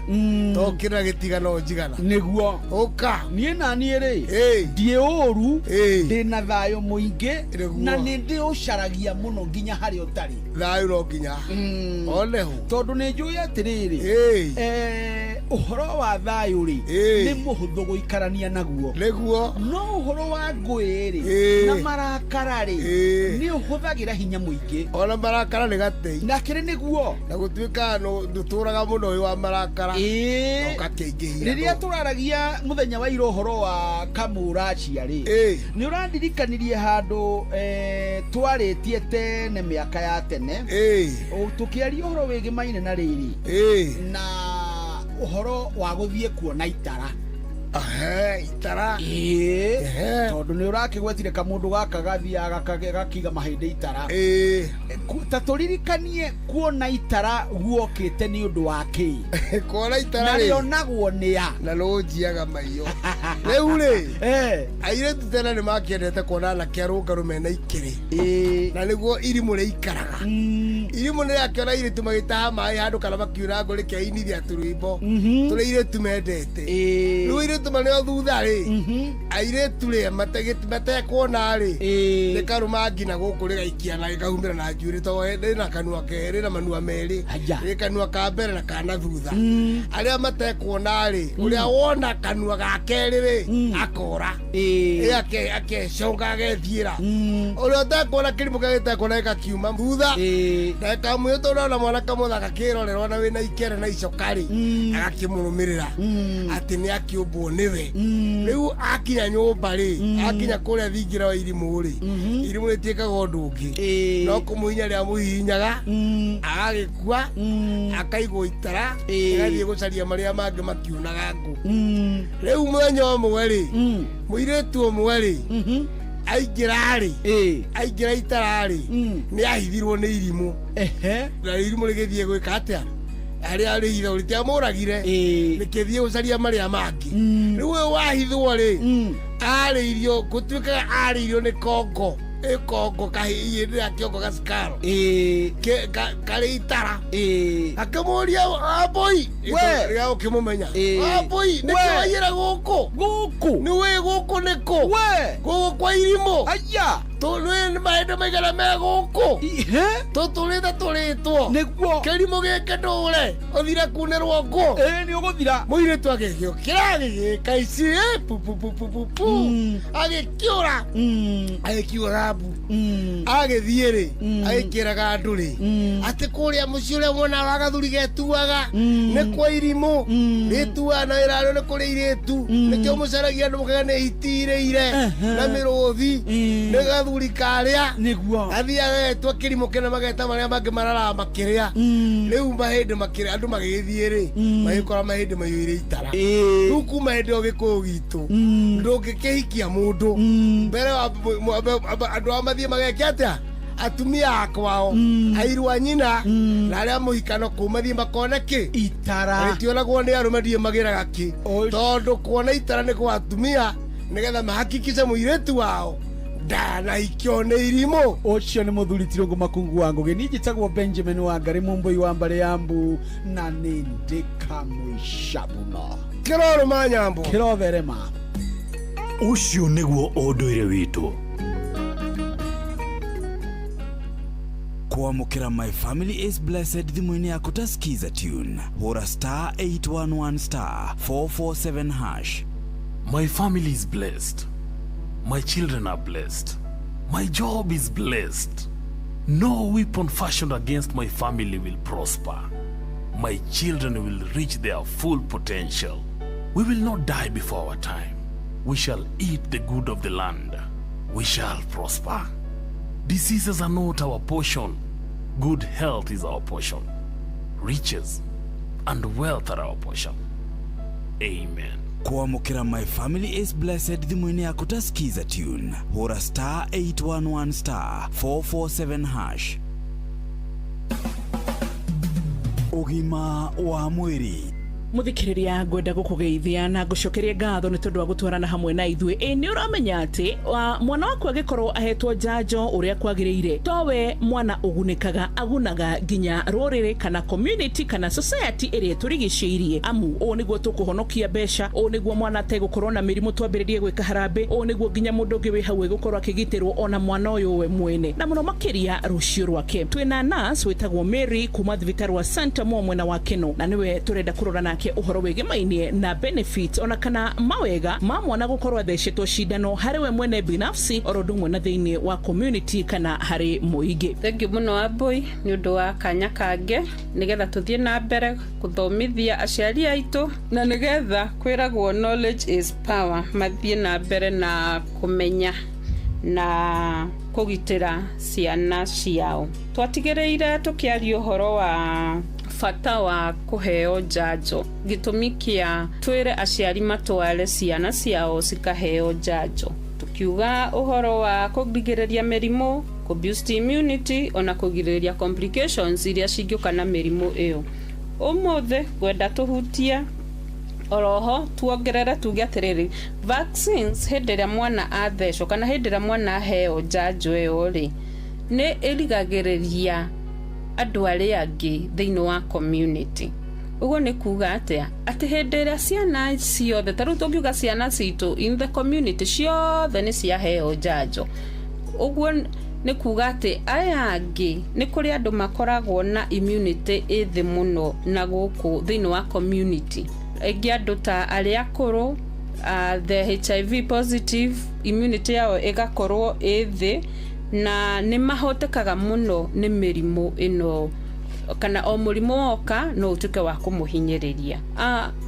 to kĩrĩra gĩtigana njigana nĩguo ũka. Niĩ na niĩ rĩ ndiĩ ũru, ndĩ na thayũ mũingĩ na nĩ ndĩũcaragia mũno nginya harĩa ũtarĩ. Thayũ no nginya oneho tondũ nĩ njũĩ atĩrĩrĩ, ũhoro wa thayũ rĩ nĩ mũhũthũ gũikarania naguo nĩguo, no ũhoro wa ngũĩ rĩ na marakara rĩ nĩ ũhũthagĩra hinya mũingĩ. Ona marakara nĩ gatei na kĩrĩ nĩguo na gũtuĩka ndũtũraga mũno wĩ wa marakara ũgakĩingĩhia. Rĩrĩa tũraragia mũthenya wa ira ũhoro wa kamũracia rĩ nĩ ũrandirikanirie handũ twarĩtie tene mĩaka ya tene tũkĩaria ũhoro wĩgĩmaine na rĩrĩ na ũhoro wa gũthiĩ kuona itara. Itara tondũ nĩ ũrakĩgwetire kamũndũ gaka gathiaga gakiga mahĩndĩ itara. Ta tũririkanie kuona itara guokĩte nĩ ũndũ wa kĩ? Kuona itara na rĩonagwo nĩ a na rũnjiaga maiyo. Rĩu rĩ airĩtu tene nĩ makĩendete kuona anake arũngarũ mena ikĩrĩ na nĩguo irimũ rĩikaraga. Irimũ nĩrĩakĩona airĩtu magĩtaha maĩ handũ kana makiura ngũ rĩkeinithia tũrwĩmbo tũrĩa airĩtu mendete. Rĩu airĩtu marĩ o thutha rĩ airĩtu rĩ matekuona rĩ rĩkarũma nginya gũkũ rĩgaikia na gĩkahumĩra na njuĩrĩ tondũ rĩna kanua kerĩ na manua merĩ, rĩ kanua ka mbere na kana thutha. Arĩa matekuona rĩ ũrĩa wona kanua ga kerĩ rĩ akora akeconga agethiĩra. Ũrĩa ũtekuona kĩrimũ kĩrĩa gĩtekuona gĩgakiuma thutha na kamũyũ tondũ ona mwanake mũthaka kĩrorerwo na wĩna ikere na icoka rĩ agakĩmũrũmĩrĩra atĩ nĩ akĩũmbwo nĩwe. Rĩu akinya nyũmba rĩ akinya kũrĩa thingira wa irimũ rĩ irimũ rĩtiĩkaga ũndũ ũngĩ no kũmũhinya rĩa mũhihinyaga agagĩkua akaigwo itara agathiĩ gũcaria marĩa mangĩ makiunaga ngũ. Rĩu mũthenya ũmwe rĩ mũirĩtu ũmwe rĩ aingĩra rĩ aingĩra itara rĩ nĩ ahithirwo nĩ irimũ na irimũ rĩgĩthiĩ gwĩka atĩa harĩa rĩhitho rĩtiamũragire rĩkĩthiĩ gũcaria marĩa mangĩ. Rĩu ũyũ wahithwo rĩ arĩirio gũtuĩkaga arĩirio nĩ kongo ĩkongo kahĩndĩ rĩa kĩongo gacikaro karĩ itara akĩmũria ambũi rĩrĩa ũkĩmũmenya ambũi nĩkĩ waiyĩra gũkũ gũkũ nĩ wĩ gũkũ nĩkũ gũkũ kwa irimũ Nĩ mahĩndĩ maigana me gũkũ tũtũrĩte tũrĩtwo nĩguo kĩrimũ gĩkĩ ndũre ũthire kunĩrwo ngũ. Ĩĩ nĩ ũgũthira. Mũirĩtu agĩgĩũkĩra agĩgĩka ici pupupupupu agĩkĩũra agĩkiugaga mbu agĩthiĩ rĩ agĩkĩraga andũ rĩ atĩ kũrĩa mũciĩ ũrĩa mwona wa gathuri getuaga nĩ kwa irimũ rĩtuaga na wĩra rĩo nĩ kũrĩ irĩtu nĩkĩo mũcaragia andũ mũkauga nĩ hiti irĩire na mĩrũthi nĩ gathuri karĩa nĩguo athiaga getwa kĩrimũ kĩna mageta marĩa mangĩ mararaga makĩrĩa rĩu mahĩndĩ makĩrĩa andũ magĩgĩthiĩ rĩ magĩkora mahĩndĩ maiyũire itara rĩu kuma hĩndĩ ĩyo gĩkũyũ gitũ ndũngĩkĩhikia mũndũ mbere wa andũ ao mathiĩ mageke atĩa atumia akwao airu a nyina na arĩa mũhikano kũu mathiĩ makone kĩ itara rĩtionagwo nĩ arũme ndiĩ magĩraga kĩ tondũ kuona itara nĩ kwa atumia nĩgetha mahakikice mũirĩtu wao ndanahikio nĩ irimũ. Ũcio nĩ mũthuri Tirũngũ Makungu wa Ngũgĩ. Niĩ njĩtagwo Benjamin Wangari Mũmbũi wa mbarĩ ya mbu na nĩ ndĩkamũica mũno. Kĩrorũma nyambo. Kĩrotherema. Ũcio nĩguo ũndũire witũ. Kwamũkĩra My Family is Blessed thimũ-inĩ yaku ta Skiza Tune, hũra star 811 star 447 hash. My family is blessed. My children are blessed. My job is blessed. No weapon fashioned against my family will prosper. My children will reach their full potential. We will not die before our time. We shall eat the good of the land. We shall prosper. Diseases are not our portion. Good health is our portion. Riches and wealth are our portion. Amen. Kwamũkĩra My Family is Blessed thimũ-inĩ yaku ta Skiza Tune, hũra star 811 star 447 hash. Ũgima wa mwĩrĩ. Muthikiriria, ngwenda gukugeithia na ngucokerie ngatho ni tondu wa gutwarana hamwe na ithuĩ. Ĩ nĩ ũramenya atĩ mwana waku agĩkorwo ahetwo njanjo ũrĩa kwagĩrĩire, towe mwana ũgunĩkaga, agunaga nginya rũrĩrĩ kana community kana society ĩrĩa ĩtũrigicĩirie, amu ũũ nĩguo tũkũhonokia mbeca, ũũ nĩguo mwana ategũkorwo na mĩrimũ twambĩrĩrie gwĩka harambĩ, ũũ nĩguo nginya mũndũ ũngĩ wĩ hau ĩgũkorwo akĩgitĩrwo ona mwana ũyũ we mwene na mũno makĩria rũciũ rwake. Twĩna nurse wĩtagwo Mary kuma thibitarĩ wa Santa Mo mwena wa Keno, na nĩwe tũrenda kũrora nake ũhoro wĩgĩmainie na benefits ona kana mawega ma mwana gũkorwo athecetwo cindano harĩ we mwene binafsi oro ũndũ ũmwe na thĩinĩ wa community kana harĩ mũingĩ. Thengiũ mũno Wambui nĩ ũndũ wa kanya kangĩ nĩgetha tũthiĩ na mbere gũthomithia aciari aitũ na nĩgetha kwĩragwo knowledge is power, mathiĩ na mbere na kũmenya na kũgitĩra ciana ciao. Twatigĩrĩire tũkĩaria ũhoro wa bata wa kũheo njanjo, gĩtũmi kĩa twĩre aciari matware ciana ciao cikaheo njanjo, tukiuga ũhoro wa kũgirĩrĩria mĩrimũ, kũ boost immunity ona kũgirĩrĩria complications iria cingĩũka na mĩrimũ ĩyo. Ũmũthĩ ngwenda tũhutie oroho tuongerere tuge atĩrĩrĩ, vaccines hĩndĩ ĩrĩa mwana athecwo kana hĩndĩ ĩrĩa mwana aheo njanjo ĩyo rĩ, nĩ ĩrigagĩrĩria andũ arĩa angĩ thĩinĩ wa community. Ũguo nĩ kuga atĩa? Atĩ hĩndĩ ĩrĩa ciana ciothe, ta rĩu tũngiuga ciana citũ in the community ciothe nĩ ciaheo njanjo, ũguo nĩ kuga atĩ aya angĩ nĩ kũrĩ andũ makoragwo na immunity ĩ thĩ mũno na gũkũ thĩinĩ wa community, ĩngĩ andũ ta arĩa akũrũ, the HIV positive immunity yao ĩgakorwo ĩ thĩ na nĩ mahotekaga mũno nĩ mĩrimũ ĩno, kana o mũrimũ woka no ũtuĩke wa kũmũhinyĩrĩria.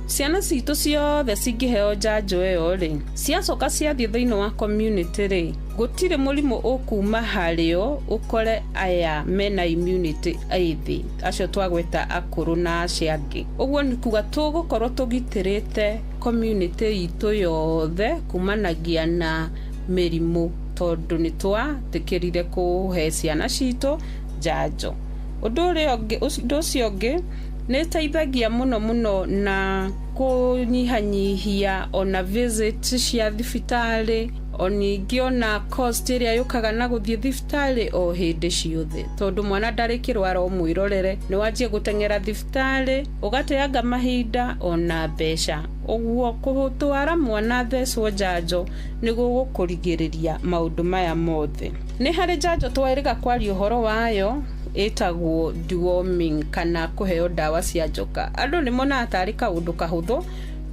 Ciana citũ ciothe cingĩheo njanjo ĩyo rĩ, ciacoka ciathiĩ thĩinĩ wa community rĩ, gũtirĩ mũrimũ ũkuma harĩo ũkore aya mena immunity ĩ thĩ, acio twagweta akũrũ na acio angĩ. Ũguo nĩ kuga tũgũkorwo tũgitĩrĩte community itũ yothe kumanagia na mĩrimũ, tondũ nĩ twatĩkĩrire kũhe ciana citũ njanjo. Ũndũ ũrĩa ũngĩ, ũndũ ũcio ũngĩ nĩ ĩteithagia mũno mũno na kũnyihanyihia ona visit cia thibitarĩ, O ningĩ ona cost ĩrĩa yũkaga na gũthiĩ thibitarĩ o hĩndĩ ciothe, tondũ mwana ndarĩ kĩrwara ũmwĩrorere, nĩ wanjie gũteng'era thibitarĩ, ũgateanga mahinda ona mbeca. Ũguo kũtwara mwana thecwo njanjo nĩ gũgũkũrigĩrĩria maũndũ maya mothe. Nĩ harĩ njanjo twerĩga kwaria ũhoro wayo ĩtagwo deworming kana kũheo ndawa cia njoka. Andũ nĩ monaga tarĩ kaũndũ kahũthũ,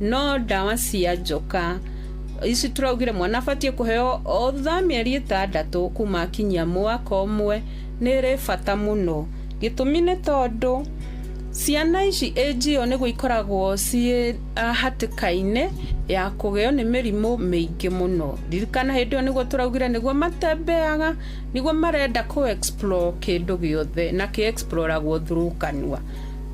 no ndawa cia njoka ici tũraugire mwana abatiĩ kũheo o thutha wa mĩeri 6 kuma akinyia mwaka 1, nĩ ĩrĩ bata mũno. Gĩtũmi nĩ tondũ ciana ici age ĩyo nĩguo ikoragwo ciĩ hatĩka-inĩ ya kũgĩo nĩ mĩrimũ mĩingĩ mũno. Ririkana hĩndĩ ĩyo nĩguo tũraugire nĩguo matembeaga, nĩguo marenda kũ explore kĩndũ gĩothe na kĩ exploragwo through kanua.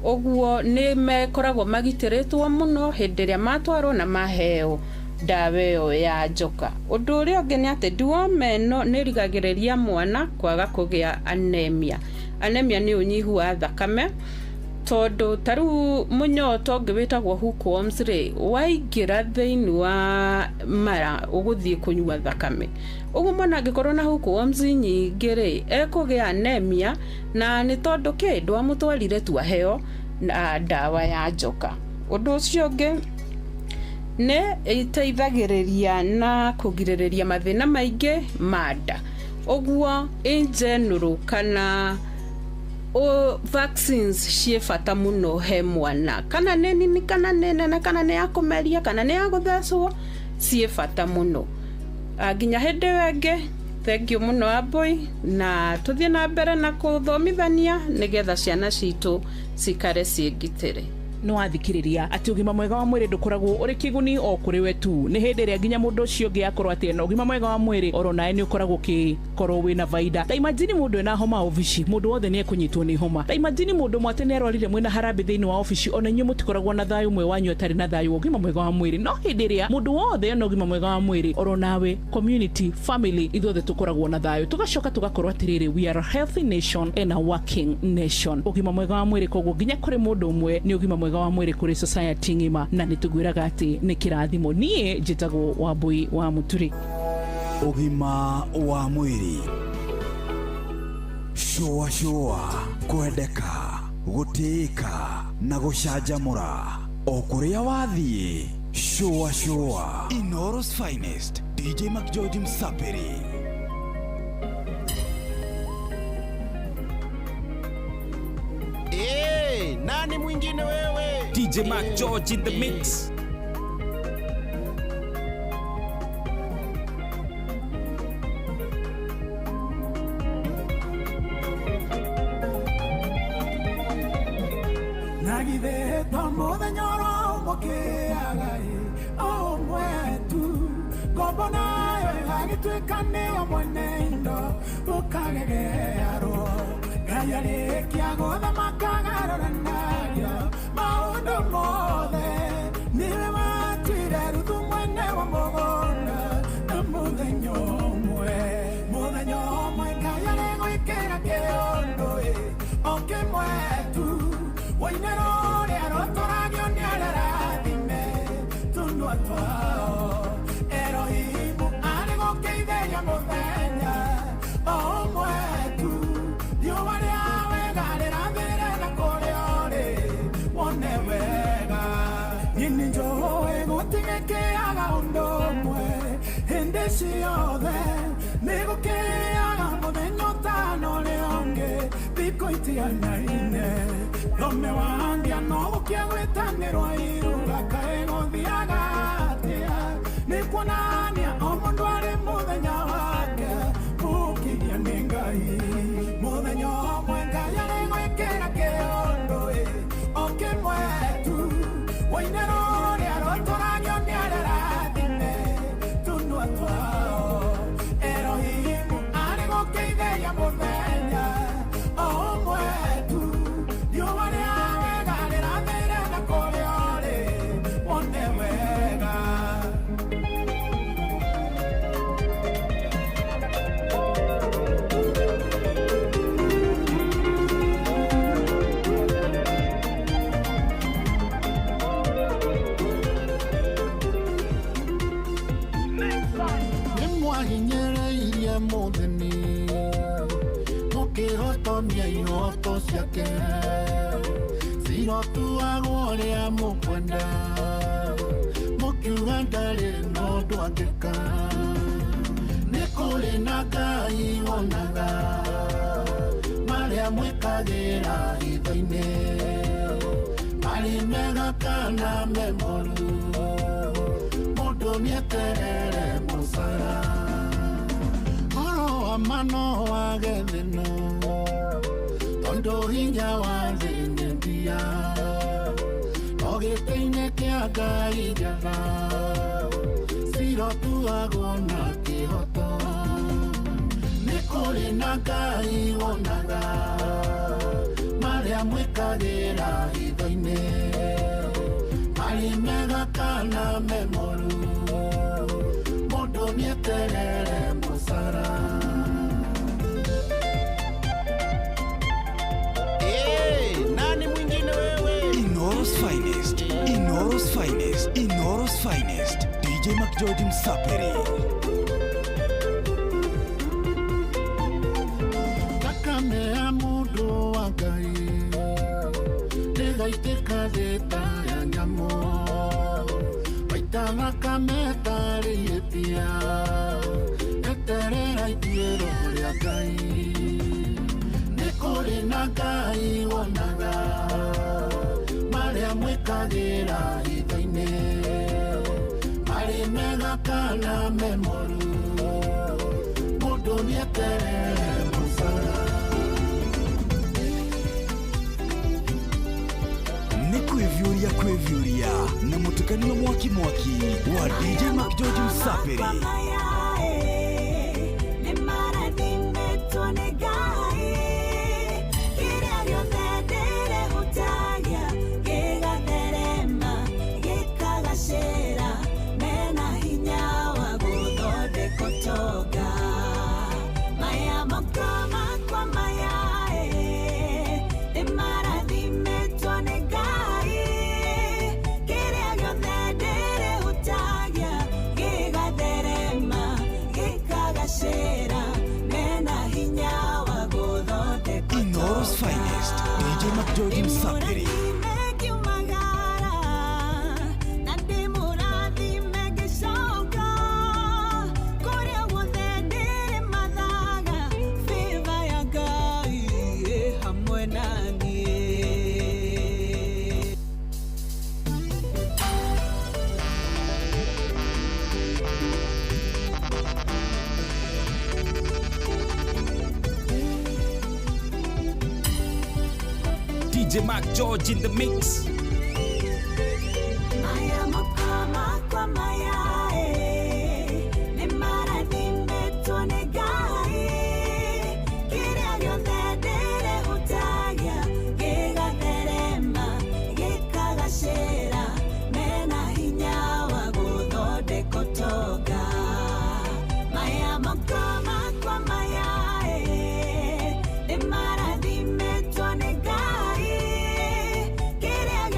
Ũguo nĩ mekoragwo magitĩrĩtwo mũno hĩndĩ ĩrĩa matwarwo na maheo ndawa ĩyo ya njoka. Ũndũ ũrĩa ũngĩ nĩ atĩ dewormer ĩno nĩ ĩrigagĩrĩria mwana kwaga kũgĩa anemia. Anemia nĩ ũnyihu wa thakame, tondũ ta rĩu mũnyoto ũngĩ wĩtagwo hookworms rĩ, waingĩra thĩinĩ wa mara ũgũthiĩ kũnyua thakame. Ũguo mwana angĩkorwo na hookworms nyingĩ rĩ, ekũgĩa anemia, na nĩ tondũ kĩ ndwamũtwarire tu aheo na ndawa ya njoka. Ũndũ ũcio ũngĩ nĩ ĩteithagĩrĩria na kũgirĩrĩria mathĩna maingĩ ma nda. Ũguo in general kana vaccines ciĩ bata mũno he mwana, kana nĩ nini kana nĩ nene, kana nĩ ya kũmeria kana nĩ ya gũthecwo, ciĩ bata mũno. Nginya hĩndĩ ĩyo ĩngĩ, thengiũ mũno Ambũi, na tũthiĩ na mbere na kũthomithania nĩgetha ciana citũ cikare ciĩ ngitĩre. Nĩ wathikĩrĩria atĩ ũgima mwega wa mwĩrĩ ndũkoragwo ũrĩ kĩguni o kũrĩ we tu, nĩ hĩndĩ ĩrĩa nginya mũndũ ũcio ũngĩ akorwo atĩ ena ũgima mwega wa mwĩrĩ, oro nawe nĩ ũkoragwo ũkĩkorwo wĩna baida. Ta imagine mũndũ ena homa obici, mũndũ wothe nĩ ekũnyitwo nĩ homa. Ta imagine mũndũ ũmwe atĩ nĩ arwarire mwĩna harambĩ thĩinĩ wa obici, ona inyuĩ mũtikoragwo na thayũ, ũmwe wanyu atarĩ na thayũ wa ũgima mwega wa mwĩrĩ. No hĩndĩ ĩrĩa mũndũ wothe ena ũgima mwega wa mwĩrĩ, oro nawe, community, family, ithuothe tũkoragwo na thayũ. Tũgacoka tũgakorwo atĩrĩrĩ, we are a healthy nation and a working nation. Ũgima mwega wa mwĩrĩ koguo nginya kũrĩ mũndũ ũmwe nĩ ũgima mwega wa mwĩrĩ kũrĩ society ng'ima, na nĩ tũgwĩraga atĩ nĩ kĩrathimo. Niĩ njĩtagwo Wambui wa Mũturi. Ũgima wa mwĩrĩ. Shũa shũa, kwendeka, gũtĩĩka na gũcanjamũra o kũrĩa wathiĩ. Shũa shũa, Inooro's finest, DJ McGeorge Msapiri. Hey, nani mwingine wewe? DJ Mac George in the mix. Nagithe muthenya ũromũkĩaga ĩ o ũmwe tu, ngombo nayo ĩgagĩtuĩka nĩyo mwene indo ũkagegearwo. Ngai arĩkia gũthamaka agarũranagia maũndũ mothe, nĩwe watuire Ruthu mwene wa mũgũnda na mũthenya ũmwe. Mũthenya ũmwe Ngai arĩgwĩkĩra kĩũndũ ĩ o kĩmwe tu, woine rũrĩa rũtũragio nĩ arĩa arathime tũnua twao. Erohimu arĩ gũkĩitheria mũthenya o ũmwe tu, riũa rĩa wega rĩrathĩre na kũrĩa ũrĩ wone wega. Niĩ nĩnjũĩ gũtigĩkĩaga ũndũ ũmwe hĩndĩ ciothe, nĩgũkĩaga mũthenya ũtana ũrĩa ũngĩ, thikũ itianaine. Thome wangia no gũkia gwĩtanĩrwo iruga, kaĩ gũthiaga atĩa? Nĩ kuonania o mũndũ arĩ mũthenya wake, mũkiria nĩ Ngai. Mũthenya ũmwe Ngai arĩgwĩkĩra kĩũndũ ĩ o kĩmwe tu, woine rũrĩa rũtũragio nĩ arĩa arathime tũnua twao. Erohimu arĩ gũkĩitheria mũthenya o ũmwe tu, riũa rĩa wega rĩrathĩre na kũrĩa ũrĩ wone wega. Mwahinyĩrĩirie mũthĩni mũkĩhotomia ihoto ciake cirotuagwo ũrĩa mũkwenda mũkiuga ndarĩ na ũndũ angĩka nĩ kũrĩ na Ngai wonaga marĩa mwĩkagĩra hitho-inĩ marĩ mega kana me moru mũndũ nĩeterere mũcara ũhoro wa ma no wage thĩna tondũ hinya wa thĩ nĩ mbia no gĩtĩ-inĩ kĩa Ngai njaga cirotuagwo na kĩhoto nĩ kũrĩ na Ngai wonaga marĩa mwĩkagĩra hitho-inĩ marĩ mega kana me moru mũndũ nĩeterere mũcara. Nani mwingine wewe? Inooro's finest, Inooro's finest, Inooro's finest. DJ McGeorge Msapiri. Thakame ya mũndũ wa Ngai ndĩgaitĩka thĩ ta ya nyamũ waita thakame ĩtarĩ ihĩtia eterera ituĩro rĩa Ngai nĩ kũrĩ na Ngai wonaga marĩa mwĩkagĩra hitho-inĩ marĩ mega kana me moru mũndũ nĩeterere mũcara. Nĩ kwĩviũria kwĩviũria na mũtukanio mwaki mwaki wa DJ McGeorge Msapiri. Inooro's finest, DJ McGeorge Msapiri. DJ McGeorge in the mix. Get out.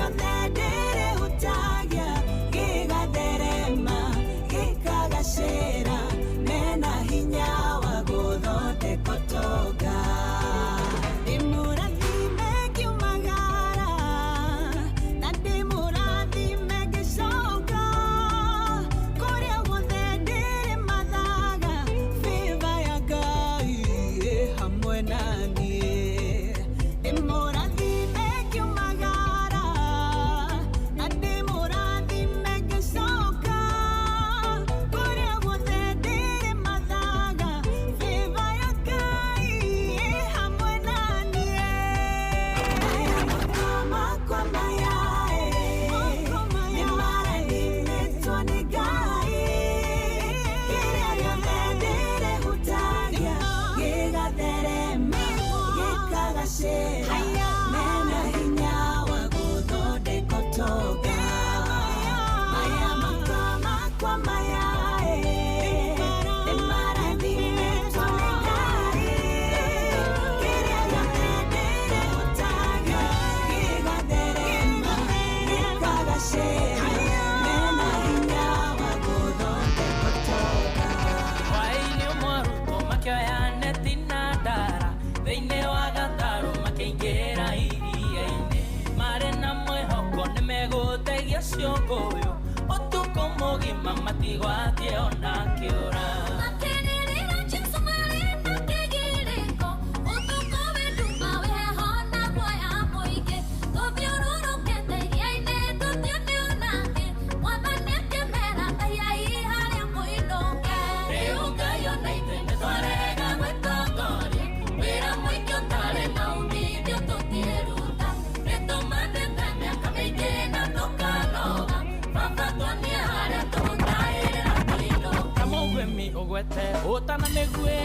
Gĩtigwatie ona kĩũra. Makĩrĩrĩra Jesũ marĩ na kĩgirĩko, ũtukũ wĩ nduma wĩ heho na guoya mũingĩ. Tũthiũrũrũkĩte iria-inĩ tũtione ona kĩ, Mwathani akĩmera thahiai harĩa mũinũke. Rĩu Ngai ona ithuĩ nĩtwarega gwĩtongoria, wĩra mũingĩ ũtarĩ na umithio tũtiĩruta. Nĩtũmathĩte mĩaka mĩingĩ na tũkanoga, Baba tuonie harĩa tũgũtaĩrĩra tũinũke. Kamũgwĩmi ũgwete ũta na mĩguĩ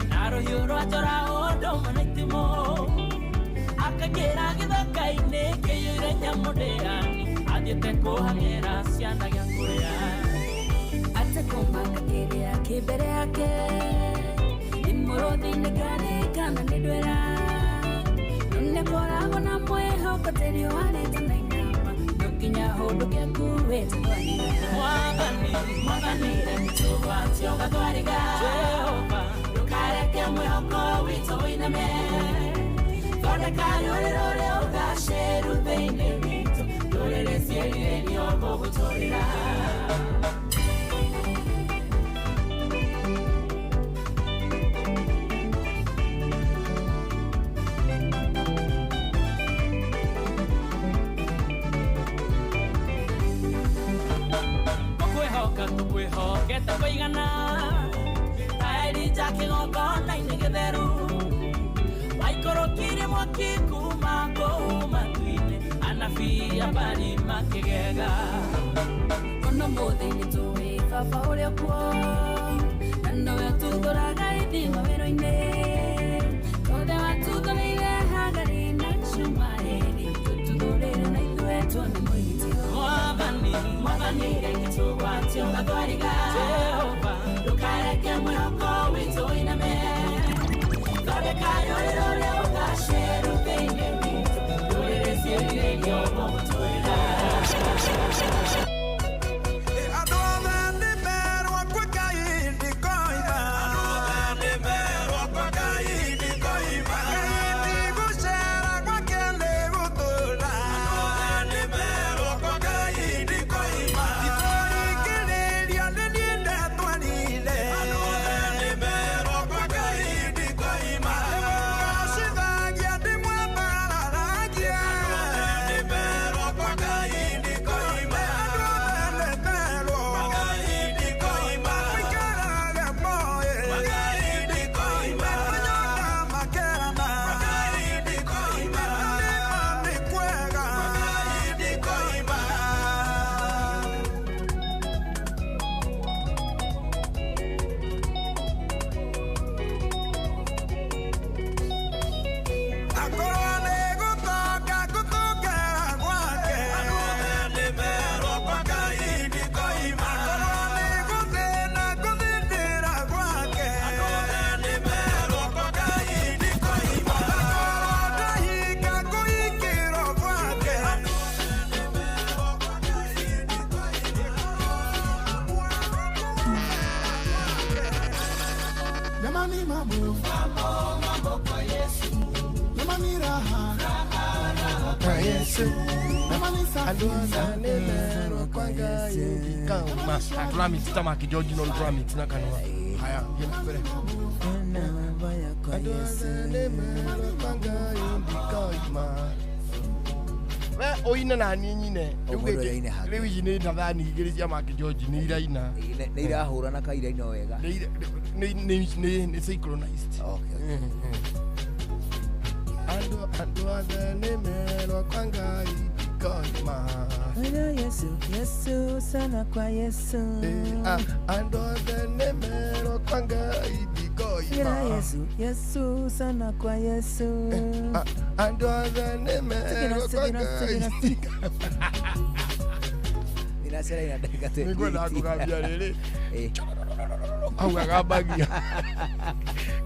na rũhiũ rwa njora ũndũ ũmwe na itimũ, akangĩra gĩthaka-inĩ kĩiyũire nyamũ ndĩani, athiĩte kũhang'ĩra ciana gĩa kũrĩa. Atekũmaka kĩrĩa kĩ mbere yake, nĩ mũrũthi nĩ ngarĩ kana nĩ ndwĩra, nĩngoragwo na mwĩhoko tĩri warĩte na inama, no nginya hũndũke akuĩte thwariga. Mwathani, Mwathani reke tũgwatio gatwariga. Jehova, ndũkareke mwĩhoko witũ ũiname, thondeka rũrĩrĩ rũrĩa ũgacĩru thĩinĩ witũ, ndũrĩrĩ ciĩrirĩrio gũgũtũrĩra. Tũkwĩhoka tũkwĩhokete kũigana ta Elija kĩgongona-inĩ gĩtheru, waikũrũkirie mwaki kuma kũu matu-inĩ, anabii a Baali makĩgega. Ona ũmũthĩ nĩtũĩ Baba ũrĩa kuo, na nowe ũtuthũraga ithima werũ-inĩ, tondũ watuthũrĩire Hagari na Ishumaeli, tũtuthũrĩre na ithuĩ tuone mwĩgitio. Mwathani, Mwathani reke tũgwatio gathwariga. Jehova, ndũkareke mwĩhoko witũ ũiname, thondeka rũrĩrĩ rũrĩa ũgacĩru thĩinĩ witũ, ndũrĩrĩ ciĩrirĩrio gũgũtũrĩra. Andũ othe nĩmerwo kwĩ Ngai ndikoima. Andũ othe nĩmerwo kwĩ Ngai ndikoima. Ngai ndigũcera gwake nĩgũtũũra. Andũ othe nĩmerwo kwĩ Ngai ndikoima. Ndikũringĩrĩria nĩ niĩ ndetwarire. Andũ othe nĩmerwo kwĩ Ngai ndikoima. Ndĩmũgacithagia ndĩmwambararagia. Andũ othe nĩmerwo kwĩ Ngai ndikoima. Andũ othe nĩmerwo kwĩ Ngai ndikoima. Maikarage moĩ kwĩ Ngai ndikoima. Manyona makerana kwĩ Ngai ndikoima. Nĩma nĩ kwega kwĩ Ngai ndikoima. Akorwo nĩ gũtonga ngũtongera gwake. Andũ othe nĩmerwo kwa Ngai ndikoima. Akorwo nĩ gũthĩna ngũthĩnĩra gwake. Andũ othe nĩmerwo kwa Ngai ndikoima. Akorwo ndahinga ngũhingĩrwo gwake. Andũ othe nĩmerwo kwa Ngai Jamani mambo, Mambo, mambo kwa Yesu. Jamani raha, Raha kwa Yesu. Jamani safi. Andũ othe nĩmerwo kwa Ngai ndikauma. Tũramix ta Mark George no tũramix na kanua. Haya, thiĩ na mbere. Andũ othe nĩmerwo kwa Ngai ndikauma. We ũine na niĩ nyine. Rĩu Mũndũ gĩkĩ- ũrĩa aine hake. rĩu ici nĩ thani igĩrĩ cia Mark George nĩ iraina. Nĩ irahũrana ka iraina wega. Nĩ synchronized. Okay. Andũ andũ othe nĩmerwo kwa Ngai ndikoima. Yesu, Yesu sana kwa Yesu. Andũ othe nĩmerwo kwa Ngai ndikoima. Ira Yesu, Yesu sana kwa Yesu. Andũ othe nĩmerwo kwa Ngai. Inacera ina ndagĩka 20. Nĩngwenda kũgambia rĩrĩ hau gagambagia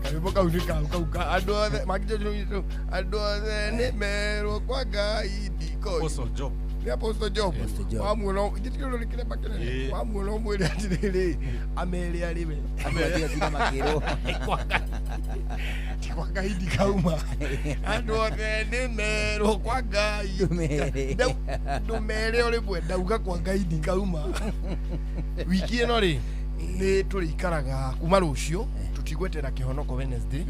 karwĩmbo kau nĩ kau kau ka andũ othe makĩnjũ andũ othe nĩmerwo kwa Ngai ndikoima. Apostle Job. Nĩ Apostle Job. Wamuona gĩtikĩrwo nĩ kĩremba kĩnene wamuona ũmwĩre atĩrĩrĩ amere arĩ we Andũ atigire makĩrwo. Ti kwa Ngai ndikauma. Andũ othe nĩ merwo kwa Ngai. Ndũmere o rĩmwe ndauga kwa Ngai ndikauma. Wiki ĩno rĩ nĩ tũrĩikaraga kuma rũciũ tũtigwetera kĩhonoko Wednesday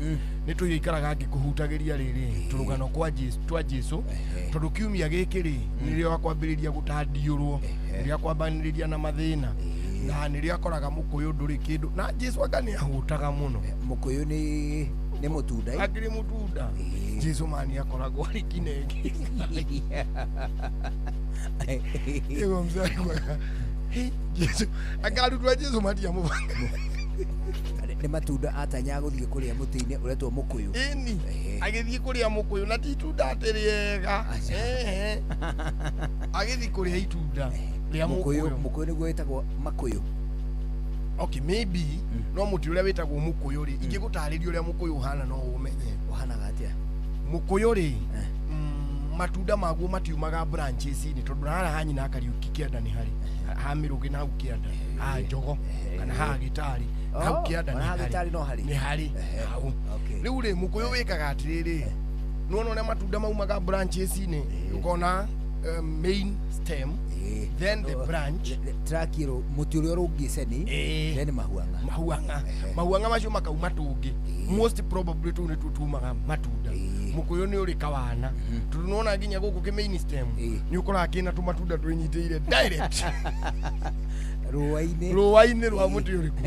nĩ tũrĩikaraga ngĩkũhutagĩria rĩrĩ tũrũgano kwa Jesu twa Jesu tondũ kiumia gĩkĩ rĩ nĩrĩo akwambĩrĩria gũtandiũrwo nĩrĩo akwambanĩrĩria na mathĩna na nĩrĩo akoraga mũkũyũ ndũrĩ kĩndũ na Jesu anga nĩ ahũtaga mũno. Mũkũyũ nĩ mũtunda akĩrĩ mũtunda. Jesu mani akoragwo arĩ kinenge. Ĩgo mzee Jesu akarutwa Jesu matiamũbanga. Nĩ matunda atanya gũthiĩ kũrĩa mũtĩ-inĩ ũretwo mũkũyũ. Ĩni agĩthiĩ kũrĩa mũkũyũ na ti itunda atĩ rĩega. Agĩthiĩ kũrĩa itunda rĩa mũkũyũ. Mũkũyũ nĩguo wĩtagwo makũyũ. Okay, maybe no mũtĩ ũrĩa wĩtagwo mũkũyũ rĩ ingĩgũtarĩria ũrĩa mũkũyũ ũhana no ũmenye. Ũhanaga atĩa? Mũkũyũ rĩ matunda maguo matiumaga branches-inĩ tondũ haha ha nyina Kariuki kĩanda nĩ harĩ ha mĩrũgĩ na hau kĩanda ha njogo kana ha gĩtarĩ hau kĩanda nĩ harĩ hau. Rĩu rĩ mũkũyũ wĩkaga atĩrĩrĩ nĩwona ũrĩa matunda maumaga branches-inĩ ũkona main stem then the branch trakiro mũtĩ ũrĩa ũrũngĩceni then mahuanga mahuanga macio makauma tũngĩ most probably tũu nĩtuo tumaga matunda. Mũkũyũ nĩ ũrĩ kawana tondũ nĩwona nginya gũkũ kĩ main stem nĩ ũkoraga kĩna tũmatunda twĩnyitĩire direct rũa-inĩ rwa mũtĩ ũrĩkũ.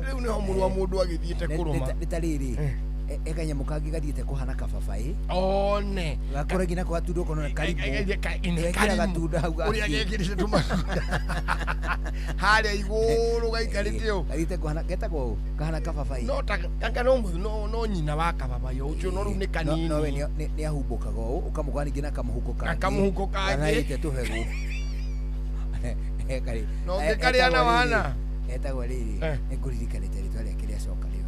Rĩu nĩho mũrũ wa mũndũ agĩthiĩte kũrũma. Nĩ ta rĩrĩ ekanyamũ kangĩ gathiĩte kũhana kababaĩ one gakora nginya gatunda ũkona karimũ gekĩra gatunda hau ũrĩa gekĩrĩte tũmatunda harĩa igũrũ gaikarĩte ũũ gathiĩte kũhana getagwo kahana kababaĩ no ta kanga no nyina wa kababaĩ ũcio no rĩu nĩ kanini nowe nĩ ahumbũkaga ũũ ũkamũkora ningĩ na kamũhuko kangĩ kanaĩte tũbegũ no ũngĩkarĩa na wana etagwo rĩrĩ nĩ ngũririkanĩte rĩtwa rĩake rĩacoka rĩora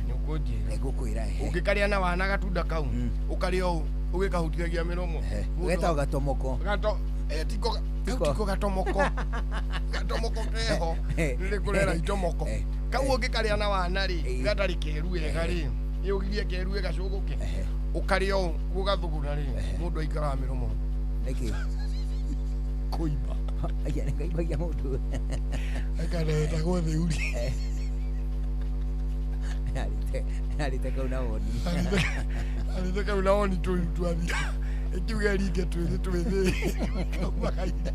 nĩũkũnjĩra nĩngũkwĩra ũngĩkarĩa na wana gatunda kau ũkarĩa ũũ ũgĩkahutithagia mĩromo getagwo gatomoko tiko gatomoko gatomoko keho nĩrĩkũrera itomoko kau ũngĩkarĩa na wana rĩ gatarĩ keru wega rĩ ĩũgirie keru gacũgũke ũkarĩa ũũ gũgathũgũra rĩ mũndũ aikaraga mĩromo nĩkĩ kũimba aya nĩkaimbagia mũndũ akanetagwo theuri arite kau na woni arite kau na woni twathira ĩkiuga ringe twĩthĩ kaumaga iria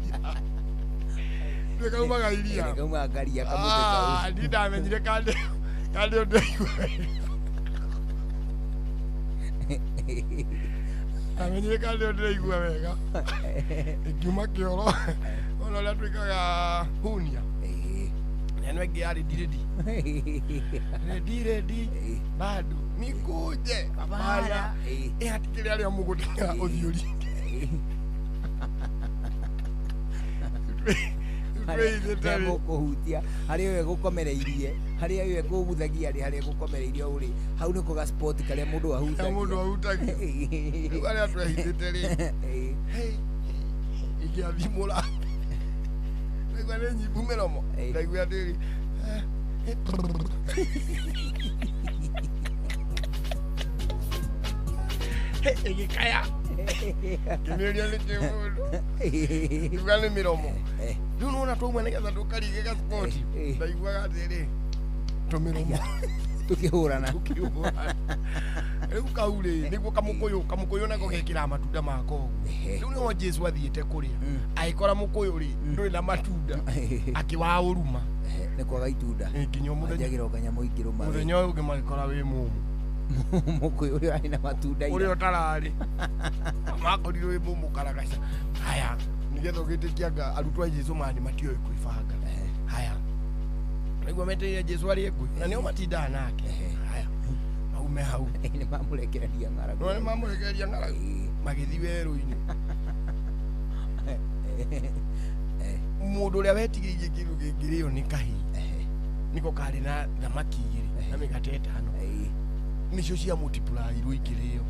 kaumaga iria kaumaga karia kamũtĩ kau niĩ ndamenyire kande ũndũ ndamenyire kande ndĩraigua wega ĩkiuma kĩoro ona ũrĩa twĩkaga hunia neno ĩngĩ yarĩ ndirĩndi rendi bado nikuje hapana hatikĩrĩ arĩa mũgũteng'era ũthiũ ringe harĩa mũkũhutia harĩa we gũkomereirie harĩa we kũhuthagia rĩ harĩa gũkomereirie ũrĩ hau nĩko ga spot karĩa mũndũ ahutagia mũndũ ahutagia rĩu arĩa twehithĩte rĩ ingĩathimũra ndaigua nĩ nyimbu mĩromo ndaigua atĩrĩ ĩgĩkaya ngĩmĩũria nĩ kĩ mũndũ ngiuga nĩ mĩromo rĩu nĩwona twauma nĩgetha tũkarige gaspoti ndaiguaga atĩrĩ tũmĩromo tũkĩhũrana rĩu kau rĩ nĩguo kamũkũyũ nako gekĩraga matunda mako ũguo rĩu nĩho Jesu athiĩte kũrĩa agĩkora mũkũyũ rĩ ndũrĩ na matunda akĩwaũruma nĩ kwaga itunda nginya mũthenya kanyamũ ingĩrũma mũthenya ũyũ ũngĩ magĩkora wĩ mũmũ mũkũyũ ũrĩa ũrarĩ na matunda ũrĩa ũtararĩ makorirwo wĩ mũmũ karagaca haya nĩgetha ũgĩtĩkia anga arutwo a Jesu mani matioĩ kwĩbanga haya nĩguo metereire Jesu arĩe ngũyũ na nĩo matindaga nake haya maume hau nĩ mamũrekereria ng'aragu nĩ mamũrekereria ng'aragu magĩthiĩ werũ-inĩ mũndũ ũrĩa wetigĩirie kĩndũ kĩngĩrĩo nĩ kahĩĩ nĩko karĩ na thamaki igĩrĩ na mĩgate ĩtano nĩcio cia multiplyirwo ikĩrĩo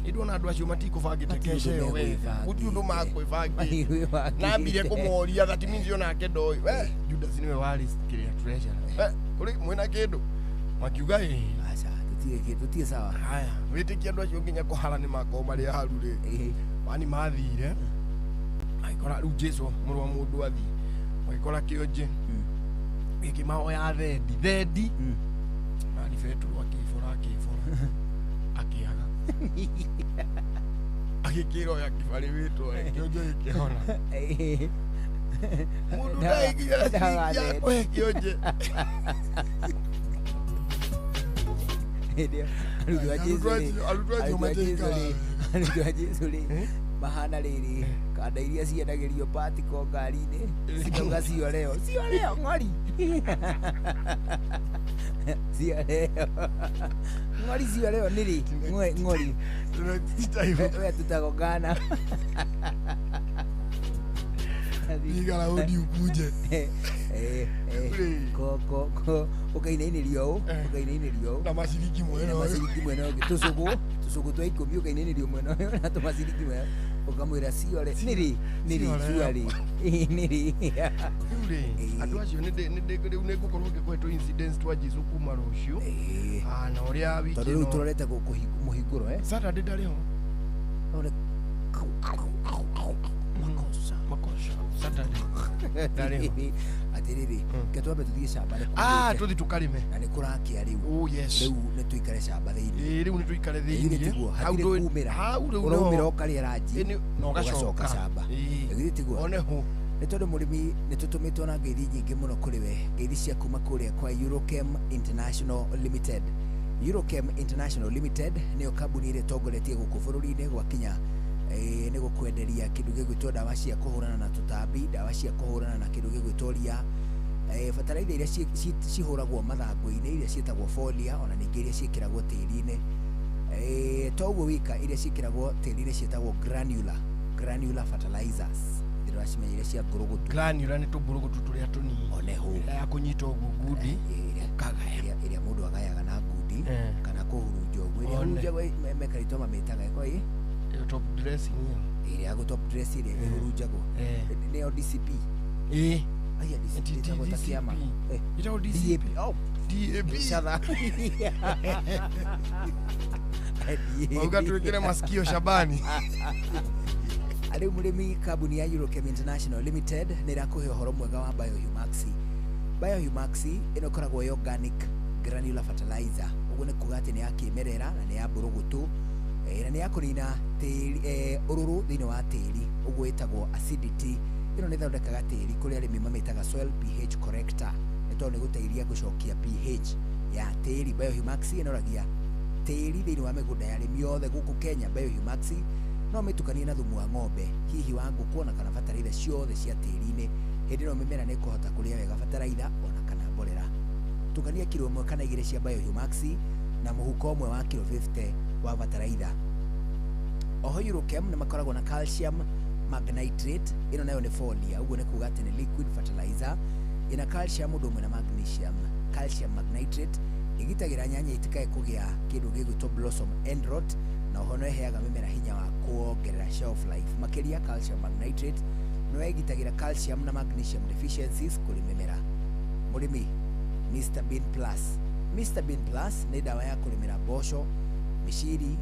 nĩndona andũ acio matikũbangĩte kesha ĩyo wega gũtirĩ ũndũ makwĩbangĩte nambire kũmoria that means onake ndoĩ we Judas nĩwe warĩ kĩrĩa treasurer we kũrĩ mwĩna kĩndũ makiuga ĩĩ aca Tutige sawa. Haya, wĩtĩkie andũ acio nginya kũhara nĩ makorwo marĩ aharu rĩ. Wani mathire magĩkora rĩu Jesu mũrũ wa mũndũ athiĩ magĩkora kĩonje gĩkĩmahoya thendi mani Petero akĩbora akĩaga agĩkĩra oya kĩbarĩ wĩtware kĩonje gĩkĩhona. Mũndũ ndaikinya na ciringi ya kũhe kĩonje. Arutwo a Jesu rĩ mahana rĩrĩ kanda iria ciendagĩrio patiko ngari-inĩ cikauga cioreo ng'ori cioreo ng'ori cioreo nĩrĩ ng'ori we tutagongana piga raundi ukuje ko ukainainĩrio ũũ ũkainainĩrio ũũ na maciringi mwena ũyũ maciringi mwena ũngĩ tũcũgũ twa 10 ũkainainĩrio mwena ũyũ na tũmaciringi mwena ũkamwĩra ciore nĩrĩ cuarĩ nĩrĩ. Rĩu rĩ andũ acio rĩu nĩngũkorwo ngĩkũhe tũ incidents twa Jesu kuma rũciũ na ũrĩa wiki tondũ rĩu tũrorete mũhingũro Saturday ndarĩ ho makosa Saturday ndarĩ atiriri ke twambe tuthie camba nĩ tuthi tukarime na nĩ kũrakia rĩu. Oh yes, rĩu nĩ tuikare camba thĩinĩ. Rĩu nĩ tuikare thĩinĩ hau kumĩra ũraumĩra ũkarĩa ranji na ũgacoka camba githĩ tiguo one ho. Nĩ tondũ mũrĩmi nĩ tũtũmĩtwo na ngeithi nyingĩ mũno kũrĩ we, ngeithi cia kuma kũrĩa kwa Eurochem International Limited. Eurochem International Limited nĩyo kambuni ĩrĩa ĩtongoretie gũkũ bũrũri-inĩ gwakinya nĩ gũkwenderia kĩndũ gĩgwĩtwo ndawa cia kũhũrana na tũtambi, ndawa cia kũhũrana na kĩndũ gĩgwĩtwo ria, bataraitha iria cihũragwo mathangũ-inĩ iria ciĩtagwo folia, ona ningĩ iria ciĩkĩragwo tĩri-inĩ. To ũguo wika, iria ciĩkĩragwo tĩri-inĩ ciĩtagwo granular fertilizers. Ndĩracimenya iria cia ngũrũgũtũ. Granular nĩ tũmbũrũgũtũ tũrĩa tũnini oneho ya kũnyita ũguo ngundi ũkagaya, ĩrĩa mũndũ agayaga na ngundi kana kũhurunja ũguo, ĩrĩa hurunjagwo mekarĩtwo mamĩtaga ĩko ĩ top dressing ĩrĩa ya top dress ĩrĩa ĩhurunjagwo nĩyo DCP. Aya DCP ĩtagwo ta kĩama ĩtagwo DCP. Oh, DAP Shadha. Wauga tuwekere masikio Shabani. Rĩu mũrĩmi, kambuni ya Eurochem International Limited nĩ ĩrakũhe ũhoro mwega wa Biohumaxi. Biohumaxi ĩno ĩkoragwo ĩ organic granular fertilizer, ũguo nĩ kuga atĩ nĩ ya kĩmerera na nĩ ya mbũrũgũtũ na nĩ ya kũnina tĩri ũrũrũ thĩinĩ wa tĩri, ũguo ĩtagwo acidity. Ĩno nĩ ĩthondekaga tĩri kũrĩa arĩmi mamĩtaga soil pH corrector, nĩ tondũ nĩ gũteithia gũcokia pH ya tĩri. Biohumaxi ĩnoragia tĩri thĩinĩ wa mĩgũnda ya arĩmi othe gũkũ Kenya. Biohumaxi no mĩtukanie na thumu wa ng'ombe, hihi wa ngũkũ, ona kana bataraitha ciothe cia tĩri-inĩ. Hĩndĩ ĩno mĩmera nĩ ĩkũhota kũrĩa wega bataraitha ona kana mborera. Tukania kiro 1 kana 2 cia Biohumaxi na mũhuko ũmwe wa kiro 50 wa bataraitha. Oho Eurochem nĩ makoragwo na calcium magnitrate, ĩno nayo nĩ folia, ũguo nĩ kuga atĩ nĩ liquid fertilizer ĩna calcium ũndũ ũmwe na magnesium. Calcium magnitrate ĩgitagĩra nyanya itikae kũgĩa kĩndũ gĩgwĩtwo blossom end rot, na oho no ĩheaga mĩmera hinya wa kuongerera shelf life. Makĩria calcium magnitrate no ĩgitagĩra calcium na magnesium deficiencies kũrĩ mĩmera. Mũrĩmi, Mr Bean Plus. Mr Bean Plus nĩ ndawa ya kũrĩmĩra mboco, mĩciri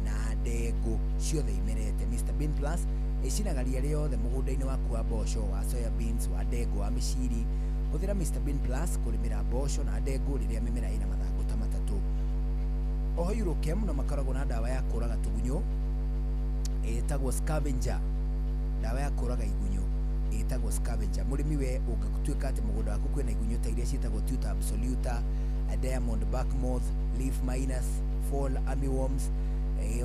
na ndengũ ciothe imerete. Mr Bean Plus ĩcinaga ria rĩothe mũgũnda-inĩ waku wa mboco, wa soya beans, wa ndengũ, wa mĩciri. Hũthĩra Mr Bean Plus kũrĩmĩra mboco na ndengũ rĩrĩa mĩmera ĩna mathangũ ta matatũ. Oho Eurochem no makoragwo na ndawa ya kũraga tũgunyũ ĩtagwo scavenger, ndawa ya kũraga igunyũ ĩtagwo scavenger. Mũrĩmi we ũngĩtuĩka atĩ mũgũnda waku kwĩna igunyũ ta iria ciĩtagwo Tuta absoluta, diamond backmoth, leaf minus, fall armyworms,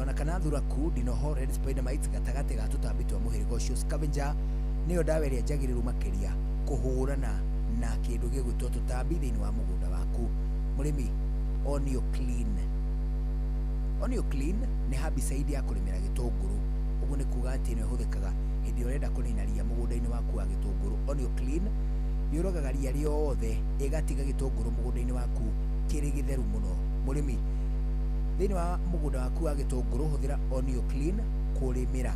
ona kana thuraku, dinoho, red spider mites, gatagatĩ ga tũtambi twa mũhĩrĩga ũcio, scavenger nĩyo ndawa ĩrĩa njagĩrĩru makĩria kũhũrana na kĩndũ gĩgwĩtwo tũtambi thĩinĩ wa mũgũnda waku. Mũrĩmi, Onio Clean. Onio Clean nĩ herbicide ya kũrĩmĩra gĩtũngũrũ, ũguo nĩ kuga atĩ nĩ ĩhũthĩkaga hĩndĩ ĩrĩa ũrenda kũnina ria mũgũnda-inĩ waku wa gĩtũngũrũ. Onio Clean yũragaga ria rĩothe ĩgatiga gĩtũngũrũ mũgũnda-inĩ waku kĩrĩ gĩtheru mũno. Mũrĩmi, thĩinĩ wa mũgũnda waku wa gĩtũngũrũ hũthĩra Onio Clean kũrĩmĩra.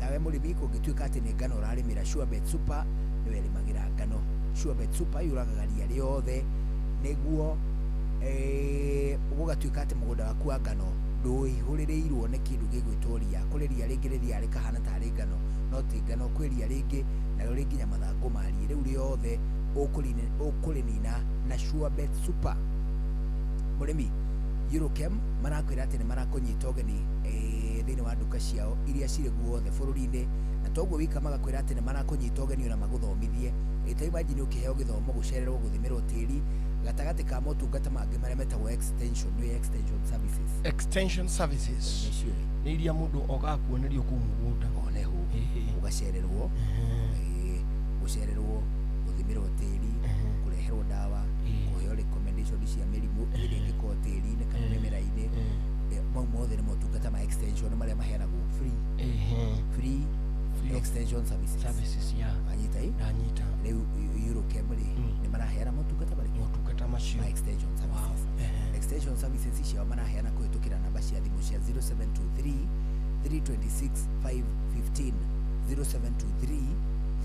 Nawe mũrĩmi, kũngĩtuĩka atĩ nĩ ngano ũrarĩmĩra, Surebet Super nĩwe ĩrĩmagĩra ngano. Surebet Super yũragaga ria rĩothe nĩguo Gũgatuĩka atĩ mũgũnda waku wa ngano ndũihũrĩrĩirwo nĩ kĩndũ gĩgwĩtwo ria. Kũrĩ ria rĩngĩ rĩthiaga rĩkahana tarĩ ngano no ti ngano, kwĩ ria rĩngĩ narĩo rĩ nginya mathangũ marie. Rĩu rĩothe ũkũrĩnina na Surebet Super. Mũrĩmi, Eurochem marakwĩra atĩ nĩ marakũnyita ũgeni thĩinĩ wa nduka ciao iria cirĩ guothe bũrũri-inĩ, na toguo wika magakwĩra atĩ nĩ marakũnyita ũgeni ona magũthomithie. Ta imagine ũkĩheo gĩthomo, gũcererwo, gũthimĩrwo tĩri gatagatĩ ka motungata mangĩ marĩa metagwo extension, nĩ extension services. Extension services nĩ iria mũndũ okaga kuonerio kũu mũgũnda. Oneho ũgacererwo, gũcererwo, gũthimĩrwo tĩri, kũreherwo ndawa, kũheo recommendation cia mĩrimũ ĩrĩa ĩngĩkorwo tĩri-inĩ kana mĩmera-inĩ. Mau mothe nĩ motungata ma extension marĩa maheanagwo free. Free extension services. Services, yeah. Wanyita ĩ? Ndanyita. Rĩu Eurochem rĩ nĩ maraheana motungata marĩkũ? Motungata macio ma extension services. Extension services ciao maraheana kũhĩtũkĩra namba cia thimũ cia 0723 326 515, 0723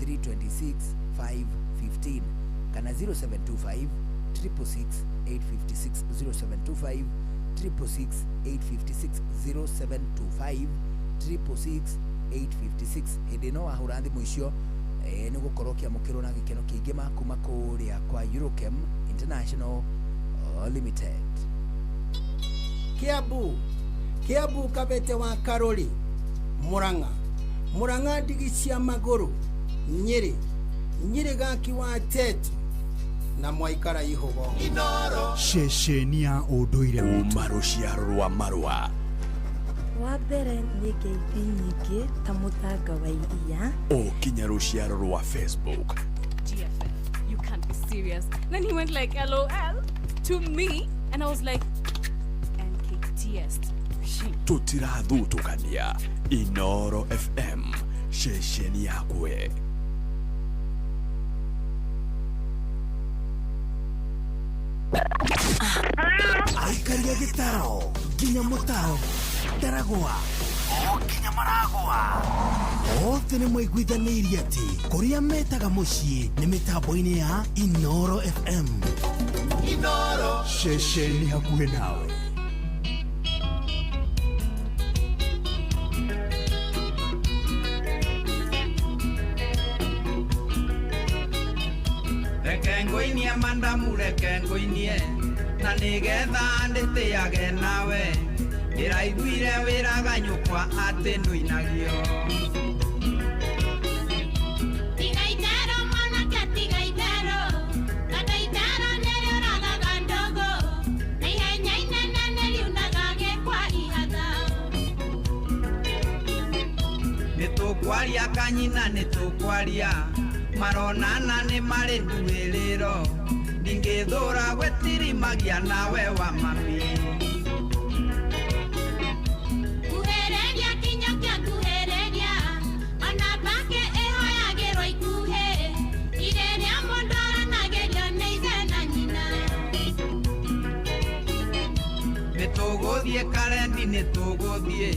326 515 kana 0725 666 856, 0725 666 856, 0725 666 856. Hĩndĩ ĩno wahũra thimũ icio nĩ gũkorwo ũkĩamũkĩrwo na gĩkeno kĩingĩ ma kuma kũrĩa kwa Eurochem International Limited. Kiambu, Kiambu Kabete wa Karori, Murang'a, Murang'a ndigi cia magũrũ, Nyĩrĩ, Nyĩrĩ gaki wa Tetu na mwaikara ihogo. Ceceni ya ũndũire kuma rũciaro rwa marũa. Wa mbere nĩ ngeithi nyingĩ ta mũthanga wa iria. O kinya rũciaro rwa Facebook. GFF, you can't be serious. Then he went like LOL to me and I was like NKTS. Tũtirathutũkania. Inoro FM, ceceni yakwe. Aikaria gĩtaro nginya mũtaro ndaragwa o nginya maragwa othe nĩ maiguithanĩirie atĩ kũrĩa metaga mũciĩ nĩ mĩtambo-inĩ ya Inoro FM. Inoro ceceni hakuhĩ nawe. Reke ngũinie mandamu, reke ngũinie na nĩgetha ndĩtĩage nawe. Ndĩraiguire wĩraga nyũkwa atĩ ndũinagio. Tiga itherũ mwanake, tiga itherũ, tondũ itherũ nĩrĩũragaga ndũgũ, na ihenya inene nĩriunaga gĩkwa ihatha. Nĩtũkwaria kanyina, nĩtũkwaria maronana nĩ marĩ nduĩrĩro, ndingĩthũra gwĩtirimagia nawe wa mami. Kuhĩrĩria kinya kĩa kuhĩrĩria, ona mbakĩ ĩhoyagĩrwo ikuhĩ, irĩrĩa mũndũ aranagĩrio nĩ ithe na nyina. Nĩtũgũthiĩ karendi, nĩtũgũthiĩ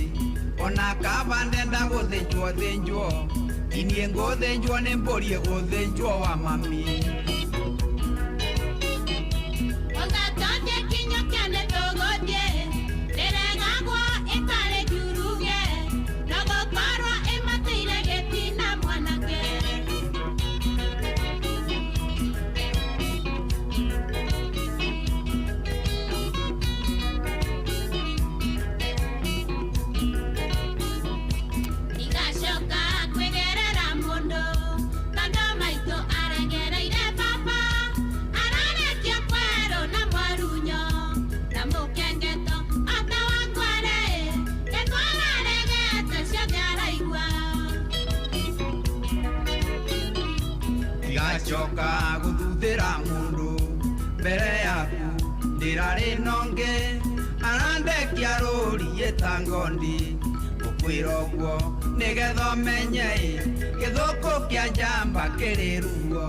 ona kaba ndenda gũthĩnjwo thĩnjwo, inie ngũthĩnjwo nĩ mbũri ĩgũthĩnjwo wa mami. Ũgatothiĩ kinya kĩa nĩtũgũthiĩ, ndĩregagwo ĩtarĩ njuruge, no gũkorwo ĩmatĩire gĩtina mwanake. Ndigacoka kwĩgerera mũndũ, tondũ maitũ aregereire baba, ararekia kwerũ na mwarunyo, na mũkengeto ota wakwa-rĩ, nĩkwo aregete ciothe araigua. Ndigacoka gũthuthĩra mũndũ mbere yaku, ndĩrarĩ nonge arandekia rũri ĩta ngondi, ngũkwĩra ũguo nĩgetha ũmenye ĩ, gĩthũkũ kĩa njamba kĩrĩ ruo.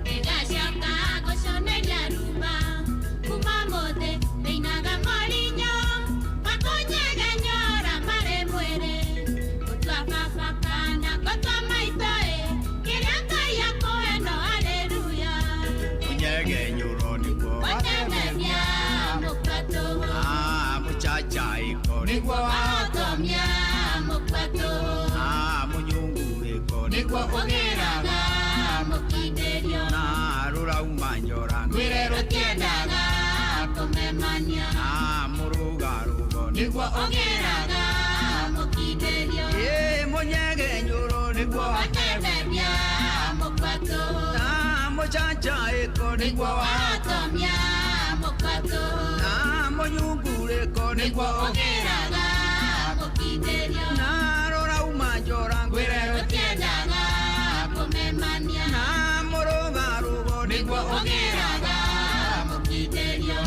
Ndigacoka gũconeria ruma, kuma mũthĩ ndĩinaga morinyo, makũnyegenyora marĩ mwĩrĩ, gũtua baba kana gũtua maitũ ĩ, kĩrĩa Ngai akũhe no haleluya. Mũcanca ĩko Nĩguo wahotomia mũkwatũ. Na mũnyungu ĩko Nĩguo ũgĩraga mũkindĩrio. Na rũrauma njora Ngwĩre rũtiendaga kũmemania. Na mũrũgarũgo Nĩguo ũgĩraga mũkindĩrio. Ĩ mũnyegenyũrũ nĩguo Watememia mũkwatũ. Na mũcanca ĩko Nĩguo wahotomia mũkwatũ. Na mũnyungu ĩko Nĩguo ũgĩraga mũkindĩrio. Na rũrauma njora Ngwĩre rũtiendaga kũmemania. Na mũrũgarũgo Nĩguo ũgĩraga mũkindĩrio.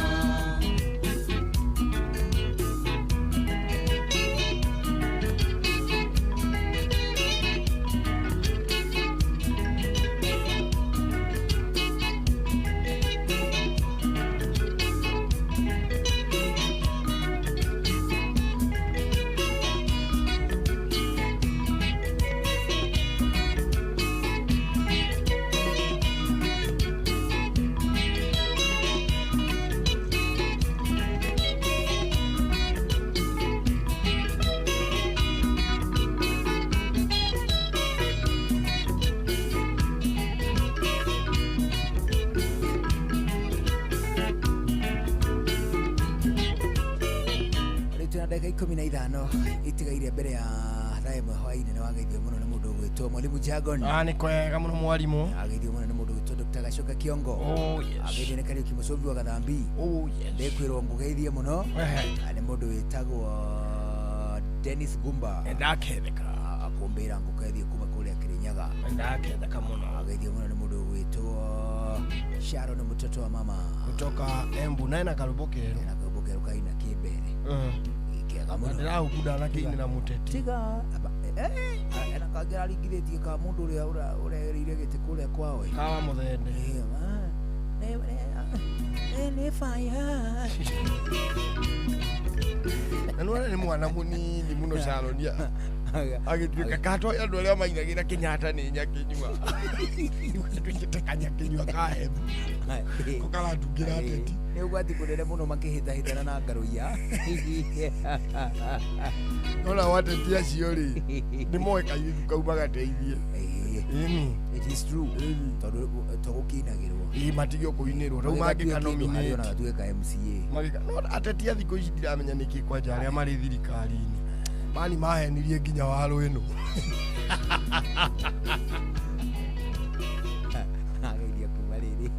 Rĩu twĩna ndagĩka 15 itigaire mbere ya thaa 1 hwaĩ-inĩ. Nĩ wageithio mũno nĩ mũndũ ũgwĩtwo Mwalimu Jagon. Nĩ kwega mũno mwarimu. Ageithio mũno nĩ mũndũ ũgwĩtwo Dr. Gacoka Kiongo. Oh, yes. Ageithio nĩ Kariũki Mũcũbi wa Gathambi. Oh, yes. Ndĩkwĩrwo ngũgeithie mũno. Nĩ mũndũ wĩtagwo Dennis Gumba. Ndaketheka. Akũmbĩra ngũgeithie kuma kũrĩa Kĩrĩnyaga. Ndaketheka mũno. Ageithio mũno nĩ mũndũ ũgwĩtwo Sharon mtoto wa mama kutoka Embu naye na karũmbo kerũ. Na karũmbo kerũ kaina kĩmbere. Kega mũno. Ndĩrahukuda na kĩinĩra mũteti. Tiga ena kangĩ araringithĩtie ka mũndũ ũrĩa ũregereire gĩtĩ kũrĩa kwao. Kawa mũthende. Nĩ fire. Na nĩwona nĩ mwana mũnini mũno Sharon agĩtuĩka katoĩ andũ arĩa mainagĩra Kenyatta nĩ Nyakinyua. Gatuĩkĩte Kanyakinyua ka Embu. Ko karatungĩra ateti. Nĩ ũgwati kũnene mũno makĩhĩtahĩtana na ngaruiya. Nona wateti acio rĩ nĩ moĩ kairĩtu kau magateithie. Ĩni. It is true. Tondũ tũgũkĩinagĩrwo. Ĩ matige kũinĩrwo rĩu mangĩka nominate. Ona gatuĩka MCA. Magĩka no ateti a thikũ ici ndiramenya nĩkĩ kwanja arĩa marĩ thirikari-inĩ. Mani mahenirie nginya waro ĩno. Ageithia kuma rĩrĩ.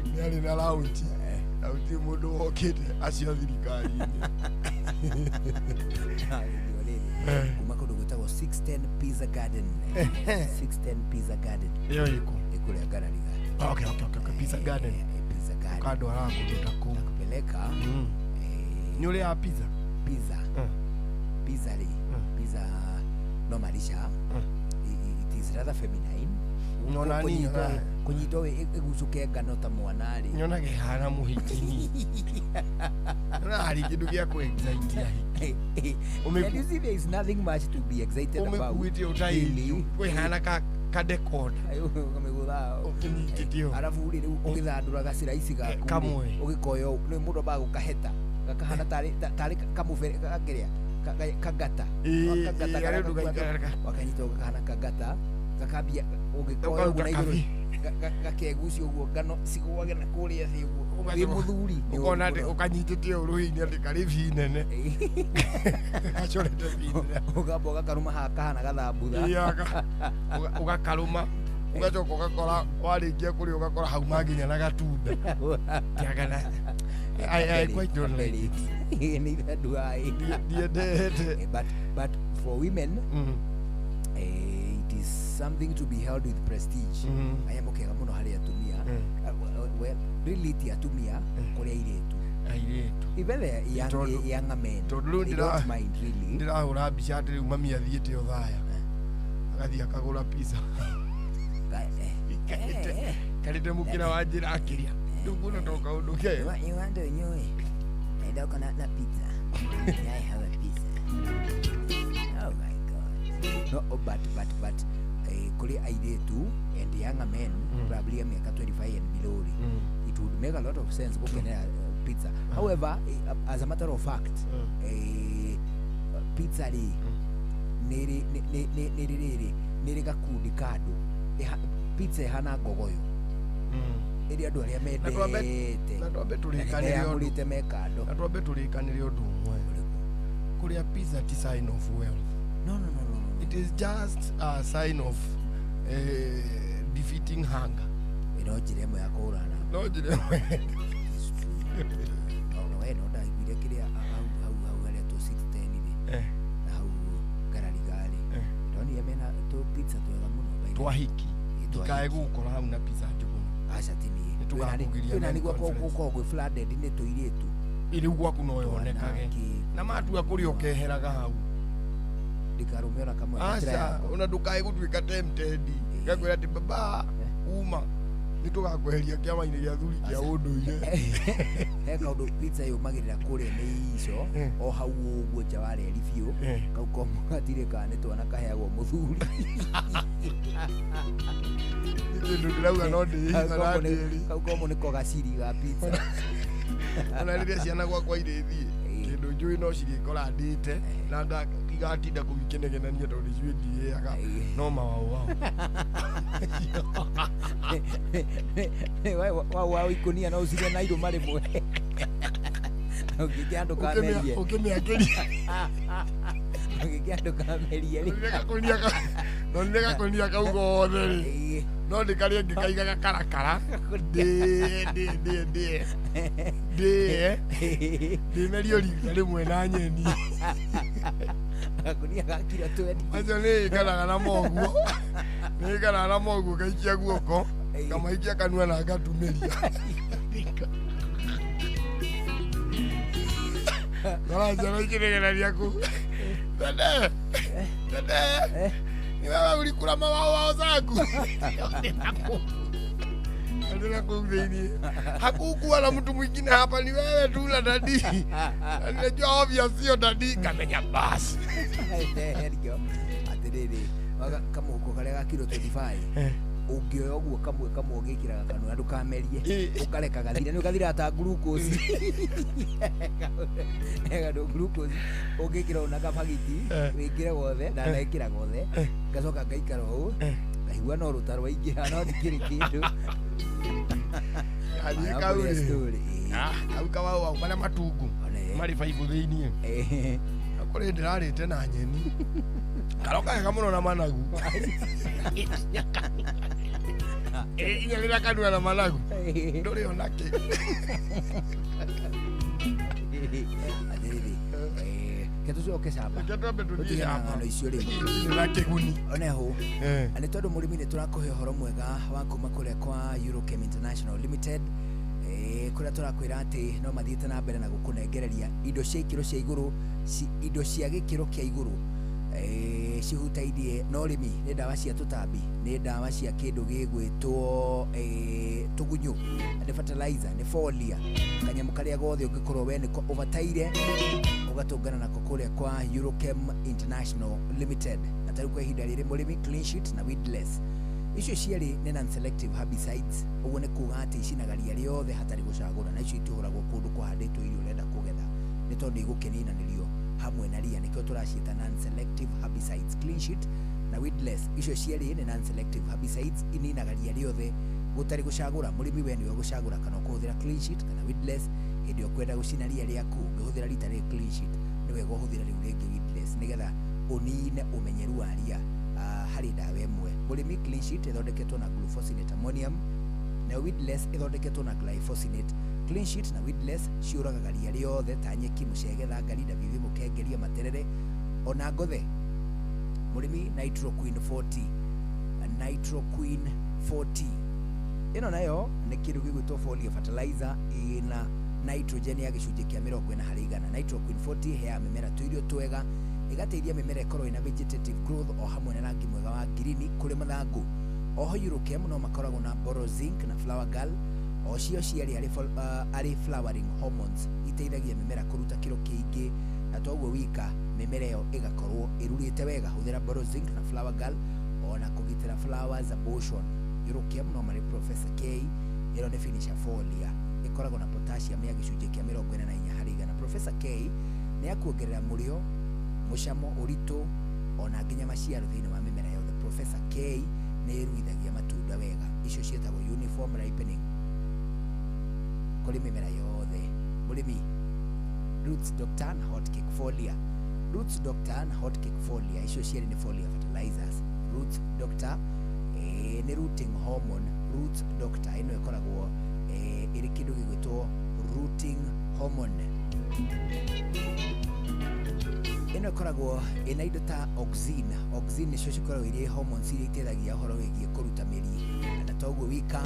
Nĩ arĩ na launch. Na gũtirĩ mũndũ wokĩte acio thirikari-inĩ. Ageithio rĩrĩ. Kuma kũndũ gwĩtagwo 610 Pizza Garden. 610 Pizza Garden. Ĩyo ĩkũ? Ĩkũrĩa Ngarariga. Okay. Pizza Garden. Pizza Garden. Ũkandwaraga kũndũ ta kũu. Nakupeleka. Nĩ ũrĩaga pizza? Pizza. Pizza rĩ. Pizza no marisha. It is rather feminine. Nyona ni Kũnyitwo ĩgucũke ngano ta mwana rĩ. Nyonaga ĩhana mũhikini. Nyonaga harĩ kĩndũ gĩa kũ-excite ahiki. And you see there is nothing much to be excited about. Ũmĩkuĩte ũtaĩrio. Kwĩhana kadekoda. Kamĩgũtha. Ũnyitĩte ũũ. Arabu rĩ rĩu ũgĩthandũra gaciraici gaku. Kamwe. Ũgĩkoya nĩ mũndũ ambaga gũkaheta. Gakahana tarĩ kamũbere gakĩrĩa kangata. Kangata wakanyita gakahana kangata gakambia ũgĩkoya ũguo na igũrũ gakegucia ũguo ngano cigũage na kũrĩa thĩ ũguo wĩ mũthuri. Ũkona atĩ ũkanyitĩte ũũ rũhĩ-inĩ atĩ karĩ bi nene. Gacorete bi nene. Ũkamba ũgakarũma haha kahana gathambutha. Ũgakarũma ũgacoka ũgakora warĩkia kũrĩa ũgakora hauma nginya na gatunda. Tiagana. I quite don't like it. Neither do I. Ndiendete. But for women, it is something to be held with prestige. Aya mukega muno hari atumia. Well, really ti atumia kuri airitu. Airitu. Even the young men. Tondu they don't mind really. Ndirahura mbica atĩ rĩu mami athiĩte Othaya. Agathiĩ akagũra pizza. Karĩte mũkĩra wa njĩra akĩrĩa. Rĩu kuona to kaũndũ kega. You want to know it? I don't na pizza. I have a pizza. Oh my God. No, but kuri airitu and younger men, probably miaka 25 and below, it would make a lot of sense gukenera pizza. However, as a matter of fact, pizza rĩ nĩ rĩrĩ nĩ rĩ gakundi ka andũ. Pizza ĩhana ngogoyo ĩrĩa andũ arĩa mendete na twambe tũrĩkanĩre ũndũ me kando. Na twambe tũrĩkanĩre ũndũ ũmwe, kũrĩa pizza ti sign of wealth. No, no, no, no. It is just a sign of defeating hunger. No njĩra ĩmwe ya kũhũrana. No njĩra ĩmwe. No we no ndaiguire kĩrĩa hau hau hau harĩa tũ 610 rĩ na hau ngarariga rĩ, ndonire mena tũ pizza twega mũno. Twahiki ndikae gũgũkora hau na pizza njũgũma. Aca ti niĩ. Nĩtũgakũgiria. Twĩna nĩguo gũkoragwo gwĩ flooded nĩ tũirĩtu. Rĩu gwaku no yonekage na matua kũrĩa ũkeheraga hau ndikarume ona kamwe. Aca ona ndũkae gũtuĩka tempted ngakwĩra atĩ baba uma nĩtũgakweheria kĩama-inĩ gĩa athuri kĩa ũndũire. He kaũndũ pizza yũmagĩrĩra kũrĩa mĩico o hau ũguo nja wa reri biũ, kau komo gatirĩ kana nĩ twana kaheagwo mũthuri. Kĩndũ ndĩrauga no ndĩhitha na ndĩri. Kau komo nĩko gaciri ga pizza. Ona rĩrĩa ciana gwakwa irĩthiĩ kĩndũ njũĩ no cirĩkora ndĩte na igatinda kũu ikĩnegenania tondũ nĩciũĩ ndirĩaga no mawau wao. Wau wao ikũnia no ũcirĩe na irũma rĩmwe. Ũngĩkĩa ndũkamerie. Ũkĩmĩakĩria. Ũngĩkĩa ndũkamerie rĩ. No nĩ gakũnia kau gothe rĩ no ndĩkarĩe ngĩkaiga gakarakara ndĩe ndĩe ndĩe ndĩe ndĩe ndĩmerie rita rĩmwe na nyeni. Gakunia ga kiro 20. Macio nĩ ĩkaraga na moguo, nĩ ĩkaraga na moguo ngaikia guoko ngamaikia kanua na ngatumĩria. Ngora ikĩnegenania kũu. Dede dede ni wewe ulikula mawao wao zangu. Ndina kuu thĩinĩ. Hakukuwa na mtu mwingine hapa, ni wewe tu na dadi. Na ninajua obvious sio dadi, kamenya basi. Atĩrĩrĩ, kamũhuko karĩa ga kiro 25 ũngĩoya ũguo kamwe kamwe ũgĩkĩraga kanua ndũkamerie, ũkareka gathire nĩ ũgathira ta glucose. Gandũ glucose ũngĩkĩra ũna kabagiti wĩkĩre gothe na ndekĩra gothe ngacoka ngaikara ũũ ngaigua no rũta rwaingĩha no ndikĩrĩ kĩndũ. Athiĩ kau rĩ kau kawau wau marĩa matungu marĩ baibũ thĩiniĩ na kũrĩ ndĩrarĩte na nyeni karoka wega mũno na managu. Inya rĩrĩa kanua na managu ndũrĩ ona kĩ. Atĩrĩrĩ, ke tũcoke camba. Reke twambe tũthiĩ camba. Ng'ano icio rĩu na kĩguni oneho nĩ tondũ mũrĩmi nĩ tũrakũhe ũhoro mwega wa kuma kũrĩa kwa Eurochem International Limited, kũrĩa tũrakwĩra atĩ no mathiĩte na mbere na gũkũnengereria indo cia ikĩro cia igũrũ, indo cia gĩkĩro kĩa igũrũ cihutairie na ũrĩmi. Nĩ ndawa cia tũtambi, nĩ ndawa cia kĩndũ gĩgwĩtwo tũgunyũ, nĩ fertilizer, nĩ folia, kanyamũ karĩa gothe ũngĩkorwo we nĩko ũbataire ũgatũngana nako kũrĩa kwa Eurochem International Limited. Na tarĩu kwa ihinda rĩrĩ mũrĩmi, clean sheet na weedless icio cierĩ nĩ non-selective herbicides, ũguo nĩ kuga atĩ icinaga ria rĩothe hatarĩ gũcagũra, na icio itihũragwo kũndũ kũhandĩtwo irio ũrenda kũgetha nĩ tondũ igũkĩninanĩrio hamwe na ria, nĩkĩo tũraciĩta non-selective herbicides. Clean sheet na weedless icio cierĩ nĩ non-selective herbicides, ininaga ria rĩothe gũtarĩ gũcagũra. Mũrĩmi we nĩwe ũgũcagũra kana ũkũhũthĩra clean sheet kana weedless hĩndĩ ĩyo ũkwenda gũcina ria rĩaku. Ũngĩhũthĩra rita rĩrĩ clean sheet nĩ wega ũhũthĩre rĩu rĩngĩ weedless nĩgetha ũnine ũmenyeru wa ria harĩ ndawa ĩmwe. Mũrĩmi, clean sheet ĩthondeketwo na glufosinate ammonium, nayo weedless ĩthondeketwo na glyphosate. Clean sheet na weedless ciũragaga ria rĩothe ta nyeki, mũcege, thangari, ndabibi, mũkengeria, materere ona ngothe. Mũrĩmi, Nitroquin 40, Nitroquin 40 ĩno nayo nĩ kĩndũ gĩgwĩtwo foliar fertilizer ĩna nitrogen ya gĩcunjĩ kĩa 40 harĩ igana. Nitroquin 40 ĩheaga mĩmera tũirio twega, ĩgateithia mĩmera ĩkorwo ĩna vegetative growth o hamwe na rangi mwega wa ngirini kũrĩ mathangũ. Oho Eurochem no makoragwo na boro zinc na flower girl, o cio cierĩ arĩ flowering hormones iteithagia mĩmera kũruta kĩro kĩingĩ, na toguo wika mĩmera ĩyo ĩgakorwo ĩrurĩte wega. Hũthĩra boro zinc na flower girl ona kũgitĩra flowers abortion. Eurochem no marĩ Professor K, ĩno nĩ finisher folia Ĩkoragwo na potassium ya gĩcunjĩ kĩa 44 harĩ igana. Professor K nĩ ya kuongerera mũrĩo, mũcamo, ũritũ ona nginya maciaro thĩinĩ wa mĩmera yothe. Professor K nĩ ĩruithagia matunda wega. Icio ciĩtagwo uniform ripening kũrĩ mĩmera yothe. Mũrĩmi, Roots Doctor na Hot Cake Folia. Roots Doctor na Hot Cake Folia, icio cierĩ nĩ folia fertilizers. Roots Doctor nĩ rooting hormone. Roots Doctor ĩno ĩkoragwo ĩrĩ kĩndũ gĩgwĩtwo rooting hormone. Ĩno ĩkoragwo ĩna indo ta auxin. Auxin nĩcio cikoragwo irĩ hormones iria iteithagia ũhoro wĩgiĩ kũruta mĩri, na toguo wika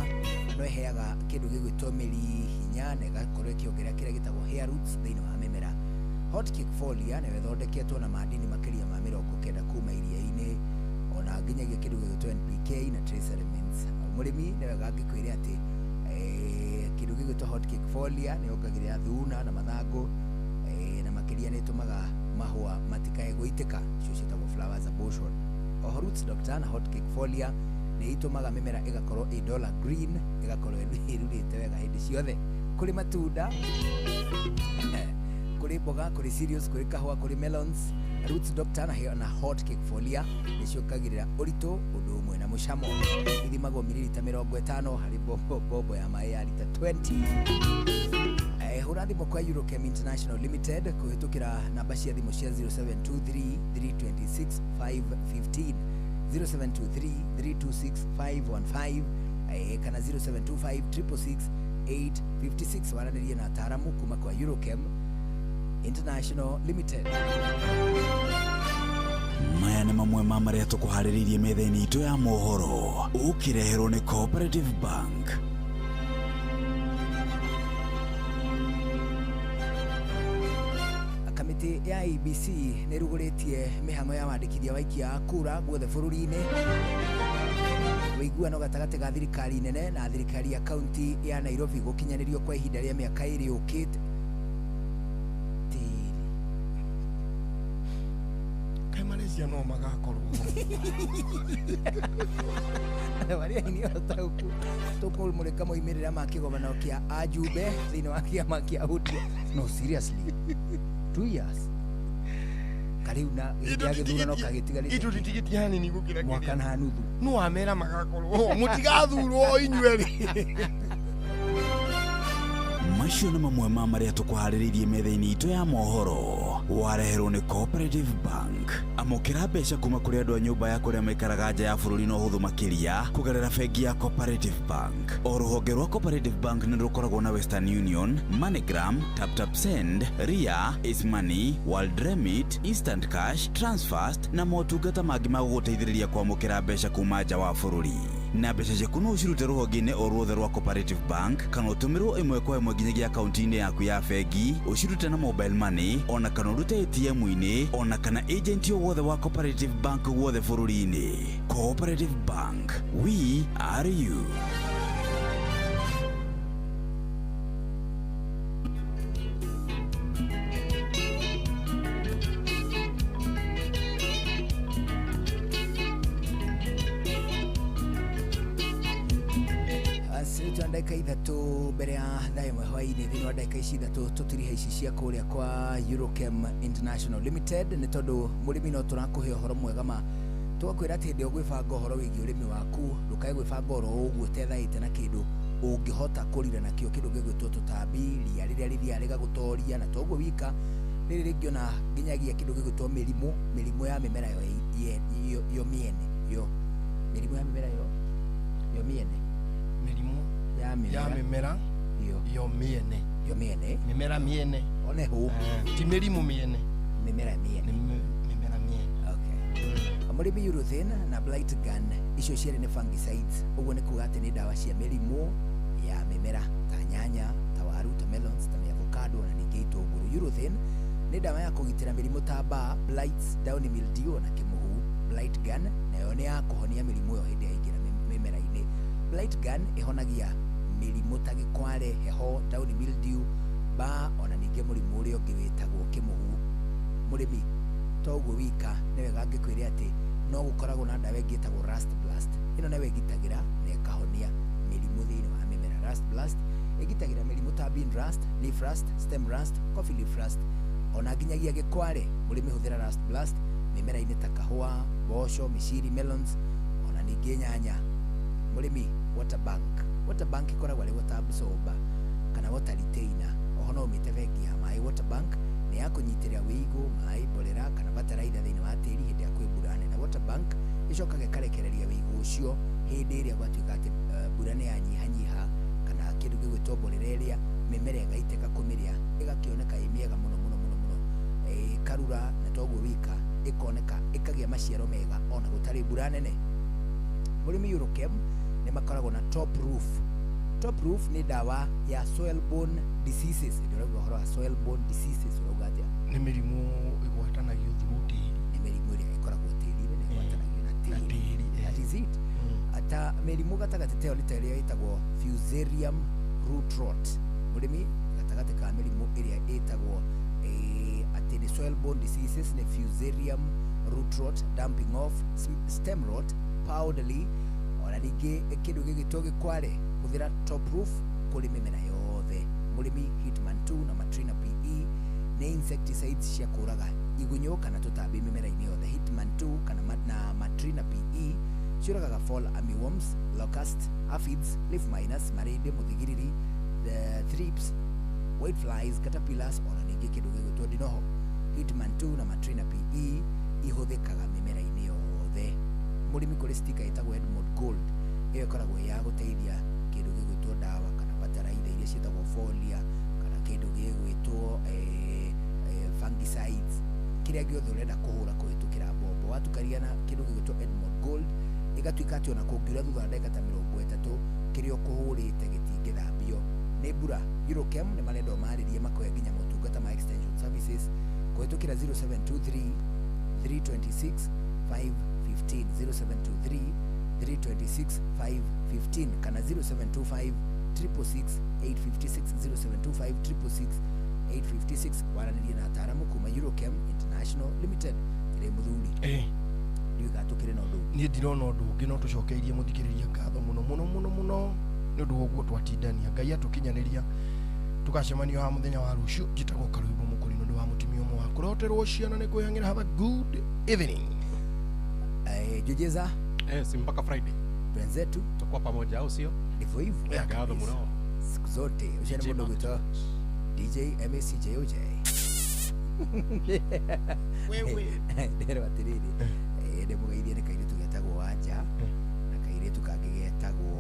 no ĩheaga kĩndũ gĩgwĩtwo mĩri hinya na ĩgakorwo ĩkĩongerera kĩrĩa gĩtagwo hair roots thĩinĩ wa mĩmera. Hot Cake Folia nayo ĩthondeketwo na madini makĩria ma 90 kuma iria-inĩ ona nginyagia kĩndũ gĩgwĩtwo NPK na trace elements. Mũrĩmi nĩ wega angĩkwĩre atĩ kĩndũ gĩgwĩtwo Hot Cake Folia nĩ yongagĩrĩra thuna na mathangũ na makĩria nĩ ĩtũmaga mahũa matikae gũitĩka, icio ciĩtagwo flowers abortion. Oho Roots Doctor na Hot Cake Folia nĩ itũmaga mĩmera ĩgakorwo ĩ dollar green, ĩgakorwo ĩrurĩte wega hĩndĩ ciothe. Kũrĩ matunda, kũrĩ mboga, kũrĩ cereals, kũrĩ kahũa, kũrĩ melons, Roots Doctor na Hot Cake Folia nĩ ciongagĩrĩra ũritũ ũndũ ũmwe na mũcamo. Ithimagwo mililita 50 harĩ bombo ya maĩ ya lita 20. Hũra thimũ kwa Eurochem International Limited kũhĩtũkĩra namba cia thimũ cia 0723 326 515, 0723 326 515 kana 0725 666 856. Waranĩrie na ataaramu kuma kwa Eurochem International Limited. Maya nĩ mamwe ma marĩa tũkũharĩrĩirie metha-inĩ itũ ya mohoro, ũkĩreherwo nĩ Cooperative Bank. Kamĩtĩ ya ABC nĩ ĩrugũrĩtie mĩhang'o ya wandĩkithia wa aikia a kura guothe bũrũri-inĩ. Ũiguano gatagatĩ ga thirikari nene na thirikari ya kaunti ya Nairobi gũkinyanĩrio kwa ihinda rĩa mĩaka 2 yũkĩte. Tĩri. Kaĩ Malaysia no magakorwo marĩa aini otaũku tũkũmũrĩka moimĩrĩra ma kĩgomano kĩa ajumbe thĩinĩ wa kĩama kĩa ODM. No seriously, 2 years kariu na hĩndĩ ya gĩthurano kagĩtigarĩte itũ tũtigĩtie hanini gũkĩra mwaka na nuthu. No wamera magakorwo mũtigathurwo inyuerĩ. Macio nĩ mamwe ma marĩa tũkũharĩrĩirie metha-inĩ itũ ya mohoro, wareherwo nĩ Cooperative Bank. Amũkĩra mbeca kuma kũrĩ andũ a nyũmba ya kũrĩa maikaraga nja ya bũrũri na ũhũthũ makĩria kũgerera bengi ya Cooperative Bank. O rũhonge rwa Cooperative Bank nĩ rũkoragwo na Western Union, MoneyGram, TapTap Send, Ria, Ace Money, World Remit, Instant Cash, Transfast na motungata mangĩ ma gũgũteithĩrĩria kwamũkĩra mbeca kuma nja wa bũrũri. Na mbeca ciaku no ũcirute rũhonge-inĩ o ruothe rwa Cooperative Bank kana ũtũmĩrwo ĩmwe kwa ĩmwe nginyagia akaunti-inĩ yaku ya bengi, ũcirute na mobile money ona kana ũrute ATM-inĩ ona kana agent o wothe wa Cooperative Bank guothe bũrũri-inĩ. Cooperative Bank, we are you. Ndagĩka 3 mbere ya thaa 1 hwaĩ-inĩ. Thĩinĩ wa ndagĩka ici 3 tũtiriha ici cia kũrĩa kwa Eurochem International Limited nĩ tondũ mũrĩmi no tũrakũhe ũhoro mwega ma tũgakwĩra atĩ hĩndĩ ĩyo gwĩbanga ũhoro wĩgiĩ ũrĩmi waku ndũkae gwĩbanga oro ũguo ũtethaĩte na kĩndũ ũngĩhota kũrira nakĩo, kĩndũ gĩgwĩtwo tũtambi, ria rĩrĩa rĩthiaga rĩgagũtoria, na toguo wika rĩrĩ rĩngĩ ona nginyagia kĩndũ gĩgwĩtwo mĩrimũ ya mĩmera yo mĩene, yo mĩrimũ ya mĩmera yo mĩene, mĩrimũ ya mĩmera yo mĩene, yo mĩene, mĩmera mĩene one hũ ti mĩrimũ mĩene, mĩmera mĩene, mĩmera mĩene. Okay. Mũrĩmi, Urethane na Blight Gun icio cierĩ nĩ fungicides, ũguo nĩ kuga atĩ nĩ ndawa cia mĩrimũ ya mĩmera ta nyanya, ta waru, ta melons, ta avocado na ningĩ itũngũrũ. Urethane nĩ ndawa ya kũgitĩra mĩrimũ ta mbaa, blights, downy mildew na kĩmũhu. Blight Gun nayo nĩ ya kũhonia mĩrimũ ĩyo hĩndĩ yaingĩra mĩmera-inĩ. Blight Gun ĩhonagia mĩrimũ ta gĩkware, heho, downy mildew, mbaa ona ningĩ mũrimũ ũrĩa ũngĩ wĩtagwo kĩmũhu. Mũrĩmi, toguo wika nĩ wega ngĩkwĩre atĩ no gũkoragwo na ndawa ĩngĩ ĩtagwo Rust Blast. Ĩno nayo ĩgitagĩra na ĩkahonia mĩrimũ thĩinĩ wa mĩmera. Rust Blast Ĩgitagĩra mĩrimũ ta bean rust, leaf rust, stem rust, coffee leaf rust ona nginyagia gĩkware. Mũrĩmi hũthĩra Rust Blast mĩmera-inĩ ta kahũa, mboco, mĩciri, melons ona ningĩ nyanya. Mũrĩmi, water bank. Water bank ĩkoragwo arĩ water absorber kana water retainer. Oho no ũmĩte bengi ya maĩ. Water bank nĩ ya kũnyitĩrĩra wĩigũ, maĩ, mborera kana bataraitha thĩinĩ wa tĩri hĩndĩ ĩrĩa kwĩ mbura nene. Water bank ĩcokaga ĩkarekereria wĩigũ ũcio hĩndĩ ĩrĩa gwatuĩka atĩ mbura nĩ yanyihanyiha kana kĩndũ gĩgwĩtwo mborera ĩrĩa mĩmera ĩgaitĩka kũmĩrĩa, ĩgakĩoneka ĩ mĩega mũno mũno mũno mũno, ĩkarura na toguo wika ĩkoneka ĩkagĩa maciaro mega ona gũtarĩ mbura nene. Mũrĩmi, Eurochem nĩ makoragwo na Top Roof. Top Roof nĩ ndawa ya soil borne diseases. Hĩndĩ ũrauga ũhoro wa soil borne diseases ũrauga atĩa? Nĩ mĩrimũ ĩgwatanagio through tĩri. Nĩ mĩrimũ ĩrĩa ĩkoragwo tĩri-inĩ na ĩgwatanagio na tĩri. That is it. Ata mĩrimũ gatagatĩ ta ĩyo nĩ ta ĩrĩa ĩtagwo Fusarium root rot. Mũrĩmi, gatagatĩ ka mĩrimũ ĩrĩa ĩtagwo atĩ nĩ soil borne diseases nĩ Fusarium root rot, damping off, stem rot, powdery ona ningĩ kĩndũ gĩgĩtwo gĩkware. Hũthĩra Top Roof kũrĩ mĩmera yothe. Mũrĩmi, Hitman 2 na Matrina PE nĩ insecticides cia kũraga igunyũ kana tũtambi mĩmera-inĩ yothe. Hitman 2 kana na Matrina PE ciũragaga fall armyworms, locust, aphids, leaf miners, marĩndĩ, mũthigiriri, the thrips, white flies, caterpillars ona ningĩ kĩndũ gĩgwĩtwo ndinoho. Hitman 2 na Matrina PE ihũthĩkaga mĩmera-inĩ yothe. Mũrĩmi, kũrĩ stika ĩtagwo Edmond Gold. Ĩyo ĩkoragwo ĩ ya gũteithia kĩndũ gĩgwĩtwo ndawa kana bataraitha iria ciĩtagwo folia kana kĩndũ gĩgwĩtwo fungicides, kĩrĩa gĩothe ũrenda kũhũra kũhĩtũkĩra mbombo. Watukaria na kĩndũ gĩgwĩtwo Edmond Gold, ĩgatuĩka atĩ ona kũngiura thutha wa ndagĩka ta 30, kĩrĩa ũkũhũrĩte gĩtingĩthambio nĩ mbura. Eurochem nĩ marenda ũmarĩrie makoya nginya motungata ma extension services kũhĩtũkĩra 0723 326 515, 0723 326 515 kana 0725 666 856, 0725 666 856. Waranĩrie na ataaramu kuma Eurochem International Limited. Ĩrĩ mũthuri, ndiũĩ kana tũkĩrĩ na ũndũ ũngĩ. Niĩ ndirona ũndũ ũngĩ, no tũcokeirie mũthikĩrĩria ngatho mũno mũno mũno mũno nĩ ũndũ wa ũguo twatindania. Ngai atũkinyanĩria tũgacemanio haha mũthenya wa rũciũ. Njĩtagwo Karwĩmbo Mũkũrinũ, ndĩ wa mũtumia ũmwe wa kũroterwo ciana nĩ kwĩhang'ĩra. Have a good evening. Jujeza. Si mpaka Friday. Wenzetu tutakuwa pamoja, au sio? Ndivyo hivyo. Ngatho mũno. Siku zote ucio nĩ DJ mũndũ Mark. gwĩtwo DJ MACJOJ. Wewe. Nderwo atĩrĩrĩ, ndĩmũgeithie nĩ kairĩtu getagwo Wanja na kairĩtu kangĩ getagwo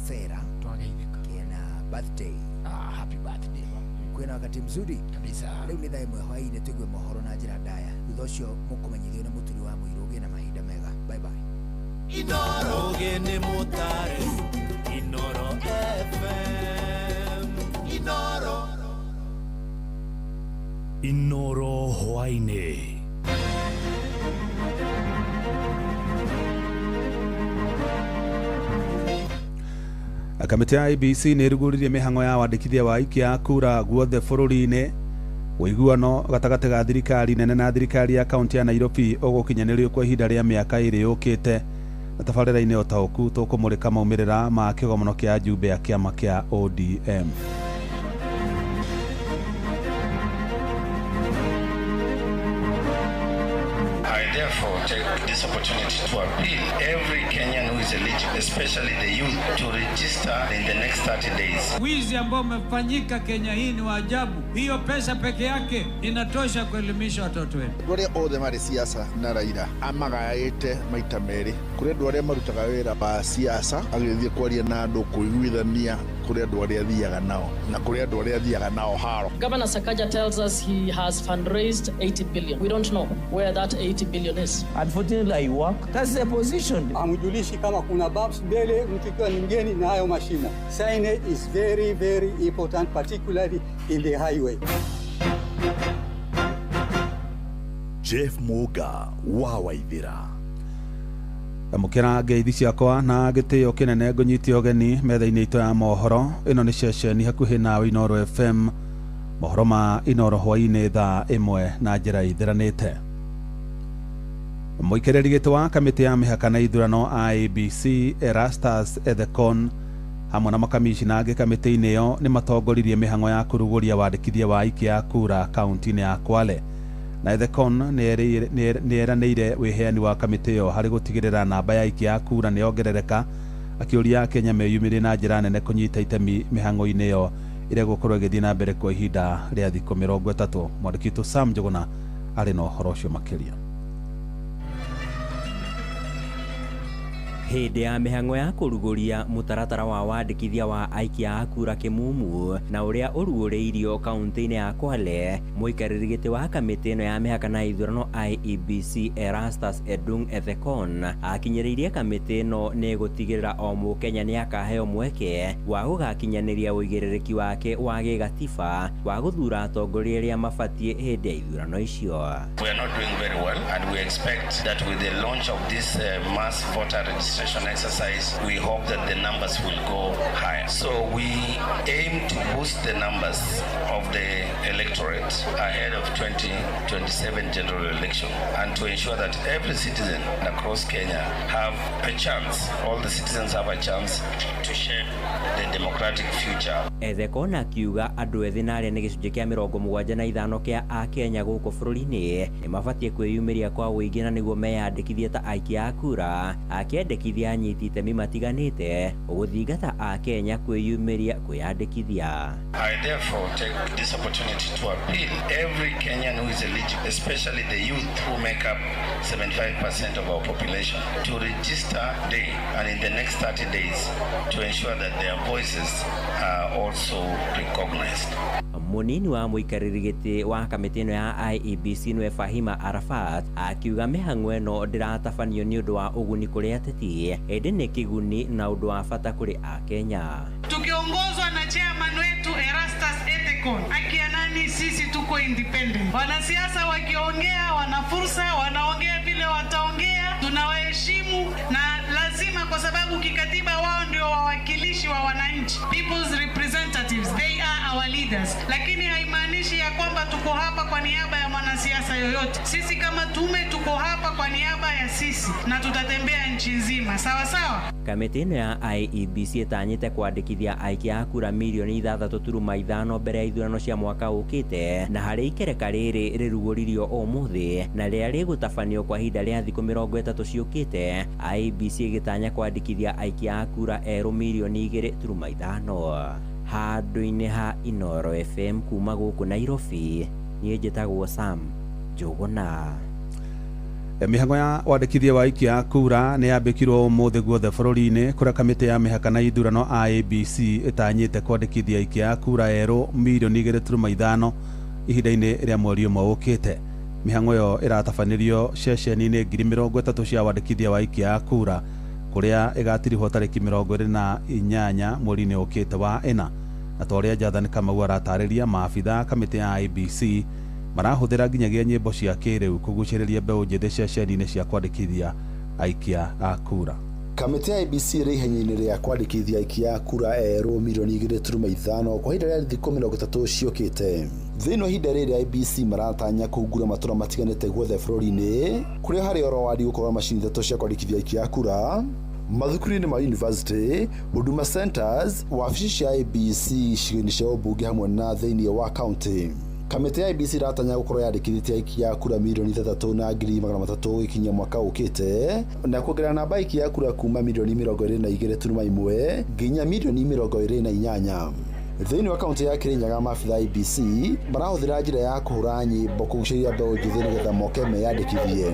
Sera. Twageithĩka. Kena birthday. Ah, happy birthday. Kwĩna wakati mzuri kabisa. Rĩu nĩ thaa 1 hwaĩ-inĩ, tũigue mohoro na njĩra ndaya. Thutha ũcio mũkũmenyithio nĩ mũturi wa mũirũ. Ũgĩe na mahinda mega. Bye bye. Inoro Ogene Mutare, Inoro FM, Inoro. Inoro hwaĩ-inĩ. Kamĩtĩ ya IEBC nĩ ĩrugũririe mĩhang'o ya wandĩkithia wa aikia a kura guothe bũrũri-inĩ. Ũiguano gatagatĩ ga thirikari nene na thirikari ya kaunti ya Nairobi ũgũkinyanĩrio kwa ihinda rĩa mĩaka 2 yũkĩte. Na tabarĩra-inĩ o taũku tũkũmũrĩka maumĩrĩra ma kĩgomano kĩa ajumbe a kĩama kĩa ODM. I therefore take this opportunity to appeal every Kenyan who is eligible, especially the youth, to register in the next 30 days. Wizi ambao umefanyika Kenya hii ni wa ajabu. Hiyo pesa peke yake inatosha kuelimisha watoto wetu. Andũ arĩa othe marĩ siasa na Raila amagaĩte maita merĩ. Kũrĩ andũ arĩa marutaga wĩra wa siasa agĩthiĩ kwaria na andũ, kũiguithania, kũrĩ andũ arĩa athiaga nao na kũrĩ andũ arĩa athiaga nao haro. Governor Sakaja tells us he has fundraised 80 billion. We don't know where that 80 billion is. Unfortunately, I work. That's the position. Hamjulishi kama kuna bumps mbele, mtu ikiwa ni mgeni na hayo mashimo. Signage is very very important, particularly in the highway. Jeff Muga wa Waithira. Amũkĩra ngeithi ciakwa na gĩtĩo kĩnene, ngũnyitie ũgeni metha-inĩ itũ ya mohoro. Ĩno nĩ ceceni hakuhĩ nawe, Inoro FM. Mohoro ma Inoro hwaĩ-inĩ thaa 1 na njĩra ithĩranĩte. Mũikarĩri gĩtĩ wa kamĩtĩ ya mĩhaka na ithurano IEBC Erastus Ethekon Hamwe na makamishina angĩ kamĩtĩ-inĩ ĩyo nĩ matongoririe mĩhang'o ya kũrugũria wandĩkithia wa aikia a kura kaunti-inĩ ya Kwale. Na Ethekon nĩ eranĩire wĩheani wa kamĩtĩ ĩyo harĩ gũtigĩrĩra namba ya aikia a kura nĩ yongerereka, akĩũria Akenya meyumĩrie na njĩra nene kũnyita itemi mĩhang'o-inĩ ĩyo ĩrĩa ĩgũkorwo ĩgĩthiĩ na mbere kwa ihinda rĩa thikũ 30. Mwandĩki witũ Sam Njuguna arĩ na ũhoro ũcio makĩria. Hĩndĩ ya mĩhang'o ya kũrugũria mũtaratara wa wandĩkithia wa aikia a kura kĩmumu na ũrĩa ũrugũrĩirio kaunti-inĩ ya Kwale, mũikarĩri gĩtĩ wa kamĩtĩ ĩno ya mĩhaka na ithurano IEBC Erastus Edung Ethekon akinyĩrĩirie kamĩtĩ ĩno nĩ gũtigĩrĩra o mũkenya nĩ akaheo mweke wa gũgakinyanĩria ũigĩrĩrĩki wake wa gĩgatiba wa gũthura atongoria arĩa mabatiĩ hĩndĩ ya ithurano icio. We are not doing very well, and we expect that with the launch of this mass voter registration exercise, we hope that the numbers will go higher. So we aim to boost the numbers of the electorate ahead of 2027 general election and to ensure that every citizen across Kenya have a chance, all the citizens have a chance to shape the democratic future. Ethekon akiuga andũ ethĩ na arĩa nĩ gĩcunjĩ kĩa 75 kĩa Akenya gũkũ bũrũri-inĩ nĩ mabatiĩ kwĩyumĩria kwa ũingĩ na nĩguo meyandĩkithie ta aikia a kura, akĩendekithia anyiti itemi matiganĩte gũthingata Akenya kwĩyumĩria kwĩyandĩkithia. I therefore take this opportunity to appeal every Kenyan who is eligible, especially the youth who make up 75% of our population, to register today and in the next 30 days to ensure that their voices are also recognized. Munini wa mũikarĩri gĩtĩ wa kamĩtĩ ĩno ya IEBC nĩwe Fahima Arafat akiuga mĩhang'o ĩno ndĩratabanio nĩ ũndũ wa ũguni kũrĩ ateti ĩndĩ nĩ kĩguni na ũndũ wa bata kũrĩ Akenya. Tukiongozwa na chairman wetu Erastus Ethekon, akianani sisi tuko independent. Wanasiasa wakiongea wana fursa, wanaongea vile wataongea, tunawaheshimu na lazima, kwa sababu kikatiba wao ndio wawakilishi wa wananchi, people's representatives, they are our leaders. Lakini haimaanishi ya kwamba tuko hapa kwa niaba ya mwanasiasa yoyote. Sisi kama tume tuko hapa kwa niaba ya sisi na tutatembea nchi nzima, sawa sawa. Kamĩtĩ ĩno ya IEBC ĩtanyĩte kwandĩkithia aikia a kura mirioni 6.5 mbere ya ithurano cia mwaka ũkĩte, na harĩ ikereka rĩrĩ rĩrugũririo ũmũthĩ na rĩrĩa rĩgũtabanio kwa ihinda rĩa thikũ 30 ciũkĩte, IEBC ĩgĩtanya kwandĩkithia aikia a kura erũ mirioni 2.5. Handũ-inĩ ha Inooro FM kuma gũkũ Nairobi, niĩ njĩtagwo Sam Njuguna. Mĩhang'o ya wandĩkithia wa aikia a kura nĩ yambĩkirwo ũmũthĩ guothe bũrũri-inĩ kũrĩa kamĩtĩ ya mĩhaka na ithurano IEBC ĩtanyĩte kwandĩkithia aikia a kura erũ mirioni 2.5 ihinda-inĩ rĩa mweri ũmwe ũkĩte. Mĩhang'o ĩyo ĩratabanĩrio ceceni-inĩ 30,000 cia wandĩkithia wa aikia a kura kũrĩa ĩgatirihwo tarĩki 28 mweri-inĩ ũkĩte wa ĩna. Na ta ũrĩa Jathan Kamau aratarĩria, maabitha kamĩtĩ ya IEBC marahũthĩra nginyagia nyĩmbo cia kĩrĩu kũgucĩrĩria mbeũ njĩthĩ ceceni-inĩ cia kwandĩkithia aikia a kura. Kamĩtĩ ya IEBC ĩrĩ ihenya-inĩ rĩa kwandĩkithia aikia a kura erũ mirioni 2.5 kwa ihinda rĩa thikũ 30 ciũkĩte. Thĩinĩ wa ihinda rĩrĩ IEBC maratanya kũhungura matũra matiganĩte guothe bũrũri-inĩ kũrĩa harĩ oro wadi gũkorwo macini 3 cia kwandĩkithia aikia a kura, mathukuru-inĩ ma university, Huduma centers, wabici cia IEBC icigo-inĩ cia ũmbunge hamwe na thĩinĩ wa kaunti. Kamĩtĩ ya IEBC ĩratanya gũkorwo yandĩkithĩtie aikia a kura mirioni 3,300,000 gũgĩkinyia mwaka ũkĩte na kuongerera namba aikia a kura kuma mirioni 22.1 nginya mirioni 28. Thĩinĩ wa kaunti ya Kirinyaga, maabitha a IEBC marahũthĩra njĩra ya kũhũra nyĩmbo kũgucĩrĩria mbeũ njĩthĩ nĩgetha moke meyandĩkithie.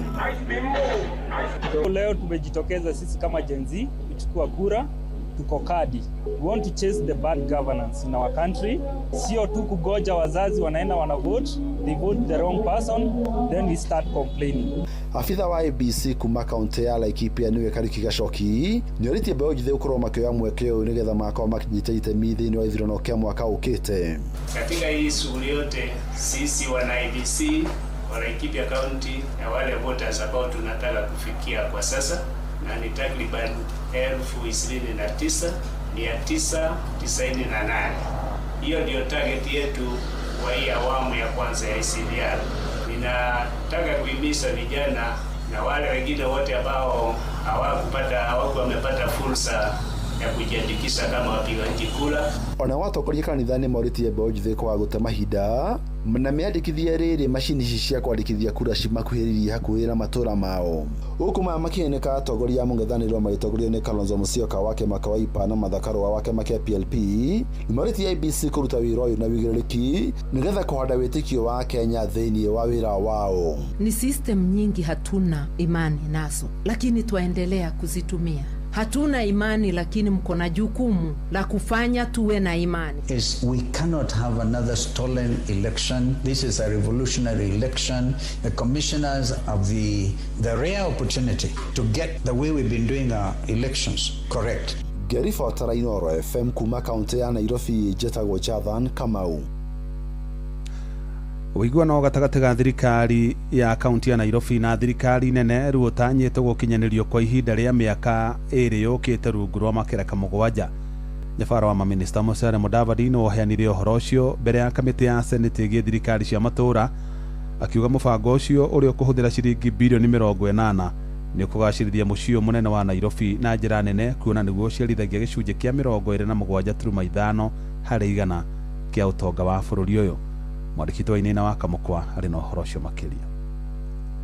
Leo tumejitokeza sisi kama Gen Z kuchukua kura, tuko kadi. We want to chase the bad governance in our country. Sio tu kugoja wazazi wanaenda wana vote, they vote the wrong person, then we start complaining. Abitha wa IEBC kuma kaunti ya Laikipia niwe Kariuki Gachoki nĩorĩtie mbeũ njĩthĩ gũkorwo makĩoya mweke ũyũ nĩgetha makorwo makinyita itemi thĩinĩ wa ithurano kĩa mwaka ũkĩte. Katika hii shughuli yote sisi wana IEBC wa Laikipia County na wale voters ambao tunataka kufikia kwa sasa na ni takriban 29,998. Hiyo ndio target yetu kwa hii awamu ya kwanza ya ICDR. Ninataka kuhimiza vijana na wale wengine wote ambao hawakuwa wamepata fursa ya kujiandikisha kama wapigaji kura. Ona watongoria kanitha nĩ morĩtie mbeũ njĩthĩ kwaga gũte mahinda na meyandĩkithie rĩrĩ macini ici cia kwandĩkithia kura cimakuhĩrĩirie hakuhĩ na matũra mao. Gũkũ maya makĩheneka, atongoria a mũng'ethanĩro magĩtongorio nĩ Kalonzo Musyoka wa kĩama kĩa Wiper na Martha Karua wa kĩama kĩa PLP nĩmorĩtie IEBC kũruta wĩra ũyũ na wĩigĩrĩrĩki nĩgetha kũhanda wĩtĩkio wa Kenya thĩinĩ wa wĩra wao. Ni system nyingi hatuna imani nazo, lakini twaendelea kuzitumia. Hatuna imani, lakini mko na jukumu la kufanya tuwe na imani. Is we cannot have another stolen election. This is a revolutionary election. The commissioners have the rare opportunity to get the way we've been doing our elections correct. Ngĩribotera Inooro FM kuma kaunti ya Nairobi, njĩtagwo Jathan Kamau. Ũiguano gatagatĩ ga thirikari ya kaunti ya Nairobi na thirikari nene rĩu ũtanyĩtwo gũkinyanĩrio kwa ihinda rĩa mĩaka 2 yũkĩte rungu rwa makereka 7. Nyabara wa maminista Musalia Mudavadi nĩ woheanire ũhoro ũcio mbere ya kamĩtĩ ya senate ĩgiĩ thirikari cia matũũra, akiuga mũbango ũcio ũrĩa ũkũhũthĩra ciringi birioni 80 nĩ ũkũgacĩrithia mũciĩ mũnene wa Nairobi na njĩra nene, kuona nĩguo ũciarithagia gĩcunjĩ kĩa 27.5 harĩ igana kĩa ũtonga wa bũrũri ũyũ. Mwandĩki wa Wainaina wa Kamũkwa arĩ na ũhoro ũcio makĩria.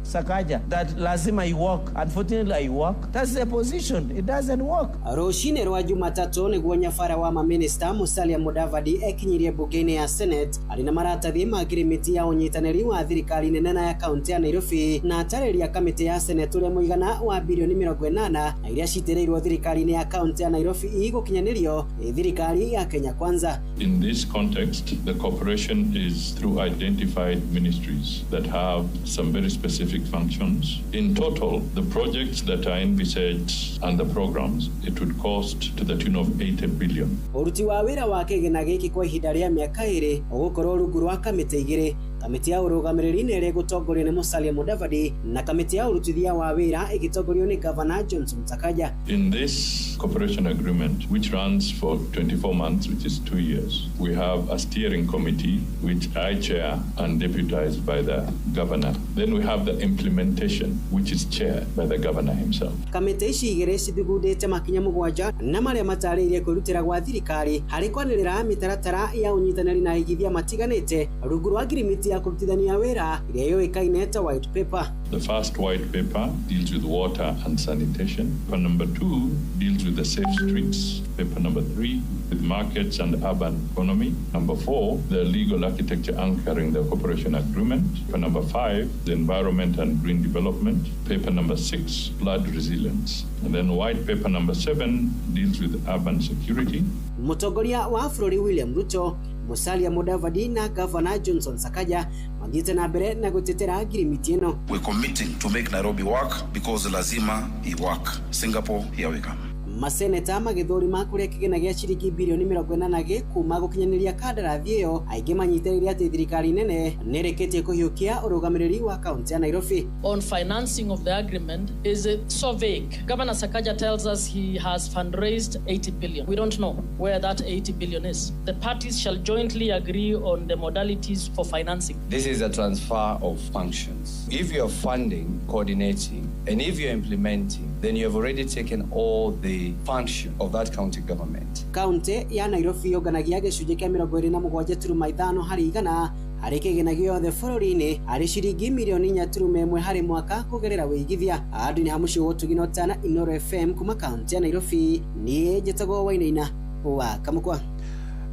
Sakaja that lazima I work. Unfortunately, I work. That's the position. It doesn't work. Rũcinĩ rwa Jumatatũ nĩguo nyabara wa maminista Musalia Mudavadi ekinyirie mbunge-inĩ ya Senate arĩ na maratathi ma ngirimiti ya ũnyitanĩri wa thirikari nene na ya kaunti ya Nairobi, na atarĩria kamĩtĩ ya Senate ũrĩa mũigana wa birioni 80 na iria citĩrĩirwo thirikari-inĩ ya kaunti ya Nairobi igũkinyanĩrio nĩ thirikari ya Kenya Kwanza. In this context, the cooperation is through identified ministries that have some very specific functions. In total, the projects that are envisaged and the programs, it would cost to the tune of 80 billion. Ũruti wa wĩra wa kĩgĩna gĩkĩ kwa ihinda rĩa mĩaka 2 ũgũkorwo rungu rwa kamĩtĩ 2, kamĩtĩ ya ũrũgamĩrĩri nĩ ĩrĩa ĩgũtongorio nĩ Musalia Mudavadi na kamĩtĩ ya ũrutithia wa wĩra ĩgĩtongorio nĩ Governor Johnson Sakaja. In this cooperation agreement, which runs for 24 months, which is 2 years, we have a steering committee, which I chair and deputized by the governor. Then we have the implementation, which is chaired by the governor himself. Kamĩtĩ ici igĩrĩ cithugundĩte makinya 7 na marĩa matarĩirie kwĩrutĩra gwa thirikari harĩ kwanĩrĩra mĩtaratara ya ũnyitanĩri na aigithia matiganĩte rungu rwa ngirimiti ya kũrutithania wĩra ĩrĩa yũĩkaine ta white paper. The first white paper deals with water and sanitation. Paper number 2 deals with the safe streets. Paper number 3 with markets and urban economy. Number 4, the legal architecture anchoring the cooperation agreement. Paper number 5, the environment and green development. Paper number 6, flood resilience. And then white paper number 7 deals with urban security. Mũtongoria wa bũrũri William Ruto, Musalia Mudavadi na Governor Johnson Sakaja mathiĩte na mbere na gũtetera ngirimiti ĩno. We're committing to make Nairobi work because lazima i work. Singapore, here we come. Maseneta magĩthũrima kũrĩa kĩgĩna gĩa ciringi birioni 80 gĩkuma gũkinyanĩria kandarathi ĩyo, aingĩ manyitĩrĩire atĩ thirikari nene nĩrĩkĩtie kũhiũkia ũrũgamĩrĩri wa kaunti ya Nairobi. On financing of the agreement is so vague. Governor Sakaja tells us he has fundraised 80 billion. We don't know where that 80 billion is. The parties shall jointly agree on the modalities for financing. This is a transfer of functions. If you're funding, coordinating, and if you're implementing, then you have already taken all the function of that county government. Kaunti ya Nairobi yũnganagia gĩcunjĩ kĩa 27.5 harĩ igana harĩ kĩgĩna gĩothe bũrũri-inĩ harĩ ciringi mirioni 4.1 harĩ mwaka kũgerera wĩigithia. Andũ nĩ hamuciĩ gũtugi na ũtana Inooro FM kuma kaunti ya Nairobi. Niĩ njĩtagwo Wainaina wa Kamũkwa.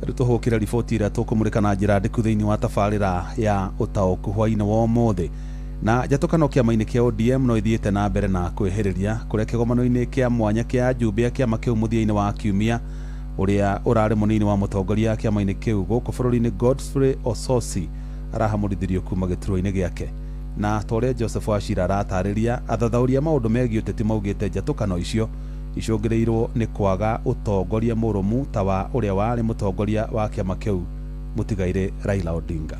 Rĩu tũhũkĩre riboti ĩrĩa tũkũmũrĩka na njĩra ndĩku thĩinĩ wa tabarĩra ya ũtaũku hwaĩ-inĩ wa ũmũthĩ. Na njatũkano kĩama-inĩ kĩa ODM no ithiĩte na mbere na kwĩhĩrĩria kũrĩa kĩgomano-inĩ kĩa mwanya kĩa ajumbe a kĩama kĩu mũthia-inĩ wa kiumia, ũrĩa ũrarĩ mũnini wa mũtongoria kĩama-inĩ kĩu gũkũ bũrũri-inĩ Godfrey Ososi arahamũrithirio kuma gĩturwa-inĩ gĩake. Na ta ũrĩa Joseph Wachira aratarĩria, athathaũri a maũndũ megiĩ ũteti maugĩte njatũkano icio icũngĩrĩirwo nĩ kwaga ũtongoria mũrũmu ta wa ũrĩa warĩ mũtongoria wa kĩama kĩu mũtigairĩ Raila Odinga.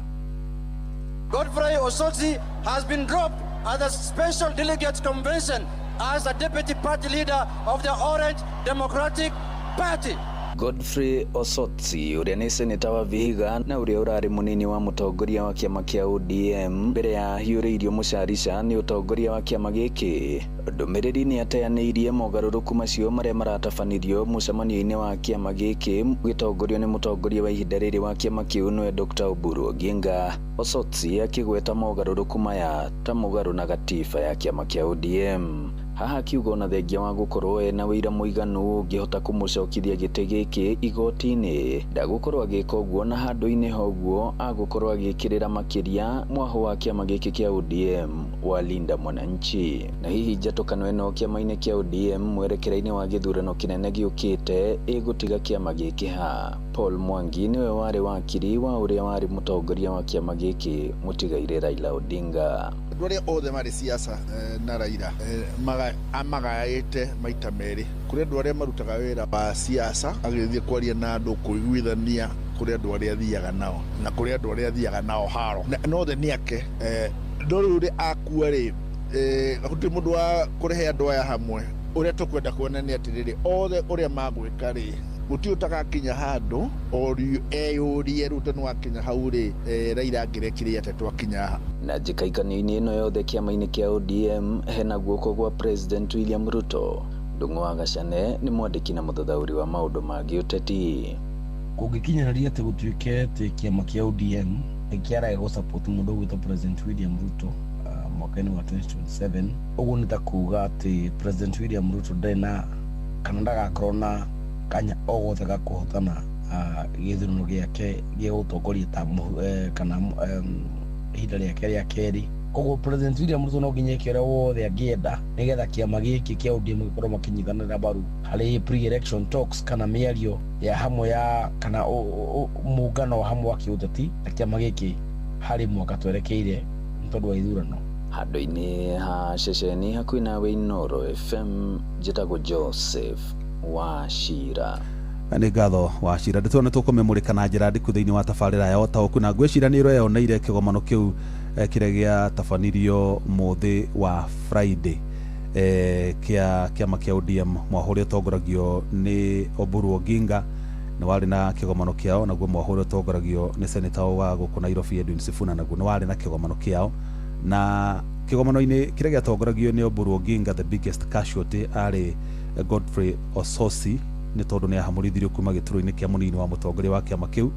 Godfrey Osotsi has been dropped at the Special Delegates Convention as a deputy party leader of the Orange Democratic Party. Godfrey Osotsi ũrĩa nĩ seneta wa Vihiga na ũrĩa ũrarĩ mũnini wa mũtongoria wa kĩama kĩa ODM mbere ya ahiũrĩirio mũcarica nĩ ũtongoria wa kĩama gĩkĩ. Ndũmĩrĩri nĩ ateanĩirie mogarũrũku macio marĩa maratabanirio mũcemanio-inĩ wa kĩama gĩkĩ gĩtongorio nĩ mũtongoria wa ihinda rĩrĩ wa kĩama kĩu nĩwe Dr. Oburu Oginga. Osotsi akĩgweta mogarũrũku maya ta mũgarũ na gatiba ya kĩama kĩa ODM. Haha akiuga ona thengia wa gũkorwo ena wĩira mũiganu ũngĩhota kũmũcokithia gĩtĩ gĩkĩ igoti-inĩ ndagũkorwo agĩka ũguo na handũ-inĩ ha ũguo agũkorwo agĩkĩrĩra makĩria mwahũ wa kĩama gĩkĩ kĩa ODM wa Linda Mwananchi. Na hihi njatũkano ĩno kĩama-inĩ kĩa ODM mwerekera-inĩ wa gĩthurano kĩnene gĩũkĩte ĩgũtiga kĩama gĩkĩ ha? Paul Mwangi nĩwe warĩ wakiri wa ũrĩa warĩ mũtongoria wa kĩama gĩkĩ mũtigaire Raila Odinga. Andũ arĩa othe marĩ siasa na Raila amagaĩte maita merĩ. Kũrĩ andũ arĩa marutaga wĩra wa siasa agĩthiĩ kwaria na andũ kũiguithania, kũrĩ andũ arĩa athiaga nao na kũrĩ andũ arĩa athiaga nao haro na othe nĩ ake. No rĩu rĩ akua rĩ, gũtirĩ mũndũ wa kũrehe andũ aya hamwe. Ũrĩa tũkwenda kuona nĩ atĩrĩrĩ, othe ũrĩa magwĩka rĩ, gũtirĩ ũtagakinya handũ eyũrie rĩu tondũ wakinya hau rĩ, Raila angĩrekire atĩa twakinya haha. Na njĩkaikano-inĩ ĩno yothe kĩama-inĩ kĩa ODM hena guoko gwa President William Ruto. Ndung'u wa Gacane nĩ mwandĩki na mũthathaũri wa maũndũ ma gĩũteti. Kũngĩkinyanĩria atĩ gũtuĩke atĩ kĩama kĩa ODM nĩ kĩaraga gũsupport mũndũ ũgwĩtwo President William Ruto mwaka-inĩ wa 2027, ũguo nĩ ta kuga atĩ President William Ruto ndarĩ na kana ndagakorwo na kanya o gothe ga kũhotana gĩthurano gĩake gĩa gũtongoria ta kana ihinda rĩake rĩa kerĩ. Koguo President William Ruto no nginya eke ũrĩa wothe angĩenda nĩgetha kĩama gĩkĩ kĩa ODM gĩkorwo makĩnyitanĩra mbaru harĩ pre-election talks kana mĩario ya hamwe ya kana muungano wa hamwe wa kĩũteti na kĩama gĩkĩ harĩ mwaka twerekeire nĩ tondũ wa ithurano. Handũ-inĩ ha ceceni hakuhĩ nawe Inooro FM, njĩtagwo Joseph Wachira. Nĩ ngatho Wachira. Ndeto nĩ tũkũmĩmũrĩka na njĩra ndiku thĩinĩ wa tabarĩra ya ũtaũku, na ngwĩciria nĩ ũreyoneire kĩgomano kĩu kĩrĩa gĩatabanirio mũthĩ wa Friday kĩa kĩama kĩa ODM mwahũ ũrĩa ũtongoragio nĩ Oburu Oginga nĩ warĩ na kĩgomano kĩao, naguo mwahũ ũrĩa ũtongoragio nĩ seneta wa gũkũ Nairobi Edwin Sifuna naguo nĩ warĩ na kĩgomano kĩao. Na kĩgomano-inĩ kĩrĩa gĩatongoragio nĩ Oburu Oginga, the biggest casualty arĩ Godfrey Osotsi nĩ tondũ nĩ ahamũrithirio kuma gĩturwa-inĩ kĩa mũnini wa mũtongoria wa kĩama kĩu,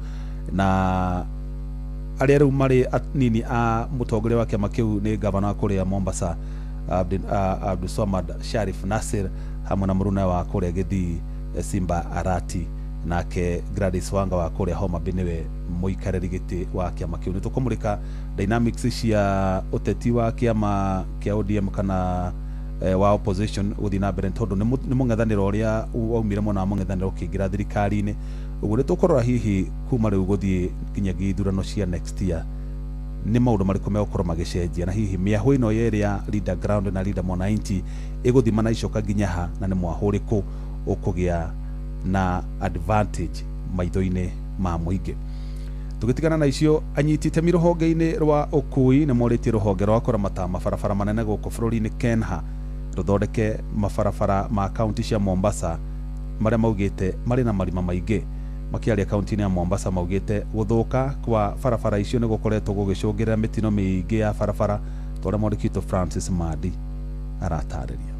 na arĩa rĩu marĩ anini a mũtongoria wa kĩama kĩu nĩ gavana wa kũrĩa Mombasa Abdulswamad Sharif Nasir hamwe na mũruna wa kũrĩa Gĩthii Simba Arati, nake Gladys Wanga wa kũrĩa Homa Bay nĩwe mũikarĩri gĩtĩ wa kĩama kĩu. Nĩ tũkũmũrĩka dynamics cia ũteti wa kĩama kĩa ODM kana wa opposition gũthiĩ na mbere, tondũ nĩ mũng'ethanĩro ũrĩa waumire mwena wa mũng'ethanĩro ũkĩingĩra thirikari-inĩ. Ũguo nĩ tũkũrora hihi kuma rĩu gũthiĩ nginyagia ithurano cia next year nĩ maũndũ marĩkũ megũkorwo magĩcenjia, na hihi mĩahũ ĩno yerĩ ya Leader Ground na Leader Mwananchi ĩgũthima na icoka nginya ha, na nĩ mwahũ ũrĩkũ ũkũgĩa na advantage maitho-inĩ ma mũingĩ. Tũgĩtigana na icio, anyiti itemi rũhonge-inĩ rwa ũkui nĩ morĩtie rũhonge rwa kũramata mabarabara manene gũkũ bũrũri-inĩ KENHA rũthondeke mabarabara ma kaunti cia Mombasa marĩa maugĩte marĩ na marima maingĩ. Makĩaria kaunti-inĩ ya Mombasa maugĩte gũthũka kwa barabara icio nĩ gũkoretwo gũgĩcũngĩrĩra mĩtino mĩingĩ ya barabara, ta ũrĩa mwandĩki witũ Francis Mandi aratarĩria.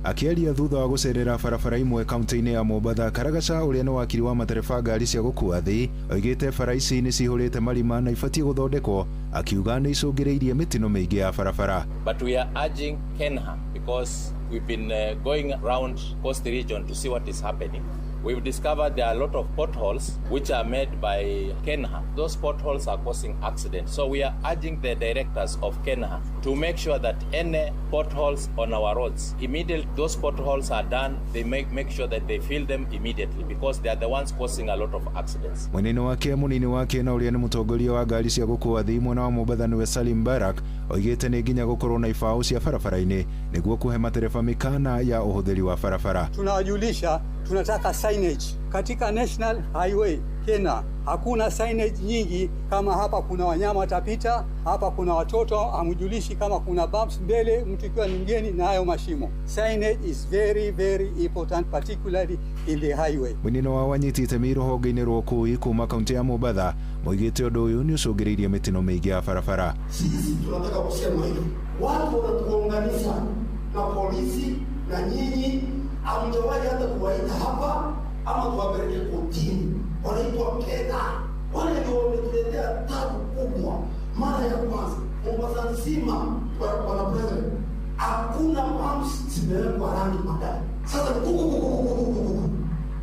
Akĩaria thutha wa gũcerera barabara imwe kaunti-inĩ ya Mombatha, Karagaca ũrĩa nĩ wakiri wa matereba ngari cia gũkua thĩ oigĩte bara ici nĩ cihũrĩte marima na ibatiĩ gũthondekwo, akiuga nĩ icũngĩrĩirie mĩtino mĩingĩ ya barabara. But we are urging KENHA because we've been going round coast region to see what is happening. We've discovered there are a lot of potholes which are made by KENHA. Those potholes are causing accidents. So we are urging the directors of KENHA to make sure that any potholes on our roads, immediately those potholes are done, they make sure that they fill them immediately because they are the ones causing a lot of accidents. Mwena-inĩ wake mũnini wake na ũrĩa nĩ mũtongoria wa ngari cia gũkua thĩ mwena wa Mombatha nĩwe Salim Barak oigĩte nĩ nginya gũkorwo na ibaũ cia barabara-inĩ nĩguo kũhe matereba mĩkana ya ũhũthĩri wa barabara. Tunawajulisha Tunataka signage katika National Highway Kenya. Hakuna signage nyingi kama hapa kuna wanyama watapita, hapa kuna watoto, hamjulishi kama kuna bumps mbele, mtu ikiwa ni mgeni na hayo mashimo. Signage is very very important particularly in the highway. Mwena wa anyiti itemi rũhonge-inĩ rwa ũkui kuma kaunti ya Mombatha moigĩte ũndũ ũyũ nĩ ũcũngĩrĩirie mĩtino mĩingĩ ya barabara. Sisi tunataka kusema hivi, watu wanatugonganisha na polisi na nyinyi hamjawahi hata kuwaita hapa ama tuwapeleke kotini. Wanaitwa KENHA, wale ndio wametuletea tabu kubwa. Mara ya kwanza Mombasa nzima, bwana president, hakuna pumps zimewekwa rangi magari. Sasa ni kuku kuku kuku kuku kuku,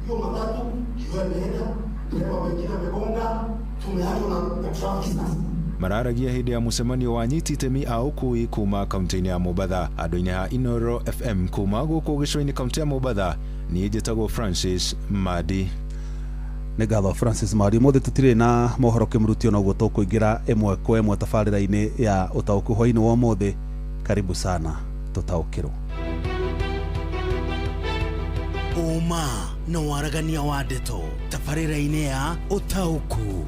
hiyo matatu ikiwa imeenda, dereva wengine amegonga, tumeachwa na traffic sasa. Mararagia hĩndĩ ya mũcemanio wa anyiti itemi a ũkui kuma kaunti-inĩ ya Mombatha. Andũ-inĩ a Inoro FM kuma gũkũ gĩcũa-inĩ kaunti ya Mombatha, niĩ njĩtagwo Francis Madi. Nĩ ngatho Francis Madi. Ũmũthĩ tũtirĩ na mohoro kĩmũrutio, noguo tũkũingĩra ĩmwe kwa ĩmwe tabarĩra-inĩ ya ũtaũku hwainĩ wa ũmũthĩ. Karibu sana tũtaũkĩrwo. Ũma na waragania wa ndeto tabarĩra-inĩ ya ũtaũku.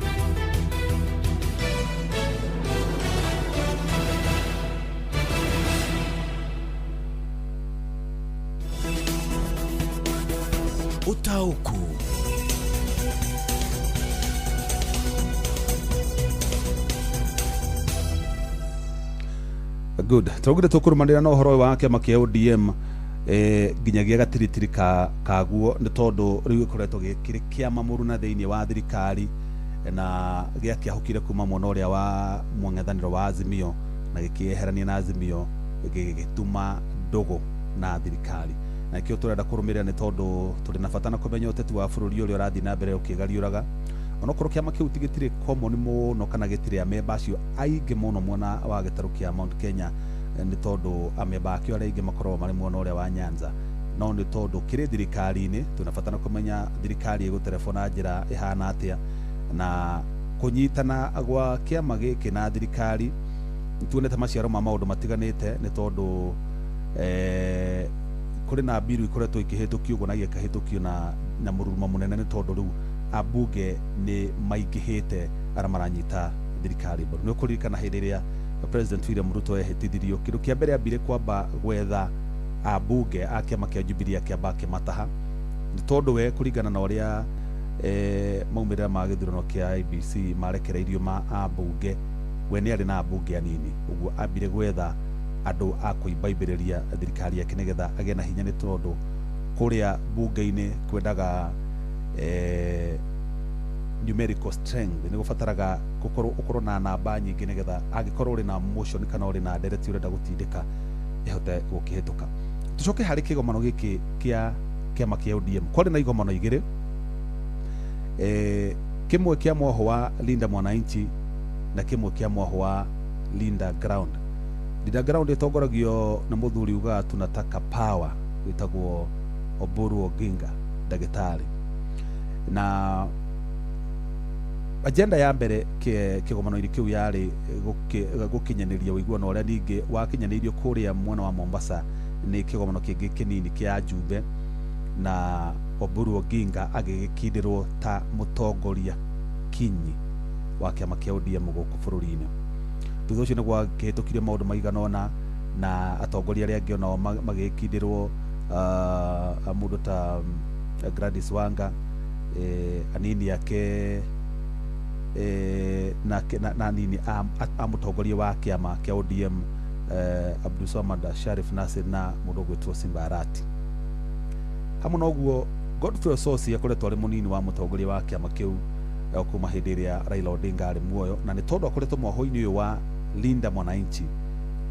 Ũtaũku. Good. Tũraugire tũkũrũmanĩra na ũhoro wa kĩama kĩa ODM nginyagia gatiritiri kaguo, nĩ tondũ rĩu gĩkoretwo gĩkĩrĩ kĩama mũruna thĩinĩ wa thirikari na gĩakĩahũkire kuma mwena ũrĩa wa mũng'ethanĩro wa Azimio na gĩkĩeherania na Azimio gĩgĩtuma ndũgũ na thirikari. Na nĩkĩo tũrenda kũrũmĩrĩra, nĩ tondũ tũrĩ na bata na kũmenya ũteti wa bũrũri ũrĩa ũrathiĩ na mbere ũkĩgariũraga, onokorwo kĩama kĩu ti gĩtirĩ common mũno kana gĩtirĩ amemba acio aingĩ mũno mwena wa gĩtarũ kĩa Mount Kenya, nĩ tondũ amemba akĩo arĩa aingĩ makoragwo marĩ mwena ũrĩa wa Nyanza, no nĩ tondũ kĩrĩ thirikari-inĩ twĩna bata na kũmenya thirikari ĩgũterebwo na njĩra ĩhana atĩa, na kũnyitana gwa kĩama gĩkĩ na thirikari nĩtuonete maciaro ma maũndũ matiganĩte, nĩ tondũ kũrĩ na mbiru ikoretwo ikĩhĩtũkio ũguo na igĩkahĩtũkio na mũrurumo mũnene, nĩ tondũ rĩu ambunge nĩ maingĩhĩte arĩa maranyita thirikari mbaru. Nĩ ũkũririkana hĩndĩ ĩrĩa President William Ruto ehĩtithirio, kĩndũ kĩa mbere ambire kwamba gwetha ambunge a kĩama kĩa Jubilee akĩamba akĩmataha, nĩ tondũ we kũringana na ũrĩa maumĩrĩra ma gĩthurano kĩa IEBC marekereirio ma ambunge, we nĩ arĩ na ambunge anini, ũguo ambire gwetha andũ a kũimbaimbĩrĩria thirikari yake nĩgetha agĩe na hinya, nĩ tondũ kũrĩa bunge-inĩ kwendaga numerical strength, nĩ gũbataraga ũkorwo na namba nyingĩ nĩgetha angĩkorwo ũrĩ na motion kana ũrĩ na ndereti ũrenda gũtindĩka ĩhote gũkĩhĩtũka. Tũcoke harĩ kĩgomano gĩkĩ kĩa kĩama kĩa ODM. Kwarĩ na igomano igĩrĩ, kĩmwe kĩa mwaho wa Linda Mwananchi na kĩmwe kĩa mwaho wa Linda Ground. Linda Ground ĩtongoragio na mũthuri ugaga tunataka power, wĩtagwo Oburu Oginga ndagĩtarĩ. Na agenda ya mbere kĩgomano-inĩ kĩu yarĩ gũkinyanĩria ũiguano ũrĩa ningĩ wakinyanĩirio kũrĩa mwena wa Mombasa nĩ kĩgomano kĩngĩ kĩnini kĩa Njumbe, na Oburu Oginga agĩgĩkindĩrwo ta mũtongoria kinyi wa kĩama kĩa ODM gũkũ bũrũri-inĩ. Thutha ũcio nĩ gwakĩhĩtũkirio maũndũ maigana ũna na atongoria arĩa angĩ onao magĩkindĩrwo, mũndũ ta Gladys Wanga, anini ake na anini a mũtongoria wa kĩama kĩa ODM Abdulswamad Sharif Nasir na mũndũ ũgwĩtwo Simba Arati. Hamwe na ũguo Godfrey Osotsi akoretwo arĩ mũnini wa mũtongoria wa kĩama kĩu kuma hĩndĩ ĩrĩa Raila Odinga arĩ muoyo, na nĩ tondũ akoretwo mwaho-inĩ ũyũ wa Linda Mwananchi,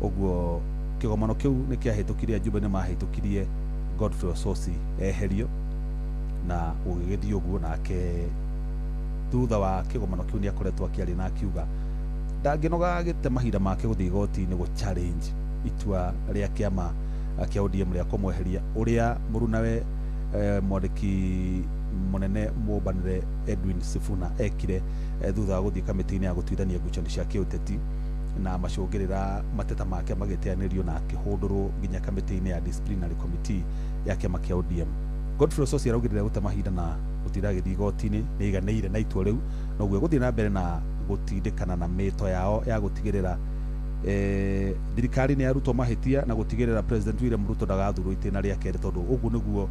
ũguo kĩgomano kĩu nĩ kĩahĩtũkirie, ajumbe nĩ mahĩtũkirie Godfrey Osotsi eherio, na ũgĩgĩthiĩ ũguo. Nake thutha wa kĩgomano kĩu nĩ akoretwo akĩaria na akiuga ndangĩnoga agĩte mahinda make gũthiĩ igoti-inĩ gũ challenge itua rĩa kĩama kĩa ODM rĩa kũmweheria ũrĩa mũrunawe mwandĩki mũnene mũmbanĩre Edwin Sifuna ekire thutha wa gũthiĩ kamĩtĩ-inĩ ya gũtuithania ngucanio cia kĩũteti, na macũngĩrĩra mateta make magĩteanĩrio na akĩhũndũrwo nginya kamĩtĩ-inĩ ya disciplinary committee ya kĩama kĩa ODM. Godfrey Osotsi araugire gũte mahinda na gũtinda agĩthiĩ igoti-inĩ nĩ aiganĩire na itua rĩu, noguo egũthiĩ na mbere na gũtindĩkana na mĩto yao ya gũtigĩrĩra thirikari nĩ yarutwo mahĩtia na gũtigĩrĩra President William Ruto ndagathurwo itĩna rĩa kerĩ, tondũ ũguo nĩguo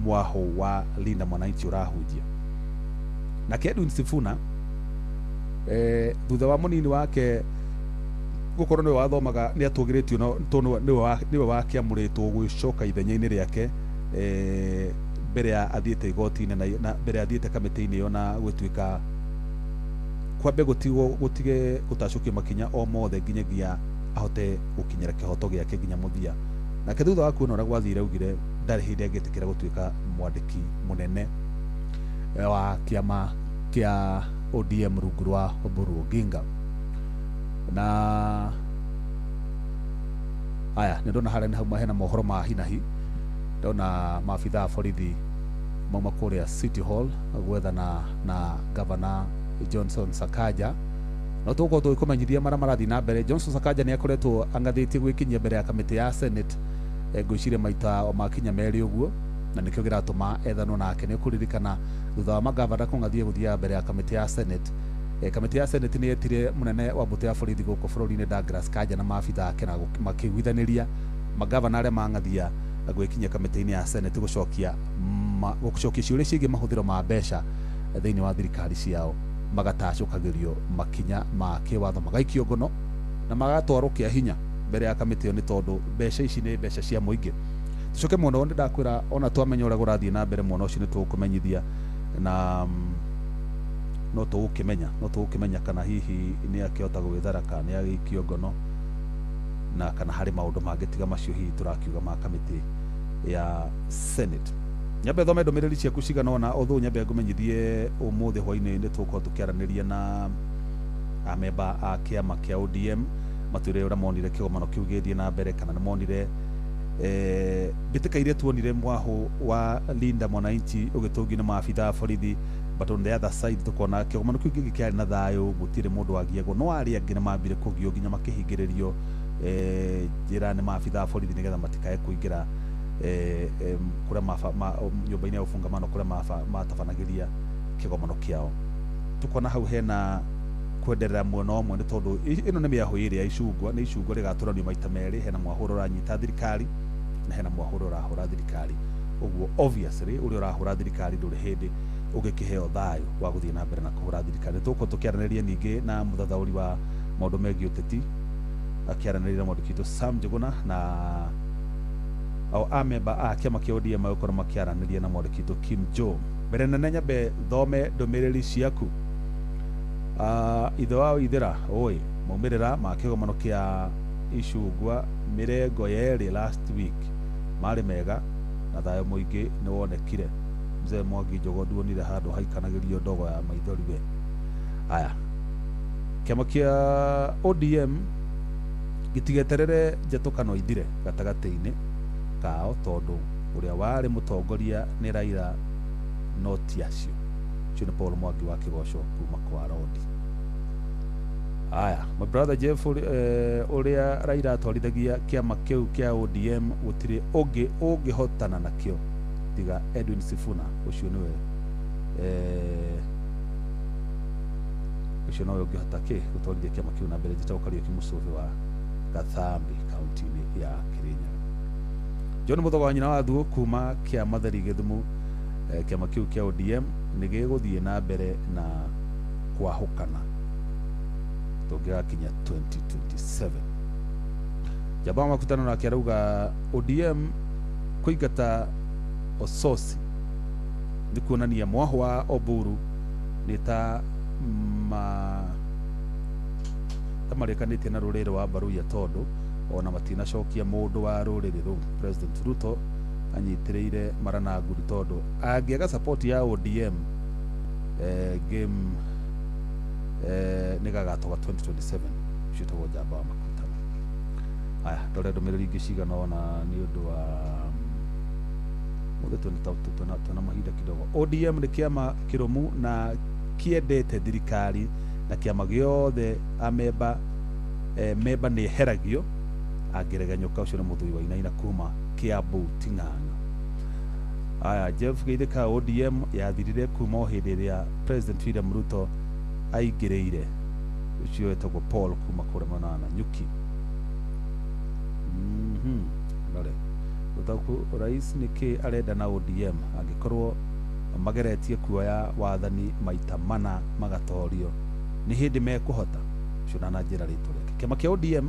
mwaho wa Linda Mwananchi ũrahunjia. Nake Edwin Sifuna thutha wa mũnini wake gũkorwo nĩwe wathomaga nĩ atũgĩrĩtio tondũ nĩwe wakĩamũrĩtwo gwĩcoka ithenya-inĩ rĩake mbere ya athiĩte igoti-inĩ na mbere ya athiĩte kamĩtĩ-inĩ ĩyo na gwĩtuĩka kwambe gũtige gũtacũkio makinya o mothe nginyagia ahote gũkinyĩra kĩhoto gĩake nginya mũthia. Nake thutha wa kuona ũrĩa gwathire augire ndarĩ hĩndĩ angĩtĩkĩra gũtuĩka mwandĩki mũnene wa kĩama kĩa ODM rungu rwa Oburu Oginga. Na aya nĩ ndona harĩa nĩ hauma hena mohoro ma hinahi, ndona maabithaa a borithi mauma kũrĩa City Hall gwethana na Governor Johnson Sakaja. No tũgũkorwo tũgĩkũmenyithia marĩa marathiĩ na mbere. Johnson Sakaja nĩ akoretwo ang'athĩtie gwĩkinyia mbere ya kamĩtĩ ya Senate ngwĩciria maita o makinya merĩ ũguo, na nĩkĩo kĩratũma ethanwo nake. Nĩ ũkũririkana thutha wa magavana kũng'athia gũthiaga mbere ya kamĩtĩ ya Senate, kamĩtĩ ya Senate nĩ yetire mũnene wa mbũtũ ya borithi gũkũ bũrũri-inĩ Douglas Kanja na maabithaa ake na makĩiguithanĩria magavana arĩa mang'athia gwĩkinyia kamĩtĩ-inĩ ya Senate gũcokia ciũria ciĩgiĩ mahũthĩro ma mbeca thĩinĩ wa thirikari ciao, magatacũkagĩrio makinya ma kĩwatho, magaikio ngono na magatwarwo kĩa hinya mbere ya kamĩtĩ ĩyo, nĩ tondũ mbeca ici nĩ mbeca cia mũingĩ. Tucoke mũno nĩ ndakwĩra ona twamenya ũrĩa kũrathiĩ na mbere mwena ũcio nĩ tũgũkũmenyithia na no tũgũkĩmenya kana hihi nĩ akĩhota gwĩthara kana nĩ agĩikio ngono na kana harĩ maũndũ mangĩ tiga macio hihi tũrakiuga ma kamĩtĩ ya Senate. Nyambe thome ndũmĩrĩri ciaku cigana ũna ũthũ, nyambe ngũmenyithie ũmũthĩ hwaĩ-inĩ nĩ tũgũkorwo tũkĩaranĩria na amemba a kĩama kĩa ODM matwĩre ũrĩa monire kĩgomano kĩu gĩgĩthiĩ na mbere, kana nĩ monire mbĩtĩka iria tuonire mwaho wa Linda Mwananchi ũgĩtũngio nĩ maabithaa a borithi, but on the other side tukona kĩgomano kĩu kĩngĩ kĩarĩ na thayũ, gũtirĩ mũndũ wagiagwo, no arĩa angĩ nĩ mambire kũgio nginya makĩhingĩrĩrio njĩra nĩ maabithaa a borithi nĩgetha matikae kũingĩra kũrĩa nyũmba-inĩ ya ũfungamano kũrĩa matabanagĩria kĩgomano kĩao. Tukona hau hena kwenderera mwena ũmwe nĩ tondũ ĩno nĩ mĩahũ ĩrĩa ya icungwa, nĩ icungwa rĩgatũranio maita merĩ, hena mwahũ ũrĩa ũranyita thirikari na hena mwahũ ũrĩa ũrahũra thirikari. Ũguo obviously ũrĩa ũrahũra thirikari ndũrĩ hĩndĩ ũngĩkĩheo thayũ wa gũthiĩ na mbere na kũhũra thirikari. Tũgũkorwo tũkĩaranĩria ningĩ na mũthathaũri wa maũndũ megiĩ ũteti akĩaranĩria na mwandĩki witũ Sam Njuguna na au amemba a kĩama kĩa ODM magũkorwo makĩaranĩria na mwandĩki witũ Kim Joe. Mbere nene nyambe thome ndũmĩrĩri ciaku. Ithe wa ithera oi maumĩrĩra ma kĩgomano kĩa icungwa mĩrengo yerĩ last week marĩ mega na thayũ mũingĩ nĩ wonekire. Mzee Mwangi Njogo nduonire handũ haikanagĩrio ndogo ya maithori we. Aya, kĩama kĩa ODM gĩtigeterere njatũkano ithire gatagatĩ-inĩ kao tondũ ũrĩa warĩ mũtongoria nĩ Raila no ti acio. Ũcio nĩ Paul Mwangi wa Kĩgoco kuma kwa Rodi. Aya, my brother Jeff ũrĩa Raila atwarithagia kĩama kĩu kĩa ODM gũtirĩ ũngĩ ũngĩhotana nakĩo tiga Edwin Sifuna. Ũcio nĩwe ũcio nowe ũngĩhota kĩ gũtwarithia kĩama kĩu na mbere. Njĩtagwo Kariũki Mũcũbĩ wa Gathambi kaunti-inĩ ya Kirinyaga. John Mũthogo wa nyina wa Thuo kuma kĩa Matheri Gĩthumo, kĩama kĩu kĩa ODM nĩ gĩgũthiĩ na mbere na kwahũkana tũngĩgakinya 2027. Jamba wa makutano nake arauga ODM kũingata Osotsi nĩ kuonania mwaho wa Oburu nĩ ta marĩkanĩtie na rũrĩrĩ wa Baruya tondũ ona matinacokia mũndũ wa rũrĩrĩ rũu. President Ruto anyitĩrĩire mara na nguri tondũ angĩaga support ya ODM game nĩ gagatoka 2027. Ũcio wĩtagwo Njamba wa Makutano. Aya, ndore ndũmĩrĩri ingĩ cigana ũna nĩ ũndũ wa mũthĩ twĩna mahinda kidogo. ODM nĩ kĩama kĩrũmu na kĩendete thirikari na kĩama gĩothe amemba memba nĩ eheragio angĩregenyũka. Ũcio nĩ mũthuri wa Inaina kuma Kiambu Ting'ang'a. Aya Jeff Geithĩka, ODM yathirire kuma o hĩndĩ ĩrĩa President William Ruto aingĩrĩire. Ũcio wetagwo Paul kuma kũrĩa mwena wa Nanyuki. Rore ũtaũku, rais nĩkĩ arenda na ODM angĩkorwo mageretie kuoya wathani maita mana magatorio? Nĩ hĩndĩ mekũhota ũcio na njĩra rĩtwa rĩake. Kĩama kĩa ODM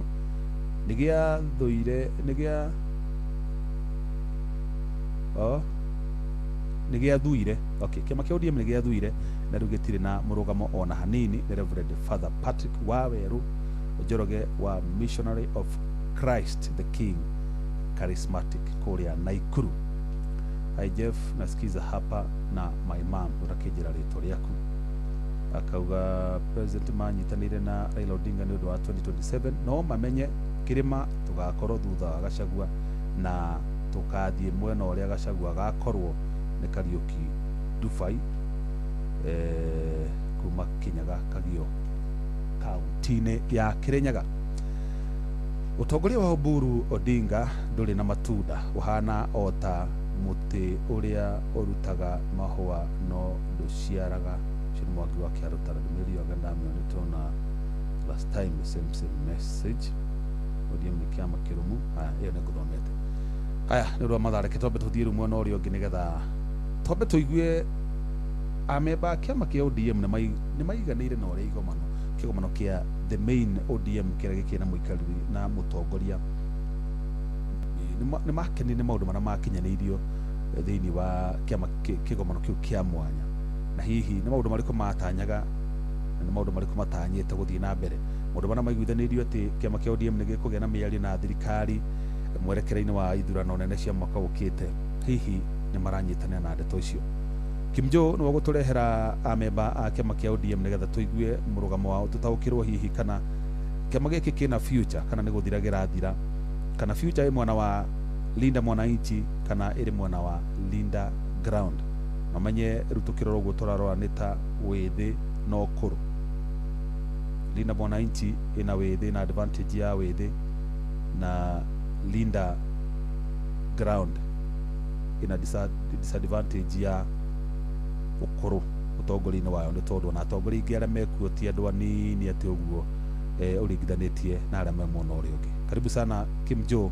nĩ gĩathũire, nĩ gĩa oh nĩ gĩathuire. Okay, kĩama kĩa ODM nĩ gĩathuire na rĩu gĩtirĩ na mũrũgamo ona hanini. Nĩ Reverend Father Patrick Waweru Njoroge wa Missionary of Christ the King Charismatic kũrĩa Naikuru. Hi Jeff, nasikiza hapa na my mom. Ũrakĩnjĩra rĩtwa rĩaku. Akauga president manyitanĩire na Raila Odinga nĩ ũndũ wa 2027, no mamenye kĩrĩma tũgakorwo thutha wa Gachagua na tũkathiĩ mwena ũrĩa Gachagua agakorwo. Nĩ Kariũki Dubai kuma Kinyaga Kagio, kaunti-inĩ ya Kirinyaga. Ũtongoria wa Oburu Odinga ndũrĩ na matunda, ũhana o ta mũtĩ ũrĩa ũrutaga mahũa no ndũciaraga. Ũcio nĩ Mwangi wa Kĩarũtara. Ndũmĩrĩri ĩyo anga ndamĩonete ona last time, the same message. ODM nĩ kĩama kĩrũmu. Haya, ĩyo nĩ ngũthomete. Haya, nĩ ũndũ wa mathaa, reke twambe tũthiĩ rĩu mwena ũrĩa ũngĩ nĩgetha twambe tũigue amemba a kĩama kĩa ODM nĩ maiganĩire na ũrĩa igomano kĩgomano kĩa the main ODM kĩrĩa gĩkĩrĩ na mũikarĩri na mũtongoria nĩ makenire nĩ maũndũ marĩa makinyanĩirio thĩinĩ wa kĩama kĩgomano kĩu kĩa mwanya, na hihi nĩ maũndũ marĩkũ matanyaga na nĩ maũndũ marĩkũ matanyĩte gũthiĩ na mbere. Maũndũ marĩa maiguithanĩirio atĩ kĩama kĩa ODM nĩ gĩkũgĩa na mĩario na thirikari mwerekera-inĩ wa ithurano nene cia mwaka ũkĩte, hihi nĩ maranyitanĩra na ndeto icio? Kimjo nĩwe gũtũrehera amemba a kĩama kĩa ODM nĩgetha tũigue mũrũgamo wao, tũtaũkĩrwo hihi kana kĩama gĩkĩ kĩna future kana nĩ gũthira kĩrathira, kana future ĩ mwena wa Linda Mwananchi kana ĩrĩ mwena wa Linda Ground. Mamenye rĩu tũkĩrora ũguo tũrarora nĩ ta wĩthĩ na ũkũrũ. Linda Mwananchi ĩna wĩthĩ na advantage ya wĩthĩ, na Linda Ground ĩna disadvantage ya ũkũrũ ũtongoria-inĩ wayo, nĩ tondũ ona atongoria aingĩ arĩa mekuo ti andũ anini atĩ ũguo ũringithanĩtie na arĩa me mwena ũrĩa ũngĩ. Karibu sana Kim Joe,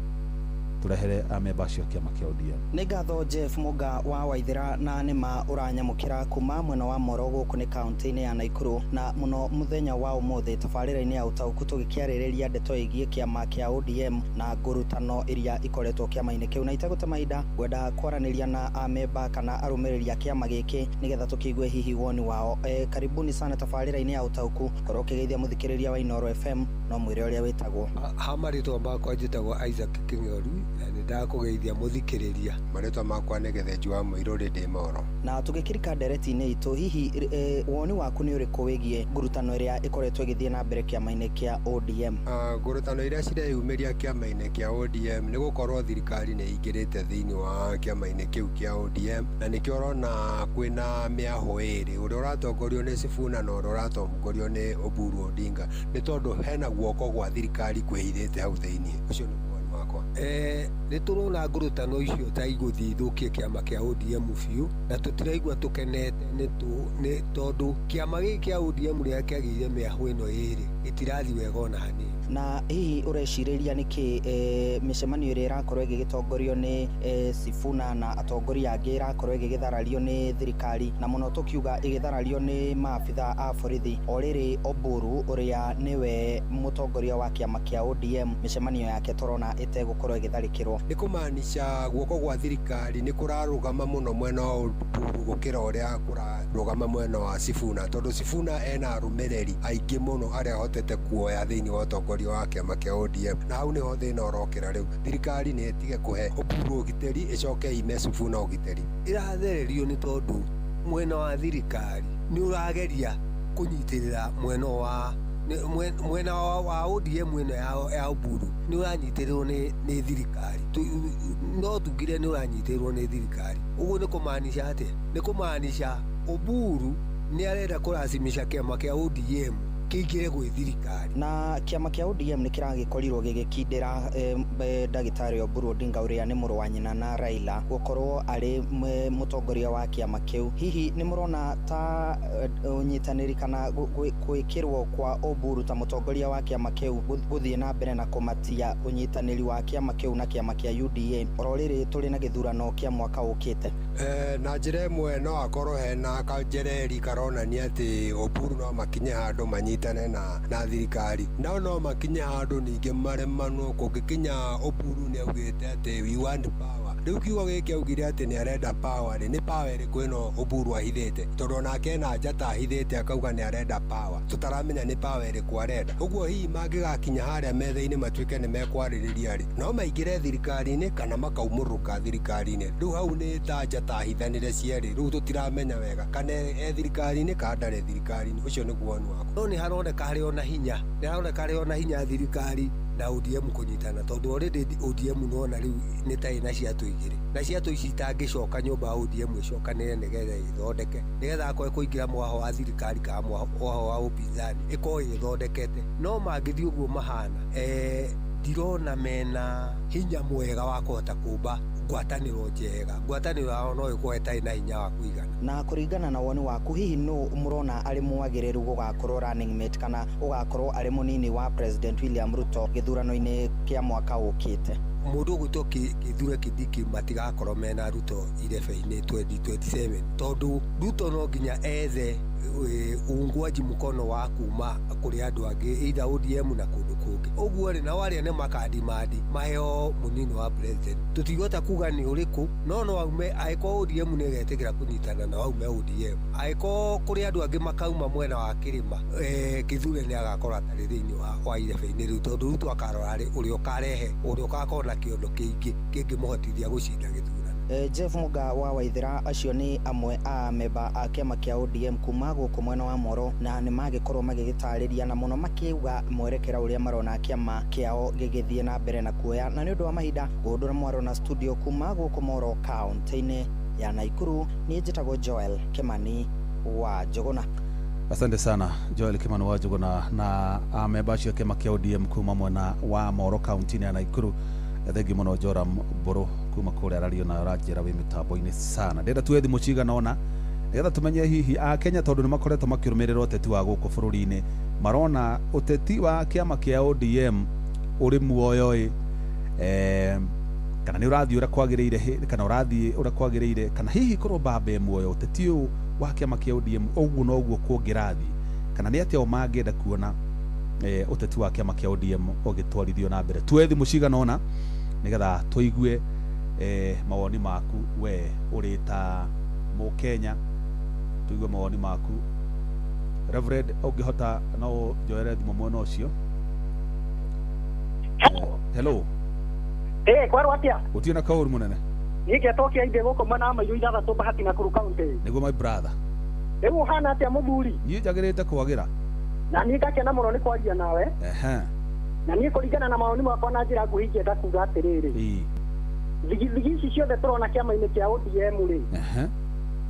tũrehere amemba acio a kĩama kĩa ODM. Nĩ ngatho Jeff Muga wa Waithera, na nĩma ũranyamũkĩra kuma mwena wa Moro gũkũ nĩ kaunti-inĩ ya Naikuru, na mũno mũthenya wa ũmũthĩ tabarĩra-inĩ ya ũtaũku tũgĩkĩarĩrĩria ndeto ĩgiĩ kĩama kĩa ODM na ngurutano iria ikoretwo kĩama-inĩ kĩu, na itegũte mahinda ngwenda kwaranĩria na amemba kana arũmĩrĩri a kĩama gĩkĩ nĩgetha tũkĩigue hihi woni wao. Karibuni sana tabarĩra-inĩ ya ũtaũku, korwo ũkĩgeithia mũthikĩrĩria wa Inooro FM no mwĩre ũrĩa wĩtagwo. Ha marĩtwa makwa njĩtagwo Isaac King'oru na nĩ ndakũgeithia mũthikĩrĩria. Marĩtwa makwa nĩ Gĩthĩnji wa Mũirũrĩ, ndĩ Moro. Na tũgĩkĩrika ndereti-inĩ itũ, hihi woni waku nĩ ũrĩkũ wĩgiĩ ngurutano ĩrĩa ĩkoretwo ĩgĩthiĩ na mbere kĩama-inĩ kĩa ODM? Ngurutano iria cireyumĩria kĩama-inĩ kĩa ODM nĩ gũkorwo thirikari nĩ ĩingĩrĩte thĩinĩ wa kĩama-inĩ kĩu kĩa ODM, na nĩkĩo ũrona kwĩna mĩahũ ĩrĩ, ũrĩa ũratongorio nĩ Sifuna na ũrĩa ũratongorio nĩ Oburu Odinga, nĩ tondũ hena guoko gwa thirikari kwĩhithĩte hau thĩinĩ. Ũcio nĩ woni wakwa. Nĩ tũrona ngurutano icio ta igũthiĩ ithũkie kĩama kĩa ODM biũ, na tũtiraigua tũkenete nĩ tondũ kĩama gĩkĩ kĩa ODM rĩrĩa kĩagĩire mĩahũ ĩno ĩrĩ gĩtirathiĩ wega ona hanini. Na hihi ũrecirĩria nĩkĩ mĩcemanio ĩrĩa ĩrakorwo ĩgĩgĩtongorio nĩ Sifuna na atongoria angĩ ĩrakorwo ĩgĩgĩtharario nĩ thirikari, na mũno tũkiuga ĩgĩtharario nĩ maabitha a borithi, o rĩrĩ Oburu ũrĩa nĩwe mũtongoria wa kĩama kĩa ODM mĩcemanio yake tũrona ĩtegũkorwo ĩgĩtharĩkĩrwo? Nĩ kũmaanisha guoko gwa thirikari nĩ kũrarũgama mũno mwena wa Oburu gũkĩra ũrĩa kũrarũgama mwena wa Sifuna, tondũ Sifuna ena arũmĩrĩri aingĩ mũno arĩa ahotete kuoya thĩinĩ wa ũtongoria wa kĩama kĩa ODM, na hau nĩho thĩna ũrokĩra. Rĩu thirikari nĩ ĩtige kũhe Oburu ũgitĩri, ĩcoke ime Sifuna ũgitĩri. Ĩrathererio nĩ tondũ mwena wa thirikari nĩ ũrageria kũnyitĩrĩra mwena wa mwena wa ODM ĩno ya Oburu, nĩ ũranyitĩrĩrwo nĩ thirikari, no tugire nĩ ũranyitĩrĩrwo nĩ thirikari. Ũguo nĩ kũmaanisha atĩa? Nĩ kũmaanisha Oburu nĩ arenda kũracimisha kĩama kĩa ODM kĩingĩre gwĩ thirikari. Na kĩama kĩa ODM nĩ kĩragĩkorirwo gĩgĩkindĩra ndagĩtarĩ Oburu Odinga ũrĩa nĩ mũrũ wa nyina na Raila gũkorwo arĩ mũtongoria wa kĩama kĩu. Hihi nĩ mũrona ta ũnyitanĩri kana gwĩkĩrwo kwa Oburu ta mũtongoria wa kĩama kĩu gũthiĩ na mbere na kũmatia ũnyitanĩri wa kĩama kĩu na kĩama kĩa UDA oro rĩrĩ tũrĩ na gĩthurano kĩa mwaka ũkĩte? Na njĩra ĩmwe no akorwo hena kanjereri karonania atĩ Oburu no makinye handũ manyitane na thirikari, nao no makinye handũ ningĩ maremanwo. Kũngĩkinya Oburu nĩ augĩte atĩ we want power, rĩu kiugo gĩkĩ augire atĩ nĩ arenda power rĩ, nĩ power ĩrĩkũ ĩno Oburu ahithĩte? Tondũ onake ena njata ahithĩte akauga nĩ arenda power, tũtaramenya nĩ power ĩrĩkũ arenda. Ũguo hihi mangĩgakinya harĩa metha-inĩ matuĩke nĩ mekwarĩrĩria rĩ, no maingĩre thirikari-inĩ kana makaumũrũka thirikari-inĩ. Rĩu hau nĩ ta njata ahithanĩre cierĩ, rĩu tũtiramenya wega kana e thirikari-inĩ kana ndarĩ thirikari-inĩ. Ũcio nĩguo woni wakwa. No nĩ haroneka harĩ ona hinya, nĩ haroneka harĩ ona hinya thirikari na ODM kũnyitana, tondũ already ODM nona rĩu nĩ ta ĩna ciatũ igĩrĩ, na ciatũ ici itangĩcoka nyũmba ya ODM ĩcokanĩre nĩgetha ĩthondeke, nĩgetha akorwo kũingĩra mwaho wa thirikari kana mwaho wa upinzani ĩkorwo ĩthondekete. No mangĩthiĩ ũguo mahana, ndirona mena hinya mwega wa kũhota kũmba ngwatanĩro njega. Ngwatanĩro yao no ĩkorwo ĩtarĩ na hinya wa kũigana. Na kũringana na woni waku, hihi nũ mũrona arĩ mwagĩrĩru gũgakorwo running mate kana ũgakorwo arĩ mũnini wa President William Ruto gĩthurano-inĩ kĩa mwaka ũkĩte? Mũndũ ũgwĩtwo Kithure Kindiki matigakorwo mena Ruto irebe-inĩ 2027, tondũ Ruto no nginya ethe uungwaji mkono wa kuma kũrĩ andũ angĩ either ODM na kũndũ kũngĩ. Ũguo rĩ, nao arĩa nĩ makandimandi maheo mũnini wa president, tũtingĩhota kuga nĩ ũrĩkũ, no aume angĩkorwo ODM nĩ ĩgetĩkĩra kũnyitana na aume ODM. Angĩkorwo kũrĩ andũ angĩ makauma mwena wa kĩrĩma, Kithure nĩ agakorwo atarĩ thĩinĩ wa irebe-inĩ rĩu, tondũ Ruto akarora ũrĩa ũkarehe, ũrĩa ũgakorwo na kĩondo kĩingĩ kĩngĩmũhotithia gũcinda gĩthurano. Jeff Muga wa Waithera, acio nĩ amwe a memba a kĩama kĩa ODM kuma gũkũ mwena wa Moro, na nĩ magĩkorwo magĩgĩtarĩria na mũno makiuga mwerekera ũrĩa marona kĩama kĩao gĩgĩthiĩ na mbere na kuoya. Na nĩ ũndũ wa mahinda gũndũra mwaro na studio kuma gũkũ Moro kaunti-inĩ ya Nakuru, niĩ njĩtagwo Joel Kimani wa Njũgũna. Asante sana Joel Kimani wa Njũgũna na amemba acio kĩama kĩa ODM kuma mwena wa Moro kaunti-inĩ ya Nakuru. Thengi mũno Joram Mbũrũ kuma kũrĩa arario na ũranjĩra wĩ mĩtambo-inĩ sana. Ndĩrenda tuoe thimũ cigana ũna nĩgetha tũmenye hihi Akenya, tondũ nĩ makoretwo makĩrũmĩrĩra ũteti wa gũkũ bũrũri-inĩ, marona ũteti wa kĩama kĩa ODM ũrĩ muoyo ĩ, kana nĩ ũrathiĩ ũrĩa kwagĩrĩire, kana ũrathiĩ ũrĩa kwagĩrĩire, kana hihi korwo mbamba muoyo ũteti ũyũ wa kĩama kĩa ODM ũguo noguo kũngĩrathiĩ, kana nĩ atĩa o mangĩenda kuona ũteti wa kĩama kĩa ODM ũgĩtwarithio na mbere. Tuoe thimũ cigana ũna nĩgetha tũigue mawoni maku we ũrĩ ta Mũkenya, tũigue mawoni maku. Reverend, ũngĩhota no njoere thimũ mwena ũcio. Hello. Kwarwo atĩa? Gũtirĩ na kaũru mũnene. Niĩ ngetwo Kĩaindĩ gũkũ mwena wa Mairũ ithathatũ Bahati Nakuru kaunti. Nĩguo my brother. Rĩu ũhana atĩa mũthuri? Niĩ njagĩrĩte kwagĩra. Na niĩ ngakena mũno nĩ kwaria nawe. Na niĩ kũringana na mawoni makwa na njĩra nguhĩ ingĩenda kuga atĩrĩrĩ, thigithigi ici ciothe tũrona kĩama-inĩ kĩa ODM rĩ,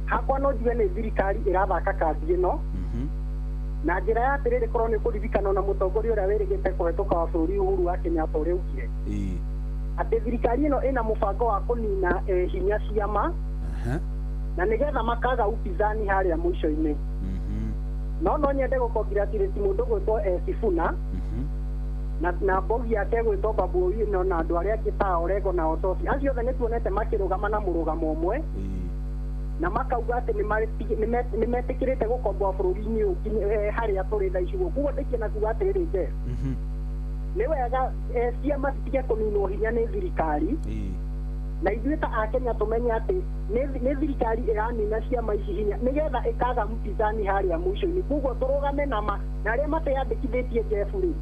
hakwa no njuge nĩ thirikari ĩrathaka kandi ĩno na njĩra ya atĩrĩrĩ, korwo nĩ kũririkana na mũtongoria ũrĩa wĩrĩgĩte kũhetũka wa bũrũri Uhuru wa Kenyatta ũrĩa augire atĩ thirikari ĩno ĩna mũbango wa kũnina hinya ciama na nĩgetha makaga upinzani harĩa mũico-inĩ. No nyende gũ-congratulate mũndũ gwĩtwo Sifuna na mbogi yake gwĩtwo Babu Owino na andũ arĩa angĩ ta Orengo na Osotsi, acio othe nĩ tuonete makĩrũgama na mũrũgamo ũmwe na makauga atĩ nĩ metĩkĩrĩte gũkomboa bũrũri-inĩ ũyũ harĩa tũrĩ thaa ici. Koguo ndĩkĩenda kuga atĩrĩrĩ, Jeff, nĩ wega ciama citige kũninwo hinya nĩ thirikari, na ithuĩ ta Akenya tũmenye atĩ nĩ thirikari ĩranina ciama ici hinya nĩgetha ĩkaga mpinzani harĩa mũico-inĩ. Koguo tũrũgame nama na arĩa mateyandĩkithĩtie Jeff rĩ,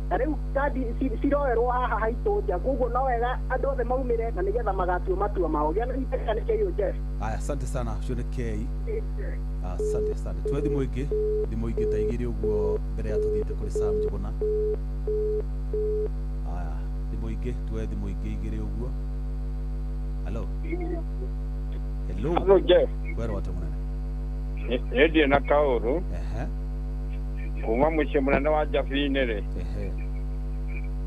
na rĩu kandi ciroerwo haha haitũ nja, koguo no wega andũ othe maumĩre na nĩgetha magatua matua mao. Gĩa na nĩ kĩo Jeff. Aya, asante sana ũcio nĩ Kei. Asante asante. Tuoe thimũ ingĩ ta igĩrĩ ũguo mbere ya tũthiĩte kũrĩ Sam Njũgũna. Aya, thimũ ingĩ, tuoe thimũ ingĩ igĩrĩ ũguo. Hello. Hello. Hello Jeff. Kwerwo atĩa mũnene? Niĩ ndirĩ na kaũru. Kuma mũciĩ mũnene wa Njabini rĩ.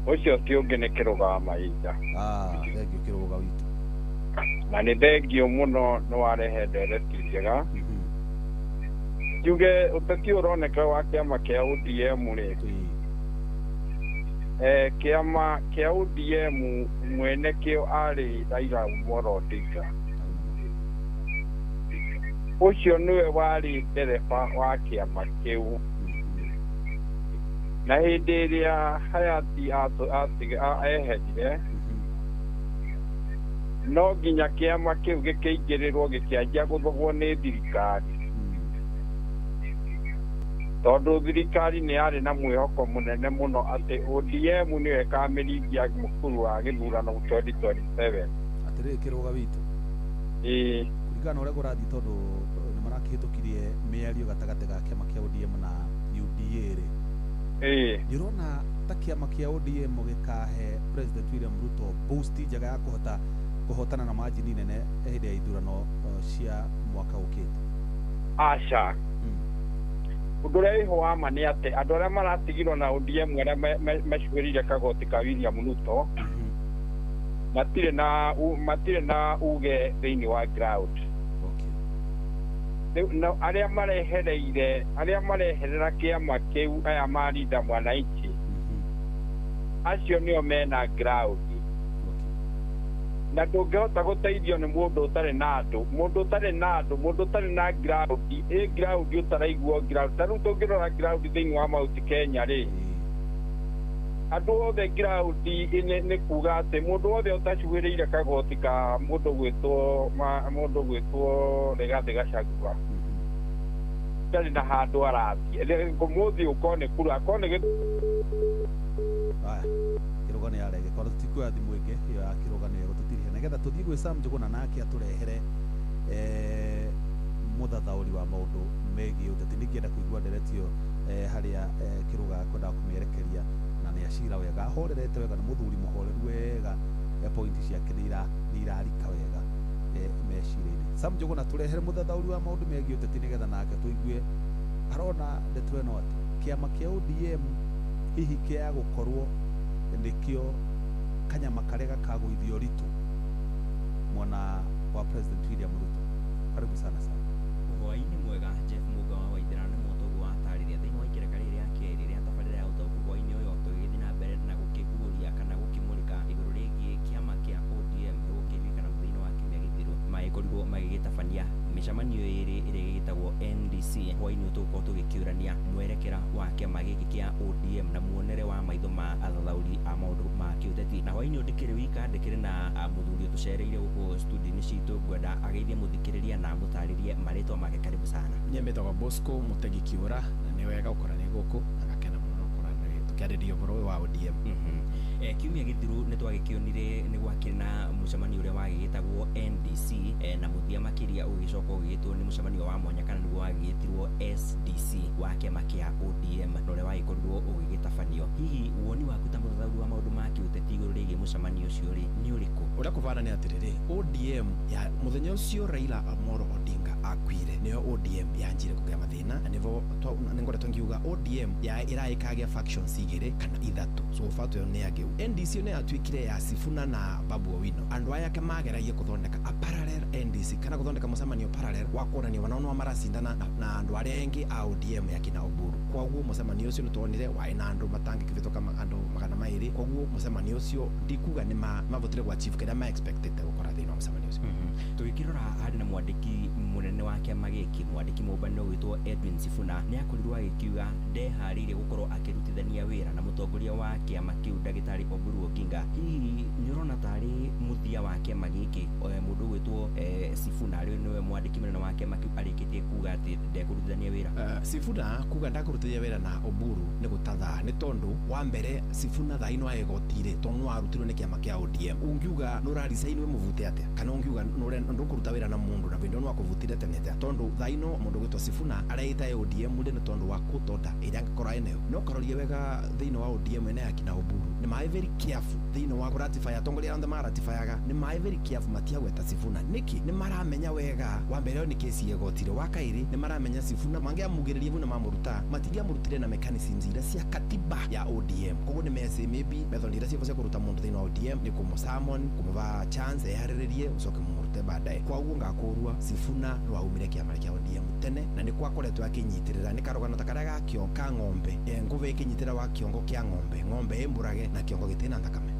Ũcio ti ũngĩ nĩ Kĩrũga wa Mahinda. Thengiũ Kĩrũga witũ. Na nĩ thengiũ mũno nĩ warehe ndereti njega. Njuge ũteti ũroneka wa kĩama kĩa ODM rĩ. Kĩama kĩa ODM mwene kĩo arĩ Raila Amolo Odinga. Ũcio nĩwe warĩ ndereba wa kĩama kĩu. Na hĩndĩ ĩrĩa Hayati eherire no nginya kĩama kĩu gĩkĩingĩrĩrwo gĩkĩanjia gũthogwo nĩ thirikari. Tondũ thirikari nĩ yarĩ na mwĩhoko mũnene mũno atĩ ODM nĩyo ĩkamĩringia mũkuru wa gĩthurano 2027. Atĩrĩrĩ Kĩrũga witũ. Ĩĩ. Kũringana na ũrĩa kũrathiĩ tondũ nĩ marakĩhĩtũkirie mĩario gatagatĩ ga kĩama kĩa ODM na UDA rĩ. Ĩĩ. Nĩ ũrona ta kĩama kĩa ODM gĩkahe President William Ruto boost njega ya kũhota kũhotana na margin nene hĩndĩ ya ithurano cia mwaka ũkĩte? Aca. Ũndũ ũrĩa wĩho wa ma nĩ atĩ andũ arĩa maratigirwo na ODM arĩa mecuhĩrĩire kagoti ka William Ruto matirĩ na uge thĩinĩ wa ground. Rĩu arĩa marehereire arĩa mareherera kĩama kĩu aya marinda mwananchi acio nĩo mena ground. Na ndũngĩhota gũteithio nĩ mũndũ ũtarĩ na andũ, mũndũ ũtarĩ na andũ, mũndũ ũtarĩ na ground, ĩ ground ũtaraiguo ground. Ta rĩu tũngĩrora ground thĩinĩ wa Mount Kenya rĩ, andũ othe ground nĩ kuga atĩ mũndũ wothe ũtacuhĩrĩire kagoti ka mũndũ gwĩtwo Rigathĩ Gachagua ndarĩ na handũ arathiĩ. Ngũmũthĩ ũkorwo nĩ kura, akorwo nĩ Kĩrũga nĩ yarege korwo tũtikuoya thimũ ĩngĩ ĩyo ya Kĩrũga nĩyo ĩgũtũtirihia nĩgetha tũthiĩ gwĩ Sam Njũgũna nake atũrehere mũthathaũri wa maũndũ megiĩ ũteti. Nĩngĩenda kũigua ndereti ĩyo harĩa Kĩrũga akwendaga kũmĩerekeria na nĩ acira wega ahorerete wega, nĩ mũthuri mũhoreru wega, point ciake nĩ irarika wega meciria-inĩ. Sam Njũgũna tũrehere mũthathaũri wa maũndũ megiĩ ũteti nĩgetha nake tũigue arona ndeto ĩno atĩ kĩama kĩa ODM hihi kĩa gũkorwo nĩkĩo kanyama karĩa gakagũithia ũritũ mwena wa President William Ruto. Karibu sana sana. Hwaĩ-inĩ mwega Jeff Mũga wa Waithera na mũtongo wa tarĩria thĩinĩ wa ikereka rĩrĩ rĩa kerĩ rĩa tabarĩra ya ũtaũku hwaĩ-inĩ ũyũ tũgĩthiĩ na mbere na gũkĩguũria kana gũkĩmũrĩka igũrũ rĩgiĩ kĩama kĩa ODM gũkĩririkana mũthenya wa kiumia gĩthiru magĩkorirwo magĩgĩtabania mĩcemanio ĩrĩ ĩrĩa ĩgĩtagwo NDC. Hwaĩ-inĩ ũyũ tũgũkorwo tũgĩkĩũrania mwerekera wa kĩama gĩkĩ kĩa ODM na muonere wa maitho ma athathaũri a maũndũ ma kĩũteti. Na hwaĩ-inĩ ũyũ ndĩkĩrĩ wika, ndĩkĩrĩ na mũthuri ũtũcereire gũkũ studio-inĩ citũ. Ngwenda ageithie mũthikĩrĩria na amũtarĩrie marĩtwa make. Karibu sana. Niĩ mbĩtagwo Bosco Mũtegi Kĩũra na nĩ wega gũkorwo nĩ gũkũ na ngakena mũno gũkorwo tũkĩarĩrĩria ũhoro ũyũ wa ODM. Kiumia gĩthiru nĩ twagĩkĩonire nĩ gwakĩrĩ na mũcemanio ũrĩa wagĩgĩtagwo NDC na mũthia makĩria ũgĩcoka ũgĩgĩtwo nĩ mũcemanio wa mwanya kana nĩguo wagĩgĩtirwo SDC wa kĩama kĩa ODM na ũrĩa wagĩkorirwo ũgĩgĩtabanio. Hihi woni waku ta mũthathaũri wa maũndũ ma kĩũteti igũrũ rĩgiĩ mũcemanio ũcio rĩ nĩ ũrĩkũ? Ũrĩa kũbana nĩ atĩrĩrĩ, ODM ya mũthenya ũcio Raila Amolo Odinga akuire nĩyo ODM yanjire kũgĩa mathĩna na nĩvo nĩngoretwo ngiuga ODM ya ĩraĩkagĩa factions igĩrĩ kana ithatũ so far tuyo nĩ yagĩu. NDC nĩ yatuĩkire ya Sifuna na Babu Owino. Andũ aya ke mageragia kũthondeka a parallel NDC kana gũthondeka mũcemanio parallel wa kuonania wanao maracindana na andũ arĩa angĩ a ODM ya kina Oburu. Koguo mũcemanio ũcio nĩtuonire warĩ na andũ matangĩkĩhĩtũka andũ 200. Koguo mũcemanio ũcio ndikuga nĩ mavotire gwa chief kĩrĩa ma expected gũkora thĩinĩ wa mũcemanio ũcio. Tũgĩkĩrora harĩ na mwandĩki mũnene wa kĩama gĩkĩ, mwandĩki mũmbano ũgwĩtwo Edwin Sifuna nĩ akorirwo agĩkiuga ndeharĩirie gũkorwo akĩrutithania wĩra na mũtongoria wa kĩama kĩu ndagĩtarĩ Oburu Oginga. Hihi nĩ ũrona tarĩ mũthia wa kĩama gĩkĩ mũndũ ũgwĩtwo Sifuna rĩu nĩwe mwandĩki mũnene wa kĩama kĩu arĩkĩtie kuga atĩ ndekũrutithania wĩra? Sifuna kuga ndakũrutithania wĩra na Oburu nĩ gũtatha nĩ tondũ wa mbere Sifuna thaa ino egotire tondũ no arutirwo nĩ kĩama kĩa ODM. Ungiuga nĩ ũraricaini wĩ mũvute atĩa kana ungiuga ndũkũruta wĩra na mũndũ na vĩndĩ no akũvutire tene atĩa tondũ thaa ino mũndũ ũgwĩtwo Sifuna areita ODM rĩ nĩ tondũ wa kũtonda ĩrĩa angĩkorwo enayo. No ũkaroria wega thĩinĩ wa ODM ene akina Oburu nĩ maĩ very careful thĩinĩ wa kũratify atongoria arĩa maratifyaga nĩ maĩ very careful matiagweta Sifuna. Nĩkĩ? Nĩ maramenya wega wa mbere nĩ kesi ya gotire wa kairi ni maramenya Sifuna mangiamugiririe bu na mamuruta matingiamurutire na mechanisms ira cia katiba ya ODM. Koguo ni mesi maybe method ira cia kuruta mundu thiini wa ODM ni kumusummon kumuva chance ehariririe ucoke mumurute baadaye. Kwa uguo ngakurua Sifuna no aumire kiama kia ODM tene na ni kwakoretwo akinyitirira ni karugano ta karia gakio ka ng'ombe nguve ikinyitira wa kiongo kia ng'ombe ng'ombe imburage na kiongo gitina thakame.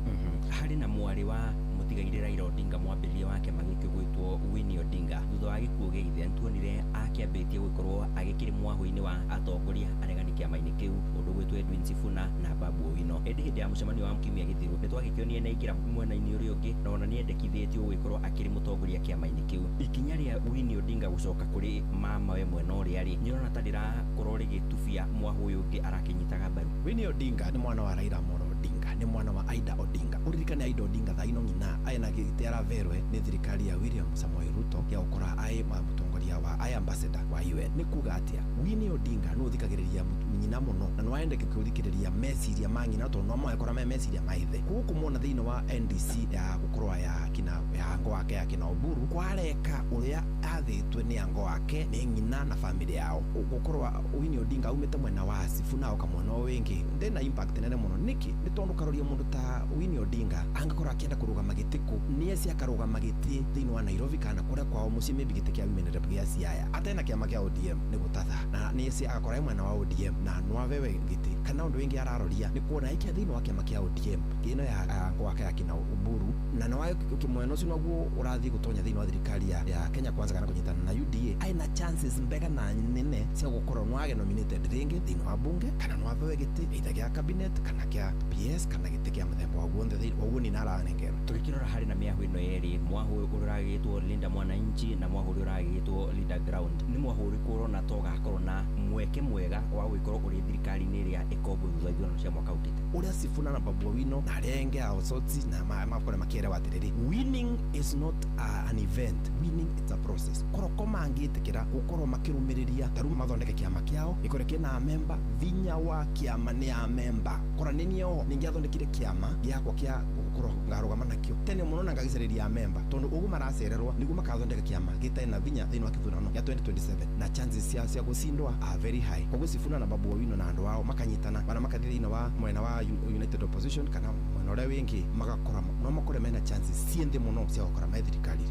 Hari na mwari wa mutigaire Raila Odinga mwambĩrĩria wa kĩama gĩkĩ gwĩtwo Winnie Odinga thutha wa gĩkuũ gĩa ithe nĩtuonire akĩambĩtie gũkorwo agĩkĩrĩ mwahũ-inĩ wa atongoria aregani kĩama-inĩ kĩu ũndũ gwĩtwo Edwin Sifuna na Babu Owino. Ĩndĩ hĩndĩ ya mũcemanio wa kiumia gĩthiru nĩtwagĩkĩonire nĩaingĩra mwena-inĩ ũrĩa ũngĩ na ona nĩendekithĩtio gũgĩkorwo akĩrĩ mũtongoria kĩama-inĩ kĩu. Ikinya rĩa Winnie Odinga gũcoka kũrĩ mamawe mwena ũrĩa rĩ nĩũrona ta rĩrakorwo rĩgĩtubia mwahũ ũyũ ũngĩ arakĩnyitaga mbaru. Winnie Odinga nĩ mwana wa Raila Amolo Odinga, nĩ mwana wa Aida Odinga. Uririkane Aida Odinga thaa ino ng'ina aina gĩtĩ araverwe nĩ thirikari ya William Samoei Ruto ya gũkorwo ai mũtongoria wa ai ambassador wa UN. Nĩ kuga atĩa Winnie Odinga nĩ ũthikagĩrĩria nyina mũno na no aende gũthikĩrĩria meciria ma nyina tondũ no moe kora me meciria ma ithe. Koguo kũmuona thĩinĩ wa NDC ya gũkorwo ya kina ya ango wake ya kina Oburu kwareka ũrĩa athĩtwe nĩ ango wake nĩ ng'ina na family yao. Gũkorwo Winnie Odinga aumĩte mwena wa Sifuna oka mwena ũyũ wĩngĩ ndena impact nene mũno. Nĩkĩ? Nĩ tondũ karoria mũndũ ta Winnie Odinga angĩkorwo akĩenda kũrũgama gĩtĩ kũ nĩ akarũgama gĩtĩ thĩinĩ wa Nairobi kana kũrĩa kwao mũciĩ maybe gĩtĩ kĩa women rep gĩa Siaya atena kĩama kĩa ODM nĩ gũtatha na nĩ agakorwo mwena wa ODM na no abewe gĩtĩ. Kana ũndũ wĩngĩ araroria nĩ kuona aikia thĩinĩ wa kĩama kĩa ODM kĩno ya gwake ya kina Oburu na no mwena ũcio noguo ũrathiĩ gũtonya thĩinĩ wa thirikari ya Kenya Kwanza kana kũnyitana na UDA aina chances mbega na nene cia gũkorwo no age nominated rĩngĩ thĩinĩ wa bunge kana no abewe gĩtĩ either gĩa cabinet kana kĩa PS kana gĩtĩ kĩa mũthemba wa guothe ũguo ni naranengerwo. Tũgĩkĩrora harĩ na mĩahũ ĩno yerĩ, mwahũ ũrĩa ũragĩtwo Linda Mwananchi na mwahũ ũrĩa ũragĩtwo Linda Ground, nĩ mwahũ ũrĩkũ ũrona ta ũgakorwo na mweke mwega wa gũgĩkorwo ũrĩ thirikari-inĩ ĩrĩa ĩkombo thutha wa ithurano cia mwaka ũkĩte? Ũrĩa Sifuna na Babu Owino na arĩa angĩ a Osotsi na makorwo makĩerewa atĩrĩrĩ, winning is not an event, winning it's a process. Koroko mangĩtĩkĩra gũkorwo makĩrũmĩrĩria ta rĩu mathondeke kĩama kĩao gĩkorwo kĩna amemba, vinya wa kĩama nĩ amemba. Kora nĩ niĩ o ningĩathondekire kĩama gĩakwa kĩa gũkorwo ngarũgama nakĩo tene mũno na ngagĩcarĩria amemba tondũ ũguo maracererwo nĩguo makathondeka kĩama gĩtarĩ na vinya thĩinĩ wa kĩthurano gĩa 2027 na chances cia gũcindwa are very high. Koguo Sifuna na Babu Owino na andũ ao makanyitana bana makathiĩ thĩinĩ wa mwena wa United Opposition kana mwena ũrĩa wĩngĩ magakora no makore mena chances ciĩ thĩ mũno cia gũkora me thirikari.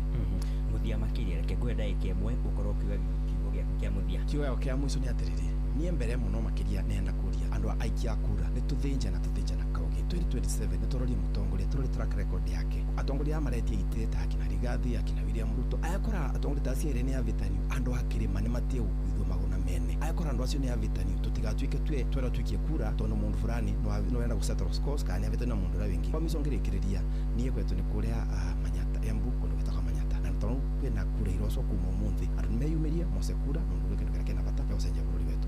Mũthia makĩria reke ngwenda ndagĩka ĩmwe ũkorwo ũkiuga kiugo gĩaku kĩa mũthia. Kiugo kĩa mũico nĩ atĩrĩrĩ, niĩ mbere mũno makĩria nenda kũria andũ a aikia a kura nĩ tũthĩnje na tũthĩnje na kaugi 2027 nĩ tũrorie mũtongoria tũrore track record yake. Atongoria aya maretia itĩ ta akina Rigathi akina William Ruto ayakora atongoria ta acio erĩ nĩ avĩtanu andũ a kĩrĩma nĩ matie gũkuithwo magũna mene ayakora andũ acio nĩ avĩtanu tũtigatuĩke twe twerwo tuikie kura tondũ mũndũ fulani no enda gũsettle scores kana nĩ avĩtanu na mũndũ ũrĩa wĩngĩ. Kwa mĩico ngĩrĩkĩrĩria niĩ gwetũ nĩ kũrĩa Manyata Embu kũndũ gwĩtagwo Manyata na tondũ kwĩna kura irocwo kuma ũmũthĩ andũ nĩmeyumĩrie mose kura nũndũ gwĩ kĩndũ kĩrĩa kĩna bata gĩa gũcenjia bũrũri wetu.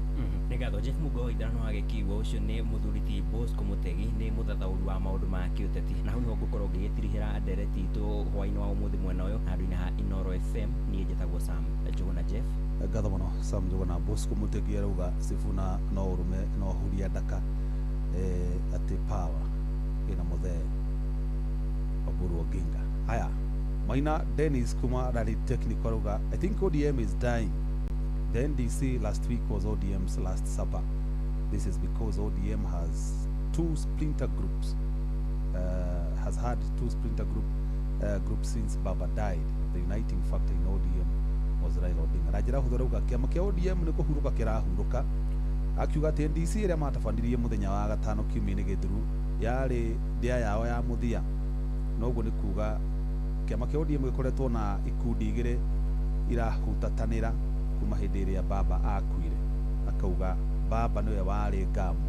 Nĩ ngatho Jeff Mugo wa Ithano wa gĩkiugo ũcio nĩ mũthuri ti Bosco Mũtegi nĩ mũthathaũri wa maũndũ ma kĩũteti na hau nĩho ngũkorwo ngĩgĩtirihĩra ndereti itũ hwaĩ-inĩ wa ũmũthĩ mwena ũyũ handũ-inĩ ha Inoro FM. Niĩ njĩtagwo Sam Njũgũna Jeff. Ngatho mũno Sam Njũgũna. Bosco Mũtegi arauga Sifuna no ũrũme no huria ndaka atĩ power ĩna mũthee Oburu Oginga. Haya, Maina Dennis kuma Rally Technical arauga I think ODM is dying. The NDC last week was ODM's last supper. This is because ODM has two splinter groups, has had two splinter groups since Baba died. The uniting factor in ODM was Raila Odinga. Na njĩra hũthũ rauga kĩama kĩa ODM nĩ kũhurũka kĩrahurũka. Akiuga atĩ NDC ĩrĩa matabanirie mũthenya wa gatano kiumia-inĩ gĩthiru yarĩ ndĩa yao ya mũthia. Noguo nĩ kuga kĩama kĩa ODM gĩkoretwo na ikundi igĩrĩ irahutatanĩra kuma hĩndĩ ĩrĩa Baba akuire. Akauga Baba nĩwe warĩ ngamu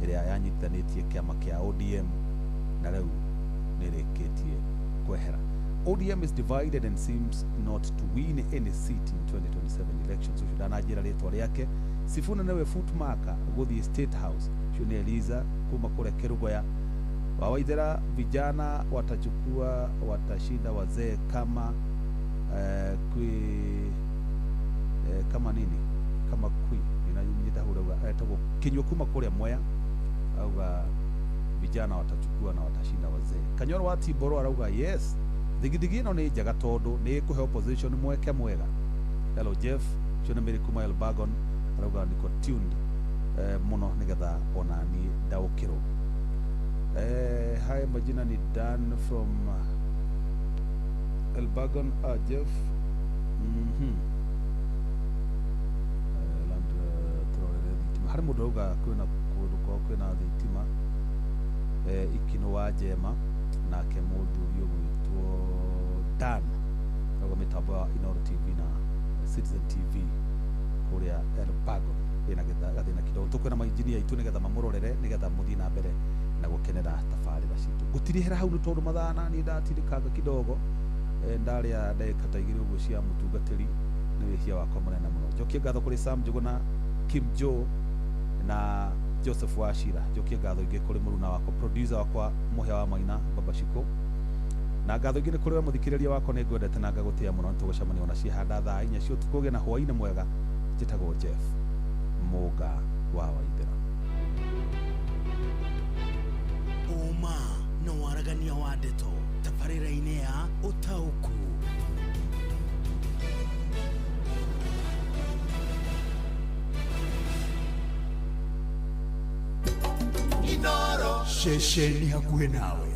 ĩrĩa yanyitithanĩtie kĩama kĩa ODM na rĩu nĩrĩkĩtie kwehera. ODM is divided and seems not to win any seat in 2027 elections. Ũcio ndananjĩra rĩtwa rĩake. Sifuna nĩwe footmarker gũthiĩ State House. Ũcio nĩ Eliza kuma kũrĩa Kĩrũgoya. Wa Waithera, vijana watachukua watashinda wazee kama kama nini kama kui inanyita hura etagwo kinywa kuma kuria Mwea auga vijana watachukua na watashinda wazee. Kanyoro wa Tiboro arauga yes thigithigi ino ni njega tondu ni ikuhe opposition mweke mwega Hello Jeff, ũcio nĩ Mary kuma Elbagon arauga niko tuned muno nigetha ona ni ndaũkĩrwo. Hi, majina ni Dan from Elbagon. Jeff. Land turorere thitima harĩ mũndũ auga kwĩna kũndũ kwao kwĩna thitima ikino wa njema, nake mũthuri ũgwĩtwo Dan auga mĩtambo ya Inooro TV na Citizen TV kũrĩa Elbagon ĩna gathĩna kidogo. Tũkwĩna mainjinia aitũ nĩgetha mamũrorere nĩgetha mũthiĩ na mbere na gũkenera tabarĩra citũ. Ngũtirihĩra hau nĩ tondũ mathaa na niĩ ndatirĩkanga kidogo, ndarĩa ndagĩka ta igĩrĩ ũguo cia mũtungatĩri, nĩ wĩhia wakwa mũnene mũno. Njokie ngatho kũrĩ Sam Njũgũna, Kim Joe na Joseph Wachira. Njokie ngatho ingĩ kũrĩ mũruna wakwa, producer wakwa Mũhĩa wa Maina, Baba Shiko, na ngatho ingĩ nĩ kũrĩ we mũthikĩrĩria wakwa, nĩ ngwendete na ngagũtĩĩa mũno. Nĩ tũgũcemania ona ciehanda thaa 4 cia ũtukũ. Ũgĩe na hwaĩ-inĩ mwega. Njĩtagwo Jeff Mũnga wa Waithera. Ũma na waragania wa ndeto tabarĩra-inĩ ya Ũtaũku. Inooro ceceni hakuhĩ nawe.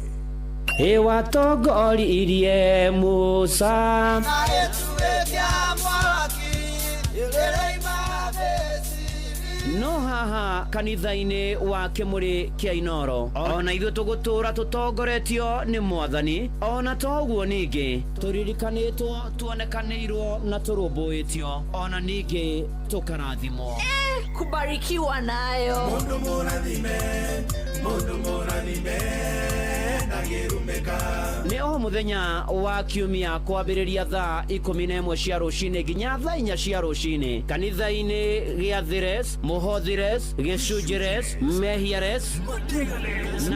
Ĩwatongoririe Musa no haha kanitha-inĩ wa Kĩmũrĩ kĩa Inooro, ona ithuĩ tũgũtũra tũtongoretio nĩ Mwathani. Ona toguo ningĩ tũririkanĩtwo, tuonekanĩirwo na tũrũmbũĩtio, ona ningĩ tũkarathimwo. Kubarikiwa nayo. Mundu mũrathime, mundu mũrathime ndangĩrumĩka. Nĩ o mũthenya wa kiumia kwambĩrĩria thaa 11 cia rũcinĩ nginya thaa 4 cia rũcinĩ kanitha-inĩ gĩa Thires, Mũhothires, Gĩcunjĩres, Mehiares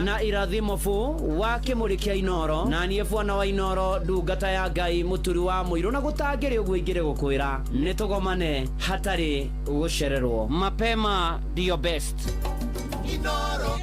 na Irathimo fu wa Kĩmũrĩ kĩa Inooro. Na niĩ bwana wa Inooro, ndungata ya Ngai, mũturi wa mũirũ, na gũtangĩrĩ ũguo ingĩrĩ gũkwĩra nĩ tũgomane hatarĩ gũcererwo. Mapema ndio best. Inooro.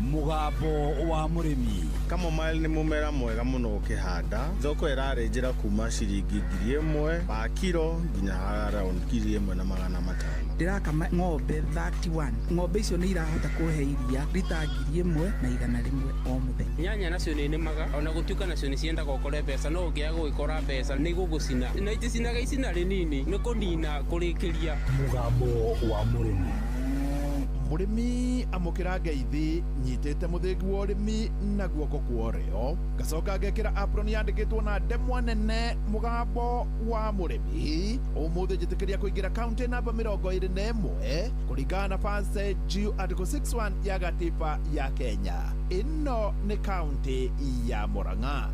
Mũgambo wa mũrĩmi. Chamomile nĩ mũmera mwega mũno ũkĩhanda. Thoko ĩrarĩ njĩra kuma ciringi 1,000 pa kiro nginya around 1,500. Ndĩrakama ng'ombe 31. Ng'ombe icio nĩ irahota kũhe iria rita 1,100 o mũthenya. Nyanya nacio nĩ nĩmaga ona gũtuĩka nacio nĩ ciendaga ũkore mbeca, no ũngĩaga gũgĩkora mbeca nĩ igũgũcina, na iticinaga icina rĩnini, nĩ kũnina kũrĩkĩria. Mũgambo wa mũrĩmi. Mũrĩmi amũkĩra ngeithi nyitĩte mũthĩgi wa ũrĩmi na guoko kwa ũrĩo, ngacoka ngekĩra apron yandĩkĩtwo na ndemwa nene mũgambo wa mũrĩmi. Ũmũthĩ njĩtĩkĩria kũingĩra kaunti namba 21 kũringana na First G Article 61 ya gatiba ya Kenya. Ĩno nĩ kaunti ya Murang'a.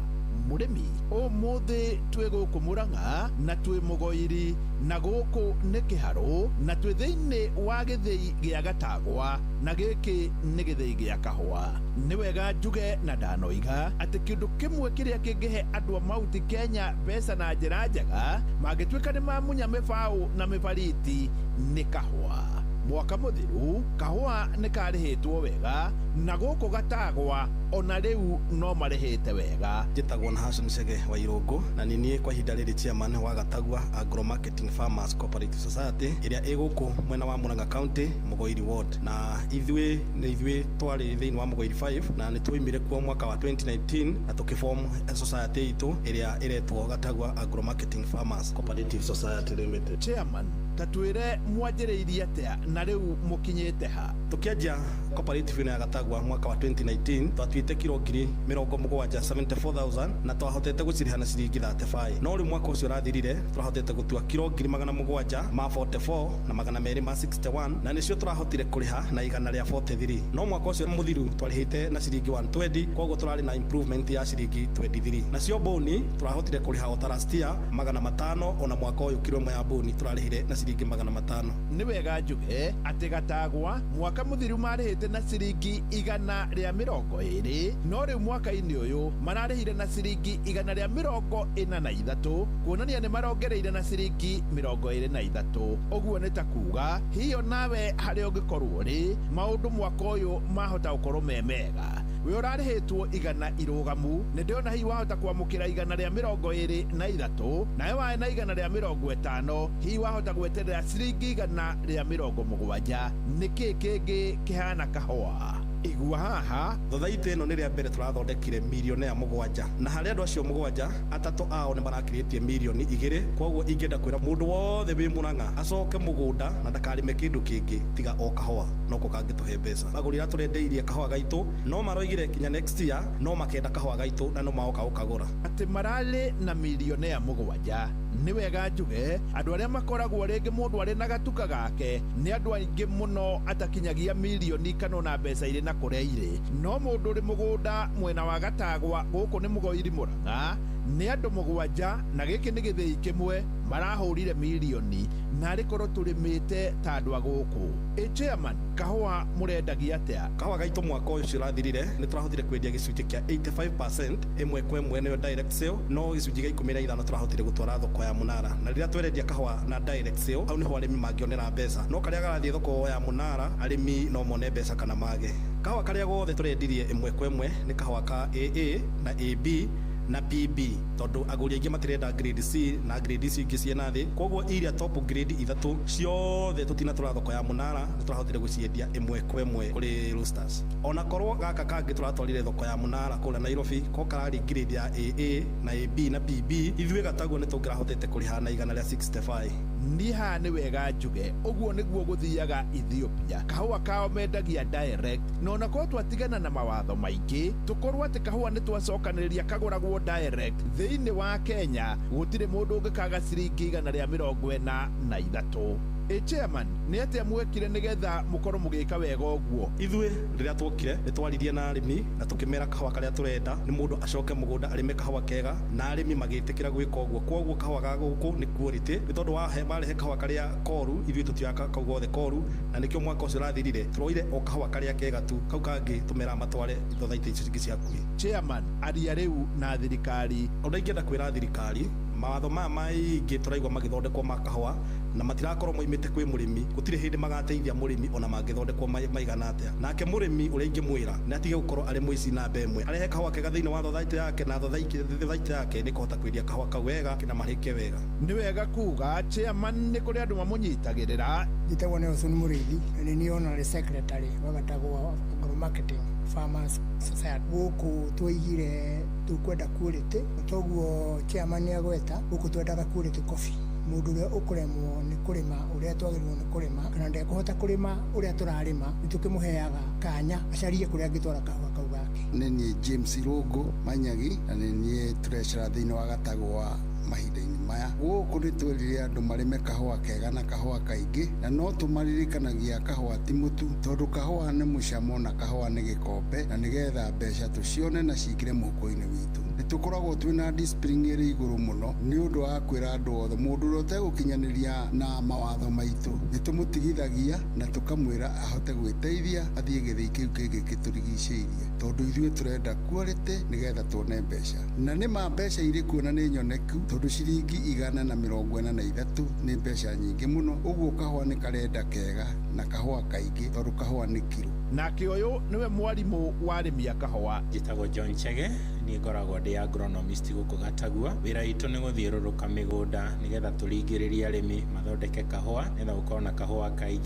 Mũrĩmi ũmũthĩ twĩ gũkũ Murang'a na twĩ Mũgoiri na gũkũ nĩ Kĩharũ na twĩ thĩinĩ wa gĩthĩi gĩa Gatagwa na gĩkĩ nĩ gĩthĩi gĩa kahũa. Nĩ wega njuge na ndanoiga atĩ kĩndũ kĩmwe kĩrĩa kĩngĩhe andũ a Mount Kenya mbeca na njĩra njega mangĩtuĩka nĩ mamunya mĩbaũ na mĩbariti nĩ kahũa. Mwaka mũthiru kahũa nĩ karĩhĩtwo wega na gũkũ Gatagwa ona rĩu no marĩhĩte wega. Njĩtagwo na Hassan Chege wa Irũngũ na nĩ niĩ kwa ihinda rĩrĩ chairman wa Gatagwa Agro Marketing Farmers Cooperative Society ĩrĩa ĩ gũkũ mwena wa Murang'a County, Mũgoiri Ward. Na ithuĩ nĩ ithuĩ twarĩ thĩinĩ wa Mũgoiri 5 na nĩ twoimire kuo mwaka wa 2019 na tũkĩform society itũ ĩrĩa ĩretwo Gatagwa Agro Marketing Farmers Cooperative Society Limited. Chairman, tatwĩre mwanjĩrĩirie atĩa na rĩu mũkinyĩte ha? Tũkĩanjia cooperative ĩno ya Gatagwa mwaka wa 2019 twatuĩte kiro 70,000 74,000 na twahotete gũcirĩha na ciringi 35. No rĩu mwaka ũcio ũrathirire tũrahotete gũtua kiro 744 na 261 na nĩcio tũrahotire kũrĩha na 143. No mwaka ũcio mũthiru twarĩhĩte na ciringi 120, koguo tũrarĩ na improvement ya ciringi 23. Nacio boni tũrahotire kũrĩha o ta last year 500, ona mwaka ũyũ kiro ĩmwe ya boni tũrarĩhire na ciringi 500. Nĩ wega njuge atĩ Gatagwa mwaka mũthiru marĩhĩte na ciringi 120, no rĩu mwaka-inĩ ũyũ mararĩhire na ciringi 143, kuonania nĩ marongereire na ciringi 23. Ũguo nĩ ta kuga hiyo nawe harĩa ũngĩkorwo rĩ maũndũ mwaka ũyũ mahota gũkorwo me mega. We ũrarĩhĩtwo 100 irũgamu, nĩ ndĩrona hihi wahota kwamũkĩra 123, nawe wae na 150, hihi wahota gweterera ciringi 170. Nĩkĩ kĩngĩ kĩhana kahũa? Igua haha Thothaitĩ ĩno nĩ rĩa mbere tũrathondekire milionea 7, na harĩ andũ acio 7, 3 ao nĩ marakĩrĩtie mirioni 2. Koguo ingĩenda kwĩra mũndũ wothe wĩ Mũrang'a acoke mũgũnda na ndakarĩme kĩndũ kĩngĩ tiga o kahũa, noko kangĩtũhe mbeca. Agũri arĩa tũrendeirie kahũa gaitũ no maroigire kinya next year no makenda kahũa gaitũ na no magoka gũkagũra. Atĩ mararĩ na milionea 7. Nĩ wega njuge andũ arĩa makoragwo rĩngĩ mũndũ arĩ na gatuka gake nĩ andũ aingĩ mũno atakinyagia mirioni kana ona mbeca irĩ na kũrĩa irĩ, no mũndũ ũrĩ mũgũnda mwena wa Gatagwa gũkũ nĩ Mũgoiri Mũrang'a nĩ andũ 7, na gĩkĩ nĩ gĩthĩi kĩmwe marahũrire mirioni, na arĩ korwo tũrĩmĩte ta andũ a gũkũ. Ĩ chairman, kahũa mũrendagia atĩa? Kahũa gaitũ mwaka ũyũ ũcio ũrathirire nĩ tũrahotire kwendia gĩcunjĩ kĩa 85% ĩmwe kwa ĩmwe, nĩyo direct sale, no gĩcunjĩ gĩa 15 tũrahotire gũtwara thoko ya Mũnara. Na rĩrĩa twerendia kahũa na direct sale, hau nĩho arĩmi mangĩonera mbeca, no karĩa garathiĩ thoko ya Mũnara arĩmi no mone mbeca kana mage. Kahũa karĩa gothe tũrendirie ĩmwe kwa ĩmwe nĩ kahũa ka AA na AB na PB, tondũ agũri aingĩ matirenda grade C na grade ici ingĩ ciĩ na thĩ. Koguo iria top grade 3 ciothe tũtinatwara thoko ya Mũnara, nĩ tũrahotire gũciendia ĩmwe kwa ĩmwe kũrĩ roasters. Ona korwo gaka kangĩ tũratwarire thoko ya Mũnara kũrĩa Nairobi ko kararĩ grade ya AA na AB na PB, ithuĩ Gatagua nĩ tũngĩrahotete kũrĩha na 165. Niĩ haha nĩ wega njuge ũguo nĩguo gũthiaga Ethiopia. Kahũa kao mendagia direct, na ona korwo twatigana na mawatho maingĩ tũkorwo atĩ kahũa nĩ twacokanĩrĩria kagũragwo direct thĩinĩ wa Kenya, gũtirĩ mũndũ ũngĩkaga ciringi 143. Ĩ chairman, nĩ atĩa mwekire nĩgetha mũkorwo mũgĩka wega ũguo? Ithuĩ rĩrĩa twokire nĩ twaririe na arĩmi na tũkĩmera kahũa karĩa tũrenda nĩ mũndũ acoke mũgũnda arĩme kahũa kega, na arĩmi magĩtĩkĩra gwĩka ũguo. Koguo kahũa ga gũkũ nĩ quality, nĩ tondũ warehe kahũa karĩa koru, ithuĩ tũtioyaga kau gothe koru, na nĩkĩo mwaka ũcio ũrathirire tũroire o kahũa karĩa kega tu, kau kangĩ tũmeraga matware thothaitĩ icio ingĩ cia hakuhĩ. Chairman, aria rĩu na thirikari. Ũndũ ingĩenda kwĩra thirikari, mawatho maya maingĩ tũraigua magĩthondekwo ma kahũa na matirakorwo moimĩte kwĩ mũrĩmi, gũtirĩ hĩndĩ magateithia mũrĩmi ona mangĩthondekwo maigana atĩa. Nake mũrĩmi ũrĩa ingĩmwĩra nĩ atige gũkorwo arĩ mũici namba ĩmwe, arehe kahũa kega thĩinĩ wa thothaitĩ yake, na thothaitĩ yake nĩ kũhota kwendia kahũa kau wega na marĩke wega. Nĩ wega kuga chairman nĩ kũrĩ andũ mamũnyitagĩrĩra. Njĩtagwo Nelson Mũrĩithi na nĩ niĩ honorary secretary wa Gatagwa Agro Marketing Farmers Society. Gũkũ twaigire tũkwenda quality, toguo chairman nĩ agweta, gũkũ twendaga quality coffee. Mũndũ ũrĩa ũkũremwo nĩ kũrĩma ũrĩa twagĩrĩirwo nĩ kũrĩma, kana ndekũhota kũrĩma ũrĩa tũrarĩma, nĩ tũkĩmũheaga kanya acarie kũrĩa angĩtwara kahũa kau gake. Nĩ niĩ James Irũngũ Manyagi, na nĩ niĩ treasurer thĩinĩ wa Gatagwa mahinda-inĩ maya. Gũkũ nĩ twerire andũ marĩme kahũa kega na kahũa kaingĩ, na no tũmaririkanagia kahũa ti mũtu, tondũ kahũa nĩ mũcamo na kahũa nĩ gĩkombe, na nĩgetha mbeca tũcione na cingĩre mũhuko-inĩ witũ. Nĩ tũkoragwo twĩna discipline ĩrĩ igũrũ mũno nĩ ũndũ wa kwĩra andũ othe, mũndũ ũrĩa ũtegũkinyanĩria na mawatho maitũ nĩ tũmũtigithagia na tũkamwĩra ahote gwĩteithia athiĩ gĩthĩi kĩu kĩngĩ kĩtũrigicĩirie, tondũ ithuĩ tũrenda quality nĩgetha tuone mbeca. Na nĩ ma mbeca irĩ kuo na nĩ nyoneku, tondũ ciringi 143 nĩ mbeca nyingĩ mũno. Ũguo kahũa nĩ karenda kega na kahũa kaingĩ, tondũ kahũa nĩ kiro. Nake ũyũ nĩwe mwarimũ wa arĩmi a kahũa. Njĩtagwo John Chege, niĩ ngoragwo ndĩ agronomist gũkũ Gatagua. Wĩra witũ nĩ gũthiũrũrũka mĩgũnda nĩgetha tũringĩrĩrie arĩmi mathondeke kahũa nĩgetha gũkorwo na kahũa kaingĩ.